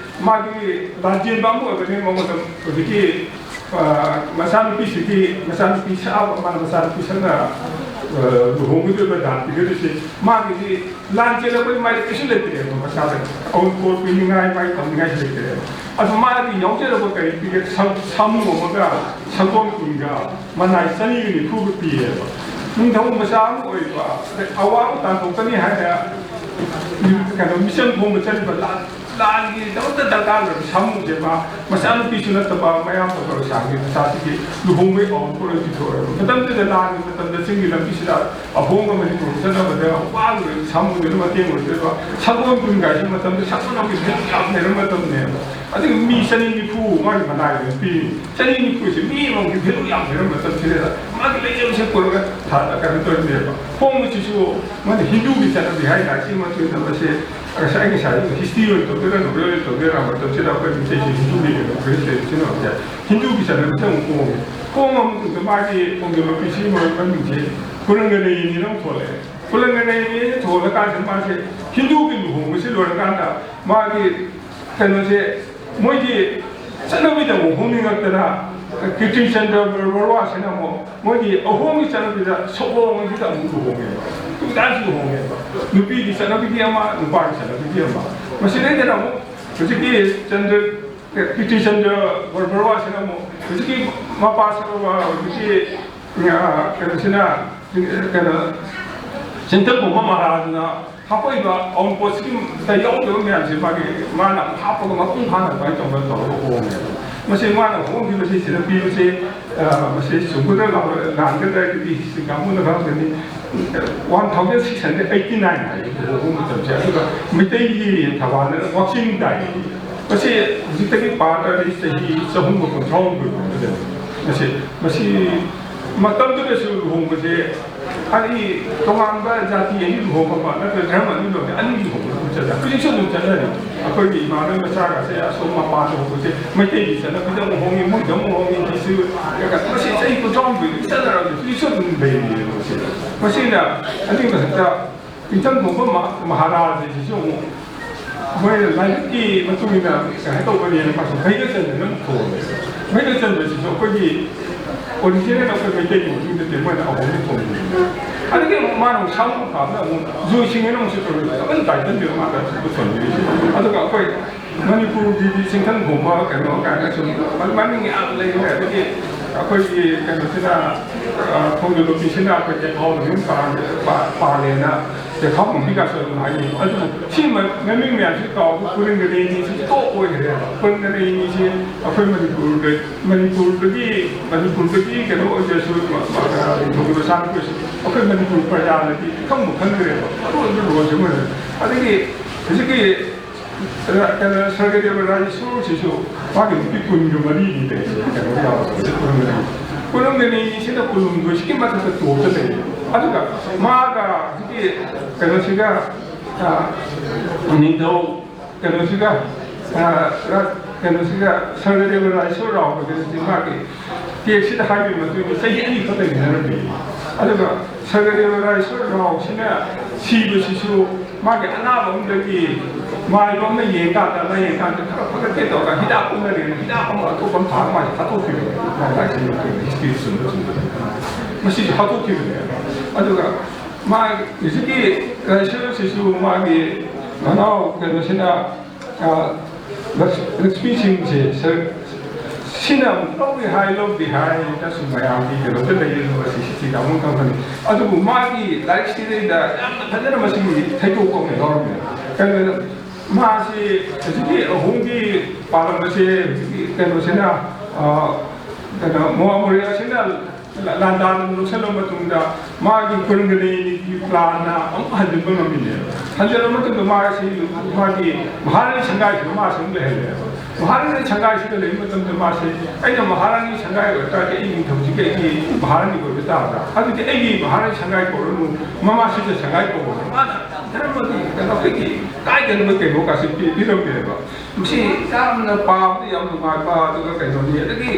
ꯃꯥꯒꯤ ꯂꯥꯟꯖꯦꯟꯕ ꯑꯃ ꯑꯣꯏꯕꯅꯤ꯫ ꯃꯉꯣꯟꯗ ꯍꯧꯖꯤꯛꯀꯤ, ꯑ, ꯃꯆꯥꯅꯨꯄꯤꯁꯤꯒꯤ ꯃꯆꯥꯅꯨꯄꯤ ꯁꯛꯑꯕ, ꯃꯥꯅ ꯃꯆꯥꯅꯨꯄꯤ ꯁꯛꯅ, ꯑ, ꯂꯨꯍꯣꯡꯒꯗꯣꯏꯕ ꯗꯥꯟ ꯄꯤꯒꯗꯣꯏꯁꯦ꯫ ꯃꯥꯒꯤꯗꯤ ꯂꯥꯟ ꯆꯦꯜꯂꯛꯄꯒꯤ ꯃꯥꯏꯗ ꯀꯩꯁꯨ ꯂꯩꯇ꯭ꯔꯦꯕ, ꯃꯁꯥꯗ ꯑꯎꯟꯄꯣꯠ ꯄꯤꯅꯤꯡꯉꯥꯏ, ꯃꯥꯏ ꯇꯧꯅꯤꯡꯉꯥꯏꯁꯨ ꯂꯩꯇ꯭ꯔꯦꯕ꯫ ꯑꯗꯨ ꯃꯥꯒꯤ ꯌꯥꯎꯖꯔꯕ ꯀꯔꯤ ꯄꯤꯒꯦ? ꯁꯝ-, ꯁꯥꯃꯨ ꯑꯃꯒ ꯁꯒꯣꯜ ꯀꯨꯟꯒ ꯃꯅꯥꯏ ꯆꯅꯤꯒ ꯅꯤꯐꯨꯒ ꯄꯤꯌꯦꯕ꯫ ꯅꯤꯡꯊꯧ ꯃꯆꯥ ꯑꯃ ꯑꯣꯏꯕ, ꯑꯗꯩ ꯑꯋꯥꯕ ꯇꯥꯟꯊꯣꯛꯀꯅꯤ ꯍꯥꯏꯅ ꯀꯩꯅꯣ ꯃꯤꯆꯪ ꯈꯣꯝꯕ ꯆꯠꯂꯤꯕ ꯂꯥꯟ ꯂꯥꯟꯒꯤꯗꯃꯛꯇ ꯗꯔꯀꯥꯔ ꯑꯣꯏꯕ ꯁꯥꯃꯨꯁꯦ ꯃꯥ ꯃꯆꯥꯅꯨꯄꯤꯁꯨ ꯅꯠꯇꯕ ꯃꯌꯥꯝ ꯇꯧꯔꯒ ꯁꯥꯒꯤ ꯃꯆꯥꯁꯤꯒꯤ ꯂꯨꯍꯣꯡꯕꯒꯤ ꯑꯋꯥꯃꯟꯄꯣꯠ ꯂꯣꯏ ꯄꯤꯊꯣꯛꯑꯦꯕ꯫ ꯃꯇꯝꯗꯨꯗ ꯂꯥꯟꯒꯤ ꯃꯇꯝꯗ ꯆꯤꯡꯒꯤ ꯂꯝꯕꯤꯁꯤꯗ ꯑꯍꯣꯡꯕ ꯃꯅꯤꯄꯨꯔ ꯆꯠꯅꯕꯗ ꯋꯥꯔꯨꯔꯦ, ꯁꯥꯃꯨꯗꯨꯅ ꯃꯇꯦꯡ ꯑꯣꯏꯗꯣꯏꯕ꯫ ꯁꯒꯣꯜ ꯀꯨꯝꯒꯥꯏꯁꯤ ꯃꯇꯝꯗ ꯁꯒꯣꯜ ꯑꯃꯒꯤ ꯚꯦꯂꯨ ꯌꯥꯝ ꯂꯩꯔꯝꯕ ꯃꯇꯝꯅꯦꯕ꯫ ꯑꯗꯨꯒ ꯃꯤ ꯆꯅꯤ ꯅꯤꯐꯨ ꯃꯥꯒꯤ ꯃꯅꯥꯏꯗ ꯄꯤꯔꯤ꯫ ꯆꯅꯤ ꯅꯤꯐꯨꯁꯦ ꯃꯤ ꯑꯃꯒꯤ ꯚꯦꯂꯨ ꯌꯥꯝ ꯂꯩꯔꯝꯕ ꯃꯇꯝꯁꯤꯗ ꯃꯥꯒꯤ ꯂꯩꯖꯕꯁꯦ ꯄꯨꯔꯒ ꯊꯥ-, ꯀꯩꯅꯣ ꯇꯧꯔꯤꯅꯦꯕ꯫ ꯍꯣꯡꯕꯁꯤꯁꯨ ꯃꯥꯅ ꯍꯤꯟꯗꯨꯒꯤ ꯆꯠꯅꯕꯤ ꯍꯥꯏꯇꯥꯔꯦ꯫ ꯁꯤ ꯃꯇꯨꯡꯗ ꯃꯁꯦ ꯉꯁꯥꯏ, ꯉꯁꯥꯏ ꯍꯤꯁꯇ꯭ꯔꯤ ꯑꯣꯏꯅ ꯇꯧꯗꯣꯏꯔꯥ, ꯅꯣꯕꯦꯜ ꯑꯣꯏꯅ ꯇꯧꯗꯣꯏꯔꯥ, ꯃꯇꯝꯁꯤꯗ ꯑꯩꯈꯣꯏ ꯃꯤꯇꯩꯁꯦ ꯍꯤꯟꯗꯨꯒꯤ ꯑꯣꯏꯅ ꯄ꯭ꯔꯦꯁ ꯂꯩꯕꯁꯤꯅ ꯍꯧꯖꯤꯛ ꯍꯤꯟꯗꯨꯒꯤ ꯆꯠꯅꯕꯤꯁꯦ ꯑꯃꯨꯛ ꯍꯣꯡꯉꯦ꯫ ꯍꯣꯡꯉ ꯃꯇꯨꯡꯗ ꯃꯥꯒꯤ ꯈꯣꯡꯖꯣꯝ ꯅꯨꯄꯤꯁꯤ ꯃꯃꯤꯡꯁꯦ ꯀꯨꯂꯪꯒꯅꯌꯤꯅꯤꯅ ꯑꯃꯨꯛ ꯊꯣꯜꯂꯦ꯫ ꯀꯨꯂꯪꯒꯅꯌꯤꯅꯤꯅ ꯊꯣꯜꯂꯀꯥꯟꯁꯤꯗ ꯃꯥꯁꯦ ꯍꯤꯟꯗꯨꯒꯤ ꯂꯨꯍꯣꯡꯕꯁꯤ ꯂꯣꯏꯔꯀꯥꯟꯗ ꯃꯥꯒꯤ ꯀꯩꯅꯣꯁꯦ ꯃꯣꯏꯒꯤ ꯆꯠꯅꯕꯤꯗ ꯑꯃꯨꯛ ꯍꯣꯡꯅꯤꯡꯉꯛꯇꯅ ꯀꯤꯔꯇꯤ ꯆꯟꯗ꯭ꯔ ꯕꯔꯨꯋꯥꯁꯤꯅ ꯑꯃꯨꯛ ꯃꯣꯏꯒꯤ ꯑꯍꯣꯡꯒꯤ ꯆꯠꯅꯕꯤꯗ ꯁꯑꯣꯡꯁꯤꯗ ꯑꯃꯨꯛ ꯂꯨꯍꯣꯡꯉꯦꯕ꯫ Two types ꯂꯨꯍꯣꯡꯉꯦꯕ꯫ ꯅꯨꯄꯤꯒꯤ ꯆꯠꯅꯕꯤꯒꯤ ꯑꯃ, ꯅꯨꯄꯥꯒꯤ ꯆꯠꯅꯕꯤꯒꯤ ꯑꯃ꯫ ꯃꯁꯤꯗꯩꯗꯅ ꯑꯃꯨꯛ ꯍꯧꯖꯤꯛꯀꯤ ꯆꯟꯗ꯭ꯔ, ꯀꯤꯔꯇꯤ ꯆꯟꯗ꯭ꯔ ꯕꯔꯨꯋꯥꯁꯤꯅ ꯑꯃꯨꯛ ꯍꯧꯖꯤꯛꯀꯤ ꯃꯄꯥ ꯁ-, ꯍꯧꯖꯤꯛꯀꯤ, ꯑ, ꯀꯩꯅꯣꯁꯤꯅ, ꯀꯩꯅꯣ, ꯆꯤꯟꯊ ꯀꯨꯝꯕ ꯃꯍꯥꯔꯥꯖꯅ ꯍꯥꯞꯄꯛꯏꯕ ꯑꯋꯨꯟꯄꯣꯠꯁꯤꯒꯤ ꯌꯥꯎꯗꯕ ꯃꯌꯥꯝꯁꯦ ꯃꯥꯒꯤ, ꯃꯥꯅ ꯑꯃꯨꯛ ꯍꯥꯞꯄꯒ ꯃꯄꯨꯡ ꯐꯥꯅ ꯑꯗꯨꯃꯥꯏꯅ ꯇꯧꯔꯒ, ꯇꯧꯔꯒ ꯍꯣꯡꯉꯦꯕ꯫ ꯃꯁꯤ ꯃꯥꯅ ꯍꯣꯡꯈꯤꯕꯁꯤ ꯁꯤꯗ ꯄꯤꯕꯁꯦ, ꯑ, ꯃꯁꯤ ꯆꯨꯝꯒꯗ꯭ꯔꯥ ꯂꯥꯟ-, ꯂꯥꯟꯒꯗ꯭ꯔꯥ ꯍꯥꯏꯕꯗꯤ ꯍꯤꯁꯇ꯭ꯔꯤ ꯀꯥꯡꯕꯨꯅ ꯈꯪꯒꯅꯤ꯫ One thousand six hundred eighty nine ꯍꯥꯏꯌꯦ ꯂꯨꯍꯣꯡꯕ ꯃꯇꯝꯁꯦ꯫ ꯑꯗꯨꯒ ꯃꯩꯇꯩꯒꯤ ꯊꯧꯕꯥꯜꯗ ꯋꯥꯛꯆꯤꯡ ꯇꯥꯏ꯫ ꯃꯁꯤ ꯍꯧꯖꯤꯛꯇꯒꯤ ꯄꯥꯔꯗꯤ ꯆꯍꯤ ꯆꯍꯨꯝꯒ ꯀꯨꯟꯊ꯭ꯔꯥ ꯍꯨꯝꯗꯣꯏ ꯃꯃꯥꯡꯗ꯫ ꯃꯁꯤ, ꯃꯁꯤ ꯃꯇꯝꯗꯨꯗꯁꯨ ꯂꯨꯍꯣꯡꯕꯁꯦ ꯍꯥꯏꯗꯤ ꯇꯣꯉꯥꯟꯕ ꯖꯥꯇꯤ ꯑꯅꯤ ꯂꯨꯍꯣꯡꯕ ꯅꯠꯇ꯭ꯔꯒ ꯙꯔꯃ ꯑꯅꯤ ꯂꯨꯍꯣꯡꯕ, ꯑꯅꯤ ꯂꯨꯍꯣꯡꯕ ꯑꯗꯨꯝ ꯆꯠꯅ-, ꯍꯧꯖꯤꯛꯁꯨ ꯑꯗꯨꯝ ꯆꯠꯅꯔꯤ꯫ ꯑꯩꯈꯣꯏꯒꯤ ꯏꯃꯥꯟꯅꯕ ꯃꯆꯥꯒꯁꯦ ꯑꯁꯣꯝ ꯃꯄꯥꯟꯗ ꯍꯧꯕꯁꯦ ꯃꯩꯇꯩꯒꯤ ꯆꯠꯅꯕꯤꯗ ꯑꯃꯨꯛ ꯍꯣꯡꯉꯤ, ꯃꯣꯏꯗ ꯑꯃꯨꯛ ꯍꯣꯡꯉꯤ꯫ ꯁꯤꯁꯨ ꯃꯁꯤ ꯆꯍꯤ ꯀꯨꯟꯊ꯭ꯔꯥ ꯍꯨꯝꯗꯣꯏꯗꯒꯤ ꯆꯠꯅꯔꯕꯅꯤ, ꯍꯧꯖꯤꯛꯁꯨ ꯑꯗꯨꯝ ꯂꯩꯔꯤꯑꯕ꯫ ꯃꯁꯤ, ꯃꯁꯤꯅ ꯑꯅꯤꯡꯕ ꯍꯦꯛꯇ ꯏꯆꯟ ꯊꯣꯡꯕ ꯃ-, ꯃꯍꯥꯔꯥꯖꯁꯤꯁꯨ ꯑꯃꯨꯛ ꯃꯣꯏꯅ ꯂꯥꯏꯔꯤꯛꯀꯤ ꯃꯇꯨꯡ ꯏꯟꯅ ꯀꯩꯅꯣ ꯇꯧꯕꯅꯦꯅ ꯃꯥꯁꯨ ꯚꯩꯔꯆꯟꯗ꯭ꯔꯅ ꯑꯃꯨꯛ ꯊꯣꯜꯂꯦ꯫ ꯚꯩꯔꯆꯟꯗ꯭ꯔꯁꯤꯁꯨ ꯑꯩꯈꯣꯏꯒꯤ ꯑꯣꯔꯤꯖꯤꯅꯦꯜ ꯑꯩꯈꯣꯏ ꯃꯩꯇꯩꯒꯤ ꯃꯇꯨꯡ ꯅꯠꯇꯦ, ꯃꯣꯏꯅ ꯑꯍꯣꯡꯕ ꯊꯣꯟꯕꯅꯤ꯫ ꯑꯗꯨꯗꯒꯤ ꯑꯃꯨꯛ ꯃꯥꯅ ꯑꯃꯨꯛ ꯁꯥꯃꯨ ꯐꯥꯕꯗ ꯑꯃꯨꯛ ꯖꯣꯏꯁꯤꯡꯅ ꯑꯃꯨꯛꯁꯨ ꯇꯧꯔꯤ, ꯗꯕꯜ ꯇꯥꯏꯇꯜꯅꯦꯕ ꯃꯥꯅ ꯑꯃꯨꯛ ꯊꯣꯟꯕꯤꯔꯤꯁꯦ꯫ ꯑꯗꯨꯒ ꯑꯩꯈꯣꯏ ꯃꯅꯤꯄꯨꯔꯒꯤꯗꯤ ꯆꯤꯡꯊꯪ ꯈꯣꯝꯕ ꯀꯩꯅꯣ ꯀꯥꯏꯅ ꯁꯨꯝ ꯃꯃꯤꯡ ꯌꯥꯝ ꯂꯩꯈ꯭ꯔꯦ꯫ ꯑꯗꯒꯤ ꯑꯩꯈꯣꯏꯒꯤ ꯀꯩꯅꯣꯁꯤꯅ, ꯑ, ꯈꯣꯡꯖꯣꯝ ꯅꯨꯄꯤꯁꯤꯅ ꯑꯩꯈꯣꯏ ꯆꯦꯛꯍꯥꯎꯗ ꯌꯨꯝ ꯄꯥꯟ-, ꯄꯥ-, ꯄꯥꯜꯂꯦꯅ ꯆꯦꯈꯥꯎ ꯃꯨꯝꯕꯤ ꯀꯥꯁꯨ ꯑꯗꯨꯝ ꯍꯥꯏꯅꯩ꯫ ꯑꯗꯨꯕꯨ ꯁꯤ ꯃ-, ꯃꯃꯤꯡ ꯃꯌꯥꯝꯁꯤ ꯀꯥꯎꯕ ꯀꯨꯔꯪꯒ ꯂꯩꯅꯤꯁꯤ ꯇꯣꯛ ꯑꯣꯏꯈ꯭ꯔꯦ꯫ ꯀꯨꯔꯪꯒ ꯂꯩꯅꯤꯁꯤ ꯑꯩꯈꯣꯏ ꯃꯅꯤꯄꯨꯔꯗ, ꯃꯅꯤꯄꯨꯔꯗꯒꯤ, ꯃꯅꯤꯄꯨꯔꯗꯒꯤ ꯀꯩꯅꯣ ꯑꯣꯏꯖꯔꯁꯨ, ꯃ-, ꯃ-, ꯅꯤꯡꯊꯧꯒꯤ ꯃꯆꯥꯅꯨꯄꯤ ꯑꯣꯏꯔꯁꯨ ꯑꯩꯈꯣꯏ ꯃꯅꯤꯄꯨꯔ ꯄ꯭ꯔꯖꯥꯅꯗꯤ ꯏꯈꯪꯕꯨ ꯈꯪꯗ꯭ꯔꯦꯕ꯫ ꯑꯔꯣꯏꯕ ꯔꯣꯜꯁꯦ ꯃꯣꯏꯅ꯫ ꯑꯗꯒꯤ ꯍꯧꯖꯤꯛꯀꯤ ꯀꯩꯅꯣ, ꯁꯔꯒꯗꯦꯕ ꯔꯥꯏ ꯏꯁꯣꯔꯁꯤꯁꯨ ꯃꯥꯒꯤ ꯅꯨꯄꯤ ꯀꯨꯟꯒ ꯃꯔꯤꯅꯤ ꯂꯩ, ꯀꯩꯅꯣ ꯌꯥꯎꯔꯒ ꯀꯨꯟꯒ ꯃꯔꯤ꯫ ꯀꯨꯟꯒ ꯃꯔꯤꯁꯤꯅ ꯀꯨꯟꯍꯨꯝꯗꯣꯏꯁꯤꯒꯤ ꯃꯊꯛꯇ ꯇꯣꯞꯇ ꯂꯩ꯫ ꯑꯗꯨꯒ ꯃꯥꯒ ꯍꯧꯖꯤꯛꯀꯤ ꯀꯩꯅꯣꯁꯤꯒ, ꯑ, ꯅꯤꯡꯊꯧ ꯀꯩꯅꯣꯁꯤꯒ, ꯑ, ꯔ-, ꯀꯩꯅꯣꯁꯤꯒ, ꯁꯔꯒꯗꯦꯕ ꯔꯥꯏ ꯏꯁꯣꯔ ꯔꯥꯎꯒꯁꯤ ꯃꯥꯒꯤ ꯇꯦꯛꯁꯁꯤꯗ ꯍꯥꯏꯕꯒꯤ ꯃꯇꯨꯡ ꯏꯟꯅ ꯆꯍꯤ ꯑꯅꯤ ꯈꯛꯇ ꯂꯩꯅꯔꯝꯃꯤ꯫ ꯑꯗꯨꯒ ꯁꯔꯒꯗꯦꯕ ꯔꯥꯏ ꯏꯁꯣꯔ ꯔꯥꯎꯁꯤꯅ ꯁꯤꯕꯁꯤꯁꯨ ꯃꯥꯒꯤ ꯑꯅꯥꯕ ꯑꯃꯗꯒꯤ ꯃꯥꯏꯕ ꯑꯃꯅ ꯌꯦꯡꯀꯥꯟꯗ, ꯑꯃ ꯌꯦꯡꯀꯥꯟꯗ ꯈꯔ ꯐꯒꯠꯀꯦ ꯇꯧꯔꯒ ꯍꯤꯗꯥꯛ ꯄꯨꯅꯔꯦꯅ ꯍꯤꯗꯥꯛ ꯑꯃ ꯑꯇꯣꯞꯄ ꯑꯃ ꯊꯥꯔ ꯃꯥꯁꯦ ꯍꯥꯠꯇꯣꯛꯈꯤꯕꯅꯦ꯫ ꯃꯥꯏ ꯂꯥꯏꯁꯦꯟꯁ ꯃꯇꯨꯡꯗ ꯍꯤꯁꯇ꯭ꯔꯤ ꯆꯨꯝꯕ ꯆꯨꯝꯗꯕ꯫ ꯃꯁꯤꯁꯨ ꯍꯥꯠꯇꯣꯛꯈꯤꯕꯅꯦꯕ꯫ ꯑꯗꯨꯒ ꯃꯥ ꯍꯧꯖꯤꯛꯀꯤ ꯔꯥꯏꯁꯦꯜꯁꯤꯁꯨ ꯃꯥꯒꯤ ꯃꯅꯥꯎ ꯀꯩꯅꯣꯁꯤꯅ, ꯑ, ꯂꯛꯁ-, ꯂꯛꯁꯃꯤ ꯁꯤꯡꯁꯦ ꯁꯔ-, ꯁꯤꯅ ꯑꯃꯨꯛ ꯂꯧꯏ ꯍꯥꯏ, ꯂꯧꯗꯦ ꯍꯥꯏꯅꯁꯨ ꯃꯌꯥꯝꯒꯤ ꯀꯩꯅꯣꯗ ꯂꯩ, ꯑꯗꯨꯒ ꯁꯤ ꯁꯤ ꯇꯤ ꯇꯥꯃꯣ ꯈꯪꯒꯅꯤ꯫ ꯑꯗꯨꯕꯨ ꯃꯥꯒꯤ ꯂꯥꯏꯔꯤꯛꯁꯤꯗꯩꯗ ꯌꯥꯝꯅ ꯐꯖꯅ ꯃꯁꯤꯒꯤ ꯊꯩꯗꯣꯛꯄ ꯑꯃ ꯌꯥꯎꯔꯝꯃꯦ꯫ ꯀꯩꯅꯣ, ꯃꯥꯁꯤ ꯍꯧꯖꯤꯛꯀꯤ ꯑꯍꯨꯝꯒꯤ ꯄꯥꯜꯂꯝꯕꯁꯦ ꯍꯧꯖꯤꯛꯀꯤ ꯀꯩꯅꯣꯁꯤꯅ, ꯑ, ꯀꯩꯅꯣ, ꯃꯣꯍꯥꯃꯣꯔꯤꯌꯥꯁꯤꯅ ꯂꯥꯟꯗꯥꯟ ꯂꯧꯁꯤꯜꯂꯕ ꯃꯇꯨꯡꯗ ꯃꯥꯒꯤ ꯀꯨꯔꯪꯒꯂꯦꯅꯤꯒꯤ ꯄ꯭ꯂꯥꯟꯅ ꯑꯃꯨꯛ ꯍꯟꯖꯤꯟꯕ ꯉꯝꯃꯤꯅꯦꯕ꯫ ꯍꯟꯖꯤꯜꯂꯕ ꯃꯇꯨꯡꯗ ꯃꯥꯁꯤ, ꯃꯥꯒꯤ ꯃꯍꯥꯔꯥꯅꯤ ꯁꯪꯒꯥꯏꯁꯤꯗ ꯃꯥꯁꯤ ꯑꯃꯨꯛ ꯂꯩꯍꯜꯂꯦꯕ꯫ ꯃꯍꯥꯔꯥꯅꯤ ꯁꯪꯒꯥꯏꯁꯤꯗ ꯂꯩꯕ ꯃꯇꯝꯗ ꯃꯥꯁꯦ, "ꯑꯩꯅ ꯃꯍꯥꯔꯥꯅꯤ ꯁꯪꯒꯥꯏ ꯑꯣꯏꯇꯥꯔꯗꯤ ꯑꯩ ꯅꯤꯡꯊꯧꯁꯤꯒꯤ ꯑꯩꯒꯤ ꯃꯍꯥꯔꯥꯅꯤ ꯑꯣꯏꯕ ꯇꯥꯕ꯭ꯔꯥ? ꯑꯗꯨꯗꯤ ꯑꯩꯒꯤ ꯃꯍꯥꯔꯥꯅꯤ ꯁꯪꯒꯥꯏ ꯀꯧꯔꯅꯨ, ꯃꯃꯥ ꯁꯤꯖ ꯁꯪꯒꯥꯏ ꯀꯧꯔꯅꯨ"꯫ ꯃꯥꯅ ꯙꯔꯃꯒꯤ ꯀꯩꯅꯣ, ꯑꯩꯈꯣꯏꯒꯤ ꯀꯥꯏꯗꯅꯕ ꯀꯩꯅꯣꯒꯁꯦ ꯄꯤ-, ꯄꯤꯔꯝꯃꯦꯕ꯫ ꯃꯁꯤ ꯌꯥꯝꯅ ꯄꯥꯕꯗ ꯌꯥꯝ ꯅꯨꯡꯉꯥꯏꯕ, ꯑꯗꯨꯒ ꯀꯩꯅꯣꯅꯤ꯫ ꯑꯗꯒꯤ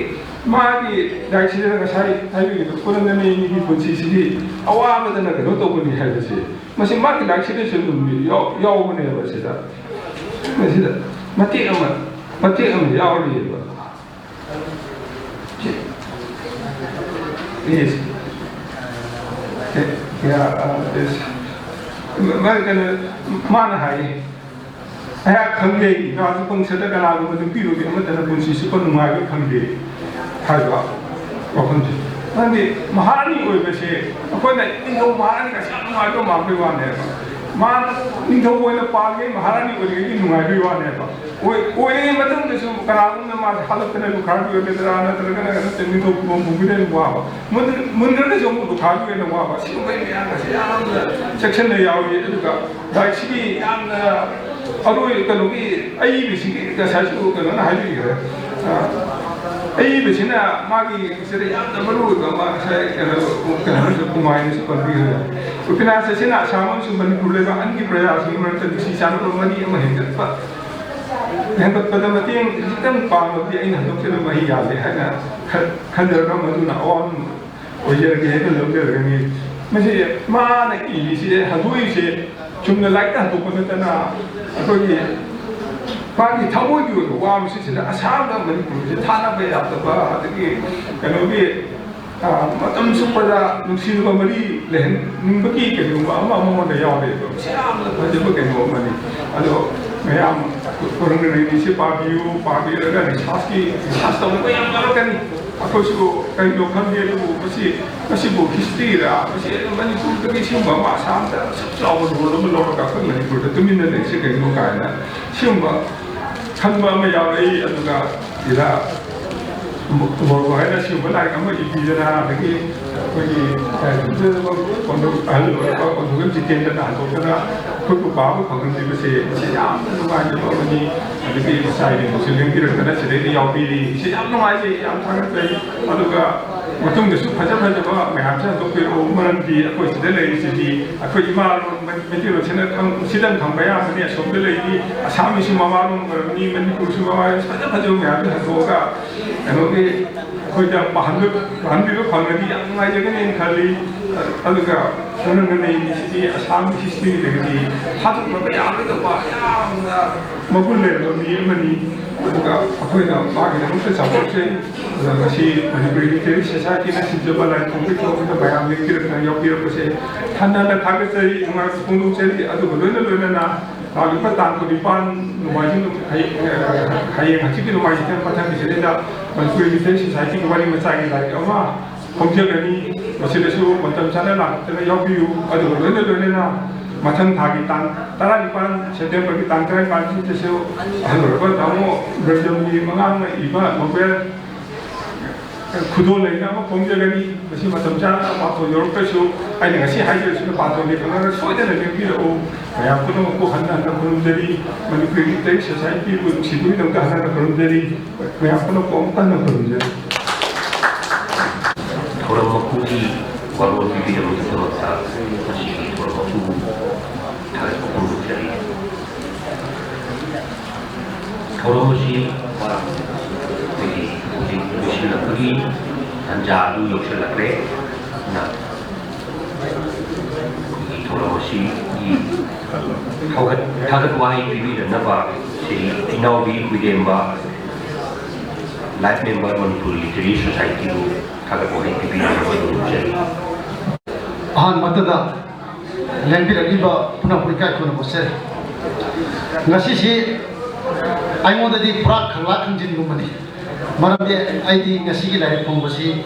ꯃꯥꯒꯤ ꯂꯥꯏꯔꯤꯛꯁꯤꯗ ꯉꯁꯥꯏ ꯍꯥꯏꯕꯤꯔꯤꯕ ꯀꯨꯔꯪꯒꯂꯦꯅꯤꯒꯤ ꯄꯨꯟꯁꯤꯁꯤꯗꯤ ꯑꯋꯥꯕꯗꯅ ꯀꯩꯅꯣ ꯇꯧꯕꯅꯤ ꯍꯥꯏꯕꯁꯦ, ꯃꯁꯤ ꯃꯥꯒꯤ ꯂꯥꯏꯔꯤꯛꯁꯤꯗꯁꯨ ꯑꯗꯨꯝ ꯌꯥꯎ-, ꯌꯥꯎꯕꯅꯦꯕ꯫ ꯁꯤꯗ, ꯃꯁꯤꯗ ꯃꯇꯦꯛ ꯑꯃ, ꯃꯇꯦꯛ ꯑꯃ ꯌꯥꯎꯔꯤꯑꯕ꯫ Yes. Yeah, uh, yes. ꯃꯥ-, ꯀꯩꯅꯣ, ꯃꯥꯅ ꯍꯥꯏꯌꯦ, "ꯑꯩꯍꯥꯛ ꯈꯪꯖꯩ, ꯏꯃꯥꯁꯨ ꯄꯪꯁꯗ ꯀꯅꯥꯒꯨꯝꯕ ꯅꯨꯄꯤ ꯑꯣꯏꯕꯤ ꯑꯃꯠꯇꯅ ꯄꯨꯟꯁꯤ ꯆꯨꯞꯄ ꯅꯨꯡꯉꯥꯏꯕ ꯐꯪꯗꯦ" ꯍꯥꯏꯕ ꯋꯥꯐꯝꯁꯦ꯫ ꯈꯪꯗꯦ, ꯃꯍꯥꯔꯥꯅꯤ ꯑꯣꯏꯕꯁꯦ ꯑꯩꯈꯣꯏꯅ ꯅꯤꯡꯊꯧ ꯃꯍꯥꯔꯥꯅꯤꯒꯁꯦ ꯌꯥꯝ ꯅꯨꯡꯉꯥꯏꯕ ꯃꯥꯟꯕꯩ ꯋꯥꯅꯦꯕ꯫ ꯃꯥ ꯅꯤꯡꯊꯧ ꯑꯣꯏꯅ ꯄꯥꯜꯂꯤꯉꯩ ꯃꯍꯥꯔꯥꯅꯤ ꯑꯣꯏꯔꯤꯉꯩꯒꯤ ꯅꯨꯡꯉꯥꯏꯕꯩ ꯋꯥꯅꯦꯕ꯫ ꯑꯣꯏ-, ꯑꯣꯏꯔꯤꯉꯩ ꯃꯇꯝꯗꯁꯨ ꯀꯅꯥꯒꯨꯝꯕꯅ ꯃꯥꯁꯦ ꯍꯥꯠꯂꯛꯇꯅ ꯂꯨꯈ꯭ꯔꯥꯕꯤ ꯑꯣꯏꯒꯗ꯭ꯔꯥ, ꯅꯠꯇ꯭ꯔꯒꯅ ꯀꯩꯅꯣ ꯇꯧ-, ꯅꯤꯡꯊꯧ ꯐꯝ ꯄꯨꯒꯗ꯭ꯔꯥ ꯋꯥꯕ꯫ ꯃꯨꯟ-, ꯃꯨꯟꯈ꯭ꯔꯒꯁꯨ ꯑꯃꯨꯛ ꯂꯨꯈ꯭ꯔꯥꯕꯤ ꯑꯣꯏꯅ ꯋꯥꯕ꯫ ꯁꯤꯒꯨꯝꯕꯩ ꯃꯌꯥꯝꯒꯁꯦ ꯌꯥꯝꯅ ꯆꯦꯛꯁꯤꯟꯅ ꯌꯥꯎꯏ꯫ ꯑꯗꯨꯒ ꯂꯥꯏꯔꯤꯛꯁꯤꯒꯤ ꯌꯥꯝꯅ ꯑꯔꯣꯏ-, ꯀꯩꯅꯣꯒꯤ ꯑꯏꯕꯁꯤꯒꯤ ꯉꯁꯥꯏꯁꯨ ꯀꯩꯅꯣꯅ ꯍꯥꯏꯕꯤꯈ꯭ꯔꯦ꯫ ꯑ, ꯑꯏꯕꯁꯤꯅ ꯃꯥꯒꯤ ꯁꯤꯗ ꯌꯥꯝꯅ ꯃꯔꯨ ꯑꯣꯏꯕ ꯑꯃ ꯉꯁꯥꯏ ꯀꯩꯅꯣ, ꯀꯩꯅꯣꯅꯁꯨ ꯄꯨꯡꯃꯥꯏꯅꯁꯨ ꯄꯟꯕꯤꯈ꯭ꯔꯦ꯫ ꯎꯄꯦꯅꯥꯁ ꯑꯁꯤꯅ ꯑꯁꯥꯝ ꯑꯃꯁꯨꯡ ꯃꯅꯤꯄꯨꯔ ꯂꯩꯕꯥꯛ ꯑꯅꯤꯒꯤ ꯄ꯭ꯔꯖꯥꯁꯤꯡꯒꯤ ꯃꯔꯛꯇ ꯅꯨꯡꯁꯤ ꯆꯥꯟꯅꯕ ꯃꯔꯤ ꯑꯃ ꯍꯦꯟꯒꯠꯄ, ꯍꯦꯟꯒꯠꯄꯗ ꯃꯇꯦꯡ ꯈꯤꯇꯪ ꯄꯥꯡꯕꯗꯤ ꯑꯩꯅ ꯍꯟꯗꯣꯛꯆꯕ ꯃꯍꯩ ꯌꯥꯜꯂꯦ ꯍꯥꯏꯅ ꯈ-, ꯈꯟꯖꯔꯒ ꯃꯗꯨꯅ ꯑꯋꯥꯕ ꯑꯣꯏꯖꯔꯒꯦ ꯍꯥꯏꯅ ꯂꯧꯖꯔꯒꯅꯤ꯫ ꯃꯁꯤ ꯃꯥꯅ ꯏꯔꯤꯁꯦ, ꯍꯟꯗꯣꯛꯏꯁꯦ ꯆꯨꯝꯅ ꯂꯥꯏꯔꯤꯛꯇ ꯍꯟꯗꯣꯛꯄ ꯅꯠꯇꯅ ꯑꯩꯈꯣꯏꯒꯤ ꯃꯥꯒꯤ ꯊꯃꯣꯏꯒꯤ ꯑꯣꯏꯕ ꯋꯥ ꯃꯁꯤꯁꯤꯗ ꯑꯁꯥꯝꯒ ꯃꯅꯤꯄꯨꯔꯁꯦ ꯊꯥꯅꯕ ꯌꯥꯗꯕ, ꯑꯗꯒꯤ ꯀꯩꯅꯣꯒꯤ, ꯑ, ꯃꯇꯝ ꯆꯨꯞꯄꯗ ꯅꯨꯡꯁꯤꯅꯕ ꯃꯔꯤ ꯂꯩꯍꯟꯅꯤꯡꯕꯒꯤ ꯀꯩꯅꯣꯒꯨꯝꯕ ꯑꯃ ꯑꯃꯉꯣꯟꯗ ꯌꯥꯎꯔꯦꯕ꯫ ꯃꯁꯤ ꯌꯥꯝꯅ ꯐꯖꯕ ꯀꯩꯅꯣ ꯑꯃꯅꯤ꯫ ꯑꯗꯣ ꯃꯌꯥꯝ ꯈꯨꯔꯪ ꯂꯩꯔꯤꯁꯦ ꯄꯥꯕꯤꯌꯨ, ꯄꯥꯕꯤꯔꯒ ꯔꯤꯁꯥꯔꯁꯀꯤ, ꯔꯤꯁꯥꯔꯁ ꯇꯧꯅꯕ ꯌꯥꯝ ꯌꯥꯎꯔꯛꯀꯅꯤ꯫ ꯑꯩꯈꯣꯏꯁꯨ ꯀꯩꯅꯣ ꯈꯪꯗꯦ, ꯑꯗꯨꯕꯨ ꯃꯁꯤ, ꯃꯁꯤꯕꯨ ꯍꯤꯁꯇ꯭ꯔꯤꯔ, ꯃꯁꯤ ꯃꯅꯤꯄꯨꯔꯗꯒꯤ ꯁꯤꯒꯨꯝꯕ ꯑꯃ ꯑꯁꯥꯝꯗ ꯑꯁꯨꯛ ꯆꯥꯎꯕ ꯔꯣꯜ ꯑꯃ ꯂꯧꯔꯒ ꯑꯩꯈꯣꯏ ꯃꯅꯤꯄꯨꯔꯗ ꯇꯨꯃꯤꯟꯅ ꯂꯩꯔꯤꯁꯦ ꯀꯩꯅꯣ ꯀꯥꯏꯅ ꯁꯤꯒꯨꯝꯕ ꯈꯟꯕ ꯑꯃ ꯌꯥꯎꯔꯛꯏ꯫ ꯑꯗꯨꯒ ꯁꯤꯗ ꯃꯣꯔꯣꯀꯣ ꯍꯥꯏꯅ ꯁꯤꯒꯨꯝꯕ ꯂꯥꯏꯔꯤꯛ ꯑꯃ ꯏꯕꯤꯗꯅ, ꯑꯗꯒꯤ ꯑꯩꯈꯣꯏꯒꯤ ꯀꯣꯟꯊꯣꯛ-, ꯑꯍꯜ ꯑꯣꯏꯔꯕ ꯀꯣꯟꯊꯣꯛ ꯖꯤꯇꯦꯟꯗ꯭ꯔꯅ ꯍꯟꯗꯣꯛꯇꯅ ꯑꯩꯈꯣꯏꯕꯨ ꯄꯥꯕ ꯐꯪꯍꯟꯕꯤꯕꯁꯦ ꯃꯁꯤ ꯌꯥꯝꯅ ꯅꯨꯡꯉꯥꯏꯖꯕ ꯑꯃꯅꯤ꯫ ꯑꯗꯒꯤ ꯏꯆꯥ ꯏꯕꯦꯟꯗꯨꯁꯨ ꯂꯦꯡꯕꯤꯔꯛꯇꯅ ꯁꯤꯗꯩꯗ ꯌꯥꯎꯕꯤꯔꯤ꯫ ꯁꯤ ꯌꯥꯝ ꯅꯨꯡꯉꯥꯏꯖꯩ, ꯌꯥꯝ ꯊꯥꯒꯠꯆꯩ꯫ ꯑꯗꯨꯒ ꯃꯇꯨꯡꯗꯁꯨ ꯐꯖ ꯐꯖꯕ ꯃꯌꯥꯝꯁꯦ ꯍꯟꯗꯣꯛꯄꯤꯔꯛꯑꯣ, ꯃꯔꯝꯗꯤ ꯑꯩꯈꯣꯏ ꯁꯤꯗ ꯂꯩꯔꯤꯁꯤꯗꯤ ꯑꯩꯈꯣꯏ ꯏꯃꯥ ꯂꯣꯟ ꯃꯩꯇꯩꯂꯣꯟꯁꯤꯅ ꯈꯪ-, ꯁꯤꯗꯪ ꯈꯪꯕ ꯑꯌꯥꯝꯕꯅꯤ꯫ ꯑꯁꯣꯝꯗ ꯂꯩꯔꯤ ꯑꯁꯥꯝꯒꯤꯁꯨ ꯃꯃꯥꯂꯣꯟ ꯑꯣꯏꯔꯝꯅꯤ, ꯃꯅꯤꯄꯨꯔꯁꯨ ꯃꯃꯥꯂꯣꯟ, ꯐꯖ ꯐꯖꯕ ꯃꯌꯥꯝꯁꯦ ꯍꯟꯗꯣꯛꯑꯒ ꯀꯩꯅꯣꯒꯤ ꯑꯩꯈꯣꯏꯗ ꯄꯥꯍꯟꯕ-, ꯄꯥꯍꯟꯕꯤꯕ ꯐꯪꯉꯗꯤ ꯌꯥꯝ ꯅꯨꯡꯉꯥꯏꯖꯒꯅꯤꯅ ꯈꯜꯂꯤ꯫ ꯑꯗꯨꯒ ꯈꯪꯍꯟꯅꯤꯡꯉꯤꯁꯤꯗꯤ ꯑꯁꯥꯝꯒꯤ ꯍꯤꯁꯇ꯭ꯔꯤꯗꯒꯤꯗꯤ ꯊꯥꯗꯣꯛꯅꯕ ꯌꯥꯔꯣꯏꯗꯕ ꯌꯥꯝꯅ ꯃꯒꯨꯟ ꯂꯩꯔꯕ ꯃꯤ ꯑꯃꯅꯤ꯫ ꯑꯗꯨꯒ ꯑꯩꯈꯣꯏꯅ ꯃꯥꯒꯤꯗꯃꯛꯇ ꯆꯥꯎꯊꯣꯛꯆꯩ꯫ ꯑꯗꯨꯒ ꯉꯁꯤ ꯃꯅꯤꯄꯨꯔꯤ ꯂꯤꯇꯔꯦꯔꯤ ꯁꯣꯁꯥꯏꯇꯤꯅ ꯁꯤꯟꯖꯕ ꯂꯥꯏ ꯐꯣꯡꯕꯒꯤ ꯊꯧꯔꯝꯗ ꯃꯌꯥꯝ ꯂꯦꯡꯕꯤꯔꯛꯇꯅ ꯌꯥꯎꯕꯤꯔꯛꯄꯁꯦ ꯍꯟꯅ ꯍꯟꯅ ꯊꯥꯒꯠꯆꯔꯤ, ꯅꯨꯡꯉꯥꯏꯕ ꯐꯣꯡꯗꯣꯛꯆꯔꯤ꯫ ꯑꯗꯨꯒ ꯂꯣꯏꯅ ꯂꯣꯏꯅꯅ ꯂꯥꯛꯂꯤꯕ ꯇꯥꯡ ꯀꯨꯟꯅꯤꯄꯥꯟ ꯅꯣꯡꯃꯥꯏꯖꯤꯡ ꯅꯨꯃꯤꯠ, ꯍꯌꯦꯡ, ꯍꯌꯦꯡ ꯍꯪꯆꯤꯠꯀꯤ ꯅꯣꯡꯃꯥꯏꯖꯤꯡ ꯃꯊꯪꯒꯤꯁꯤꯗꯩꯗ ꯃꯅꯤꯄꯨꯔꯤ ꯂꯤꯇꯔꯦꯔꯤ ꯁꯣꯁꯥꯏꯇꯤꯒꯤ ꯋꯥꯔꯤ ꯃꯆꯥꯒꯤ ꯂꯥꯏꯔꯤꯛ ꯑꯃ ꯈꯣꯝꯖꯒꯅꯤ꯫ ꯃꯁꯤꯗꯁꯨ ꯃꯇꯝ ꯆꯥꯅ ꯂꯥꯛꯇꯨꯅ ꯌꯥꯎꯕꯤꯌꯨ꯫ ꯑꯗꯨꯒ ꯂꯣꯏꯅ ꯂꯣꯏꯅꯅ ꯃꯊꯪ ꯊꯥꯒꯤ ꯇꯥꯡ ꯇꯔꯥꯅꯤꯄꯥꯜ, ꯁꯦꯞꯇꯦꯝꯕꯔꯒꯤ ꯇꯥꯡ ꯇꯔꯥꯅꯤꯄꯥꯜꯁꯤꯗꯁꯨ ꯑꯍꯜ ꯑꯣꯏꯔꯕ ꯇꯥꯃꯣ ꯕ꯭ꯔꯖꯝꯒꯤ ꯃꯉꯥꯡꯅ ꯏꯕ ꯅꯣꯕꯦꯜ ꯈꯨꯗꯣꯜ ꯂꯩꯅ ꯑꯃ ꯐꯣꯡꯖꯒꯅꯤ꯫ ꯃꯁꯤ ꯃꯇꯝ ꯆꯥꯅ ꯄꯥꯊꯣꯟ ꯌꯧꯔꯛꯇ꯭ꯔꯁꯨ, ꯑꯩꯅ ꯉꯁꯤ ꯍꯥꯏꯖꯔꯤꯁꯤꯅ ꯄꯥꯊꯣꯟꯗꯤ ꯈꯪꯂꯒ ꯁꯣꯏꯗꯅ ꯂꯦꯡꯕꯤꯔꯛꯎ꯫ ꯃꯌꯥꯝ ꯄꯨꯝꯅꯃꯛꯄꯨ ꯍꯟꯅ ꯍꯟꯅ ꯈꯨꯔꯨꯝꯖꯔꯤ꯫ ꯃꯅꯤꯄꯨꯔꯒꯤ ꯂꯤꯇꯔꯦꯔꯤ ꯁꯣꯁꯥꯏꯇꯤꯕꯨ ꯅꯨꯡꯁꯤꯕꯒꯤꯗꯃꯛꯇ ꯍꯟꯅ ꯍꯟꯅ ꯈꯨꯔꯨꯝꯖꯔꯤ꯫ ꯃꯌꯥꯝ ꯄꯨꯝꯅꯃꯛꯄꯨ ꯑꯃꯨꯛꯇ ꯍꯟꯅ ꯈꯨꯔꯨꯝꯖꯔꯤ꯫ ꯊꯧꯔꯝ ꯃꯄꯨꯒꯤ ꯋꯥꯔꯣꯜ ꯄꯤꯕꯤꯔꯝꯕꯒꯤꯗꯃꯛꯇ ꯃꯁꯤꯒꯤ ꯊꯧꯔꯝ ꯃꯄꯨꯕꯨ ꯊꯥꯒꯠꯄ ꯐꯣꯡꯗꯣꯛꯆꯔꯤ꯫ ꯊꯧꯔꯝ ꯑꯁꯤ ꯑꯩꯈꯣꯏꯒꯤ ꯍꯧꯖꯤꯛ ꯂꯣꯏꯁꯤꯜꯂꯛꯄꯒꯤ ꯇꯥꯟꯖꯥ ꯑꯗꯨ ꯌꯧꯁꯤꯜꯂꯛꯂꯦ꯫ ꯑꯗꯨꯅ ꯑꯩꯈꯣꯏꯒꯤ ꯊꯧꯔꯝ ꯑꯁꯤꯒꯤ ꯊꯧꯒꯠ-, ꯊꯥꯒꯠ ꯋꯥꯍꯩ ꯄꯤꯕꯤꯔꯛꯅꯕ ꯁꯤꯔꯤ ꯏꯅꯥꯎꯕꯤ ꯀꯨꯏꯔꯦꯝꯕ, ꯂꯥꯏꯐ ꯃꯦꯝꯕꯔ, ꯃꯅꯤꯄꯨꯔ ꯂꯤꯇꯔꯦꯔꯤ ꯁꯣꯁꯥꯏꯇꯤꯕꯨ ꯊꯥꯒꯠ ꯋꯥꯍꯩ ꯄꯤꯕꯤꯔꯛꯅꯕ ꯅꯤꯡꯖꯔꯤ꯫ ꯑꯍꯥꯟꯕꯗ ꯂꯦꯡꯕꯤꯔꯛꯂꯤꯕ ꯄꯨꯝꯅꯃꯛꯄꯨ ꯏꯀꯥꯏ ꯈꯨꯝꯅꯕ ꯎꯠꯆꯔꯤ꯫ ꯉꯁꯤꯁꯤ ꯑꯩꯉꯣꯟꯗꯗꯤ ꯄꯨꯔꯥ ꯈꯪꯂꯥꯛ ꯈꯪꯖꯤꯟꯒꯨꯝꯕꯅꯤ꯫ ꯃꯔꯝꯗꯤ ꯑꯩꯗꯤ ꯉꯁꯤꯒꯤ ꯂꯥꯏꯔꯤꯛ ꯐꯣꯡꯕꯁꯤ,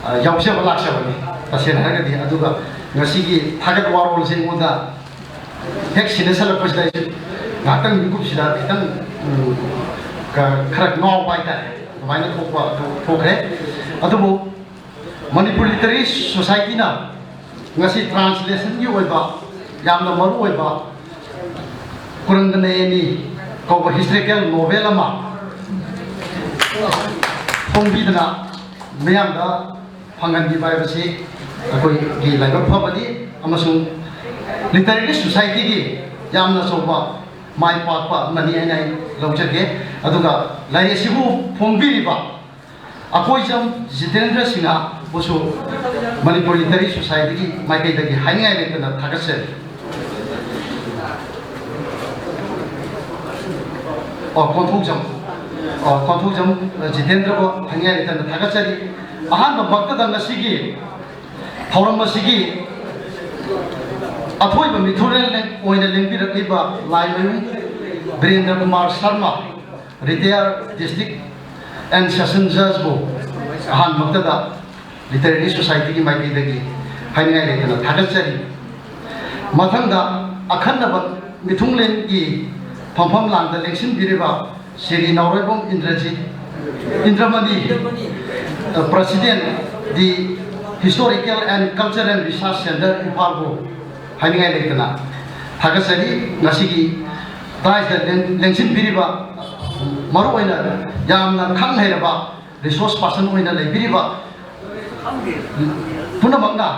ꯑ, ꯌꯥꯎꯖꯕ ꯂꯥꯛꯆꯕꯅꯤ, ꯇꯁꯦꯡꯅ ꯍꯥꯏꯔꯒꯗꯤ꯫ ꯑꯗꯨꯒ ꯉꯁꯤꯒꯤ ꯊꯥꯒꯠ ꯋꯥꯔꯣꯜꯁꯦ ꯑꯩꯉꯣꯟꯗ ꯍꯦꯛ ꯁꯤꯟꯅꯁꯜꯂꯛꯄꯁꯤꯗ ꯑꯩꯁꯨ ꯉꯥꯏꯍꯥꯛꯇꯪ ꯃꯤꯀꯨꯞꯁꯤꯗ ꯈꯤꯇꯪ, ꯎꯝ, ꯈ-, ꯈꯔ ꯉꯥꯎꯕ ꯍꯥꯏꯇꯥꯔꯦ, ꯑꯗꯨꯃꯥꯏꯅ ꯊꯣꯛꯄ ꯑꯗꯨ ꯊꯣꯛꯈ꯭ꯔꯦ꯫ ꯑꯗꯨꯕꯨ ꯃꯅꯤꯄꯨꯔ ꯂꯤꯇꯔꯦꯔꯤ ꯁꯣꯁꯥꯏꯇꯤꯅ ꯉꯁꯤ ꯇ꯭ꯔꯥꯟꯁꯂꯦꯁꯟꯒꯤ ꯑꯣꯏꯕ ꯌꯥꯝꯅ ꯃꯔꯨ ꯑꯣꯏꯕ ꯀꯨꯔꯪꯒ ꯅꯌꯅꯤ ꯀꯧꯕ ꯍꯤꯁꯇꯣꯔꯤꯀꯦꯜ ꯅꯣꯚꯦꯜ ꯑꯃ ꯐꯣꯡꯕꯤꯗꯅ ꯃꯤꯌꯥꯝꯗ ꯐꯪꯍꯟꯕꯤꯕ ꯍꯥꯏꯕꯁꯤ ꯑꯩꯈꯣꯏꯒꯤ ꯂꯥꯏꯕꯛ ꯐꯕꯅꯤ ꯑꯃꯁꯨꯡ ꯂꯤꯇꯔꯦꯔꯤ ꯁꯣꯁꯥꯏꯇꯤꯒꯤ ꯌꯥꯝꯅ ꯑꯆꯧꯕ ꯃꯥꯏ ꯄꯥꯛꯄ ꯑꯃꯅꯤ ꯍꯥꯏꯅ ꯑꯩ ꯂꯧꯖꯒꯦ꯫ ꯑꯗꯨꯒ ꯂꯥꯏꯔꯤꯛ ꯑꯁꯤꯕꯨ ꯐꯣꯡꯕꯤꯔꯤꯕ ꯑꯀꯣꯏꯖꯝ ꯖꯤꯇꯦꯟꯗ꯭ꯔ ꯁꯤꯡꯍꯕꯨꯁꯨ ꯃꯅꯤꯄꯨꯔ ꯂꯤꯇꯔꯦꯔꯤ ꯁꯣꯁꯥꯏꯇꯤꯒꯤ ꯃꯥꯏꯀꯩꯗꯒꯤ ꯍꯥꯏꯅꯤꯡꯉꯥꯏ ꯂꯩꯇꯅ ꯊꯥꯒꯠꯆꯔꯤ꯫ ꯑꯣ, ꯀꯣꯟꯊꯧꯖꯝ, ꯑꯣ, ꯀꯣꯟꯊꯧꯖꯝ ꯖꯤꯇꯦꯟꯗ꯭ꯔꯕꯨ ꯍꯥꯏꯅꯤꯡꯉꯥꯏ ꯂꯩꯇꯅ ꯊꯥꯒꯠꯆꯔꯤ꯫ ꯑꯍꯥꯟꯕꯃꯛꯇꯗ ꯉꯁꯤꯒꯤ ꯊꯧꯔꯝ ꯑꯁꯤꯒꯤ ꯑꯊꯣꯏꯕ ꯃꯤꯊꯨꯔꯦꯜ ꯑꯣꯏꯅ ꯂꯦꯡꯕꯤꯔꯛꯂꯤꯕ Laimayum Birendra Kumar Sharma, retired district and session ꯖꯖꯕꯨ ꯑꯍꯥꯟꯕꯃꯛꯇꯗ ꯂꯤꯇꯔꯦꯔꯤ ꯁꯣꯁꯥꯏꯇꯤꯒꯤ ꯃꯥꯏꯀꯩꯗꯒꯤ ꯍꯥꯏꯅꯤꯡꯉꯥꯏ ꯂꯩꯇꯅ ꯊꯥꯒꯠꯆꯔꯤ꯫ ꯃꯊꯪꯗ ꯑꯈꯟꯅꯕ ꯃꯤꯊꯨꯡꯂꯦꯟꯒꯤ ꯐꯝꯐꯝ ꯂꯥꯡꯗ ꯂꯦꯡꯁꯤꯟꯕꯤꯔꯤꯕ Shri Naorembam Indrajit, Indramani, president, the historical and cultural research centre, ꯏꯝꯐꯥꯜꯕꯨ ꯍꯥꯏꯅꯤꯡꯉꯥꯏ ꯂꯩꯇꯅ ꯊꯥꯒꯠꯆꯔꯤ꯫ ꯉꯁꯤꯒꯤ ꯗꯥꯏꯁꯇ ꯂꯦꯡ-, ꯂꯦꯡꯁꯤꯟꯕꯤꯔꯤꯕ, ꯃꯔꯨꯑꯣꯏꯅ ꯌꯥꯝꯅ ꯈꯪ ꯍꯩꯔꯕ ꯔꯤꯁꯣꯔꯁ ꯄꯥꯔꯁꯟ ꯑꯣꯏꯅ ꯂꯩꯕꯤꯔꯤꯕ ꯄꯨꯝꯅꯃꯛꯅ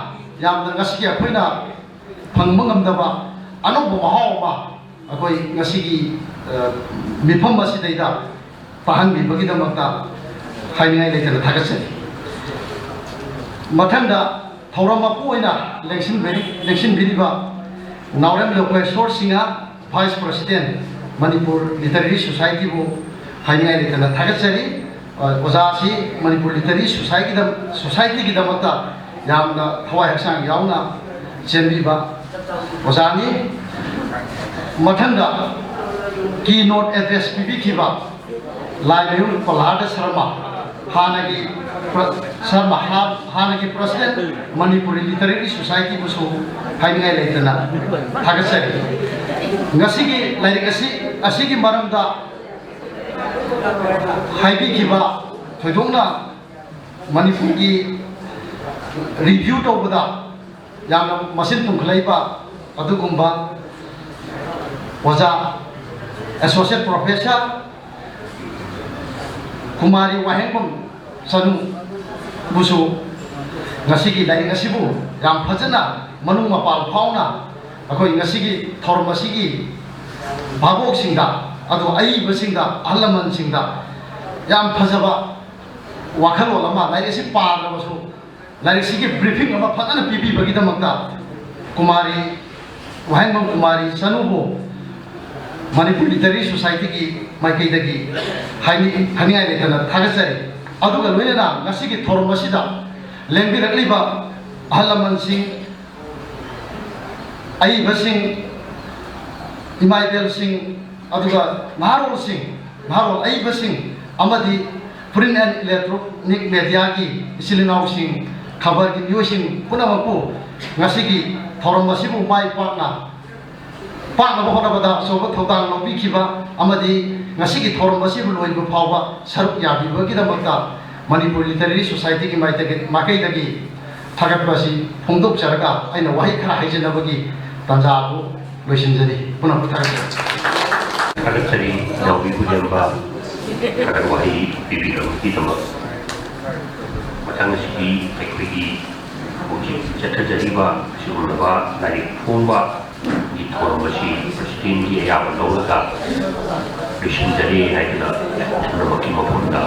ꯌꯥꯝꯅ ꯉꯁꯤꯒꯤ ꯑꯩꯈꯣꯏꯅ ꯐꯪꯕ ꯉꯝꯗꯕ ꯑꯅꯧꯕ ꯃꯍꯥꯎ ꯑꯃ ꯑꯩꯈꯣꯏ ꯉꯁꯤꯒꯤ, ꯑ, ꯃꯤꯐꯝ ꯑꯁꯤꯗꯩꯗ ꯇꯥꯍꯟꯕꯤꯕꯒꯤꯗꯃꯛꯇ ꯍꯥꯏꯅꯤꯡꯉꯥꯏ ꯂꯩꯇꯅ ꯊꯥꯒꯠꯆꯔꯤ꯫ ꯃꯊꯪꯗ ꯊꯧꯔꯝ ꯃꯄꯨ ꯑꯣꯏꯅ ꯂꯦꯡꯁꯤꯟꯕꯤꯔꯤ-, ꯂꯦꯡꯁꯤꯟꯕꯤꯔꯤꯕ Naorem Lokeshor Singh, vice president, Manipur literary ꯁꯣꯁꯥꯏꯇꯤꯕꯨ ꯍꯥꯏꯅꯤꯡꯉꯥꯏ ꯂꯩꯇꯅ ꯊꯥꯒꯠꯆꯔꯤ꯫ ꯑ, ꯑꯣꯖꯥꯁꯤ ꯃꯅꯤꯄꯨꯔ ꯂꯤꯇꯔꯦꯔꯤ ꯁꯣꯁꯥꯏꯇꯤꯗ-, ꯁꯣꯁꯥꯏꯇꯤꯒꯤꯗꯃꯛꯇ ꯌꯥꯝꯅ ꯊꯋꯥꯏ ꯍꯛꯆꯥꯡ ꯌꯥꯎꯅ ꯆꯦꯟꯕꯤꯕ ꯑꯣꯖꯥꯅꯤ꯫ ꯃꯊꯪꯗ ꯀꯤ ꯅꯣꯠ ꯑꯦꯗ꯭ꯔꯦꯁ ꯄꯤꯕꯤꯈꯤꯕ ꯂꯥꯏꯃꯌꯨꯝ ꯄ꯭ꯔꯍꯂꯥꯗ ꯁꯔꯃ, ꯍꯥꯟꯅꯒꯤ ꯄ꯭ꯔ-, ꯁꯔꯃ, ꯍꯥ-, ꯍꯥꯟꯅꯒꯤ ꯄ꯭ꯔꯁꯤꯗꯦꯟ, ꯃꯅꯤꯄꯨꯔꯤ ꯂꯤꯇꯔꯦꯔꯤ ꯁꯣꯁꯥꯏꯇꯤꯕꯨꯁꯨ ꯍꯥꯏꯅꯤꯡꯉꯥꯏ ꯂꯩꯇꯅ ꯊꯥꯒꯠꯆꯔꯤ꯫ ꯉꯁꯤꯒꯤ ꯂꯥꯏꯔꯤꯛ ꯑꯁꯤ, ꯑꯁꯤꯒꯤ ꯃꯔꯝꯗ ꯍꯥꯏꯕꯤꯈꯤꯕ, ꯊꯣꯏꯗꯣꯛꯅ ꯃꯅꯤꯄꯨꯔꯒꯤ ꯔꯤꯚ꯭ꯌꯨ ꯇꯧꯕꯗ ꯌꯥꯝꯅ ꯃꯁꯤꯡ ꯄꯨꯝꯈꯠꯂꯛꯏꯕ ꯑꯗꯨꯒꯨꯝꯕ ꯑꯣꯖꯥ, ꯑꯦꯁꯣꯁꯤꯌꯦꯠ ꯄ꯭ꯔꯣꯐꯦꯁꯔ ꯀꯨꯃꯥꯔꯤ ꯋꯥꯍꯦꯡꯕꯝ ꯆꯅꯨꯕꯨꯁꯨ ꯉꯁꯤꯒꯤ ꯂꯥꯏꯔꯤꯛ ꯑꯁꯤꯕꯨ ꯌꯥꯝ ꯐꯖꯅ ꯃꯅꯨꯡ ꯃꯄꯥꯟ ꯐꯥꯎꯅ ꯑꯩꯈꯣꯏ ꯉꯁꯤꯒꯤ ꯊꯧꯔꯝ ꯑꯁꯤꯒꯤ ꯚꯥꯕꯣꯛꯁꯤꯡꯗ, ꯑꯗꯨ ꯑꯏꯕꯁꯤꯡꯗ, ꯑꯍꯜ ꯂꯃꯟꯁꯤꯡꯗ ꯌꯥꯝ ꯐꯖꯕ ꯋꯥꯈꯜꯂꯣꯟ ꯑꯃ, ꯂꯥꯏꯔꯤꯛ ꯑꯁꯤ ꯄꯥꯗ꯭ꯔꯕꯁꯨ ꯂꯥꯏꯔꯤꯛꯁꯤꯒꯤ ꯕ꯭ꯔꯤꯐꯤꯡ ꯑꯃ ꯐꯖꯅ ꯄꯤꯕꯤꯕꯒꯤꯗꯃꯛꯇ ꯀꯨꯃꯥꯔꯤ, ꯋꯥꯍꯦꯡꯕꯝ ꯀꯨꯃꯥꯔꯤ ꯆꯅꯨꯕꯨ ꯃꯅꯤꯄꯨꯔ ꯂꯤꯇꯔꯦꯔꯤ ꯁꯣꯁꯥꯏꯇꯤꯒꯤ ꯃꯥꯏꯀꯩꯗꯒꯤ ꯍꯥꯏꯅꯤ-, ꯍꯥꯏꯅꯤꯡꯉꯥꯏ ꯂꯩꯇꯅ ꯊꯥꯒꯠꯆꯔꯤ꯫ ꯑꯗꯨꯒ ꯂꯣꯏꯅꯅ ꯉꯁꯤꯒꯤ ꯊꯧꯔꯝ ꯑꯁꯤꯗ ꯂꯦꯡꯕꯤꯔꯛꯂꯤꯕ ꯑꯍꯜ ꯂꯃꯟꯁꯤꯡ, ꯑꯏꯕꯁꯤꯡ, ꯏꯃꯥ ꯏꯕꯦꯜꯁꯤꯡ, ꯑꯗꯨꯒ ꯅꯍꯥꯔꯣꯜꯁꯤꯡ, ꯅꯍꯥꯔꯣꯜ ꯑꯏꯕꯁꯤꯡ ꯑꯃꯗꯤ Print and Electronic Mediaꯒꯤ ꯏꯆꯤꯜ ꯏꯅꯥꯎꯁꯤꯡ, ꯈꯕꯔꯒꯤ ꯃꯤꯑꯣꯏꯁꯤꯡ ꯄꯨꯝꯅꯃꯛꯄꯨ ꯉꯁꯤꯒꯤ ꯊꯧꯔꯝ ꯑꯁꯤꯕꯨ ꯃꯥꯏ ꯄꯥꯛꯅ ꯄꯥꯛꯅꯕ ꯍꯣꯠꯅꯕꯗ ꯑꯆꯧꯕ ꯊꯧꯗꯥꯡ ꯂꯧꯕꯤꯈꯤꯕ ꯑꯃꯗꯤ ꯉꯁꯤꯒꯤ ꯊꯧꯔꯝ ꯑꯁꯤꯕꯨ ꯂꯣꯏꯕ ꯐꯥꯎꯕ ꯁꯔꯨꯛ ꯌꯥꯕꯤꯕꯒꯤꯗꯃꯛꯇ ꯃꯅꯤꯄꯨꯔ ꯂꯤꯇꯔꯦꯔꯤ ꯁꯣꯁꯥꯏꯇꯤꯒꯤ ꯃꯥꯏꯀꯩꯗꯒꯤ ꯊꯥꯒꯠꯄ ꯑꯁꯤ ꯐꯣꯡꯗꯣꯛꯆꯔꯒ ꯑꯩꯅ ꯋꯥꯍꯩ ꯈꯔ ꯍꯥꯏꯖꯅꯕꯒꯤ ꯇꯥꯟꯖꯥ ꯑꯗꯨ ꯂꯣꯏꯁꯤꯟꯖꯔꯤ꯫ ꯄꯨꯝꯅꯃꯛꯄꯨ ꯊꯥꯒꯠꯆꯔꯤ꯫ ꯊꯥꯒꯠꯆꯔꯤ ꯅꯥꯎꯕꯤ ꯄꯨꯖꯦꯝꯕ ꯊꯥꯒꯠ ꯋꯥꯍꯩ ꯄꯤꯕꯤꯔꯕꯒꯤꯗꯃꯛ꯫ ꯃꯊꯪ ꯑꯁꯤꯗꯤ ꯑꯩꯈꯣꯏꯒꯤ ꯍꯧꯖꯤꯛ ꯆꯠꯊꯖꯔꯤꯕ ꯑꯁꯤꯒꯨꯝꯂꯕ ꯂꯥꯏꯔꯤꯛ ꯐꯣꯡꯕꯒꯤ ꯊꯧꯔꯝ ꯑꯁꯤ ꯄ꯭ꯔꯁꯤꯗꯦꯟꯒꯤ ꯑꯌꯥꯕ ꯂꯧꯔꯒ ꯂꯣꯏꯁꯤꯟꯖꯔꯦ ꯍꯥꯏꯗꯨꯅ ꯄꯨꯝꯅꯃꯛꯀꯤ ꯃꯐꯝꯗ